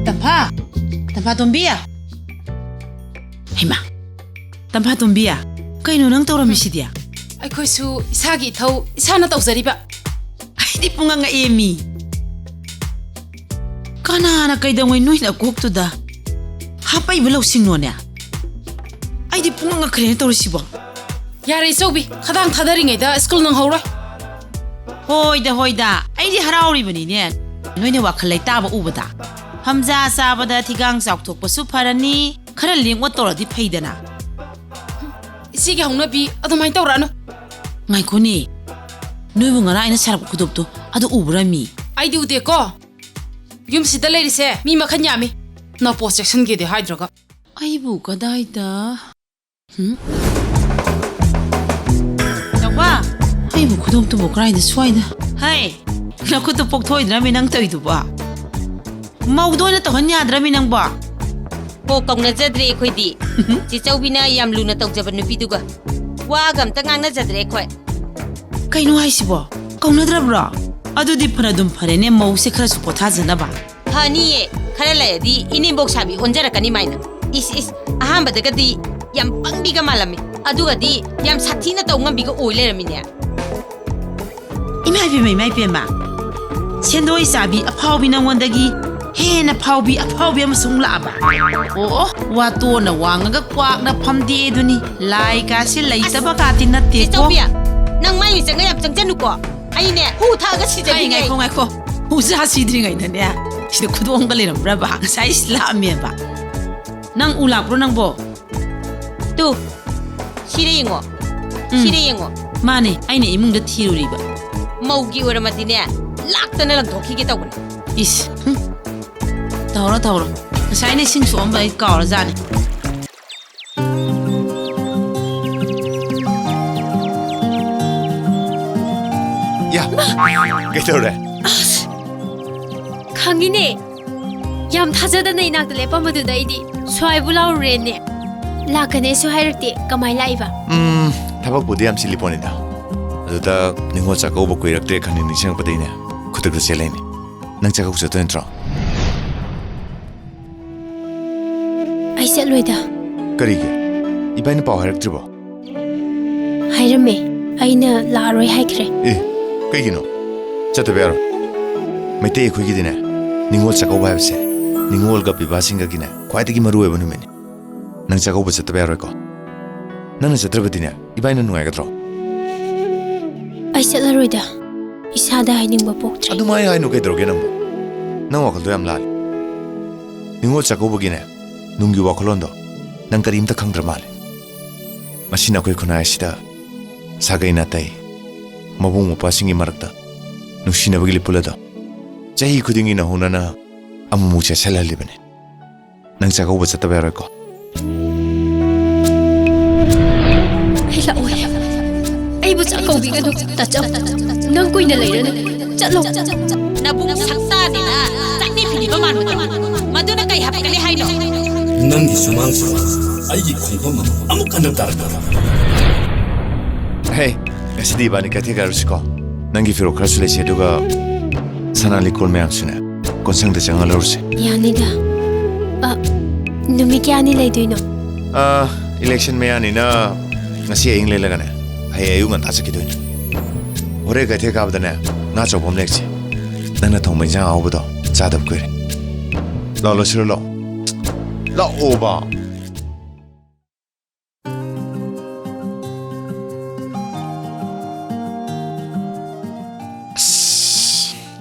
ꯇꯝꯐꯥ! ꯇꯝꯐꯥ ꯇꯣꯝꯕꯤ! ꯍꯩꯃꯥ! ꯇꯝꯐꯥ ꯇꯣꯝꯕꯤ, ꯀꯩꯅꯣ ꯅꯪ ꯇꯧꯔꯝꯃꯤꯁꯤꯗꯤ? ꯑꯩꯈꯣꯏꯁꯨ ꯏꯁꯥꯒꯤ ꯏꯊꯧ ꯏꯁꯥꯅ ꯇꯧꯖꯔꯤꯕ꯫ ꯑꯩꯗꯤ ꯄꯨꯡꯉꯛ ꯉꯛꯑꯦꯃꯤ꯫ ꯀꯅꯥꯅ ꯀꯩꯗꯧꯉꯩ ꯅꯣꯏ ꯅꯀꯣꯛꯇꯨꯗ ꯍꯥꯞꯄꯛꯏꯕ ꯂꯧꯁꯤꯡꯅꯣꯅꯦ? ꯑꯩꯗꯤ ꯄꯨꯡꯉꯛ ꯉꯛꯈ꯭ꯔꯦꯅꯦ ꯇꯧꯔꯤꯁꯤꯕꯣ꯫ ꯌꯥꯔꯦ ꯏꯆꯧꯕꯤ, ꯈꯗꯥꯡ ꯊꯥꯗꯔꯤꯉꯩꯗ ꯁ꯭ꯀꯨꯜ ꯅꯪꯍꯧꯔꯣꯏ꯫ ꯍꯣꯏꯗ, ꯍꯣꯏꯗ, ꯑꯩꯗꯤ ꯍꯔꯥꯎꯔꯤꯕꯅꯤꯅꯦ, ꯅꯣꯏꯅ ꯋꯥꯈꯜ ꯂꯩꯇꯥꯕ ꯎꯕꯗ꯫ ꯐꯝꯖꯥ ꯆꯥꯕꯗ ꯊꯤꯒꯥꯡ ꯆꯥꯎꯊꯣꯛꯄꯁꯨ ꯐꯔꯅꯤ, ꯈꯔ ꯂꯦꯡ ꯑꯣꯠ ꯇꯧꯔꯗꯤ ꯐꯩꯗꯅ꯫ ꯁꯤꯒꯤ ꯍꯧꯅꯕꯤ ꯑꯗꯨꯃꯥꯏꯅ ꯇꯧꯔꯛꯑꯅꯨ꯫ ꯉꯥꯏꯈꯣꯅꯦ, ꯅꯣꯏꯕꯨ ꯉꯔꯥꯡ ꯑꯩꯅ ꯁꯥꯔꯛꯄ ꯈꯨꯗꯣꯞꯇꯣ ꯑꯗꯨ ꯎꯕ꯭ꯔꯥ ꯃꯤ? ꯑꯩꯗꯤ ꯎꯗꯦꯀꯣ꯫ ꯌꯨꯝꯁꯤꯗ ꯂꯩꯔꯤꯁꯦ ꯃꯤ ꯃꯈꯜ ꯌꯥꯝꯃꯤ꯫ ꯅꯄꯣ ꯆꯦꯛꯁꯤꯟꯒꯦꯗꯤ ꯍꯥꯏꯗ꯭ꯔꯒ꯫ ꯑꯩꯕꯨ ꯀꯗꯥꯏꯗ? ꯍꯨꯝ? ꯆꯥꯎꯕ! ꯑꯩꯕꯨ ꯈꯨꯗꯣꯞꯇꯨꯕꯨ ꯀꯗꯥꯏꯗ ꯁ꯭ꯋꯥꯏꯗ? ꯍꯩ! ꯅꯈꯨꯠꯇꯨ ꯄꯣꯛꯊꯣꯛꯏꯗ꯭ꯔꯃꯤ ꯅꯪ ꯇꯧꯏꯗꯨꯕꯣ? ꯃꯧꯗ ꯑꯣꯏꯅ ꯇꯧꯍꯟ ꯌꯥꯗ꯭ꯔꯃꯤ ꯅꯪꯕꯣ? ꯀꯣꯛ ꯀꯧꯅꯖꯗ꯭ꯔꯦ ꯑꯩꯈꯣꯏꯗꯤ꯫ ꯆꯦꯆꯧꯕꯤꯅ ꯌꯥꯝ ꯂꯨꯅ ꯇꯧꯖꯕ ꯅꯨꯄꯤꯗꯨꯒ ꯋꯥꯒ ꯑꯝꯇ ꯉꯥꯡꯅꯖꯗ꯭ꯔꯦ ꯑꯩꯈꯣꯏ꯫ ꯀꯩꯅꯣ ꯍꯥꯏꯁꯤꯕꯣ? ꯀꯧꯅꯗ꯭ꯔꯕ꯭ꯔꯣ? ꯑꯗꯨꯗꯤ ꯐꯅꯗꯨꯝ ꯐꯔꯦꯅꯦ, ꯃꯧꯁꯦ ꯈꯔꯁꯨ ꯄꯣꯊꯥꯖꯅꯕ꯫ ꯐꯅꯤꯌꯦ, ꯈꯔ ꯂꯩꯔꯗꯤ ꯏꯅꯦꯝꯕꯣꯛ ꯁꯥꯕꯤ ꯑꯣꯟꯖꯔꯛꯀꯅꯤ ꯃꯥꯏꯅ꯫ ꯏꯁ, ꯏꯁ, ꯑꯍꯥꯟꯕꯗꯒꯗꯤ ꯌꯥꯝ ꯄꯪꯕꯤꯒ ꯃꯥꯜꯂꯝꯃꯤ, ꯑꯗꯨꯒꯗꯤ ꯌꯥꯝ ꯁꯥꯊꯤꯅ ꯇꯧ ꯉꯝꯕꯤꯒ ꯑꯣꯏ ꯂꯩꯔꯝꯃꯤꯅꯦ꯫ ꯏꯃꯥ ꯏꯕꯦꯝꯃ, ꯏꯃꯥ ꯏꯕꯦꯝꯃ, ꯁꯦꯟꯗꯣꯏ ꯆꯥꯕꯤ ꯑꯐꯥꯎꯕꯤ ꯅꯉꯣꯟꯗꯒꯤ ꯍꯦꯟꯅ ꯐꯥꯎꯕꯤ ꯑꯐꯥꯎꯕꯤ ꯑꯃꯁꯨ ꯑꯃꯨꯛ ꯂꯥꯛꯑꯕ? ꯑꯣ, ꯋꯥꯇꯣꯟꯅ ꯋꯥꯡꯉꯒ ꯀ꯭ꯋꯥꯛꯅ ꯐꯝꯗꯦꯛꯑꯦꯗꯨꯅꯤ꯫ ꯂꯥꯏ ꯀꯥꯁꯦ ꯂꯩꯇꯕ ꯀꯥꯇꯤ ꯅꯠꯇꯦꯀꯣ꯫ ꯆꯦꯆꯧꯕꯤ, ꯅꯪ ꯃꯥꯏ ꯃꯤꯆꯪꯒ ꯌꯥꯝ ꯆꯪꯖꯅꯨꯀꯣ꯫ ꯑꯩꯅꯦ, ꯍꯨ ꯊꯛꯑꯒ ꯀꯩ, ꯁꯤꯖꯅꯤꯡꯉꯦ ꯑꯩ꯫ ꯉꯥꯏꯈꯣ, ꯉꯥꯏꯈꯣ꯫ ꯍꯨ ꯆꯥ ꯁꯤꯗ꯭ꯔꯤꯉꯩꯗꯅꯦ, ꯁꯤꯗ ꯈꯨꯗꯣꯡꯒ ꯂꯩꯔꯝꯕ꯭ꯔꯕ? ꯉꯁꯥꯏ ꯂꯥꯛꯑꯝꯃꯦꯕ꯫ ꯅꯪ ꯎ ꯂꯥꯛꯄ꯭ꯔꯣ ꯅꯪꯕꯣ? ꯇꯨ, ꯁꯤꯗ ꯌꯦꯡꯉꯣ꯫ ꯎꯝ꯫ ꯁꯤꯗ ꯌꯦꯡꯉꯣ꯫ ꯃꯥꯅꯦ, ꯑꯩꯅ ꯏꯃꯨꯡꯗ ꯊꯤꯔꯨꯔꯤꯕ꯫ ꯃꯧꯒꯤ ꯑꯣꯏꯔꯝꯃꯗꯤꯅꯦ, ꯂꯥꯛꯇꯅ ꯂꯪꯊꯣꯛꯈꯤꯒꯦ ꯇꯧꯕꯅꯦ꯫ ꯏꯁ, ꯍꯨꯝ꯫ ꯇꯧꯔꯣ, ꯇꯧꯔꯣ꯫ ꯉꯁꯥꯏꯅ ꯏꯁꯤꯡ ꯁꯣꯛꯑꯝꯕ ꯑꯩ ꯀꯥꯎꯔꯖꯥꯠꯅꯤ꯫ ꯌꯥ, ꯀꯩꯗꯧꯔꯦ? ꯈꯪꯉꯤꯅꯦ꯫ ꯌꯥꯝ ꯊꯥꯖꯗꯅ ꯏꯅꯥꯛꯇ ꯂꯦꯞꯄꯝꯕꯗꯨꯗ ꯑꯩꯗꯤ ꯁ꯭ꯋꯥꯏꯕꯨ ꯂꯥꯎꯔꯨꯔꯦꯅꯦ꯫ ꯂꯥꯛꯀꯅꯦꯁꯨ ꯍꯥꯏꯔꯛꯇꯦ, ꯀꯃꯥꯏ ꯂꯥꯛꯏꯕ? ꯎꯝ, ꯊꯕꯛꯄꯨꯗꯤ ꯌꯥꯝ ꯆꯤꯜꯂꯤ ꯄꯣꯠꯅꯤꯗ꯫ ꯑꯗꯨꯗ ꯅꯤꯉꯣꯜ ꯆꯥꯛꯀꯧꯕ ꯀꯨꯏꯔꯛꯇ꯭ꯔꯦ ꯈꯪꯅꯤꯡ ꯅꯤꯡꯁꯤꯡꯉꯛꯄꯗꯩꯅꯦ ꯈꯨꯗꯛꯇ ꯆꯦꯜꯂꯛꯏꯅꯦ꯫ ꯅꯪ ꯆꯥꯛꯀꯧ ꯆꯠꯇꯣꯏ ꯅꯠꯇ꯭ꯔꯣ? ꯑꯩ ꯆꯠꯂꯣꯏꯗ꯫ ꯀꯔꯤꯒꯤ? ꯏꯕꯥꯏꯅ ꯄꯥꯎ ꯍꯥꯏꯔꯛꯇ꯭ꯔꯤꯕꯣ? ꯍꯥꯏꯔꯝꯃꯦ, ꯑꯩꯅ ꯂꯥꯛꯑꯔꯣꯏ ꯍꯥꯏꯈ꯭ꯔꯦ꯫ ꯑꯦ, ꯀꯩꯒꯤꯅꯣ? ꯆꯠꯇꯕ ꯌꯥꯔꯣꯏ꯫ ꯃꯩꯇꯩ ꯑꯩꯈꯣꯏꯒꯤꯗꯤꯅꯦ, ꯅꯤꯉꯣꯜ ꯆꯥꯛꯀꯧꯕ ꯍꯥꯏꯕꯁꯦ ꯅꯤꯉꯣꯜꯒ ꯄꯤꯕꯥꯁꯤꯡꯒꯒꯤꯅꯦ ꯈ꯭ꯋꯥꯏꯗꯒꯤ ꯃꯔꯨꯑꯣꯏꯕ ꯅꯨꯃꯤꯠꯅꯤ꯫ ꯅꯪ ꯆꯥꯛꯀꯧꯕ ꯆꯠꯇꯕ ꯌꯥꯔꯣꯏꯀꯣ? ꯅꯪꯅ ꯆꯠꯇ꯭ꯔꯕꯗꯤꯅꯦ, ꯏꯕꯥꯏꯅ ꯅꯨꯡꯉꯥꯏꯒꯗ꯭ꯔꯣ? ꯑꯩ ꯆꯠꯂꯔꯣꯏꯗ꯫ ꯏꯁꯥꯗ ꯍꯥꯏꯅꯤꯡꯕ ꯄꯣꯛꯇ꯭ꯔꯦ꯫ ꯑꯗꯨꯃꯥꯏꯅ ꯍꯥꯏꯅꯨ ꯀꯩꯗꯧꯔꯒꯦ ꯅꯪꯕꯨ? ꯅꯪ ꯋꯥꯈꯜꯗꯣ ꯌꯥꯝ ꯂꯥꯜꯂꯦ꯫ ꯅꯤꯉꯣꯜ ꯆꯥꯛꯀꯧꯕꯒꯤꯅꯦ, ꯅꯨꯡꯒꯤ ꯋꯥꯈꯜꯂꯣꯟꯗꯣ ꯅꯪ ꯀꯔꯤꯝꯇ ꯈꯪꯗ꯭ꯔ ꯃꯥꯜꯂꯦ꯫ ꯃꯁꯤꯅ ꯑꯩꯈꯣꯏ ꯈꯨꯟꯅꯥꯏ ꯑꯁꯤꯗ ꯁꯥꯒꯩ ꯅꯥꯇꯩ, ꯃꯕꯨꯡ ꯃꯧꯄ꯭ꯋꯥꯁꯤꯡꯒꯤ ꯃꯔꯛꯇ ꯅꯨꯡꯁꯤꯅꯕꯒꯤ ꯂꯤꯄꯨꯟ ꯑꯗꯣ ꯆꯍꯤ ꯈꯨꯗꯤꯡꯒꯤ ꯅꯧꯍꯧꯅꯅ ꯑꯃꯨꯛꯃꯨꯛ ꯆꯦꯠꯁꯤꯜꯍꯜꯂꯤꯕꯅꯤ꯫ ꯅꯪ ꯆꯥꯛꯀꯧꯕ ꯆꯠꯇꯕ ꯌꯥꯔꯣꯏꯀꯣ? ꯑꯩ ꯂꯥꯛꯑꯣꯏ꯫ ꯑꯩꯕꯨ ꯆꯥꯛ ꯀꯧꯕꯤꯒꯅꯨ, ꯇꯥꯆꯧ꯫ ꯅꯪ ꯀꯨꯏꯅ ꯂꯩꯔꯅꯨ꯫ ꯆꯠꯂꯣ꯫ ꯅꯕꯨꯡ ꯁꯛꯇꯥꯅꯤꯅ ꯆꯠꯅꯤ ꯐꯤꯅꯤꯕ ꯃꯥꯟꯕꯗꯣ꯫ ꯃꯗꯨꯅ ꯀꯩ ꯍꯥꯞꯀꯅꯤ ꯍꯥꯏꯅꯣ? ꯅꯪꯒꯤ ꯁꯨꯃꯥꯡꯁꯤꯗ ꯑꯩꯒꯤ ꯈꯣꯡꯐꯝ ꯑꯃ ꯑꯃꯨꯛ ꯍꯟꯅ ꯇꯥꯔꯛꯇꯕ꯫ ꯍꯦ, ꯉꯁꯤꯗꯤ ꯏꯕꯥꯅꯤ ꯀꯩꯊꯦꯜ ꯀꯥꯔꯨꯁꯤꯀꯣ꯫ ꯅꯪꯒꯤ ꯐꯤꯔꯣꯜ ꯈꯔꯁꯨ ꯂꯩꯁꯦ, ꯑꯗꯨꯒ ꯁꯅꯥ ꯂꯤꯛꯀꯣꯜ ꯃꯌꯥꯝꯁꯨꯅꯦ, ꯀꯣꯟꯁꯪꯗ ꯆꯪꯉ ꯂꯧꯔꯨꯁꯦ꯫ ꯌꯥꯅꯤꯗ꯫ ꯑ, ꯅꯨꯃꯤꯠ ꯀꯌꯥꯅꯤ ꯂꯩꯗꯣꯏꯅꯣ? ꯑꯥ, ꯏꯂꯦꯛꯁꯟ ꯃꯌꯥꯅꯤꯅ ꯉꯁꯤ ꯑꯍꯤꯡ ꯂꯩꯂꯒꯅꯦ, ꯍꯌꯦꯡ ꯑꯌꯨꯛ ꯉꯟꯇꯥ ꯆꯠꯈꯤꯗꯣꯏꯅꯦ꯫ ꯍꯣꯔꯦꯟ ꯀꯩꯊꯦꯜ ꯀꯥꯕꯗꯅꯦ, ꯉꯥ ꯑꯆꯧꯕ ꯑꯃ ꯂꯦꯛꯁꯦ꯫ ꯅꯪꯅ ꯊꯣꯡꯕ ꯏꯟꯁꯥꯡ ꯑꯍꯥꯎꯕꯗꯣ ꯆꯥꯗꯕ ꯀꯨꯏꯔꯦ꯫ ꯂꯥꯛꯑꯣ, ꯂꯣꯏꯁꯤꯜꯂꯣ, ꯂꯥꯛꯑꯣ꯫ ꯂꯥꯛꯑꯣꯕ꯫ ꯑꯁ,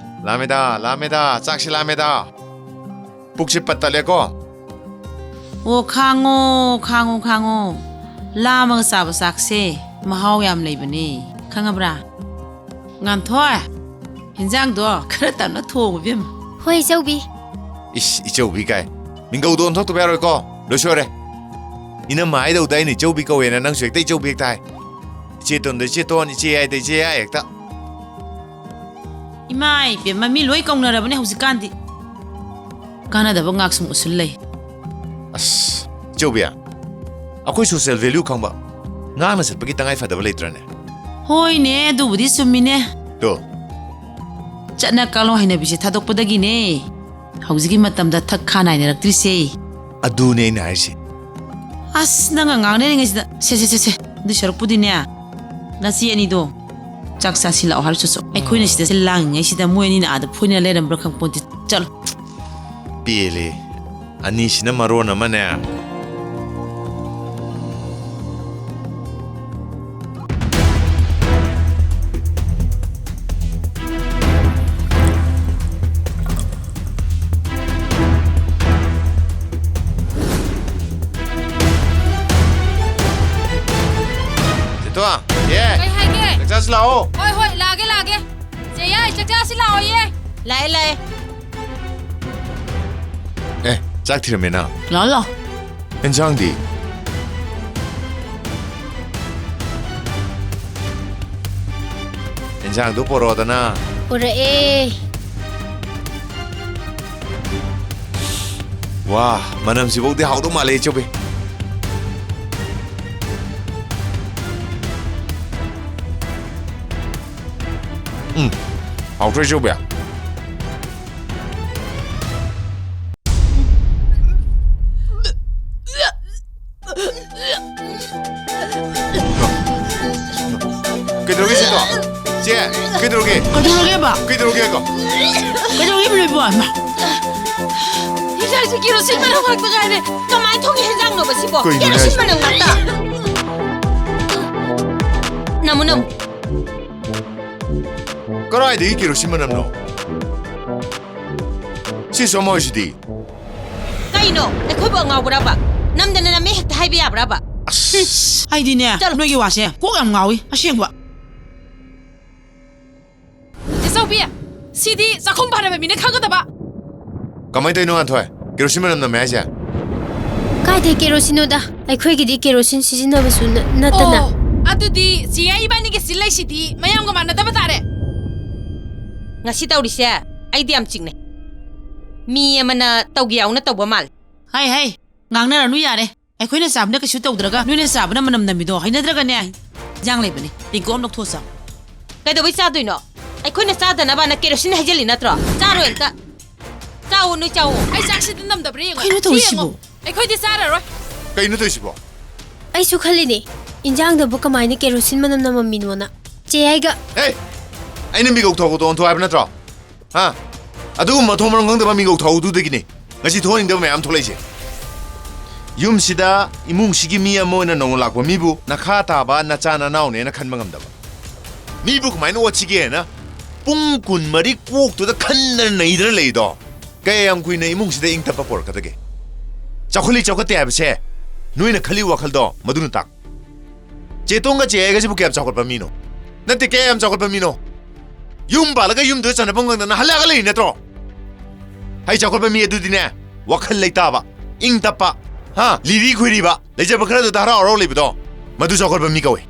ꯂꯥꯝꯃꯦꯗ, ꯂꯥꯝꯃꯦꯗ, ꯆꯥꯛꯁꯤ ꯂꯥꯝꯃꯦꯗ꯫ ꯄꯨꯛꯁꯤ ꯄꯠ ꯇꯠꯂꯦꯀꯣ꯫ ꯑꯣ, ꯈꯥꯡꯉꯣ, ꯈꯥꯡꯉꯣ, ꯈꯥꯡꯉꯣ꯫ ꯂꯥꯝꯃꯒ ꯆꯥꯕ ꯆꯥꯛꯁꯦ ꯃꯍꯥꯎ ꯌꯥꯝ ꯂꯩꯕꯅꯦ, ꯈꯪꯉꯕ꯭ꯔꯥ? ꯉꯥꯟꯊꯣꯏ, ꯍꯤꯟꯖꯥꯡꯗꯣ ꯈꯔ ꯇꯞꯅ ꯊꯣꯡꯉꯨ, ꯏꯕꯦꯝꯃ꯫ ꯍꯣꯏ, ꯏꯆꯧꯕꯤ꯫ ꯏꯁ, ꯏꯆꯧꯕꯤ ꯀꯥꯏ꯫ ꯃꯤꯡꯒꯧꯗꯣ ꯑꯣꯟꯊꯣꯛꯇꯕ ꯌꯥꯔꯣꯏꯀꯣ꯫ ꯂꯣꯏꯁꯣꯔꯦ꯫ ꯏꯅꯝꯃ ꯍꯥꯏꯗꯧꯗ ꯑꯩꯅ ꯏꯆꯧꯕꯤ ꯀꯧꯋꯦꯅ ꯅꯪꯁꯨ ꯍꯦꯛꯇ ꯏꯆꯧꯕꯤ ꯍꯦꯛꯇ ꯍꯥꯏ꯫ ꯏꯆꯦꯇꯣꯟꯗ ꯏꯆꯦꯇꯣꯟ, ꯏꯆꯦ ꯌꯥꯏꯗ ꯏꯆꯦ ꯌꯥꯏ ꯍꯦꯛꯇ꯫ ꯏꯃꯥ ꯏꯕꯦꯝꯃ, ꯃꯤ ꯂꯣꯏ ꯀꯧꯅꯔꯕꯅꯦ ꯍꯧꯖꯤꯛꯀꯥꯟꯗꯤ꯫ ꯀꯥꯟꯅꯗꯕ ꯉꯥꯛ ꯁꯨꯝ ꯎꯁꯤꯜ ꯂꯩ꯫ ꯑꯁ, ꯏꯆꯧꯕꯤ, ꯑꯩꯈꯣꯏ social value ꯈꯪꯕ ꯉꯥꯡꯅ ꯆꯠꯄꯒꯤ ꯇꯉꯥꯏ ꯐꯗꯕ ꯂꯩꯇ꯭ꯔꯅꯦ? ꯍꯣꯏꯅꯦ, ꯑꯗꯨꯕꯨꯗꯤ ꯆꯨꯝꯃꯤꯅꯦ꯫ ꯇꯣ, ꯆꯠꯅ ꯀꯥꯡꯂꯣꯟ ꯍꯩꯅꯕꯤꯁꯦ ꯊꯥꯗꯣꯛꯄꯗꯒꯤꯅꯦ ꯍꯧꯖꯤꯛꯀꯤ ꯃꯇꯝꯗ ꯊꯛ ꯈꯥ ꯅꯥꯏꯅꯔꯛꯇ꯭ꯔꯤꯁꯦ꯫ ꯑꯗꯨꯅꯦ ꯑꯩꯅ ꯍꯥꯏꯔꯤꯁꯦ꯫ ꯑꯁ, ꯅꯪꯒ ꯉꯥꯡꯅꯔꯤꯉꯩꯁꯤꯗ, ꯁꯦ, ꯁꯦ, ꯁꯦ, ꯁꯦ, ꯑꯗꯨꯏ ꯁꯔꯨꯛꯄꯨꯗꯤꯅꯦ, ꯅꯆꯦ ꯑꯅꯤꯗꯣ ꯆꯥꯛ ꯆꯥꯁꯤꯜꯂꯛꯑꯣ ꯍꯥꯏꯔꯨ ꯆꯣ ꯆꯣ꯫ ꯑꯩꯈꯣꯏꯅ ꯁꯤꯗ ꯂꯥꯡꯉꯤꯉꯩꯁꯤꯗ ꯃꯣꯏ ꯑꯅꯤꯅ ꯑꯥꯗ ꯐꯣꯏꯅ ꯂꯩꯔꯝꯕ꯭ꯔꯥ ꯈꯪꯄꯣꯟꯇꯦ꯫ ꯆꯠꯂꯣ꯫ ꯄꯦꯜꯂꯦ꯫ ꯑꯅꯤꯁꯤꯅ ꯃꯔꯣꯟ ꯑꯃꯅꯦ꯫ ꯀꯣ? ꯑꯦ, ꯀꯩ ꯍꯥꯏꯒꯦ? ꯆꯥꯛ ꯆꯥꯁꯤ ꯂꯥꯛꯑꯣ꯫ ꯍꯣꯏ, ꯍꯣꯏ, ꯂꯥꯛꯑꯒꯦ, ꯂꯥꯛꯑꯒꯦ꯫ ꯆꯦ ꯌꯥꯏ, ꯆꯥꯛ ꯆꯥꯁꯤ ꯂꯥꯛꯑꯣꯌꯦ꯫ ꯂꯥꯛꯑꯦ, ꯂꯥꯛꯑꯦ꯫ ꯑꯦ, ꯆꯥꯛ ꯊꯤꯔꯝꯃꯦꯅ꯫ ꯂꯥꯛꯑꯣ, ꯂꯥꯛꯑꯣ꯫ ꯏꯟꯁꯥꯡꯗꯤ? ꯏꯟꯁꯥꯡꯗꯣ ꯄꯣꯔꯛꯑꯣꯗꯅ꯫ ꯄꯨꯔꯛꯑꯦ꯫ ꯋꯥ, ꯃꯅꯝꯁꯤꯐꯧꯗꯤ ꯍꯥꯎꯗꯧ ꯃꯥꯜꯂꯦ, ꯏꯆꯧꯕꯤ꯫ ꯎꯝ, ꯍꯥꯎꯇ꯭ꯔꯣ, ꯏꯆꯧꯕꯤ? ꯀꯩꯗꯧꯔꯒꯦ ꯁꯤꯗꯣ? ꯆꯦ, ꯀꯩꯗꯧꯔꯒꯦ? ꯀꯩꯗꯧꯔꯒꯦꯕ? ꯀꯩꯗꯧꯔꯒꯦ ꯍꯥꯏꯕ? ꯀꯩꯗꯧꯔꯒꯦ ꯂꯣꯏꯕꯣ? ꯍꯩꯃꯥ! ꯍꯤꯟꯖꯥꯡꯁꯦ ꯀꯦꯔꯣꯁꯤꯟ ꯃꯅꯝ ꯉꯥꯛꯇ ꯉꯥꯏꯔꯦ꯫ ꯀꯃꯥꯏꯅ ꯊꯣꯡꯉꯤ ꯍꯤꯟꯖꯥꯡꯅꯣꯕ ꯁꯤꯕꯣ? ꯀꯩꯅꯣꯅꯦ ꯀꯦꯔꯣꯁꯤꯟ ꯍꯥꯏꯁꯤꯕꯣ? ꯃꯅꯝ ꯉꯥꯛꯇ꯫ ꯅꯃꯨ, ꯅꯃꯨ꯫ ꯀꯗꯥꯏꯗꯒꯤ ꯀꯦꯔꯣꯁꯤꯟ ꯃꯅꯝꯅꯣ? ꯁꯤ ꯁꯣꯝ ꯍꯣꯏꯁꯤꯗꯤ꯫ ꯀꯩꯅꯣ? ꯑꯩꯈꯣꯏꯕꯨ ꯑꯉꯥꯎꯕꯔꯕ? ꯅꯝꯗꯅ ꯅꯝꯃꯦ ꯍꯦꯛꯇ ꯍꯥꯏꯕ ꯌꯥꯕ꯭ꯔꯕ? ꯑꯁ! ꯑꯩꯗꯤꯅꯦ, ꯆꯠꯂꯣ꯫ ꯅꯣꯏꯒꯤ ꯋꯥꯁꯦ ꯀꯣꯛ ꯌꯥꯝ ꯉꯥꯎꯏ, ꯑꯁꯦꯡꯕ꯫ ꯏꯆꯧꯕꯤ, ꯁꯤꯗꯤ ꯆꯥꯛꯈꯨꯝ ꯐꯥꯟꯅꯕ ꯃꯤꯅ ꯈꯪꯒꯗꯕ꯫ ꯀꯃꯥꯏꯅ ꯇꯧꯔꯤꯅꯣ, ꯉꯥꯟꯊꯣꯏ? ꯀꯦꯔꯣꯁꯤꯟ ꯃꯅꯝ ꯅꯝꯃꯦ ꯍꯥꯏꯁꯦ? ꯀꯥꯏꯗꯩ ꯀꯦꯔꯣꯁꯤꯟꯅꯣꯗ? ꯑꯩꯈꯣꯏꯒꯤꯗꯤ ꯀꯦꯔꯣꯁꯤꯟ ꯁꯤꯖꯤꯟꯅꯕꯁꯨ ꯅ-, ꯅꯠꯇꯅ꯫ ꯑꯣ, ꯑꯗꯨꯗꯤ ꯆꯦ ꯌꯥꯏ ꯏꯕꯥꯅꯤꯒꯤ ꯁꯤ ꯂꯩꯁꯤꯗꯤ ꯃꯌꯥꯝꯒ ꯃꯥꯟꯅꯗꯕ ꯇꯥꯔꯦ꯫ ꯉꯁꯤ ꯇꯧꯔꯤꯁꯦ ꯑꯩꯗꯤ ꯌꯥꯝ ꯆꯤꯡꯅꯩ꯫ ꯃꯤ ꯑꯃꯅ ꯇꯧꯒꯦ ꯌꯥꯎꯅ ꯇꯧꯕ ꯃꯥꯜꯂꯦ꯫ ꯍꯩ, ꯍꯩ, ꯉꯥꯡꯅꯔꯅꯨ ꯌꯥꯔꯦ꯫ ꯑꯩꯈꯣꯏꯅ ꯆꯥꯕꯅ ꯀꯩꯁꯨ ꯇꯧꯗ꯭ꯔꯒ ꯅꯣꯏꯅ ꯆꯥꯕꯅ ꯃꯅꯝ ꯅꯝꯃꯤꯗꯣ ꯍꯩꯅꯗ꯭ꯔꯒꯅꯦ, ꯏꯟꯖꯥꯡ ꯂꯩꯕꯅꯦ, ꯇꯦꯡꯀꯣꯠ ꯑꯃ ꯂꯧꯊꯣꯛꯑ ꯆꯥꯎ꯫ ꯀꯩꯗꯧꯕꯩ ꯆꯥꯗꯣꯏꯅꯣ? ꯑꯩꯈꯣꯏꯅ ꯆꯥꯗꯅꯕꯅ ꯀꯦꯔꯣꯁꯤꯟ ꯍꯩꯖꯤꯜꯂꯤ ꯅꯠꯇ꯭ꯔꯣ? ꯆꯥꯔꯣꯏ ꯑꯝꯇ꯫ ꯆꯥꯎꯑꯣ, ꯅꯣꯏ ꯆꯥꯎꯑꯣ꯫ ꯑꯩ ꯆꯥꯛꯁꯤꯗ ꯅꯝꯗꯕ꯭ꯔꯥ ꯌꯦꯡꯉꯣ꯫ ꯀꯩꯅꯣ ꯁꯤ ꯇꯧꯔꯤꯁꯤꯕꯣ? ꯌꯦꯡꯉꯣ꯫ ꯑꯩꯈꯣꯏꯗꯤ ꯆꯥꯔꯔꯣꯏ꯫ ꯀꯩꯅꯣ ꯇꯧꯔꯤꯁꯤꯕꯣ? ꯑꯩꯁꯨ ꯈꯜꯂꯤꯅꯦ, ꯏꯟꯖꯥꯡꯗꯕꯨ ꯀꯃꯥꯏꯅ ꯀꯦꯔꯣꯁꯤꯟ ꯃꯅꯝ ꯅꯝꯃꯝꯃꯤꯅꯣꯅ꯫ ꯆꯦ ꯌꯥꯏꯒ꯫ ꯍꯦ! ꯑꯩꯅ ꯃꯤꯒꯧ ꯊꯧꯒꯗꯣ ꯑꯣꯟꯊꯣꯛ ꯍꯥꯏꯕ ꯅꯠꯇ꯭ꯔꯣ? ꯍꯥ? ꯑꯗꯨꯒꯨꯝꯕ ꯃꯊꯣꯡ ꯃꯔꯝ ꯈꯪꯗꯕ ꯃꯤꯒꯧ ꯊꯧꯗꯨꯗꯒꯤꯅꯤ ꯉꯁꯤ ꯊꯣꯛꯍꯟꯅꯤꯡꯗꯕ ꯃꯌꯥꯝ ꯊꯣꯛꯂꯛꯏꯁꯦ꯫ ꯌꯨꯝꯁꯤꯗ ꯏꯃꯨꯡꯁꯤꯒꯤ ꯃꯤ ꯑꯃ ꯑꯣꯏꯅ ꯅꯧꯅ ꯂꯥꯛꯄ ꯃꯤꯕꯨ ꯅꯈꯥ ꯇꯥꯕ ꯅꯆꯥ ꯅꯅꯥꯎꯅꯦꯅ ꯈꯟꯕ ꯉꯝꯗꯕ꯫ ꯃꯤꯕꯨ ꯀꯃꯥꯏꯅ ꯑꯣꯠꯁꯤꯒꯦꯅ ꯄꯨꯡ ꯀꯨꯟꯃꯔꯤ ꯀꯣꯛꯇꯨꯗ ꯈꯟꯗꯅ ꯅꯩꯗꯅ ꯂꯩꯗꯣ꯫ ꯀꯌꯥꯝ ꯀꯨꯏꯅ ꯏꯃꯨꯡꯁꯤꯗ ꯏꯪ ꯇꯞꯄ ꯄꯣꯔꯛꯀꯗꯒꯦ? ꯆꯥꯎꯈꯠꯂꯤ ꯆꯥꯎꯈꯠꯇꯦ ꯍꯥꯏꯕꯁꯦ ꯅꯣꯏꯅ ꯈꯜꯂꯤ ꯋꯥꯈꯜꯗꯣ ꯃꯗꯨꯅ ꯇꯥꯛ ꯆꯦꯇꯣꯡꯒ ꯆꯦ ꯑꯩꯒꯁꯤꯕꯨ ꯀꯌꯥꯝ ꯆꯥꯎꯈꯠꯄ ꯃꯤꯅꯣ? ꯅꯠꯇꯦ, ꯀꯌꯥꯝ ꯆꯥꯎꯈꯠꯄ ꯃꯤꯅꯣ? ꯌꯨꯝ ꯄꯥꯜꯂꯒ ꯌꯨꯝꯗꯨꯗ ꯆꯟꯅꯐꯝ ꯈꯪꯗꯅ ꯍꯜꯂꯛꯑꯒ ꯂꯩꯔꯤ ꯅꯠꯇ꯭ꯔꯣ? ꯍꯩ ꯆꯥꯎꯈꯠꯄ ꯃꯤ ꯑꯗꯨꯗꯤꯅꯦ, ꯋꯥꯈꯜ ꯂꯩꯇꯥꯕ, ꯏꯪ ꯇꯞꯄ, ꯍꯥ, ꯂꯤꯔꯤ ꯈꯨꯏꯔꯤꯕ, ꯂꯩꯖꯕ ꯈꯔꯗꯨꯗ ꯍꯔꯥꯎ ꯍꯔꯥꯎ ꯂꯩꯕꯗꯣ, ꯃꯗꯨ ꯆꯥꯎꯈꯠꯄ ꯃꯤ ꯀꯧꯏ꯫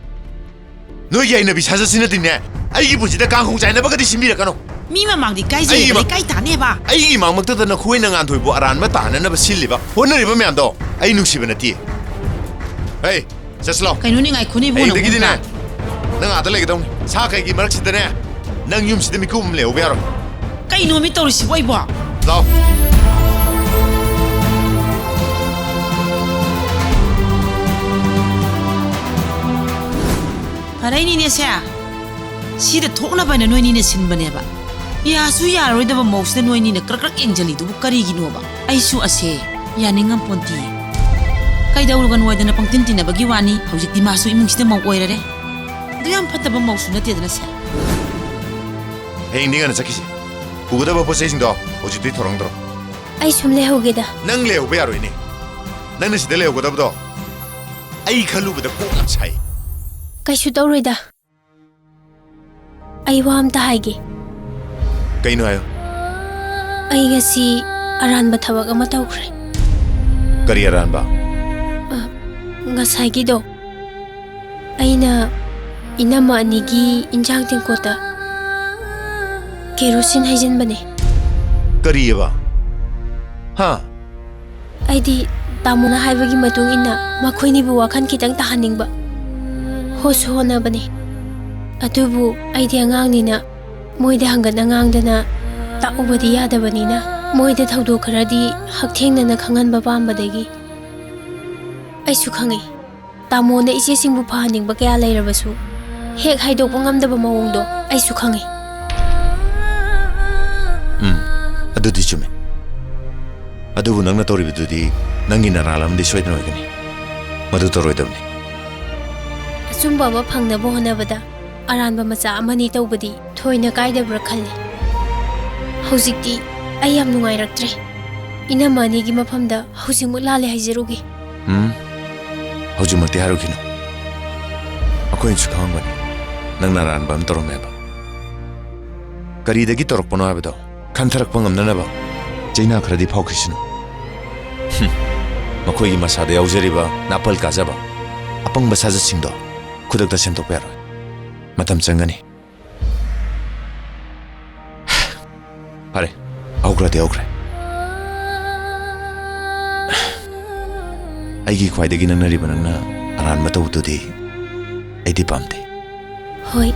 ꯅꯣꯏꯒꯤ ꯍꯩꯅꯕꯤ ꯁꯥꯖꯠꯁꯤꯅꯗꯤꯅꯦ, ꯑꯩꯒꯤ ꯄꯨꯟꯁꯤꯗ ꯀꯥꯡꯈꯣꯡ ꯆꯥꯏꯅꯕꯒꯗꯤ ꯁꯤꯟꯕꯤꯔꯛꯀꯅꯨ꯫ ꯃꯤ ꯃꯃꯥꯡꯗ ꯏꯀꯥꯏꯖꯩꯌꯦꯕ, ꯑꯩꯒꯤ ꯃ-, ꯂꯩꯀꯥꯏ ꯇꯥꯅꯦꯕ꯫ ꯑꯩꯒꯤ ꯃꯥꯡꯃꯛꯇꯗ ꯅꯈꯣꯏꯅ ꯉꯥꯟꯊꯣꯏꯕꯨ ꯑꯔꯥꯟꯕ ꯇꯥꯍꯟꯅꯅꯕ ꯁꯤꯜꯂꯤꯕ, ꯍꯣꯠꯅꯔꯤꯕ ꯃꯌꯥꯝꯗꯣ ꯑꯩ ꯅꯨꯡꯁꯤꯕ ꯅꯠꯇꯦ꯫ ꯍꯩ, ꯆꯠꯁꯤꯂꯥꯎ꯫ ꯀꯩꯅꯣꯅꯦ, ꯉꯥꯏꯈꯣꯅꯦ, ꯏꯕꯨꯡꯉꯣ, ꯍꯌꯦꯡꯗꯒꯤꯗꯤꯅꯦ, ꯅꯪ ꯑꯥꯗ ꯂꯩꯒꯗꯧꯅꯤ꯫ ꯁꯥ ꯀꯩꯒꯤ ꯃꯔꯛꯁꯤꯗꯅꯦ, ꯅꯪ ꯌꯨꯝꯁꯤꯗ ꯃꯤꯀꯨꯞ ꯑꯃ ꯂꯩꯍꯧꯕ ꯌꯥꯔꯣꯏ꯫ ꯀꯩꯅꯣꯃꯤ ꯇꯧꯔꯤꯁꯤꯕꯣ ꯑꯩꯕꯣ? ꯂꯥꯎ꯫ ꯐꯔꯦꯅꯤꯅꯦ ꯁꯦ꯫ ꯁꯤꯗ ꯊꯣꯛꯅꯕꯅ ꯅꯣꯏꯅꯤꯅ ꯁꯤꯟꯕꯅꯦꯕ꯫ ꯌꯥꯁꯨ ꯌꯥꯔꯔꯣꯏꯗꯕ ꯃꯧꯁꯤꯗ ꯅꯣꯏꯅꯤꯅ ꯀ꯭ꯔꯛ ꯀ꯭ꯔꯛ ꯌꯦꯡꯖꯜꯂꯤꯗꯨꯕꯨ ꯀꯔꯤꯒꯤꯅꯣꯕ? ꯑꯩꯁꯨ ꯑꯁꯦ ꯌꯥꯅꯤꯡꯉꯝꯄꯣꯟꯇꯤꯌꯦ꯫ ꯀꯩꯗꯧꯔꯨꯒꯅꯨ ꯍꯥꯏꯗꯅ ꯄꯪꯇꯤꯟ ꯇꯤꯟꯅꯕꯒꯤ ꯋꯥꯅꯤ꯫ ꯍꯧꯖꯤꯛꯇꯤ ꯃꯥꯁꯨ ꯏꯃꯨꯡꯁꯤꯗ ꯃꯧ ꯑꯣꯏꯔꯔꯦ꯫ ꯑꯗꯨ ꯌꯥꯝ ꯐꯠꯇꯕ ꯃꯧꯁꯨ ꯅꯠꯇꯦꯗꯅ ꯁꯦ꯫ ꯍꯌꯦꯡꯗꯤ ꯉꯟꯅ ꯆꯠꯈꯤꯁꯤ꯫ ꯄꯨꯒꯗꯕ ꯄꯣꯠ ꯆꯩꯁꯤꯡꯗꯣ ꯍꯧꯖꯤꯛꯇꯤ ꯊꯧꯔꯥꯡ ꯇꯧꯔꯣ꯫ ꯑꯩ ꯁꯨꯝ ꯂꯩꯍꯧꯒꯦꯗ꯫ ꯅꯪ ꯂꯩꯍꯧꯕ ꯌꯥꯔꯣꯏꯅꯦ꯫ ꯅꯪꯅ ꯁꯤꯗ ꯂꯩꯍꯧꯒꯗꯕꯗꯣ ꯑꯩ ꯈꯜꯂꯨꯕꯗ ꯀꯣꯛ ꯌꯥꯝ ꯁꯥꯏ꯫ ꯀꯩꯁꯨ ꯇꯧꯔꯣꯏꯗ꯫ ꯑꯩ ꯋꯥ ꯑꯝꯇ ꯍꯥꯏꯒꯦ꯫ ꯀꯩꯅꯣ ꯍꯥꯏꯌꯣ꯫ ꯑꯩ ꯉꯁꯤ ꯑꯔꯥꯟꯕ ꯊꯕꯛ ꯑꯃ ꯇꯧꯈ꯭ꯔꯦ꯫ ꯀꯔꯤ ꯑꯔꯥꯟꯕ? ꯑ, ꯉꯁꯥꯏꯒꯤꯗꯣ, ꯑꯩꯅ ꯏꯅꯝꯃ ꯑꯅꯤꯒꯤ ꯏꯟꯖꯥꯡ ꯇꯦꯡꯀꯣꯠꯇ ꯀꯦꯔꯣꯁꯤꯟ ꯍꯩꯖꯤꯟꯕꯅꯦ꯫ ꯀꯔꯤꯑꯕ? ꯍꯥ? ꯑꯩꯗꯤ ꯇꯥꯃꯣꯅ ꯍꯥꯏꯕꯒꯤ ꯃꯇꯨꯡ ꯏꯟꯅ ꯃꯈꯣꯏꯅꯤꯕꯨ ꯋꯥꯈꯜ ꯈꯤꯇꯪ ꯇꯥꯍꯟꯅꯤꯡꯕ ꯍꯣꯠꯁꯨ ꯍꯣꯠꯅꯕꯅꯤ꯫ ꯑꯗꯨꯕꯨ ꯑꯩꯗꯤ ꯑꯉꯥꯡꯅꯤꯅ ꯃꯣꯏꯗ ꯍꯪꯒꯠꯅ ꯉꯥꯡꯗꯅ ꯇꯥꯛꯎꯕꯗꯤ ꯌꯥꯗꯕꯅꯤꯅ, ꯃꯣꯏꯗ ꯊꯧꯗꯣꯛ ꯈꯔꯗꯤ ꯍꯛꯊꯦꯡꯅꯅ ꯈꯪꯍꯟꯕ ꯄꯥꯝꯕꯗꯒꯤ꯫ ꯑꯩꯁꯨ ꯈꯪꯉꯤ꯫ ꯇꯥꯃꯣꯅ ꯏꯆꯦꯁꯤꯡꯕꯨ ꯐꯍꯟꯅꯤꯡꯕ ꯀꯌꯥ ꯂꯩꯔꯕꯁꯨ, ꯍꯦꯛ ꯍꯥꯏꯗꯣꯛꯄ ꯉꯝꯗꯕ ꯃꯑꯣꯡꯗꯣ ꯑꯩꯁꯨ ꯈꯪꯉꯤ꯫ ꯎꯝ, ꯑꯗꯨꯗꯤ ꯆꯨꯝꯃꯦ꯫ ꯑꯗꯨꯕꯨ ꯅꯪꯅ ꯇꯧꯔꯤꯕꯗꯨꯗꯤ ꯅꯪꯒꯤ ꯅꯔꯥꯜ ꯑꯃꯗꯤ ꯁꯣꯏꯗꯅ ꯑꯣꯏꯒꯅꯤ꯫ ꯃꯗꯨ ꯇꯧꯔꯣꯏꯗꯕꯅꯤ꯫ ꯑꯆꯨꯝꯕ ꯑꯃ ꯐꯪꯅꯕ ꯍꯣꯠꯅꯕꯗ ꯑꯔꯥꯟꯕ ꯃꯆꯥ ꯑꯃꯅꯤ ꯇꯧꯕꯗꯤ ꯊꯣꯏꯅ ꯀꯥꯏꯗꯕ꯭ꯔꯥ ꯈꯜꯂꯤ꯫ ꯍꯧꯖꯤꯛꯇꯤ ꯑꯩ ꯌꯥꯝ ꯅꯨꯡꯉꯥꯏꯔꯛꯇ꯭ꯔꯦ꯫ ꯏꯅꯝꯃ ꯑꯅꯤꯒꯤ ꯃꯐꯝꯗ ꯍꯧꯖꯤꯛꯃꯛ ꯂꯥꯜꯂꯦ ꯍꯥꯏꯖꯔꯨꯒꯦ꯫ ꯎꯝ, ꯍꯧꯖꯤꯛꯃꯛꯇꯤ ꯍꯥꯏꯔꯨꯈꯤꯅꯨ꯫ ꯑꯩꯈꯣꯏꯅꯁꯨ ꯈꯪꯉꯝꯒꯅꯤ, ꯅꯪꯅ ꯑꯔꯥꯟꯕ ꯑꯃ ꯇꯧꯔꯝꯃꯦꯕ꯫ ꯀꯔꯤꯗꯒꯤ ꯇꯧꯔꯛꯄꯅꯣ ꯍꯥꯏꯕꯗꯣ ꯈꯟꯊꯔꯛꯄ ꯉꯝꯅꯅꯕ ꯆꯩꯅꯥ ꯈꯔꯗꯤ ꯐꯥꯎꯈꯤꯁꯅꯨ꯫ ꯍꯨꯝ, ꯃꯈꯣꯏꯒꯤ ꯃꯁꯥꯗ ꯌꯥꯎꯖꯔꯤꯕ ꯅꯥꯄꯜ ꯀꯥꯖꯕ ꯑꯄꯪꯕ ꯁꯥꯖꯠꯁꯤꯡꯗꯣ ꯈꯨꯗꯛꯇ ꯁꯦꯝꯗꯣꯛꯄ ꯌꯥꯔꯣꯏ꯫ ꯃꯇꯝ ꯆꯪꯒꯅꯤ꯫ ꯐꯔꯦ, ꯍꯧꯈ꯭ꯔꯗꯤ ꯍꯧꯈ꯭ꯔꯦ꯫ ꯑꯩꯒꯤ ꯈ꯭ꯋꯥꯏꯗꯒꯤ ꯅꯛꯅꯔꯤꯕ ꯅꯪꯅ ꯑꯔꯥꯟꯕ ꯇꯧꯕꯗꯨꯗꯤ ꯑꯩꯗꯤ ꯄꯥꯝꯗꯦ꯫ ꯍꯣꯏ꯫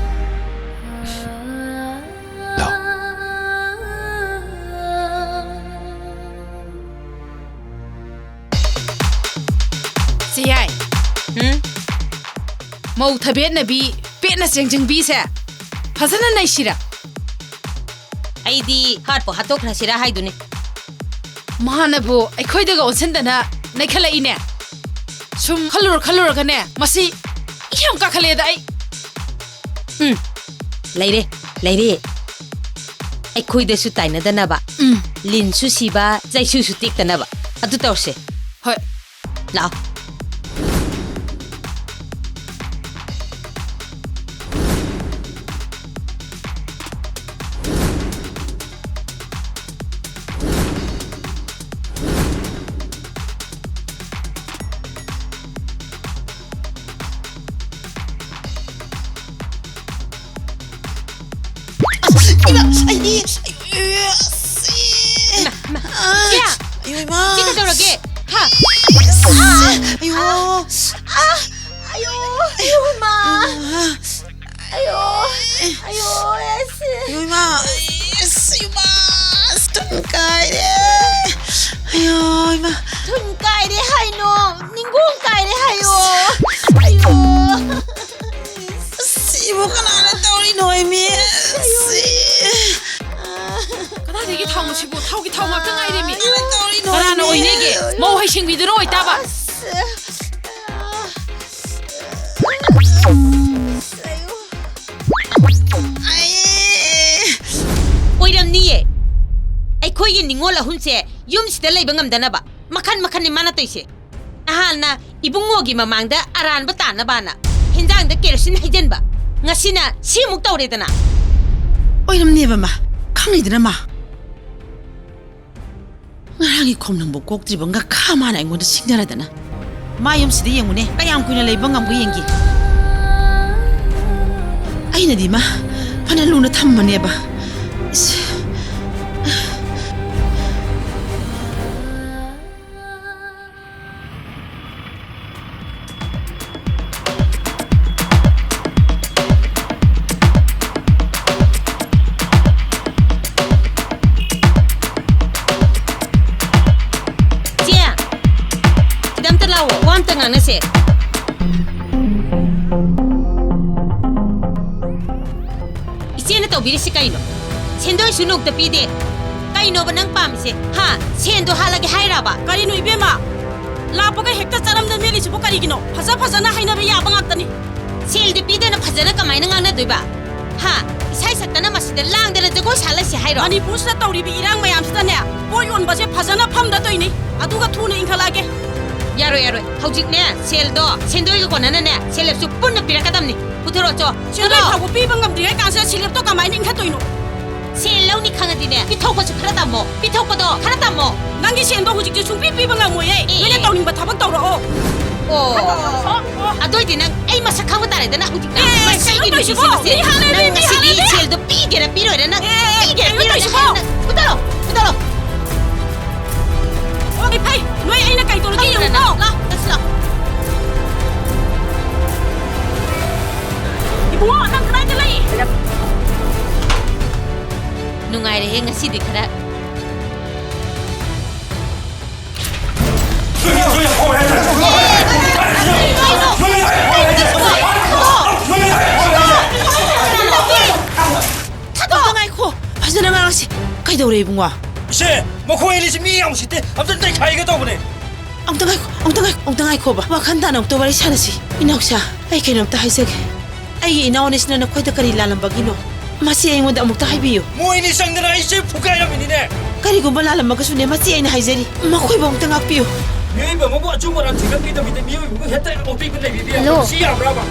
ꯂꯥꯎ꯫ ꯆꯦꯌꯥꯏ꯫ ꯎꯝ? ꯃꯧ ꯊꯕꯦꯠꯅꯕꯤ, ꯄꯦꯠꯅ ꯆꯦꯡꯖꯤꯡꯕꯤꯁꯦ ꯐꯖꯅ ꯅꯩꯁꯤꯔ? ꯑꯩꯗꯤ ꯍꯥꯠꯄꯨ ꯍꯥꯠꯇꯣꯛꯈ꯭ꯔꯁꯤꯔꯥ ꯍꯥꯏꯗꯨꯅꯤ꯫ ꯃꯥꯅꯕꯨ ꯑꯩꯈꯣꯏꯗꯒ ꯑꯣꯟꯁꯤꯟꯗꯅ ꯅꯩꯈꯠꯂꯛꯏꯅꯦ꯫ ꯁꯨꯝ ꯈꯜꯂꯨꯔ ꯈꯜꯂꯨꯔꯒꯅꯦ, ꯃꯁꯤ ꯏ ꯌꯥꯝ ꯀꯥꯈꯠꯂꯛꯑꯦꯗ ꯑꯩ꯫ ꯎꯝ, ꯂꯩꯔꯦ, ꯂꯩꯔꯦ꯫ ꯑꯩꯈꯣꯏꯗꯁꯨ ꯇꯥꯏꯅꯗꯅꯕ, ꯎꯝ꯫ ꯂꯤꯟꯁꯨ ꯁꯤꯕ, ꯆꯩꯁꯨꯁꯨ ꯇꯦꯛꯇꯅꯕ꯫ ꯑꯗꯨ ꯇꯧꯔꯁꯦ꯫ ꯍꯣꯏ꯫ ꯂꯥꯛꯑꯣ꯫ ꯏꯃꯥ, ꯑꯩꯗꯤ, ꯑꯁ, ꯏꯃꯥ, ꯏꯃꯥ, ꯑꯥ, ꯏꯆꯦ! ꯑꯌꯣ, ꯏꯃꯥ꯫ ꯏꯆꯦ ꯀꯩꯗꯧꯔꯒꯦ? ꯍꯥ? ꯑꯁ, ꯑꯌꯣ꯫ ꯑꯥ, ꯑꯥ, ꯑꯌꯣ, ꯑꯌꯣ, ꯏꯃꯥ꯫ ꯑꯥ꯫ ꯑꯌꯣ, ꯑꯌꯣ, ꯑꯁ꯫ ꯑꯌꯣ, ꯏꯃꯥ, ꯑꯁ, ꯏꯃꯥ, ꯑꯁ, ꯊꯨꯟ ꯀꯥꯏꯔꯦ꯫ ꯑꯌꯣ, ꯏꯃꯥ꯫ ꯊꯨꯟ ꯀꯥꯏꯔꯦ ꯍꯥꯏꯅꯣ, ꯅꯤꯡꯒꯣꯡ ꯀꯥꯏꯔꯦ ꯍꯥꯏꯌꯣ꯫ ꯑꯌꯣ꯫ ꯑꯁ, ꯁꯤꯕꯨ ꯀꯅꯥꯅ ꯇꯧꯔꯤꯅꯣ, ꯏꯃꯤ? ꯑꯁ꯫ ꯀꯗꯥꯏꯗꯒꯤ ꯊꯥꯎꯅꯣ ꯁꯤꯕꯨ? ꯊꯥꯎꯒꯤ ꯊꯥꯎ ꯉꯥꯛꯇ ꯉꯥꯏꯔꯦꯃꯤ꯫ ꯀꯅꯥꯅ ꯇꯧꯔꯤꯅꯣ, ꯀꯅꯥꯅ ꯏꯃꯤ? ꯑꯣꯏꯅꯤꯒꯦ? ꯃꯧ ꯍꯩꯁꯤꯡꯕꯤꯗꯨꯅ ꯑꯣꯏꯇꯥꯕ꯫ ꯑꯁ꯫ ꯑꯁ, ꯑꯌꯣ꯫ ꯑꯩ꯫ ꯑꯣꯏꯔꯝꯅꯤꯌꯦ꯫ ꯑꯩꯈꯣꯏꯒꯤ ꯅꯤꯡꯉꯣꯜ ꯑꯍꯨꯝꯁꯦ ꯌꯨꯝꯁꯤꯗ ꯂꯩꯕ ꯉꯝꯗꯅꯕ ꯃꯈꯟ ꯃꯈꯟꯅꯤ ꯃꯥꯅ ꯇꯧꯏꯁꯦ꯫ ꯅꯍꯥꯟꯅ ꯏꯕꯨꯡꯉꯣꯒꯤ ꯃꯃꯥꯡꯗ ꯑꯔꯥꯟꯕ ꯇꯥꯅꯕꯅ ꯍꯤꯟꯖꯥꯡ ꯗ ꯀꯦꯔꯣꯁꯤꯟ ꯍꯩꯖꯤꯟꯕ꯫ ꯉꯁꯤꯅ ꯁꯤꯃꯨꯛ ꯇꯧꯔꯦꯗꯅ꯫ ꯑꯣꯏꯔꯝꯅꯦꯕ ꯃꯥ꯫ ꯈꯪꯉꯤꯗꯅ ꯃꯥ꯫ ꯉꯔꯥꯡꯒꯤ ꯈꯣꯝ ꯅꯪꯕꯨ ꯀꯣꯛꯇ꯭ꯔꯤꯕ ꯉꯥꯈꯥ ꯃꯥꯅ ꯑꯩꯉꯣꯟꯗ ꯁꯤꯡꯅꯔꯗꯅ꯫ ꯃꯥ ꯌꯨꯝꯁꯤꯗ ꯌꯦꯡꯉꯨꯅꯦ, ꯀꯌꯥꯝ ꯀꯨꯏꯅ ꯂꯩꯕ ꯉꯝꯒꯦ ꯌꯦꯡꯒꯦ꯫ ꯑꯩꯅꯗꯤ ꯃꯥ ꯐꯅ ꯂꯨꯅ ꯊꯝꯕꯅꯦꯕ꯫ ꯏꯁ꯫ ꯆꯦ, ꯁꯤꯗ ꯑꯝꯇ ꯂꯥꯛꯑꯣ, ꯋꯥ ꯑꯝꯇ ꯉꯥꯡꯅꯁꯦ꯫ ꯏꯆꯦꯅ ꯇꯧꯕꯤꯔꯤꯁꯤ ꯀꯩꯅꯣ? ꯁꯦꯟꯗꯣꯏꯁꯨ ꯅꯣꯡꯇ ꯄꯤꯗꯦ꯫ ꯀꯩꯅꯣꯕ ꯅꯪ ꯄꯥꯝꯃꯤꯁꯦ? ꯍꯥ? ꯁꯦꯟꯗꯣ ꯍꯥꯠꯂꯒꯦ ꯍꯥꯏꯔꯕ? ꯀꯔꯤꯅꯣ ꯏꯕꯦꯝꯃ? ꯂꯥꯛꯄꯒ ꯍꯦꯛꯇ ꯆꯔꯝꯗ ꯃꯦꯠꯂꯤꯁꯤꯕꯨ ꯀꯔꯤꯒꯤꯅꯣ? ꯐꯖ ꯐꯖꯅ ꯍꯥꯏꯅꯕ ꯌꯥꯕ ꯉꯥꯛꯇꯅꯤ꯫ ꯁꯦꯜꯗꯤ ꯄꯤꯗꯅ ꯐꯖꯅ ꯀꯃꯥꯏꯅ ꯉꯥꯡꯅꯗꯣꯏꯕ? ꯍꯥ? ꯏꯁꯩ ꯁꯛꯇꯅ ꯃꯁꯤꯗ ꯂꯥꯡꯗꯅ ꯖꯒꯣꯏ ꯁꯥ ꯂꯩꯁꯤ ꯍꯥꯏꯔꯣ? ꯃꯅꯤꯄꯨꯔꯁꯤꯗ ꯇꯧꯔꯤꯕ ꯏꯔꯥꯡ ꯃꯌꯥꯝꯁꯤꯗꯅꯦ, ꯄꯣꯠ ꯌꯣꯟꯕꯁꯦ ꯐꯖꯅ ꯐꯝꯗꯗꯣꯏꯅꯤ꯫ ꯑꯗꯨꯒ ꯊꯨꯅ ꯏꯟꯈꯠꯂꯛꯑꯒꯦ꯫ ꯌꯥꯔꯣꯏ, ꯌꯥꯔꯣꯏ꯫ ꯍꯧꯖꯤꯛꯅꯦ, ꯁꯦꯜꯗꯣ, ꯁꯦꯟꯗꯣꯏꯒ ꯀꯣꯟꯅꯅꯅꯦ, ꯁꯦꯜ ꯂꯦꯞꯁꯨ ꯄꯨꯟꯅ ꯄꯤꯔꯛꯀꯗꯕꯅꯤ꯫ ꯄꯨꯊꯣꯔꯛꯑꯣ ꯆꯣ꯫ ꯁꯦꯟꯗꯣꯏ ꯆꯠꯂꯣ꯫ ꯐꯥꯎꯕ ꯄꯤꯕ ꯉꯝꯗ꯭ꯔꯤꯉꯩ ꯀꯥꯟꯁꯤꯗ ꯁꯦꯜ ꯂꯦꯞꯇꯣ ꯀꯃꯥꯏꯅ ꯏꯟꯈꯠꯇꯣꯏꯅꯣ? ꯁꯦꯜ ꯂꯧꯅꯤ ꯈꯪꯉꯗꯤꯅꯦ, ꯄꯤꯊꯣꯛꯄꯁꯨ ꯈꯔ ꯇꯝꯃꯣ꯫ ꯄꯤꯊꯣꯛꯄꯗꯣ ꯈꯔ ꯇꯝꯃꯣ꯫ ꯅꯪꯒꯤ ꯁꯦꯟꯗꯣ ꯍꯧꯖꯤꯛꯇꯤ ꯁꯨꯡꯄꯤ ꯄꯤꯕ ꯉꯝꯃꯣꯏꯌꯦ꯫ ꯑꯦ, ꯅꯣꯏꯅ ꯑꯦ꯫ ꯇꯧꯅꯤꯡꯕ ꯊꯕꯛ ꯇꯧꯔꯛꯑꯣ꯫ ꯑꯣ꯫ ꯑꯗꯨ ꯑꯣꯏꯗꯤ ꯅꯪ ꯑꯩ ꯃꯁꯛ ꯈꯪꯕ ꯇꯥꯔꯦꯗꯅ ꯍꯧꯖꯤꯛ꯫ ꯑꯦ, ꯑꯦ, ꯃꯁꯤꯒꯤ ꯀꯩꯅꯣ ꯇꯧꯏꯁꯤꯕꯣ? ꯅꯨꯄꯤꯁꯦ, ꯃꯁꯦ꯫ ꯃꯤ ꯍꯥꯠꯂꯦ, ꯅꯪ ꯃꯤ ꯉꯁꯤꯗꯤ ꯍꯥꯠꯂꯦ, ꯃꯤ꯫ ꯁꯦꯜꯗꯣ ꯄꯤꯒꯦꯔꯥ ꯄꯤꯔꯣꯏꯔꯥ ꯅꯪ ꯑꯦ, ꯑꯦ, ꯄꯤꯒꯦꯔꯥ ꯀꯩꯅꯣ ꯄꯤꯔꯣꯏꯔꯥ ꯇꯧꯏꯁꯤꯕꯣ? ꯅꯪ ꯐꯨꯗꯠꯂꯣ, ꯐꯨꯗꯠꯂꯣ꯫ ꯑꯣ, ꯐꯩ꯫ ꯅꯣꯏ ꯑꯩꯅ ꯀꯩ ꯇꯧꯔꯒꯦ ꯈꯪꯗ꯭ꯔꯦ ꯌꯦꯡꯉꯨꯀꯣ꯫ ꯅꯪ꯫ ꯂꯥꯎ, ꯂꯥꯎ, ꯂꯥꯎ꯫ ꯏꯕꯨꯡꯉꯣ, ꯅꯪ ꯀꯗꯥꯏꯗ ꯂꯩ? ꯅꯨꯡꯉꯥꯏꯔꯦꯍꯦ ꯉꯁꯤꯗꯤ ꯈꯔ꯫ ꯑꯝꯇ ꯉꯥꯏꯈꯣ, ꯐꯖꯅ ꯉꯥꯡꯁꯤ꯫ ꯀꯩꯗꯧꯔꯦ ꯏꯕꯨꯡꯉꯣ? ꯏꯆꯦ, ꯃꯈꯣꯏ ꯑꯅꯤꯁꯤ ꯃꯤ ꯌꯥꯝ ꯎꯁꯤꯠꯇꯦ, ꯑꯝꯇ ꯅꯩꯈꯥꯏꯒꯦ ꯇꯧꯕꯅꯦ꯫ ꯑꯝꯇ ꯉꯥꯏꯈꯣ, ꯑꯝꯇ ꯉꯥꯏꯈꯣ, ꯑꯝꯇ ꯉꯥꯏꯈꯣꯕ꯫ ꯋꯥꯈꯜ ꯇꯥꯅ ꯑꯝꯇ ꯋꯥꯔꯤ ꯁꯥꯟꯅꯁꯤ꯫ ꯏꯅꯥꯎꯆꯥ, ꯑꯩ ꯀꯩꯅꯣꯝꯇ ꯍꯥꯏꯖꯒꯦ꯫ ꯑꯩꯒꯤ ꯏꯅꯥꯎ ꯑꯅꯤꯁꯤꯅ ꯅꯈꯣꯏꯗ ꯀꯔꯤ ꯂꯥꯜꯂꯝꯕꯒꯤꯅꯣ? ꯃꯁꯤ ꯑꯩꯉꯣꯟꯗ ꯑꯃꯨꯛꯇ ꯍꯥꯏꯕꯤꯌꯨ꯫ ꯃꯣꯏꯅꯤ ꯆꯪꯗꯅ ꯑꯩꯁꯦ ꯐꯨꯒꯥꯏꯔꯝꯃꯤꯅꯤꯅꯦ꯫ ꯀꯔꯤꯒꯨꯝꯕ ꯂꯥꯜꯂꯝꯃꯒꯁꯨꯅꯦ, ꯃꯁꯤ ꯑꯩꯅ ꯍꯥꯏꯖꯔꯤ꯫ ꯃꯈꯣꯏꯕꯨ ꯑꯃꯨꯛꯇ ꯉꯥꯛꯄꯤꯌꯨ꯫ ꯃꯤꯑꯣꯏꯕ ꯑꯃꯕꯨ ꯑꯆꯨꯝ ꯑꯔꯥꯟ ꯊꯤꯒꯠꯄꯤꯗꯕꯤꯗ ꯃꯤꯑꯣꯏꯕꯕꯨ ꯍꯦꯛꯇ ꯑꯣꯠꯄꯤꯕ ꯂꯩꯕꯤꯕ ꯌꯥꯕ꯭ꯔꯥ? ꯍꯜꯂꯣ꯫ ꯃꯁꯤ ꯌꯥꯕ꯭ꯔꯥꯕ?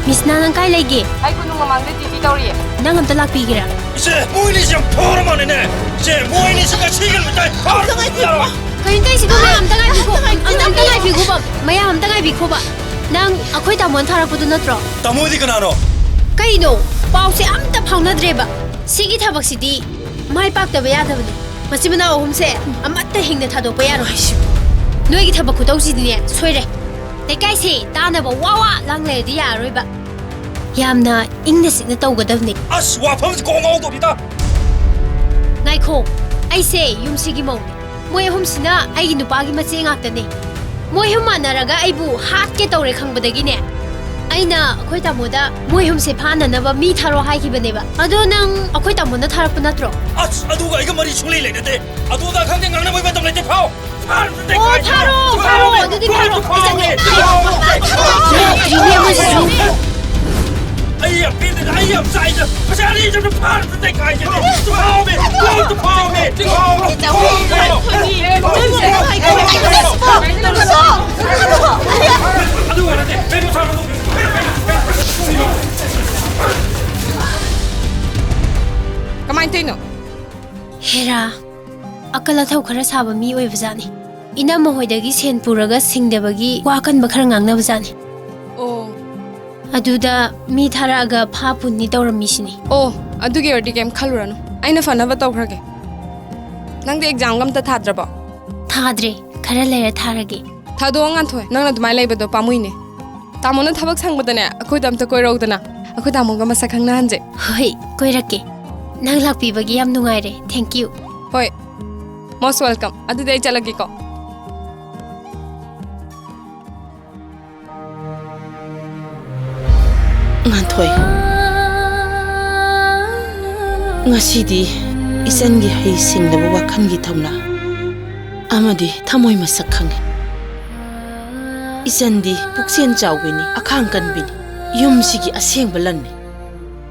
ꯃꯤꯁꯅꯥ, ꯅꯪ ꯀꯥꯏ ꯂꯩꯒꯦ? ꯑꯩ ꯀꯣꯅꯨꯡ ꯃꯃꯥꯡꯗ ꯗ꯭ꯌꯨꯇꯤ ꯇꯧꯔꯤꯌꯦ꯫ ꯅꯪ ꯑꯝꯇ ꯂꯥꯛꯄꯤꯒꯦꯔꯥ? ꯏꯆꯦ, ꯃꯣꯏꯅꯤꯁꯦ ꯌꯥꯝ ꯐꯥꯎꯔ ꯃꯥꯜꯂꯦꯅꯦ꯫ ꯏꯆꯦ, ꯃꯣꯏꯅꯤꯁꯦ ꯉꯁꯤꯒꯤ ꯅꯨꯃꯤꯠꯇ ꯐꯥꯎꯔ ꯌꯥꯔꯣꯏ꯫ ꯀꯩꯅꯣ ꯇꯧꯔꯤꯁꯤꯕꯣ? ꯃꯌꯥꯝ ꯑꯝꯇ ꯉꯥꯏꯕꯤꯈꯣ꯫ ꯑꯝꯇ ꯉꯥꯏꯕꯤꯈꯣꯕ꯫ ꯃꯌꯥꯝ ꯑꯝꯇ ꯉꯥꯏꯕꯤꯈꯣꯕ꯫ ꯅꯪ ꯑꯩꯈꯣꯏ ꯇꯥꯃꯣꯅ ꯊꯥꯔꯛꯄꯗꯨ ꯅꯠꯇ꯭ꯔꯣ? ꯇꯥꯃꯣꯗꯤ ꯀꯅꯥꯅꯣ? ꯀꯩꯅꯣ? ꯄꯥꯎꯁꯦ ꯑꯝꯇ ꯐꯥꯎꯅꯗ꯭ꯔꯦꯕ꯫ ꯁꯤꯒꯤ ꯊꯕꯛꯁꯤꯗꯤ ꯃꯥꯏ ꯄꯥꯛꯇꯕ ꯌꯥꯗꯕꯅꯤ꯫ ꯃꯆꯤꯟ ꯃꯅꯥꯎ ꯑꯍꯨꯝꯁꯦ ꯑꯃꯠꯇ ꯍꯤꯡꯅ ꯊꯥꯗꯣꯛꯄ ꯌꯥꯔꯣꯏ꯫ ꯅꯣꯏꯒꯤ ꯊꯕꯛ ꯈꯨꯇꯧꯁꯤꯗꯤꯅꯦ ꯁꯣꯏꯔꯦ꯫ ꯂꯩꯀꯥꯏꯁꯦ ꯇꯥꯅꯕ ꯋꯥ ꯋꯥ ꯂꯥꯡ ꯂꯩꯔꯗꯤ ꯌꯥꯔꯔꯣꯏꯕ꯫ ꯌꯥꯝꯅ ꯏꯪꯅ ꯆꯤꯛꯅ ꯇꯧꯒꯗꯕꯅꯤ꯫ ꯑꯁ, ꯋꯥꯐꯝꯁꯤ ꯀꯣꯛ ꯉꯥꯎꯗꯧꯔꯤꯗ꯫ ꯉꯥꯏꯈꯣ, ꯑꯩꯁꯦ ꯌꯨꯝꯁꯤꯒꯤ ꯃꯧꯅꯤ꯫ ꯃꯣꯏ ꯑꯍꯨꯝꯁꯤꯅ ꯑꯩꯒꯤ ꯅꯨꯄꯥꯒꯤ ꯃꯆꯦ ꯉꯥꯛꯇꯅꯦ꯫ ꯃꯣꯏ ꯑꯍꯨꯝ ꯃꯥꯟꯅꯔꯒ ꯑꯩꯕꯨ ꯍꯥꯠꯀꯦ ꯇꯧꯔꯦ ꯈꯪꯕꯗꯒꯤꯅꯦ, ꯑꯩꯅ ꯑꯩꯈꯣꯏ ꯇꯥꯃꯣꯗ ꯃꯣꯏ ꯑꯍꯨꯝꯁꯦ ꯐꯥꯅꯅꯕ ꯃꯤ ꯊꯥꯔꯣ ꯍꯥꯏꯈꯤꯕꯅꯦꯕ꯫ ꯑꯗꯣ ꯅꯪ ꯑꯩꯈꯣꯏ ꯇꯥꯃꯣꯅ ꯊꯥꯔꯛꯄ ꯅꯠꯇ꯭ꯔꯣ? ꯑꯁ, ꯑꯗꯨꯒ ꯑꯩꯒ ꯃꯔꯤ ꯁꯨꯡꯂꯩ ꯂꯩꯅꯗꯦ꯫ ꯑꯗꯨꯗ ꯈꯪꯗꯦ, ꯉꯥꯡꯅꯕꯒꯤ ꯃꯇꯝ ꯂꯩꯇꯦ꯫ ꯐꯥꯎ! ꯐꯥꯔꯨ! ꯑꯣ, ꯐꯥꯔꯣ, ꯐꯥꯔꯣ, ꯑꯗꯨꯗꯤ ꯐꯥꯔꯣ꯫ ꯑꯩ ꯆꯠꯂꯦ꯫ ꯂꯥꯛꯇ꯭ꯔꯤꯅꯦ ꯑꯃꯁꯤꯁꯨ꯫ ꯑꯩ ꯌꯥꯝ ꯄꯦꯟꯗꯦꯗ, ꯑꯩ ꯌꯥꯝ ꯆꯥꯛꯏꯗ꯫ ꯃꯁꯤ ꯑꯅꯤꯁꯤꯕꯨ ꯐꯥꯔꯨ! ꯇꯩꯈꯥꯏꯒꯦ꯫ ꯐꯥꯎꯃꯤ! ꯐꯥꯎꯃꯤ! ꯐꯥꯎꯃꯤ! ꯑꯗꯨ ꯅꯠꯇꯦ, ꯀꯩꯅꯣ ꯁꯥꯎꯅꯨ꯫ ꯀꯃꯥꯏꯅ ꯇꯧꯔꯤꯅꯣ? ꯍꯦꯔꯥ, ꯑꯀꯜ ꯑꯊꯧ ꯈꯔ ꯁꯥꯕ ꯃꯤ ꯑꯣꯏꯕꯖꯥꯠꯅꯤ꯫ ꯏꯅꯝꯃ ꯍꯣꯏꯗꯒꯤ ꯁꯦꯟ ꯄꯨꯔꯒ ꯁꯤꯡꯗꯕꯒꯤ ꯋꯥ ꯑꯀꯟꯕ ꯈꯔ ꯉꯥꯡꯅꯕꯖꯥꯠꯅꯤ꯫ ꯑꯣ꯫ ꯑꯗꯨꯗ ꯃꯤ ꯊꯥꯔꯛꯑꯒ ꯐꯥ ꯄꯨꯟꯅꯤ ꯇꯧꯔꯝꯃꯤꯁꯤꯅꯤ꯫ ꯑꯣ, ꯑꯗꯨꯒꯤ ꯑꯣꯏꯔꯗꯤ ꯀꯩꯝ ꯈꯜꯂꯨꯔꯅꯨ꯫ ꯑꯩꯅ ꯐꯅꯕ ꯇꯧꯈ꯭ꯔꯒꯦ꯫ ꯅꯪꯗꯤ ꯑꯦꯛꯖꯥꯝꯒ ꯑꯝꯇ ꯊꯥꯗ꯭ꯔꯕꯣ? ꯊꯥꯗ꯭ꯔꯦ, ꯈꯔ ꯂꯩꯔ ꯊꯥꯔꯒꯦ꯫ ꯊꯥꯗꯣꯛꯑꯣ, ꯉꯥꯟꯊꯣꯏ, ꯅꯪꯅ ꯑꯗꯨꯃꯥꯏꯅ ꯂꯩꯕꯗꯣ ꯄꯥꯝꯃꯨꯏꯅꯦ꯫ ꯇꯥꯃꯣꯅ ꯊꯕꯛ ꯁꯪꯕꯗꯅꯦ, ꯑꯩꯈꯣꯏꯗ ꯑꯝꯇ ꯀꯣꯏꯔꯛꯎꯗꯅ꯫ ꯑꯩꯈꯣꯏ ꯇꯥꯃꯣꯒ ꯃꯁꯛ ꯈꯪꯅꯍꯟꯁꯦ꯫ ꯍꯣꯏ, ꯀꯣꯏꯔꯛꯀꯦ꯫ ꯅꯪ ꯂꯥꯛꯄꯤꯕꯒꯤ ꯌꯥꯝ ꯅꯨꯡꯉꯥꯏꯔꯦ꯫ Thank you꯫ ꯍꯣꯏ, most welcome꯫ ꯑꯗꯨꯗꯤ ꯑꯩ ꯆꯠꯂꯒꯦꯀꯣ꯫ ꯉꯥꯟꯊꯣꯏ, ꯉꯁꯤꯗꯤ ꯏꯆꯟꯒꯤ ꯍꯩ ꯁꯤꯡꯂꯕ ꯋꯥꯈꯜꯒꯤ ꯊꯧꯅꯥ ꯑꯃꯗꯤ ꯊꯃꯣꯏ ꯃꯁꯛ ꯈꯪꯉꯤ꯫ ꯏꯆꯟꯗꯤ ꯄꯨꯛꯆꯦꯜ ꯆꯥꯎꯕꯤꯅꯤ, ꯑꯈꯥꯡ ꯀꯟꯕꯤꯅꯤ, ꯌꯨꯝꯁꯤꯒꯤ ꯑꯁꯦꯡꯕ ꯂꯟꯅꯤ꯫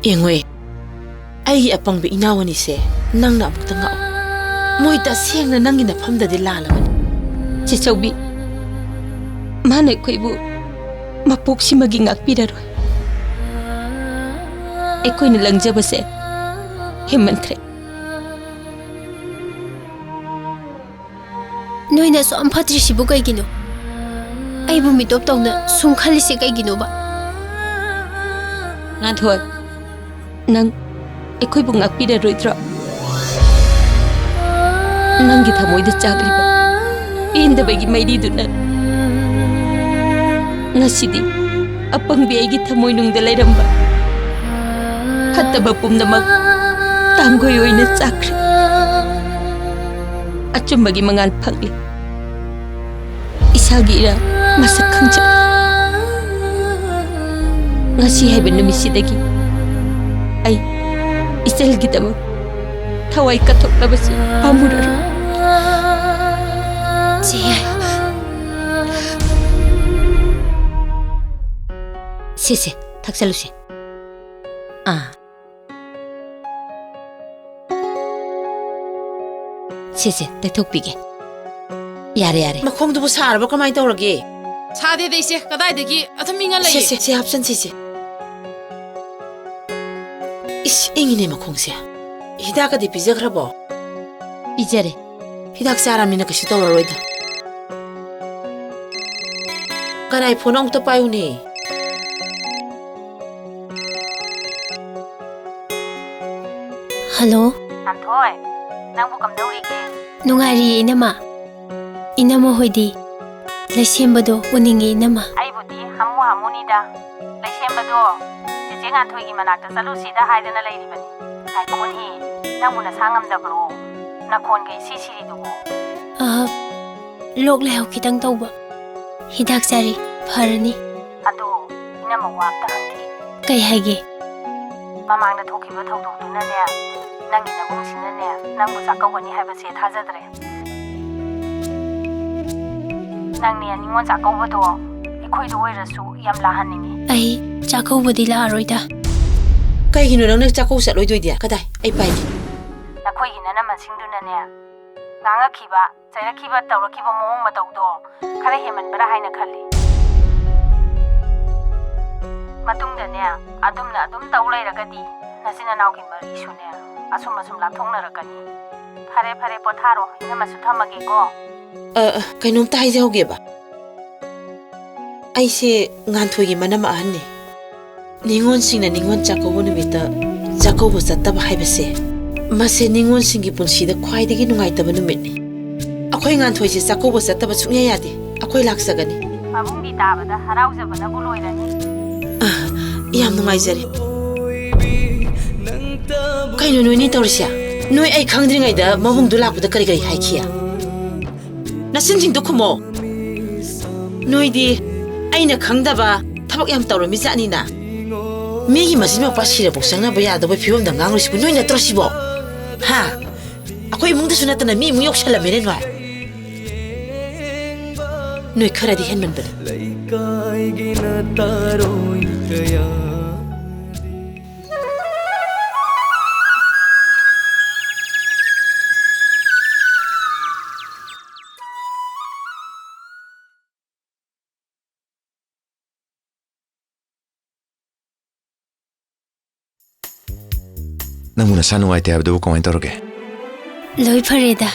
ꯌꯦꯡꯉꯨ, ꯑꯩꯒꯤ ꯑꯄꯪꯕ ꯏꯅꯥꯎ ꯑꯅꯤꯁꯦ ꯅꯪꯅ ꯑꯃꯨꯛꯇ ꯉꯥꯛꯑꯣ꯫ ꯃꯣꯏ ꯇꯁꯦꯡꯅ ꯅꯪꯒꯤ ꯅꯐꯝꯗꯗꯤ ꯂꯥꯜꯂꯕꯅꯤ꯫ ꯆꯦꯆꯧꯕꯤ, ꯃꯥꯅ ꯑꯩꯈꯣꯏꯕꯨ ꯃꯄꯣꯛꯁꯤꯃꯒꯤ ꯉꯥꯛꯄꯤꯔꯔꯣꯏ꯫ ꯑꯩꯈꯣꯏꯅ ꯂꯪꯖꯕꯁꯦ ꯍꯦꯟꯃꯟꯈ꯭ꯔꯦ꯫ ꯅꯣꯏꯅ ꯑꯁꯨꯛ ꯌꯥꯝ ꯐꯠꯇ꯭ꯔꯤꯁꯤꯕꯨ ꯀꯩꯒꯤꯅꯣ? ꯑꯩꯕꯨ ꯃꯤꯇꯣꯞ ꯇꯧꯅ ꯁꯨꯝ ꯈꯜꯂꯤꯁꯦ ꯀꯩꯒꯤꯅꯣꯕ? ꯉꯥꯟꯊꯣꯏ, ꯅꯪ ꯑꯩꯈꯣꯏꯕꯨ ꯉꯥꯛꯄꯤꯔꯔꯣꯏꯗ꯭ꯔꯣ? ꯅꯪꯒꯤ ꯊꯃꯣꯏꯗ ꯆꯥꯛꯂꯤꯕ ꯄꯦꯟꯗꯕꯒꯤ ꯃꯩꯔꯤꯗꯨꯅ ꯉꯁꯤꯗꯤ ꯑꯄꯪꯕꯤ ꯑꯩꯒꯤ ꯊꯃꯣꯏꯅꯨꯡꯗ ꯂꯩꯔꯝꯕ ꯐꯠꯇꯕ ꯄꯨꯝꯅꯃꯛ ꯇꯥꯡꯒꯣꯏ ꯑꯣꯏꯅ ꯆꯥꯛꯈ꯭ꯔꯦ꯫ ꯑꯆꯨꯝꯕꯒꯤ ꯃꯉꯥꯜ ꯐꯪꯂꯦ꯫ ꯏꯁꯥꯒꯤ ꯏꯔꯥ ꯃꯁꯛ ꯈꯪꯖ꯫ ꯉꯁꯤ ꯍꯥꯏꯕ ꯅꯨꯃꯤꯠꯁꯤꯗꯒꯤ ꯑꯩ ꯏꯆꯜꯒꯤꯗꯃꯛ ꯊꯋꯥꯏ ꯀꯠꯊꯣꯛꯅꯕꯁꯤ ꯄꯥꯝꯃꯨꯔꯔꯣꯏ꯫ ꯆꯦ ꯌꯥꯏ꯫ ꯁꯦ, ꯁꯦ, ꯊꯛꯆꯜꯂꯨꯁꯦ꯫ ꯑꯥ꯫ ꯁꯦ, ꯁꯦ, ꯇꯩꯊꯣꯛꯄꯤꯒꯦ꯫ ꯌꯥꯔꯦ, ꯌꯥꯔꯦ꯫ ꯃꯈꯣꯡꯗꯨꯕꯨ ꯁꯥꯔꯕ ꯀꯃꯥꯏ ꯇꯧꯔꯒꯦ? ꯁꯥꯗꯦꯗ ꯏꯆꯦ, ꯀꯗꯥꯏꯗꯒꯤ? ꯑꯗꯨꯝ ꯏꯪꯉ ꯁꯦ, ꯂꯩꯌꯦ꯫ ꯁꯦ, ꯁꯦ, ꯍꯥꯞꯆꯟꯁꯤ, ꯁꯦ꯫ ꯏꯁ, ꯏꯪꯉꯤꯅꯦ ꯃꯈꯣꯡꯁꯦ꯫ ꯍꯤꯗꯥꯛꯀꯗꯤ ꯄꯤꯖꯈ꯭ꯔꯕꯣ? ꯄꯤꯖꯔꯦ꯫ ꯍꯤꯗꯥꯛ ꯆꯥꯔꯕꯅꯤꯅ ꯀꯩꯁꯨ ꯇꯧꯔꯔꯣꯏꯗ꯫ ꯀꯅꯥꯏ ꯐꯣꯟ ꯑꯃꯨꯛꯇ ꯄꯥꯏꯌꯨꯅꯦ꯫ ꯍꯜꯂꯣ꯫ ꯉꯥꯟꯊꯣꯏ, ꯅꯪꯕꯨ ꯀꯝꯗꯧꯔꯤꯒꯦ? ꯅꯨꯡꯉꯥꯏꯔꯤꯌꯦ, ꯏꯅꯝꯃ꯫ ꯏꯅꯝꯃ ꯍꯣꯏꯗꯤ? ꯂꯩꯁꯦꯝꯕꯗꯣ ꯎꯅꯤꯡꯉꯦ, ꯏꯅꯝꯃ꯫ ꯑꯩꯕꯨꯗꯤ ꯍꯥꯃꯨ ꯍꯥꯃꯨꯅꯤꯗ꯫ ꯂꯩꯁꯦꯝꯕꯗꯣ ꯆꯦꯆꯦ ꯉꯥꯟꯊꯣꯏꯒꯤ ꯃꯅꯥꯛꯇ ꯆꯠꯂꯨꯁꯤꯗ ꯍꯥꯏꯗꯅ ꯂꯩꯔꯤꯕꯅꯤ꯫ ꯉꯥꯏꯈꯣꯅꯦ, ꯅꯪꯕꯨ ꯅꯁꯥ ꯉꯝꯗꯕ꯭ꯔꯣ? ꯅꯈꯣꯟꯒ ꯏꯁꯤ ꯁꯤꯔꯤꯗꯨꯕꯨ? ꯑ, ꯂꯣꯛ ꯂꯥꯏꯍꯧ ꯈꯤꯇꯪ ꯇꯧꯕ꯫ ꯍꯤꯗꯥꯛ ꯆꯥꯔꯤ, ꯐꯔꯅꯤ꯫ ꯑꯗꯣ ꯏꯅꯝꯃ ꯋꯥ ꯑꯝꯇ ꯍꯪꯒꯦ꯫ ꯀꯩ ꯍꯥꯏꯒꯦ? ꯃꯃꯥꯡꯗ ꯊꯣꯛꯈꯤꯕ ꯊꯧꯗꯣꯛꯇꯨꯅꯅꯦ, ꯅꯪꯒꯤ ꯅꯕꯨꯡꯁꯤꯅꯅꯦ, ꯅꯪꯕꯨ ꯆꯥꯛꯀꯧꯒꯅꯤ ꯍꯥꯏꯕꯁꯦ ꯊꯥꯖꯗ꯭ꯔꯦ꯫ ꯅꯪꯅꯦ ꯅꯤꯉꯣꯜ ꯆꯥꯛꯀꯧꯕꯗꯣ ꯑꯩꯈꯣꯏꯗ ꯑꯣꯏꯔꯁꯨ ꯌꯥꯝ ꯂꯥꯛꯍꯟꯅꯤꯡꯉꯤ꯫ ꯑꯩ ꯆꯥꯛꯀꯧꯕꯗꯤ ꯂꯥꯛꯑꯔꯣꯏꯗ꯫ ꯀꯩꯒꯤꯅꯣ ꯅꯪꯅ ꯆꯥꯛꯀꯧ ꯆꯠꯂꯣꯏꯗꯣꯏꯗꯤ? ꯀꯗꯥꯏ? ꯑꯩ ꯄꯥꯏꯒꯦ꯫ ꯅꯈꯣꯏꯒꯤ ꯅꯅꯝꯃꯁꯤꯡꯗꯨꯅꯅꯦ, ꯉꯥꯡꯉꯛꯈꯤꯕ, ꯆꯩꯔꯛꯈꯤꯕ, ꯇꯧꯔꯛꯈꯤꯕ ꯃꯑꯣꯡ ꯃꯇꯧꯗꯣ ꯈꯔ ꯍꯦꯟꯃꯟꯕ꯭ꯔꯥ ꯍꯥꯏꯅ ꯈꯜꯂꯤ꯫ ꯃꯇꯨꯡꯗꯅꯦ, ꯑꯗꯨꯝꯅ ꯑꯗꯨꯝ ꯇꯧ ꯂꯩꯔꯒꯗꯤ ꯅꯆꯤꯟ ꯅꯅꯥꯎꯒꯤ ꯃꯔꯤꯁꯨꯅꯦ, ꯑꯁꯨꯝ ꯑꯁꯨꯝ ꯂꯥꯞꯊꯣꯛꯅꯔꯛꯀꯅꯤ꯫ ꯐꯔꯦ, ꯐꯔꯦ, ꯄꯣꯊꯥꯔꯣ, ꯏꯅꯝꯃꯁꯨ ꯊꯝꯃꯒꯦꯀꯣ꯫ ꯑ, ꯑ, ꯀꯩꯅꯣꯝꯇ ꯍꯥꯏꯖꯍꯧꯒꯦꯕ꯫ ꯑꯩꯁꯦ ꯉꯥꯟꯊꯣꯏꯒꯤ ꯃꯅꯝ ꯑꯍꯟꯅꯤ꯫ ꯅꯤꯉꯣꯜꯁꯤꯡꯅ ꯅꯤꯉꯣꯜ ꯆꯥꯛꯀꯧꯕ ꯅꯨꯃꯤꯠꯇ ꯆꯥꯛꯀꯧꯕ ꯆꯠꯇꯕ ꯍꯥꯏꯕꯁꯦ, ꯃꯁꯦ ꯅꯤꯉꯣꯜꯁꯤꯡꯒꯤ ꯄꯨꯟꯁꯤꯗ ꯈ꯭ꯋꯥꯏꯗꯒꯤ ꯅꯨꯡꯉꯥꯏꯇꯕ ꯅꯨꯃꯤꯠꯅꯤ꯫ ꯑꯩꯈꯣꯏ ꯉꯥꯟꯊꯣꯏꯁꯦ ꯆꯥꯛꯀꯧꯕ ꯆꯠꯇꯕ ꯁꯨꯡꯌꯥ ꯌꯥꯗꯦ꯫ ꯑꯩꯈꯣꯏ ꯂꯥꯛꯆꯒꯅꯤ꯫ ꯃꯕꯨꯡꯒꯤ ꯇꯥꯕꯗ ꯍꯔꯥꯎꯖꯕꯅꯕꯨ ꯂꯣꯏꯔꯅꯤ꯫ ꯑ, ꯌꯥꯝ ꯅꯨꯡꯉꯥꯏꯖꯔꯦ꯫ ꯀꯩꯅꯣ ꯅꯣꯏꯅꯤ ꯇꯧꯔꯤꯁꯦ? ꯅꯣꯏ ꯑꯩ ꯈꯪꯗ꯭ꯔꯤꯉꯩꯗ ꯃꯕꯨꯡꯗꯣ ꯂꯥꯛꯄꯗ ꯀꯔꯤ ꯀꯔꯤ ꯍꯥꯏꯈꯤ? ꯅꯆꯤꯟꯁꯤꯡꯗꯣ ꯈꯨꯝꯃꯣ꯫ ꯅꯣꯏꯗꯤ ꯑꯩꯅ ꯈꯪꯗꯕ ꯊꯕꯛ ꯌꯥꯝ ꯇꯧꯔꯝꯃꯤ ꯖꯥꯠꯅꯤꯅ꯫ ꯃꯤꯒꯤ ꯃꯆꯤꯟ ꯃꯧꯄꯥ ꯁꯤꯔꯐꯥꯎ ꯆꯪꯅꯕ ꯌꯥꯗꯕ ꯐꯤꯕꯝꯗ ꯉꯥꯡꯂꯤꯁꯤꯕꯨ ꯅꯣꯏ ꯅꯠꯇ꯭ꯔꯣ ꯁꯤꯕꯣ? ꯍꯥ? ꯑꯩꯈꯣꯏ ꯏꯃꯨꯡꯗꯁꯨ ꯅꯠꯇꯅ ꯃꯤ ꯏꯃꯨꯡ ꯌꯧꯁꯜꯂꯝꯃꯦꯅꯦ ꯅꯣꯏ꯫ ꯅꯣꯏ ꯈꯔꯗꯤ ꯍꯦꯟꯃꯟꯕꯅꯤ꯫ ꯂꯩꯀꯥꯏꯒꯤ ꯅꯇꯥꯔꯣꯏ ꯀꯌꯥ꯫ ꯅꯪꯕꯨ ꯅꯁꯥ ꯅꯨꯡꯉꯥꯏꯇꯦ ꯍꯥꯏꯕꯗꯨꯕꯨ ꯀꯃꯥꯏꯅ ꯇꯧꯔꯒꯦ? ꯂꯣꯏ ꯐꯔꯦꯗ꯫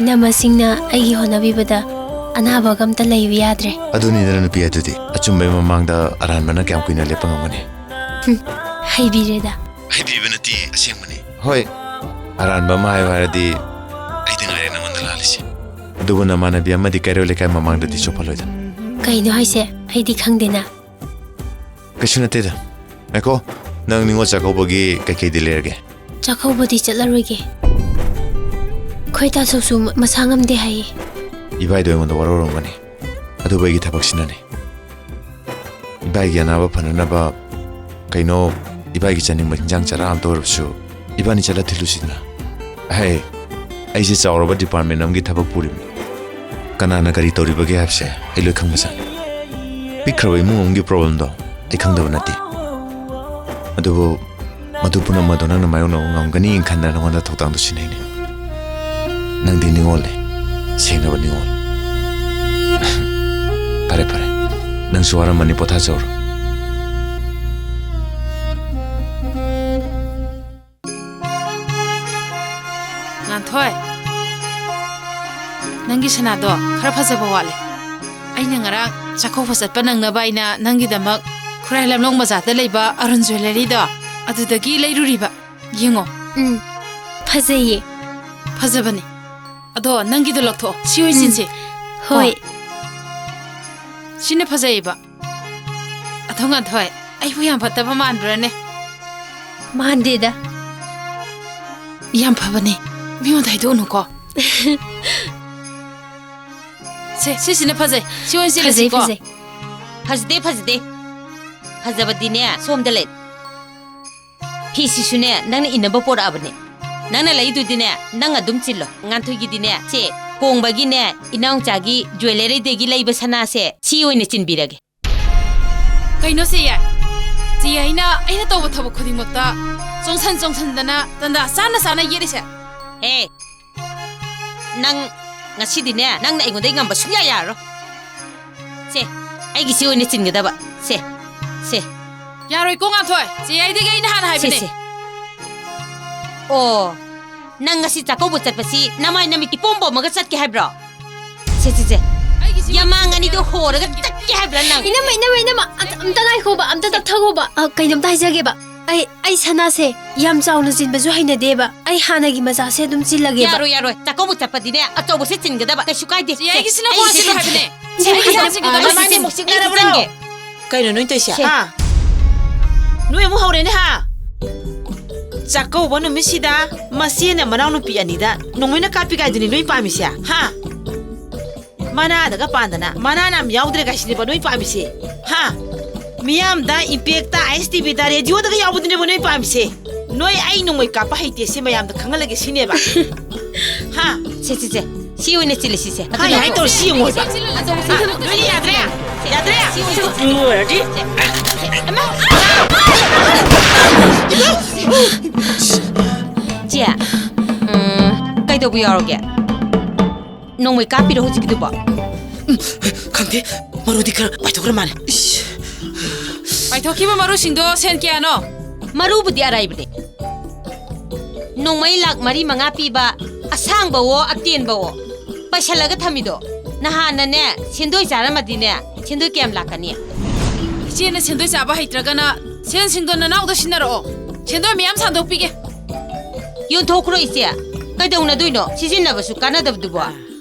ꯏꯅꯝꯃꯁꯤꯡꯅ ꯑꯩꯒꯤ ꯍꯣꯠꯅꯕꯤꯕꯗ ꯑꯅꯥꯕꯒ ꯑꯝꯇ ꯂꯩꯕ ꯌꯥꯗ꯭ꯔꯦ꯫ ꯑꯗꯨꯅꯤꯗꯅ ꯅꯨꯄꯤ ꯑꯗꯨꯗꯤ, ꯑꯆꯨꯝꯕꯒꯤ ꯃꯃꯥꯡꯗ ꯑꯔꯥꯟꯕꯅ ꯀꯌꯥꯝ ꯀꯨꯏꯅ ꯂꯦꯞꯄ ꯉꯝꯒꯅꯤ? ꯍꯨꯝ, ꯍꯩꯕꯤꯔꯦꯗ꯫ ꯍꯩꯕꯤꯕ ꯅꯠꯇꯦ, ꯑꯁꯦꯡꯕꯅꯤ꯫ ꯍꯣꯏ, ꯑꯔꯥꯟꯕ ꯑꯃ ꯍꯥꯏꯌꯨ ꯍꯥꯏꯔꯗꯤ ꯑꯩꯗ ꯉꯥꯏꯔꯦ ꯅꯪꯉꯣꯟꯗ ꯂꯥꯜꯂꯤꯁꯦ꯫ ꯑꯗꯨꯕꯨ ꯅꯃꯥꯟꯅꯕꯤ ꯑꯃꯗꯤ ꯀꯩꯔꯣꯏ ꯂꯩꯀꯥꯏ ꯃꯃꯥꯡꯗꯗꯤ ꯆꯣꯞꯍꯜꯂꯣꯏꯗ꯫ ꯀꯩꯅꯣ ꯍꯥꯏꯁꯦ? ꯑꯩꯗꯤ ꯈꯪꯗꯦꯅ꯫ ꯀꯩꯁꯨ ꯅꯠꯇꯦꯗ꯫ ꯉꯥꯏꯈꯣ, ꯅꯪ ꯅꯤꯉꯣꯜ ꯆꯥꯛꯀꯧꯕꯒꯤ ꯀꯩꯀꯩꯗꯤ ꯂꯩꯔꯒꯦ? ꯆꯥꯛꯀꯧꯕꯗꯤ ꯆꯠꯂꯔꯣꯏꯒꯦ꯫ ꯑꯩꯈꯣꯏ ꯇꯥꯆꯧꯁꯨ ꯃ-, ꯃꯁꯥ ꯉꯝꯗꯦ ꯍꯥꯏꯌꯦ꯫ ꯏꯕꯥꯏꯗꯣ ꯑꯩꯉꯣꯟꯗ ꯋꯥꯔꯧꯔꯝꯒꯅꯤ꯫ ꯑꯗꯨꯕꯨ ꯑꯩꯒꯤ ꯊꯕꯛꯁꯤꯅꯅꯦ꯫ ꯏꯕꯥꯏꯒꯤ ꯑꯅꯥꯕ ꯐꯅꯅꯕ ꯀꯩꯅꯣ, ꯏꯕꯥꯏꯒꯤ ꯆꯥꯅꯤꯡꯕ ꯍꯤꯟꯖꯥꯡ ꯆꯔꯥ ꯑꯝꯇ ꯑꯣꯏꯔꯕꯁꯨ ꯏꯕꯥꯅꯤ ꯆꯠꯂ ꯊꯤꯜꯂꯨꯁꯤꯗꯅ꯫ ꯑꯍꯦ, ꯑꯩꯁꯦ ꯆꯥꯎꯔꯕ department ꯑꯃꯒꯤ ꯊꯕꯛ ꯄꯨꯔꯤꯕꯅꯤ꯫ ꯀꯅꯥꯅ ꯀꯔꯤ ꯇꯧꯔꯤꯕꯒꯦ ꯍꯥꯏꯕꯁꯦ ꯑꯩ ꯂꯣꯏ ꯈꯪꯕꯖꯥꯠꯅꯤ꯫ ꯄꯤꯛꯈ꯭ꯔꯕ ꯏꯃꯨꯡ ꯑꯃꯒꯤ problemꯗꯣ ꯑꯩ ꯈꯪꯗꯕ ꯅꯠꯇꯦ꯫ ꯑꯗꯨꯕꯨ ꯃꯗꯨ ꯄꯨꯝꯅꯃꯛ ꯑꯗꯨ ꯅꯪꯅ ꯃꯥꯌꯣꯛꯅꯕ ꯉꯝꯒꯅꯤ ꯈꯟꯗꯅ ꯅꯉꯣꯟꯗ ꯊꯧꯗꯥꯡꯗꯨ ꯁꯤꯟꯅꯩꯅꯦ꯫ ꯅꯪꯗꯤ ꯅꯤꯉꯣꯜꯅꯦ, ꯁꯦꯡꯂꯕ ꯅꯤꯉꯣꯜ꯫ ꯐꯔꯦ, ꯐꯔꯦ, ꯅꯪꯁꯨ ꯋꯥꯔꯝꯃꯅꯤ, ꯄꯣꯊꯥꯖꯧꯔꯣ꯫ ꯉꯥꯟꯊꯣꯏ, ꯅꯪꯒꯤ ꯁꯅꯥꯗꯣ ꯈꯔ ꯐꯖꯕ ꯋꯥꯠꯂꯦ꯫ ꯑꯩꯅ ꯉꯔꯥꯡ ꯆꯥꯛꯀꯧꯕ ꯆꯠꯄ ꯅꯪꯅꯕ ꯍꯥꯏꯅ ꯅꯪꯒꯤꯗꯃꯛ ꯈꯨꯔꯥꯏ ꯂꯝꯂꯣꯡ ꯕꯖꯥꯔꯗ ꯂꯩꯕ ꯑꯔꯨꯟ ꯖ꯭ꯋꯦꯂꯔꯤꯗꯣ, ꯑꯗꯨꯗꯒꯤ ꯂꯩꯔꯨꯔꯤꯕ꯫ ꯌꯦꯡꯉꯣ꯫ ꯎꯝ, ꯐꯖꯩꯌꯦ꯫ ꯐꯖꯕꯅꯦ꯫ ꯑꯗꯣ ꯅꯪꯒꯤꯗꯣ ꯂꯧꯊꯣꯛꯑꯣ꯫ ꯁꯤ ꯑꯣꯏꯅ ꯎꯝ꯫ ꯆꯤꯟꯁꯦ꯫ ꯍꯣꯏ꯫ ꯀꯣ? ꯁꯤꯅ ꯐꯖꯩꯌꯦꯕ꯫ ꯑꯗꯣ ꯉꯥꯟꯊꯣꯏ, ꯑꯩꯕꯨ ꯌꯥꯝ ꯐꯠꯇꯕ ꯃꯥꯟꯕ꯭ꯔꯥꯅꯦ? ꯃꯥꯟꯗꯦꯗ꯫ ꯌꯥꯝ ꯐꯕꯅꯦ꯫ ꯃꯤꯉꯣꯟꯗ ꯍꯥꯏꯗꯣꯛꯎꯅꯨꯀꯣ꯫ ꯁꯦ, ꯁꯤꯁꯤꯅ ꯐꯖꯩ꯫ ꯁꯤ ꯑꯣꯏꯅ ꯐꯖꯩ, ꯆꯤꯜꯂꯁꯤꯀꯣ꯫ ꯐꯖꯩ꯫ ꯐꯖꯗꯦ, ꯐꯖꯗꯦ꯫ ꯐꯖꯕꯗꯤꯅꯦ, ꯁꯣꯝꯗ ꯂꯩ꯫ ꯐꯤꯁꯤꯁꯨꯅꯦ, ꯅꯪꯅ ꯏꯟꯅꯕ ꯄꯣꯔꯛꯑꯕꯅꯦ꯫ ꯅꯪꯅ ꯂꯩꯗꯨꯗꯤꯅꯦ, ꯅꯪ ꯑꯗꯨꯝ ꯆꯤꯜꯂꯣ꯫ ꯉꯥꯟꯊꯣꯏꯒꯤꯗꯤꯅꯦ, ꯁꯦ, ꯀꯣꯡꯕꯒꯤꯅꯦ, ꯏꯅꯥꯎꯆꯥꯒꯤ ꯖ꯭ꯋꯦꯂꯔꯤꯗꯒꯤ ꯂꯩꯕ ꯁꯅꯥꯁꯦ, ꯁꯤ ꯑꯣꯏꯅ ꯆꯤꯟꯕꯤꯔꯒꯦ꯫ ꯀꯩꯅꯣ ꯆꯦ ꯌꯥꯏ? ꯆꯦ ꯌꯥꯏꯅ ꯑꯩꯅ ꯇꯧꯕ ꯊꯕꯛ ꯈꯨꯗꯤꯡꯃꯛꯇ ꯆꯣꯡꯁꯟ ꯆꯣꯡꯁꯟꯗꯅ ꯇꯟꯖꯥ ꯆꯥꯅ ꯆꯥꯅ ꯌꯦꯠꯂꯤꯁꯦ? ꯑꯦ, ꯅꯪ ꯉꯁꯤꯗꯤꯅꯦ, ꯅꯪꯅ ꯑꯩꯉꯣꯟꯗ ꯉꯝꯕ ꯁꯨꯡꯌꯥ ꯌꯥꯔꯔꯣꯏ꯫ ꯁꯦ, ꯑꯩꯒꯤꯁꯤ ꯑꯣꯏꯅ ꯆꯤꯟꯒꯗꯕ꯫ ꯁꯦ, ꯁꯦ꯫ ꯌꯥꯔꯣꯏꯀꯣ, ꯉꯥꯟꯊꯣꯏ꯫ ꯆꯦ ꯌꯥꯏꯗꯒꯤ ꯑꯩꯅ ꯍꯥꯟꯅ ꯁꯦ, ꯍꯥꯏꯕꯅꯦ꯫ ꯁꯦ꯫ ꯑꯣ, ꯅꯪ ꯉꯁꯤ ꯆꯥꯛꯀꯧꯕ ꯆꯠꯄꯁꯤ ꯅꯃꯥꯏ ꯅꯃꯤꯠ ꯏꯄꯣꯝ ꯄꯣꯝꯃꯒ ꯆꯠꯀꯦ ꯍꯥꯏꯕ꯭ꯔꯣ? ꯁꯦ, ꯁꯦ, ꯁꯦ꯫ ꯑꯩꯒꯤꯁꯤ ꯌꯥꯝ ꯃꯥꯡꯉꯅꯤꯗꯣ ꯍꯣꯔꯒ ꯆꯠꯀꯦ ꯍꯥꯏꯕ꯭ꯔꯥ ꯅꯪ? ꯏꯅꯝꯃ, ꯏꯅꯝꯃ, ꯏꯅꯝꯃ, ꯑꯝꯇ, ꯑꯝꯇ ꯉꯥꯏꯈꯣꯕ, ꯑꯝꯇ ꯇꯞꯊꯈꯣꯕ꯫ ꯑ, ꯀꯩꯅꯣꯝꯇ ꯍꯥꯏꯖꯒꯦꯕ꯫ ꯑꯩ, ꯑꯩ ꯁꯅꯥꯁꯦ ꯌꯥꯝ ꯆꯥꯎꯅ ꯆꯤꯟꯕꯁꯨ ꯍꯩꯅꯗꯦꯕ꯫ ꯑꯩ ꯍꯥꯟꯅꯒꯤ ꯃꯆꯥꯁꯦ ꯑꯗꯨꯝ ꯆꯤꯜꯂꯒꯦꯕ꯫ ꯌꯥꯔꯣꯏ, ꯌꯥꯔꯣꯏ꯫ ꯆꯥꯛꯀꯧꯕ ꯆꯠꯄꯗꯤꯅꯦ, ꯑꯆꯧꯕꯁꯦ ꯆꯤꯟꯒꯗꯕ꯫ ꯀꯩꯁꯨ ꯀꯥꯏꯗꯦ꯫ ꯆꯦ, ꯁꯦ, ꯑꯩꯒꯤꯁꯤꯅ ꯑꯩꯒꯤꯁꯦ ꯀꯣꯟꯁꯤꯜꯂꯣ ꯆꯤꯟꯒꯦ꯫ ꯍꯥꯏꯕꯅꯦ꯫ ꯁꯦ, ꯑꯩꯒꯤꯁꯦ ꯑꯩꯒꯤꯁꯦ ꯆꯤꯟꯒꯗꯕ꯫ ꯆꯤꯟꯒꯦ꯫ ꯅꯕꯥꯅꯤ ꯑꯃꯨꯛ ꯑꯩꯒꯤꯁꯦ ꯆꯤꯟꯅꯔꯕ꯭ꯔꯣ? ꯆꯤꯟꯒꯦ꯫ ꯀꯩꯅꯣ ꯅꯣꯏ ꯇꯧꯏꯁꯦ? ꯁꯦ꯫ ꯍꯥ? ꯅꯣꯏ ꯑꯃꯨꯛ ꯍꯧꯔꯦꯅꯦ, ꯍꯥ? ꯆꯥꯛꯀꯧꯕ ꯅꯨꯃꯤꯠꯁꯤꯗ ꯃꯆꯦꯅ ꯃꯅꯥꯎꯅꯨꯄꯤ ꯑꯅꯤꯗ ꯅꯣꯡꯃꯩꯅ ꯀꯥꯞꯄꯤ ꯀꯥꯏꯗꯨꯅꯤ ꯅꯣꯏ ꯄꯥꯝꯃꯤꯁꯦ, ꯍꯥ? ꯃꯅꯥꯗꯒ ꯄꯥꯟꯗꯅ, ꯃꯅꯥꯅ ꯌꯥꯝ ꯌꯥꯎꯗ꯭ꯔꯦ ꯀꯥꯏꯁꯤꯅꯦꯕ ꯅꯣꯏ ꯄꯥꯝꯃꯤꯁꯦ, ꯍꯥ? ꯃꯤꯌꯥꯝꯗ, ꯏꯝꯄꯦꯛꯇ, ꯑꯥꯏ ꯑꯦꯁ ꯇꯤ ꯚꯤꯗ, ꯔꯦꯗꯤꯑꯣꯗꯒ ꯌꯥꯎꯕꯗꯨꯅꯦꯕ ꯅꯣꯏ ꯄꯥꯝꯃꯤꯁꯦ꯫ ꯅꯣꯏ ꯑꯩ ꯅꯣꯡꯃꯩ ꯀꯥꯞꯄ ꯍꯩꯇꯦ ꯁꯤ ꯃꯌꯥꯝꯗ ꯈꯪꯍꯜꯂꯒꯦ ꯁꯤꯅꯦꯕ꯫ ꯍꯥ? ꯁꯦ, ꯁꯦ, ꯁꯦ꯫ ꯁꯤ ꯑꯣꯏꯅ ꯆꯤꯜꯂꯁꯤꯁꯦ꯫ ꯍꯥꯏ, ꯍꯥꯏ ꯇꯧꯔ ꯁꯤ ꯌꯦꯡꯉꯣꯏꯕ꯫ ꯑꯗꯣ, ꯑꯗꯣ, ꯅꯣꯏꯗꯤ ꯌꯥꯗ꯭ꯔꯦ? ꯌꯥꯗ꯭ꯔꯦ? ꯁꯤ ꯑꯣꯏꯅ ꯆꯤꯜꯂꯁꯤ꯫ ꯂꯣꯏꯔꯗꯤ꯫ ꯑꯃ꯫ ꯆꯦ, ꯎꯝ, ꯀꯩꯗꯧꯕ ꯌꯥꯎꯔꯒꯦ? ꯅꯣꯡꯃꯩ ꯀꯥꯞꯄꯤꯔꯣ ꯍꯧꯖꯤꯛꯀꯤꯗꯨꯕꯣ? ꯈꯪꯗꯦ, ꯃꯔꯨꯗꯤ ꯈꯔ ꯄꯥꯏꯊꯣꯛꯈ꯭ꯔ ꯃꯥꯜꯂꯦ꯫ ꯏꯁ꯫ ꯄꯥꯏꯊꯣꯛꯈꯤꯕ ꯃꯔꯨꯁꯤꯡꯗꯣ ꯁꯦꯟ ꯀꯌꯥꯅꯣ? ꯃꯔꯨꯕꯨꯗꯤ ꯑꯔꯥꯏꯕꯅꯦ꯫ ꯅꯣꯡꯃꯩ ꯂꯥꯛ ꯃꯔꯤ ꯃꯉꯥ ꯄꯤꯕ, ꯑꯁꯥꯡꯕꯋꯣ ꯑꯇꯦꯟꯕꯋꯣ ꯄꯩꯁꯜꯂꯒ ꯊꯝꯃꯤꯗꯣ? ꯅꯍꯥꯟꯅꯅꯦ, ꯁꯦꯟꯗꯣꯏ ꯆꯥꯔꯝꯃꯗꯤꯅꯦ, ꯁꯦꯟꯗꯣꯏ ꯀꯌꯥꯝ ꯂꯥꯛꯀꯅꯤ? ꯏꯆꯦꯅ ꯁꯦꯟꯗꯣꯏ ꯆꯥꯕ ꯍꯩꯇ꯭ꯔꯒꯅ ꯁꯦꯟꯁꯤꯡꯗꯣ ꯅꯅꯥꯎꯗ ꯁꯤꯟꯅꯔꯛꯑꯣ꯫ ꯁꯦꯟꯗꯣꯏ ꯃꯌꯥꯝ ꯁꯥꯟꯗꯣꯛꯄꯤꯒꯦ꯫ ꯌꯣꯟꯊꯣꯛꯈ꯭ꯔꯣ ꯏꯆꯦ, ꯀꯩꯗꯧꯅꯗꯣꯏꯅꯣ? ꯁꯤꯖꯤꯟꯅꯕꯁꯨ ꯀꯥꯟꯅꯗꯕꯗꯨꯕꯣ꯫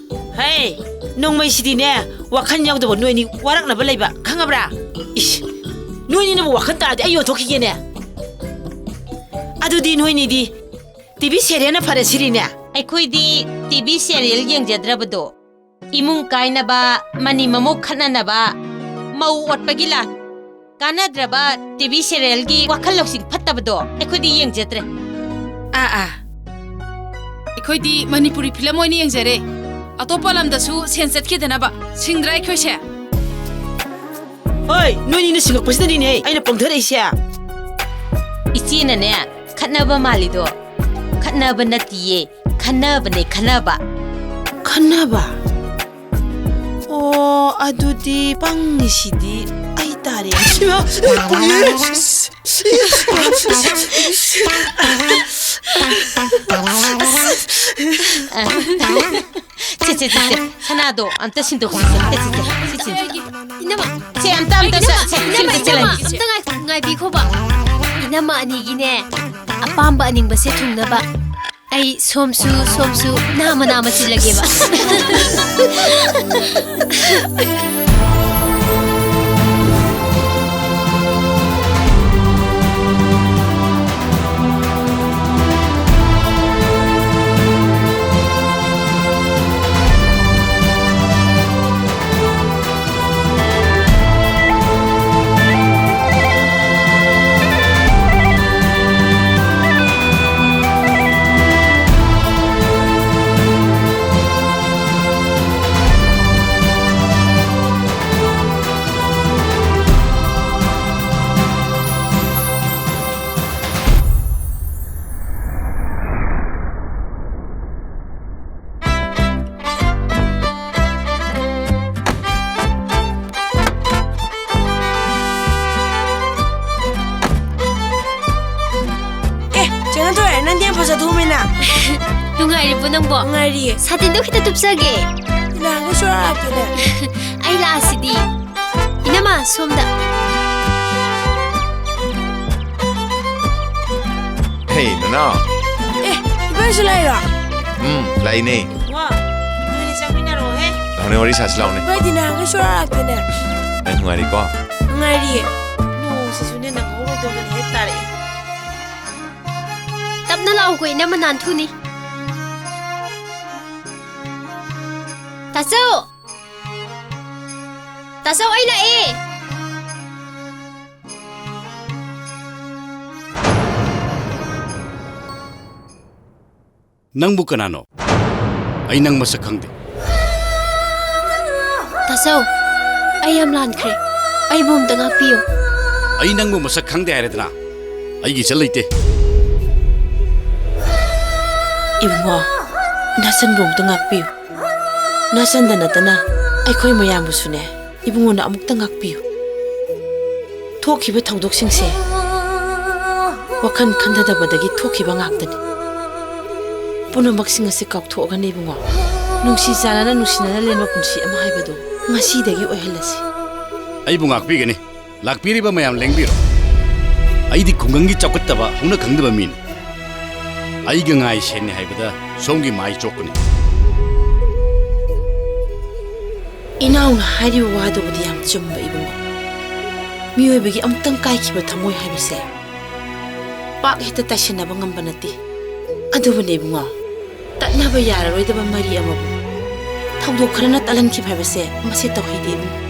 ꯍꯩ, ꯅꯣꯡꯃꯩꯁꯤꯗꯤꯅꯦ, ꯋꯥꯈꯜ ꯌꯥꯎꯗꯕ ꯅꯣꯏꯅꯤ ꯋꯥꯔꯛꯅꯕ ꯂꯩꯕ, ꯈꯪꯉꯕ꯭ꯔꯥ? ꯏꯁ, ꯅꯣꯏꯅꯤꯅꯕꯨ ꯋꯥꯈꯜ ꯇꯥꯔꯗꯤ ꯑꯩ ꯌꯣꯟꯊꯣꯛꯈꯤꯒꯦꯅꯦ꯫ ꯑꯗꯨꯗꯤ ꯅꯣꯏꯅꯤꯗꯤ ꯇꯤ ꯚꯤ serialꯅ ꯐꯔꯦ ꯁꯤꯔꯤꯅꯦ꯫ ꯑꯩꯈꯣꯏꯗꯤ ꯇꯤ ꯚꯤ serial ꯌꯦꯡꯖꯗ꯭ꯔꯕꯗꯣ꯫ ꯏꯃꯨꯡ ꯀꯥꯏꯅꯕ, ꯃꯅꯤ ꯃꯃꯧ ꯈꯠꯅꯅꯕ, ꯃꯧ ꯑꯣꯠꯄꯒꯤ ꯂꯥꯟ, ꯀꯥꯟꯅꯗ꯭ꯔꯕ ꯇꯤ ꯚꯤ serialꯒꯤ ꯋꯥꯈꯜ ꯂꯧꯁꯤꯡ ꯐꯠꯇꯕꯗꯣ ꯑꯩꯈꯣꯏꯗꯤ ꯌꯦꯡꯖꯗ꯭ꯔꯦ꯫ ꯑꯥ, ꯑꯥ꯫ ꯑꯩꯈꯣꯏꯗꯤ ꯃꯅꯤꯄꯨꯔꯤ film ꯑꯣꯏꯅ ꯌꯦꯡꯖꯔꯦ꯫ ꯑꯇꯣꯞꯄ ꯂꯝꯗꯁꯨ ꯁꯦꯟ ꯆꯠꯈꯤꯗꯅꯕ꯫ ꯁꯤꯡꯗ꯭ꯔꯥ ꯑꯩꯈꯣꯏꯁꯦ? ꯍꯣꯏ, ꯅꯣꯏꯅꯤꯅ ꯁꯤꯡꯉꯛꯄꯁꯤꯗꯅꯤꯅꯦ ꯑꯩꯅ ꯄꯪꯊꯔꯛꯏꯁꯦ꯫ ꯏꯆꯦꯅꯅꯦ, ꯈꯠꯅꯕ ꯃꯥꯜꯂꯤꯗꯣ꯫ ꯈꯠꯅꯕ ꯅꯠꯇꯤꯌꯦ, ꯈꯟꯅꯕꯅꯦ, ꯈꯟꯅꯕ꯫ ꯈꯟꯅꯕ? ꯑꯣ, ꯑꯗꯨꯗꯤ ꯄꯪꯉꯤꯁꯤꯗꯤ ꯑꯩ ꯇꯥꯔꯦ꯫ ꯏꯃꯥ, ꯄꯨꯔꯤ꯫ ꯁꯦ, ꯁꯦ, ꯁꯦ, ꯁꯦ, ꯁꯅꯥꯗꯣ ꯑꯝꯇ ꯁꯤꯟꯗꯣꯛꯁꯤꯁꯦ, ꯑꯝꯇ ꯁꯤꯁꯦ, ꯁꯤ ꯁꯤꯟꯗꯣꯛ-, ꯏꯅꯝꯃ, ꯁꯦ, ꯑꯝꯇ, ꯑꯝꯇ, ꯏꯅꯝꯃ, ꯁꯦ, ꯁꯦ, ꯏꯅꯝꯃ, ꯁꯤꯟꯗꯣꯛꯁꯦ, ꯏꯅꯝꯃ, ꯂꯩ꯫ ꯑꯝꯇ ꯉꯥꯏꯈꯣ, ꯉꯥꯏꯕꯤꯈꯣꯕ꯫ ꯏꯅꯝꯃ ꯑꯅꯤꯒꯤꯅꯦ, ꯑꯄꯥꯝꯕ ꯑꯅꯤꯡꯕꯁꯦ ꯊꯨꯡꯅꯕ ꯑꯩ ꯁꯣꯝꯁꯨ, ꯁꯣꯝꯁꯨ ꯅꯥꯃ ꯅꯥꯃ ꯆꯤꯜꯂꯒꯦꯕ꯫ ꯅꯨꯡꯉꯥꯏꯔꯤꯕꯣ ꯅꯪꯕꯣ? ꯅꯨꯡꯉꯥꯏꯔꯤꯌꯦ꯫ ꯁꯥꯇꯤꯟꯗꯣ ꯈꯤꯇ ꯇꯨꯞꯆꯒꯦ꯫ ꯅꯍꯥꯟꯒꯩ ꯁꯨꯡꯂꯥꯛ ꯂꯥꯛꯇꯦꯅꯦ꯫ ꯑꯩ ꯂꯥꯛꯑꯁꯤꯗꯤ꯫ ꯏꯅꯝꯃ, ꯁꯣꯝꯗ꯫ ꯍꯦ, ꯅꯅꯥꯎ꯫ ꯑꯦ, ꯏꯕꯥꯏꯁꯨ ꯂꯥꯛꯏꯔꯣ? ꯎꯝ, ꯂꯥꯛꯏꯅꯦ꯫ ꯋꯥ, ꯅꯣꯏꯅꯤ ꯆꯪꯃꯤꯟꯅꯔꯛꯑꯣꯍꯦ꯫ ꯂꯥꯛꯑꯣꯅꯦ, ꯋꯥꯔꯤ ꯁꯥꯁꯤ ꯂꯥꯛꯑꯣꯅꯦ꯫ ꯏꯕꯥꯏꯗꯤ ꯅꯍꯥꯟꯒꯩ ꯁꯨꯡꯂꯥꯛ ꯂꯥꯛꯇꯦꯅꯦ꯫ ꯅꯪ ꯅꯨꯡꯉꯥꯏꯔꯤꯀꯣ? ꯅꯨꯡꯉꯥꯏꯔꯤꯌꯦ꯫ ꯅꯣꯡꯁꯤꯁꯨꯅꯦ ꯅꯪꯍꯧꯔꯣꯏꯗꯧꯗꯅ ꯍꯦꯛ ꯇꯥꯔꯛꯑꯦ꯫ ꯇꯞꯅ ꯂꯥꯛꯎꯀꯣ, ꯏꯅꯝꯃ ꯅꯥꯟꯊꯨꯅꯤ꯫ ꯇꯥꯆꯧ! ꯇꯥꯆꯧ, ꯑꯩ ꯂꯥꯛꯑꯦ! ꯅꯪꯕꯨ ꯀꯅꯥꯅꯣ? ꯑꯩ ꯅꯪ ꯃꯁꯛ ꯈꯪꯗꯦ꯫ ꯇꯥꯆꯧ, ꯑꯩ ꯌꯥꯝ ꯂꯥꯟꯈ꯭ꯔꯦ꯫ ꯑꯩꯕꯨ ꯑꯝꯇ ꯉꯥꯛꯄꯤꯌꯨ꯫ ꯑꯩ ꯅꯪꯕꯨ ꯃꯁꯛ ꯈꯪꯗꯦ ꯍꯥꯏꯔꯦꯗꯅ꯫ ꯑꯩꯒꯤ ꯏꯆꯜ ꯂꯩꯇꯦ꯫ ꯏꯕꯨꯡꯉꯣ, ꯅꯆꯟꯕꯨ ꯑꯝꯇ ꯉꯥꯛꯄꯤꯌꯨ꯫ ꯅꯆꯟꯗ ꯅꯠꯇꯅ ꯑꯩꯈꯣꯏ ꯃꯌꯥꯝꯕꯨꯁꯨꯅꯦ, ꯏꯕꯨꯡꯉꯣꯅ ꯑꯃꯨꯛꯇ ꯉꯥꯛꯄꯤꯌꯨ꯫ ꯊꯣꯛꯈꯤꯕ ꯊꯧꯗꯣꯛꯁꯤꯡꯁꯦ ꯋꯥꯈꯜ ꯈꯟꯊꯗꯕꯗꯒꯤ ꯊꯣꯛꯈꯤꯕ ꯉꯥꯛꯇꯅꯤ꯫ ꯄꯨꯝꯅꯃꯛꯁꯤꯡ ꯑꯁꯤ ꯀꯥꯎꯊꯣꯛꯑꯒꯅꯦ ꯏꯕꯨꯡꯉꯣ, ꯅꯨꯡꯁꯤ ꯆꯥꯟꯅꯅ ꯅꯨꯡꯁꯤꯅꯅ ꯂꯦꯟꯕ ꯄꯨꯟꯁꯤ ꯑꯃ ꯍꯥꯏꯕꯗꯨ ꯉꯁꯤꯗꯒꯤ ꯑꯣꯏꯍꯜꯂꯁꯤ꯫ ꯑꯩꯕꯨ ꯉꯥꯛꯄꯤꯒꯅꯤ꯫ ꯂꯥꯛꯄꯤꯔꯤꯕ ꯃꯌꯥꯝ ꯂꯦꯡꯕꯤꯔꯣ꯫ ꯑꯩꯗꯤ ꯈꯨꯡꯒꯪꯒꯤ ꯆꯥꯎꯈꯠꯇꯕ ꯍꯧꯅ ꯈꯪꯗꯕ ꯃꯤꯅꯤ꯫ ꯑꯩꯒ ꯉꯥꯏ ꯁꯦꯟꯅꯤ ꯍꯥꯏꯕꯗ ꯁꯣꯝꯒꯤ ꯃꯥꯏ ꯆꯣꯞꯄꯅꯤ꯫ ꯏꯅꯥꯎꯅ ꯍꯥꯏꯔꯤꯕ ꯋꯥꯗꯨꯕꯨꯗꯤ ꯌꯥꯝ ꯆꯨꯝꯕ ꯏꯕꯨꯡꯉꯣ꯫ ꯃꯤꯑꯣꯏꯕꯒꯤ ꯑꯃꯨꯛꯇꯪ ꯀꯥꯏꯈꯤꯕ ꯊꯃꯣꯏ ꯍꯥꯏꯕꯁꯦ ꯄꯥꯛ ꯍꯦꯛꯇ ꯇꯥꯏꯁꯤꯟꯅꯕ ꯉꯝꯕ ꯅꯠꯇꯦ꯫ ꯑꯗꯨꯕꯨꯅꯦ ꯏꯕꯨꯡꯉꯣ, ꯇꯠꯅꯕ ꯌꯥꯔꯔꯣꯏꯗꯕ ꯃꯔꯤ ꯑꯃꯕꯨ ꯊꯧꯗꯣꯛ ꯈꯔꯅ ꯇꯠꯍꯟꯈꯤꯕ ꯍꯥꯏꯕꯁꯦ ꯃꯁꯤ ꯇꯧꯍꯩꯗꯦ ꯏꯕꯨꯡꯉꯣ꯫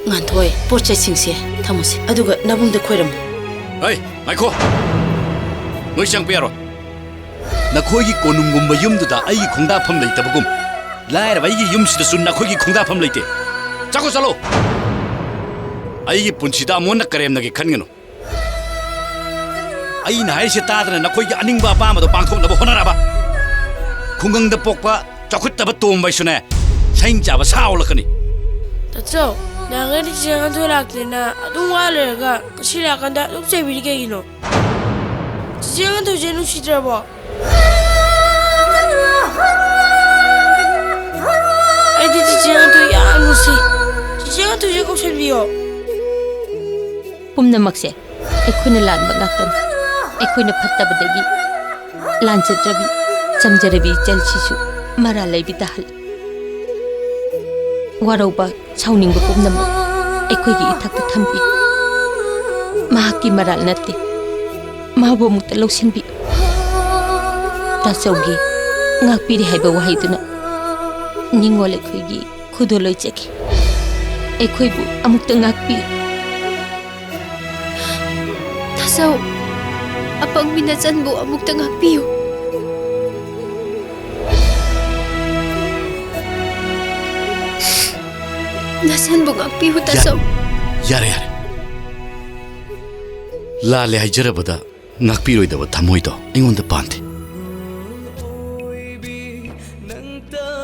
ꯉꯥꯟꯊꯣꯏ, ꯄꯣꯠ ꯆꯩꯁꯤꯡꯁꯦ ꯊꯝꯃꯨꯁꯦ, ꯑꯗꯨꯒ ꯅꯕꯨꯡꯗ ꯈꯣꯏꯔꯝꯃꯨ꯫ ꯍꯩ, ꯉꯥꯏꯈꯣ! ꯅꯣꯏ ꯆꯪꯕ ꯌꯥꯔꯣꯏ꯫ ꯅꯈꯣꯏꯒꯤ ꯀꯣꯅꯨꯡꯒꯨꯝꯕ ꯌꯨꯝꯗꯨꯗ ꯑꯩꯒꯤ ꯈꯣꯡꯗꯥꯐꯝ ꯂꯩꯇꯕꯒꯨꯝ, ꯂꯥꯏꯔꯕ ꯑꯩꯒꯤ ꯌꯨꯝꯁꯤꯗꯁꯨ ꯅꯈꯣꯏꯒꯤ ꯈꯣꯡꯗꯥꯐꯝ ꯂꯩꯇꯦ꯫ ꯆꯠꯈꯣ, ꯆꯠꯂꯣ! ꯑꯩꯒꯤ ꯄꯨꯟꯁꯤꯗ ꯑꯃꯨꯛ ꯍꯟꯅ ꯀꯔꯦꯝꯅꯒꯦ ꯈꯟꯒꯅꯨ꯫ ꯑꯩꯅ ꯍꯥꯏꯔꯤꯁꯦ ꯇꯥꯗꯅ ꯅꯈꯣꯏꯒꯤ ꯑꯅꯤꯡꯕ ꯑꯄꯥꯝꯕꯗꯣ ꯄꯥꯡꯊꯣꯛꯅꯕ ꯍꯣꯠꯅꯔꯕ? ꯈꯨꯡꯒꯪꯗ ꯄꯣꯛꯄ ꯆꯥꯎꯈꯠꯇꯕ ꯇꯣꯝꯕ ꯍꯥꯏꯁꯨꯅꯦ, ꯁꯩ ꯆꯥꯕ ꯁꯥ ꯑꯣꯜꯂꯛꯀꯅꯤ꯫ ꯇꯥꯆꯧ, ꯅꯍꯥꯟꯒꯩꯗꯤ ꯆꯤꯆꯦ ꯉꯥꯟꯊꯣꯏ ꯂꯥꯛꯇꯦꯅ ꯑꯗꯨꯝ ꯋꯥ ꯂꯩꯔꯒ ꯉꯁꯤ ꯂꯥꯛꯀꯥꯟꯗ ꯑꯗꯨꯝ ꯆꯩꯕꯤꯔꯤ ꯀꯩꯒꯤꯅꯣ? ꯆꯤꯆꯦ ꯉꯥꯟꯊꯣꯏꯁꯦ ꯅꯨꯡꯁꯤꯗ꯭ꯔꯕꯣ? ꯆꯤꯆꯦ ꯉꯥꯟꯊꯣꯏ ꯌꯥꯝ ꯅꯨꯡꯁꯤ꯫ ꯆꯤꯆꯦ ꯉꯥꯟꯊꯣꯏꯁꯦ ꯀꯧꯁꯟꯕꯤꯌꯣ꯫ ꯄꯨꯝꯅꯃꯛꯁꯦ ꯑꯩꯈꯣꯏꯅ ꯂꯥꯟꯕ ꯉꯥꯛꯇꯅꯤ꯫ ꯑꯩꯈꯣꯏꯅ ꯐꯠꯇꯕꯗꯒꯤ ꯂꯥꯟꯖꯗ꯭ꯔꯕꯤ, ꯆꯝꯖꯔꯕꯤ ꯏꯆꯜꯁꯤꯁꯨ ꯃꯔꯥꯜ ꯂꯩꯕꯤ ꯇꯥꯍꯜꯂꯤ꯫ ꯋꯥꯔꯧꯕ, ꯁꯥꯎꯅꯤꯡꯕ ꯄꯨꯝꯅꯃꯛ ꯑꯩꯈꯣꯏꯒꯤ ꯏꯊꯛꯇ ꯊꯝꯕꯤ꯫ ꯃꯍꯥꯛꯀꯤ ꯃꯔꯥꯜ ꯅꯠꯇꯦ꯫ ꯃꯥꯕꯨ ꯑꯃꯨꯛꯇ ꯂꯧꯁꯤꯟꯕꯤ꯫ ꯇꯥꯆꯧꯒꯤ "ꯉꯥꯛꯄꯤꯔꯦ" ꯍꯥꯏꯕ ꯋꯥꯍꯩꯗꯨꯅ ꯅꯤꯡꯉꯣꯜ ꯑꯩꯈꯣꯏꯒꯤ ꯈꯨꯗꯣꯜ ꯑꯣꯏꯖꯒꯦ꯫ ꯑꯩꯈꯣꯏꯕꯨ ꯑꯃꯨꯛꯇ ꯉꯥꯛꯄꯤꯌꯨ꯫ ꯇꯥꯆꯧ, ꯑꯄꯪꯕꯤ ꯅꯆꯟꯕꯨ ꯑꯃꯨꯛꯇ ꯉꯥꯛꯄꯤꯌꯨ꯫ ꯅꯆꯟꯕꯨ ꯉꯥꯛꯄꯤꯌꯨ, ꯇꯥꯆꯧ꯫ ꯌꯥꯔꯦ, ꯌꯥꯔꯦ꯫ ꯂꯥꯜꯂꯦ ꯍꯥꯏꯖꯔꯕꯗ ꯉꯥꯛꯄꯤꯔꯣꯏꯗꯕ ꯊꯃꯣꯏꯗꯣ ꯑꯩꯉꯣꯟꯗ ꯄꯥꯟꯗꯦ꯫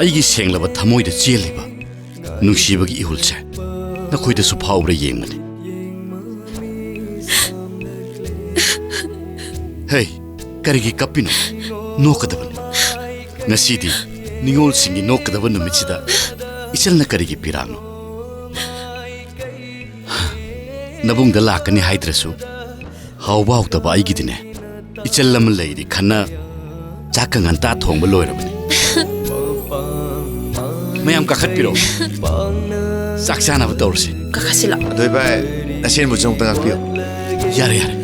ꯑꯩꯒꯤ ꯁꯦꯡꯂꯕ ꯊꯃꯣꯏꯗ ꯆꯦꯜꯂꯤꯕ ꯅꯨꯡꯁꯤꯕꯒꯤ ꯏꯍꯨꯜꯁꯦ ꯅꯈꯣꯏꯗꯁꯨ ꯐꯥꯎꯕ꯭ꯔꯥ ꯌꯦꯡꯕꯅꯤ꯫ ꯍꯦ, ꯀꯔꯤꯒꯤ ꯀꯞꯄꯤꯅꯣ? ꯅꯣꯛꯀꯗꯕꯅꯤ꯫ ꯉꯁꯤꯗꯤ ꯅꯤꯉꯣꯜꯁꯤꯡꯒꯤ ꯅꯣꯛꯀꯗꯕ ꯅꯨꯃꯤꯠꯁꯤꯗ ꯏꯆꯜꯅ ꯀꯔꯤꯒꯤ ꯄꯤꯔꯥꯡꯅꯣ? ꯅꯕꯨꯡꯗ ꯂꯥꯛꯀꯅꯤ ꯍꯥꯏꯗ꯭ꯔꯁꯨ, ꯍꯥꯎꯕ ꯍꯥꯎꯇꯕ ꯑꯩꯒꯤꯗꯤꯅꯦ, ꯏꯆꯜ ꯑꯃ ꯂꯩꯔꯤ ꯈꯟꯅ ꯆꯥꯛꯀ ꯉꯟꯇꯥ ꯊꯣꯡꯕ ꯂꯣꯏꯔꯕꯅꯤ꯫ ꯃꯌꯥꯝ ꯀꯥꯈꯠꯄꯤꯔꯣ꯫ ꯆꯥꯛ ꯆꯥꯅꯕ ꯇꯧꯔꯁꯤ꯫ ꯀꯥꯈꯠꯁꯤꯂꯣ꯫ ꯑꯗꯣ ꯏꯕꯥꯏ, ꯅꯁꯦꯟꯕꯨꯁꯨ ꯑꯃꯨꯛꯇ ꯉꯥꯛꯄꯤꯌꯨ꯫ ꯌꯥꯔꯦ, ꯌꯥꯔꯦ꯫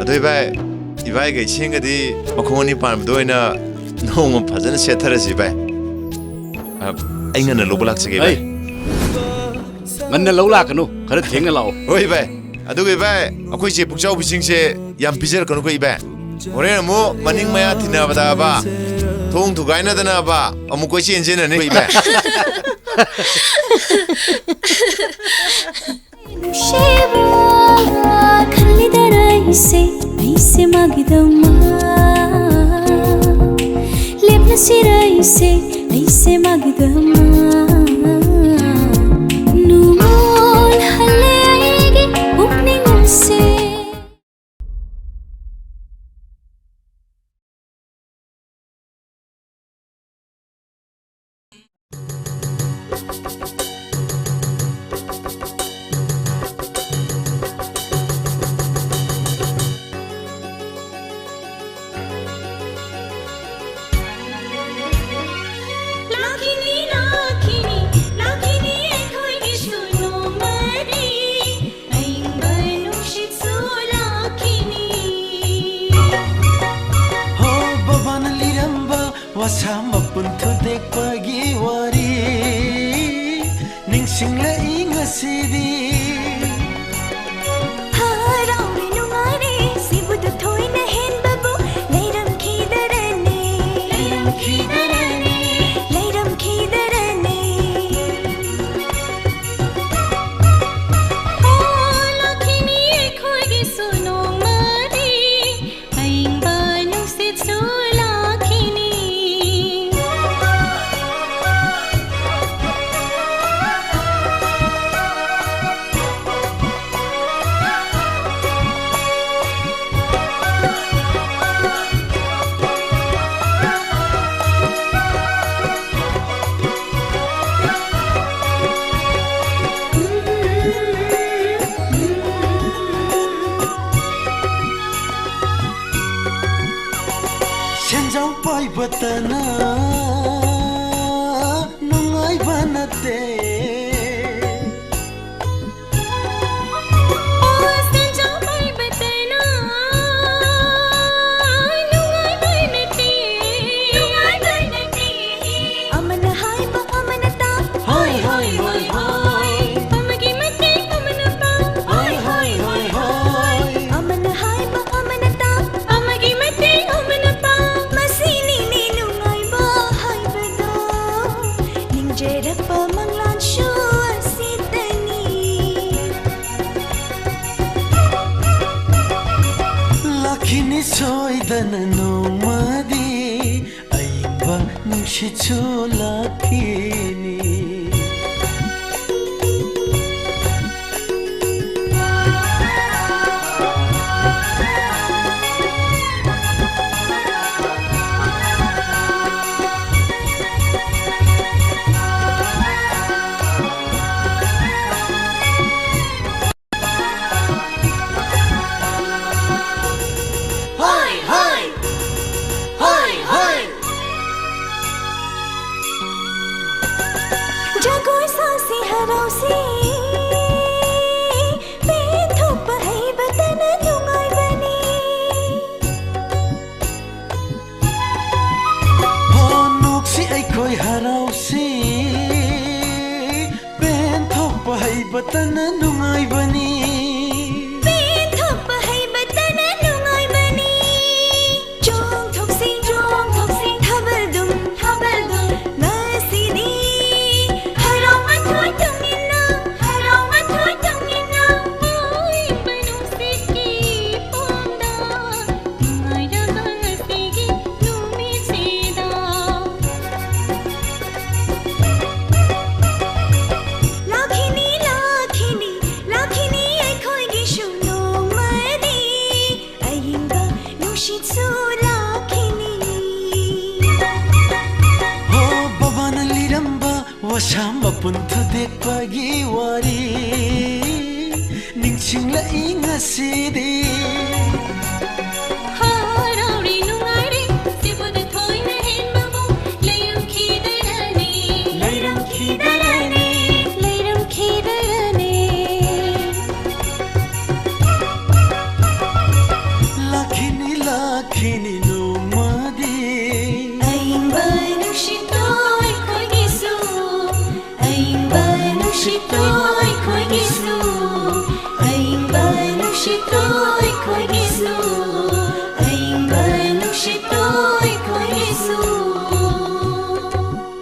ꯑꯗꯣ ꯏꯕꯥꯏ, ꯏꯕꯥꯏꯒ ꯏꯆꯦꯒꯗꯤ ꯃꯈꯣꯡ ꯑꯅꯤ ꯄꯥꯟꯕꯗ ꯑꯣꯏꯅ ꯅꯣꯡꯃ ꯐꯖꯅ ꯁꯦꯠꯊꯔꯁꯤ ꯏꯕꯥꯏ꯫ ꯑ, ꯑꯩ ꯉꯟꯅ ꯂꯧꯕ ꯂꯥꯛꯆꯒꯦ ꯏꯕꯥꯏ꯫ ꯑꯩ ꯉꯟꯅ ꯂꯧ ꯂꯥꯛꯀꯅꯨ, ꯈꯔ ꯊꯦꯡꯅ ꯂꯥꯛꯑꯣ꯫ ꯍꯣꯏ ꯏꯕꯥꯏ꯫ ꯑꯗꯨꯒ ꯏꯕꯥꯏ, ꯑꯩꯈꯣꯏ ꯆꯦ ꯄꯨꯛꯆꯥꯎꯕꯤꯁꯤꯡꯁꯦ ꯌꯥꯝ ꯄꯤꯖꯔꯛꯀꯅꯨꯀꯣ ꯏꯕꯥꯏ꯫ ꯍꯣꯔꯦꯟ ꯑꯃꯨꯛ ꯃꯅꯤꯡ ꯃꯌꯥ ꯊꯤꯟꯅꯕꯗꯕ, ꯊꯣꯡ ꯊꯨꯒꯥꯏꯅꯗꯅꯕ ꯑꯃꯨꯛ ꯀꯣꯏꯆꯦꯟ ꯆꯦꯟꯅꯅꯤ ꯏꯕꯥꯏ꯫ ꯅꯨꯡꯁꯤꯕ ꯈꯜꯂꯤꯗꯔ ꯑꯩꯁꯦ, ꯑꯩꯁꯦ ꯃꯥꯒꯤꯗꯃꯛ ꯂꯦꯞꯂꯁꯤꯔ ꯑꯩꯁꯦ, ꯑꯩꯁꯦ ꯃꯥꯒꯤꯗꯃꯛ꯫ ꯅꯨꯡꯉꯣꯜ ꯍꯜꯂꯦ ꯑꯩꯒꯤ ꯄꯨꯛꯅꯤꯡꯁꯦ꯫ ꯑꯁꯥ ꯃꯄꯨꯟ ꯊꯨꯗꯦꯛꯄꯒꯤ ꯋꯥꯔꯤ ꯅꯤꯡꯁꯤꯡꯂꯛꯏ ꯉꯁꯤꯗꯤ꯫ ꯍꯔꯥꯎꯔꯦ ꯅꯨꯡꯉꯥꯏꯔꯦ ꯁꯤꯕꯨꯗ ꯊꯣꯏꯅ ꯍꯦꯟꯕꯕꯨ ꯂꯩꯔꯝꯈꯤꯗꯔꯅꯦ꯫ ꯂꯩꯔꯝꯈꯤꯗꯔꯅꯦ꯫ ꯂꯩꯔꯝꯈꯤꯗꯔꯅꯦ꯫ ꯑꯣ, ꯂꯥꯛꯈꯤꯅꯤ ꯑꯩꯈꯣꯏꯒꯤꯁꯨ ꯅꯣꯡꯃꯗꯤ꯫ ꯑꯏꯪꯕ ꯅꯨꯡꯁꯤꯠꯁꯨ ꯂꯥꯛꯈꯤꯅꯤ꯫ ꯁꯦꯟꯖꯥꯎ ꯄꯥꯏꯕꯇꯅ ꯅꯨꯡꯉꯥꯏꯕ ꯅꯠꯇꯦ꯫ ꯑꯣ, ꯁꯦꯟꯖꯥꯎ ꯄꯥꯏꯕꯇꯅ ꯅꯨꯡꯉꯥꯏꯕ ꯅꯠꯇꯦ꯫ ꯅꯨꯡꯉꯥꯏꯕ ꯅꯠꯇꯦ꯫ ꯑꯃꯅ ꯍꯥꯏꯕ ꯑꯃꯅ ꯇꯥ꯫ ꯍꯣꯏ, ꯍꯣꯏ, ꯍꯣꯏ, ꯍꯣꯏ꯫ ꯑꯃꯒꯤ ꯃꯇꯦꯡ ꯑꯃꯅ ꯄꯥꯡ꯫ ꯍꯣꯏ, ꯍꯣꯏ, ꯍꯣꯏ, ꯍꯣꯏ꯫ ꯑꯃꯅ ꯍꯥꯏꯕ ꯑꯃꯅ ꯇꯥ꯫ ꯑꯃꯒꯤ ꯃꯇꯦꯡ ꯑꯃꯅ ꯄꯥꯡ꯫ ꯃꯁꯤꯅꯤꯅꯦ ꯅꯨꯡꯉꯥꯏꯕ ꯍꯥꯏꯕꯗꯣ꯫ ꯅꯤꯡꯖꯔꯛꯄ ꯃꯪꯂꯥꯟꯁꯨ ꯑꯁꯤꯗꯅꯤ꯫ ꯂꯥꯛꯈꯤꯅꯤ ꯁꯣꯏꯗꯅ ꯅꯣꯡꯃꯗꯤ꯫ ꯑꯏꯪꯕ ꯅꯨꯡꯁꯤꯠꯁꯨ ꯂꯥꯛꯈꯤꯅꯤ꯫ ꯍꯣꯏ, ꯍꯣꯏ꯫ ꯍꯣꯏ, ꯍꯣꯏ꯫ ꯄꯇꯅ ꯅꯨꯡꯉꯥꯏꯕꯅꯤ꯫ ꯄꯦꯟꯊꯣꯛꯄ ꯍꯩꯕꯇꯅ ꯅꯨꯡꯉꯥꯏꯕꯅꯤ꯫ ꯆꯣꯡꯊꯣꯛꯁꯤ, ꯆꯣꯡꯊꯣꯛꯁꯤ, ꯊꯥꯕꯜꯗꯨꯝ, ꯊꯥꯕꯜꯗꯨꯝ꯫ ꯉꯁꯤꯗꯤ ꯍꯔꯥꯎ ꯃꯊꯣꯏ ꯇꯧꯃꯤꯟꯅ, ꯍꯔꯥꯎ ꯃꯊꯣꯏ ꯇꯧꯃꯤꯟꯅ꯫ ꯑꯏꯪꯕ ꯅꯨꯡꯁꯤꯠꯀꯤ ꯏꯄꯣꯝꯗ ꯅꯨꯡꯉꯥꯏꯔꯕ ꯉꯁꯤꯒꯤ ꯅꯨꯃꯤꯠꯁꯤꯗ꯫ ꯂꯥꯛꯈꯤꯅꯤ, ꯂꯥꯛꯈꯤꯅꯤ, ꯂꯥꯛꯈꯤꯅꯤ ꯑꯩꯈꯣꯏꯒꯤꯁꯨ ꯅꯣꯡꯃꯗꯤ꯫ ꯑꯏꯪꯕ ꯅꯨꯡꯁꯤꯠꯁꯨ ꯂꯥꯛꯈꯤꯅꯤ꯫ ꯍꯣ, ꯕꯕꯥꯅ ꯂꯤꯔꯝꯕ ꯋꯥꯁꯥ ꯃꯄꯨꯟ ꯊꯨꯗꯦꯛꯄꯒꯤ ꯋꯥꯔꯤ ꯅꯤꯡꯁꯤꯡꯂꯛꯏ ꯉꯁꯤꯗꯤ꯫ ꯍꯔꯥꯎꯔꯤ ꯅꯨꯡꯉꯥꯏꯔꯤ, ꯁꯤꯕꯨꯗ ꯊꯣꯏꯅ ꯍꯦꯟꯕꯕꯨ ꯂꯩꯔꯝꯈꯤꯗꯔꯅꯤ꯫ ꯂꯩꯔꯝꯈꯤꯗꯔꯅꯤ꯫ ꯂꯩꯔꯝꯈꯤꯗꯔꯅꯤ꯫ ꯂꯥꯛꯈꯤꯅꯤ, ꯂꯥꯛꯈꯤꯅꯤ ꯅꯣꯡꯃꯗꯤ꯫ ꯑꯏꯪꯕ ꯅꯨꯡꯁꯤꯠꯇꯣ ꯑꯩꯈꯣꯏꯒꯤꯁꯨ, ꯑꯏꯪꯕ ꯅꯨꯡꯁꯤꯠꯇꯣ ꯑꯩꯈꯣꯏꯒꯤꯁꯨ꯫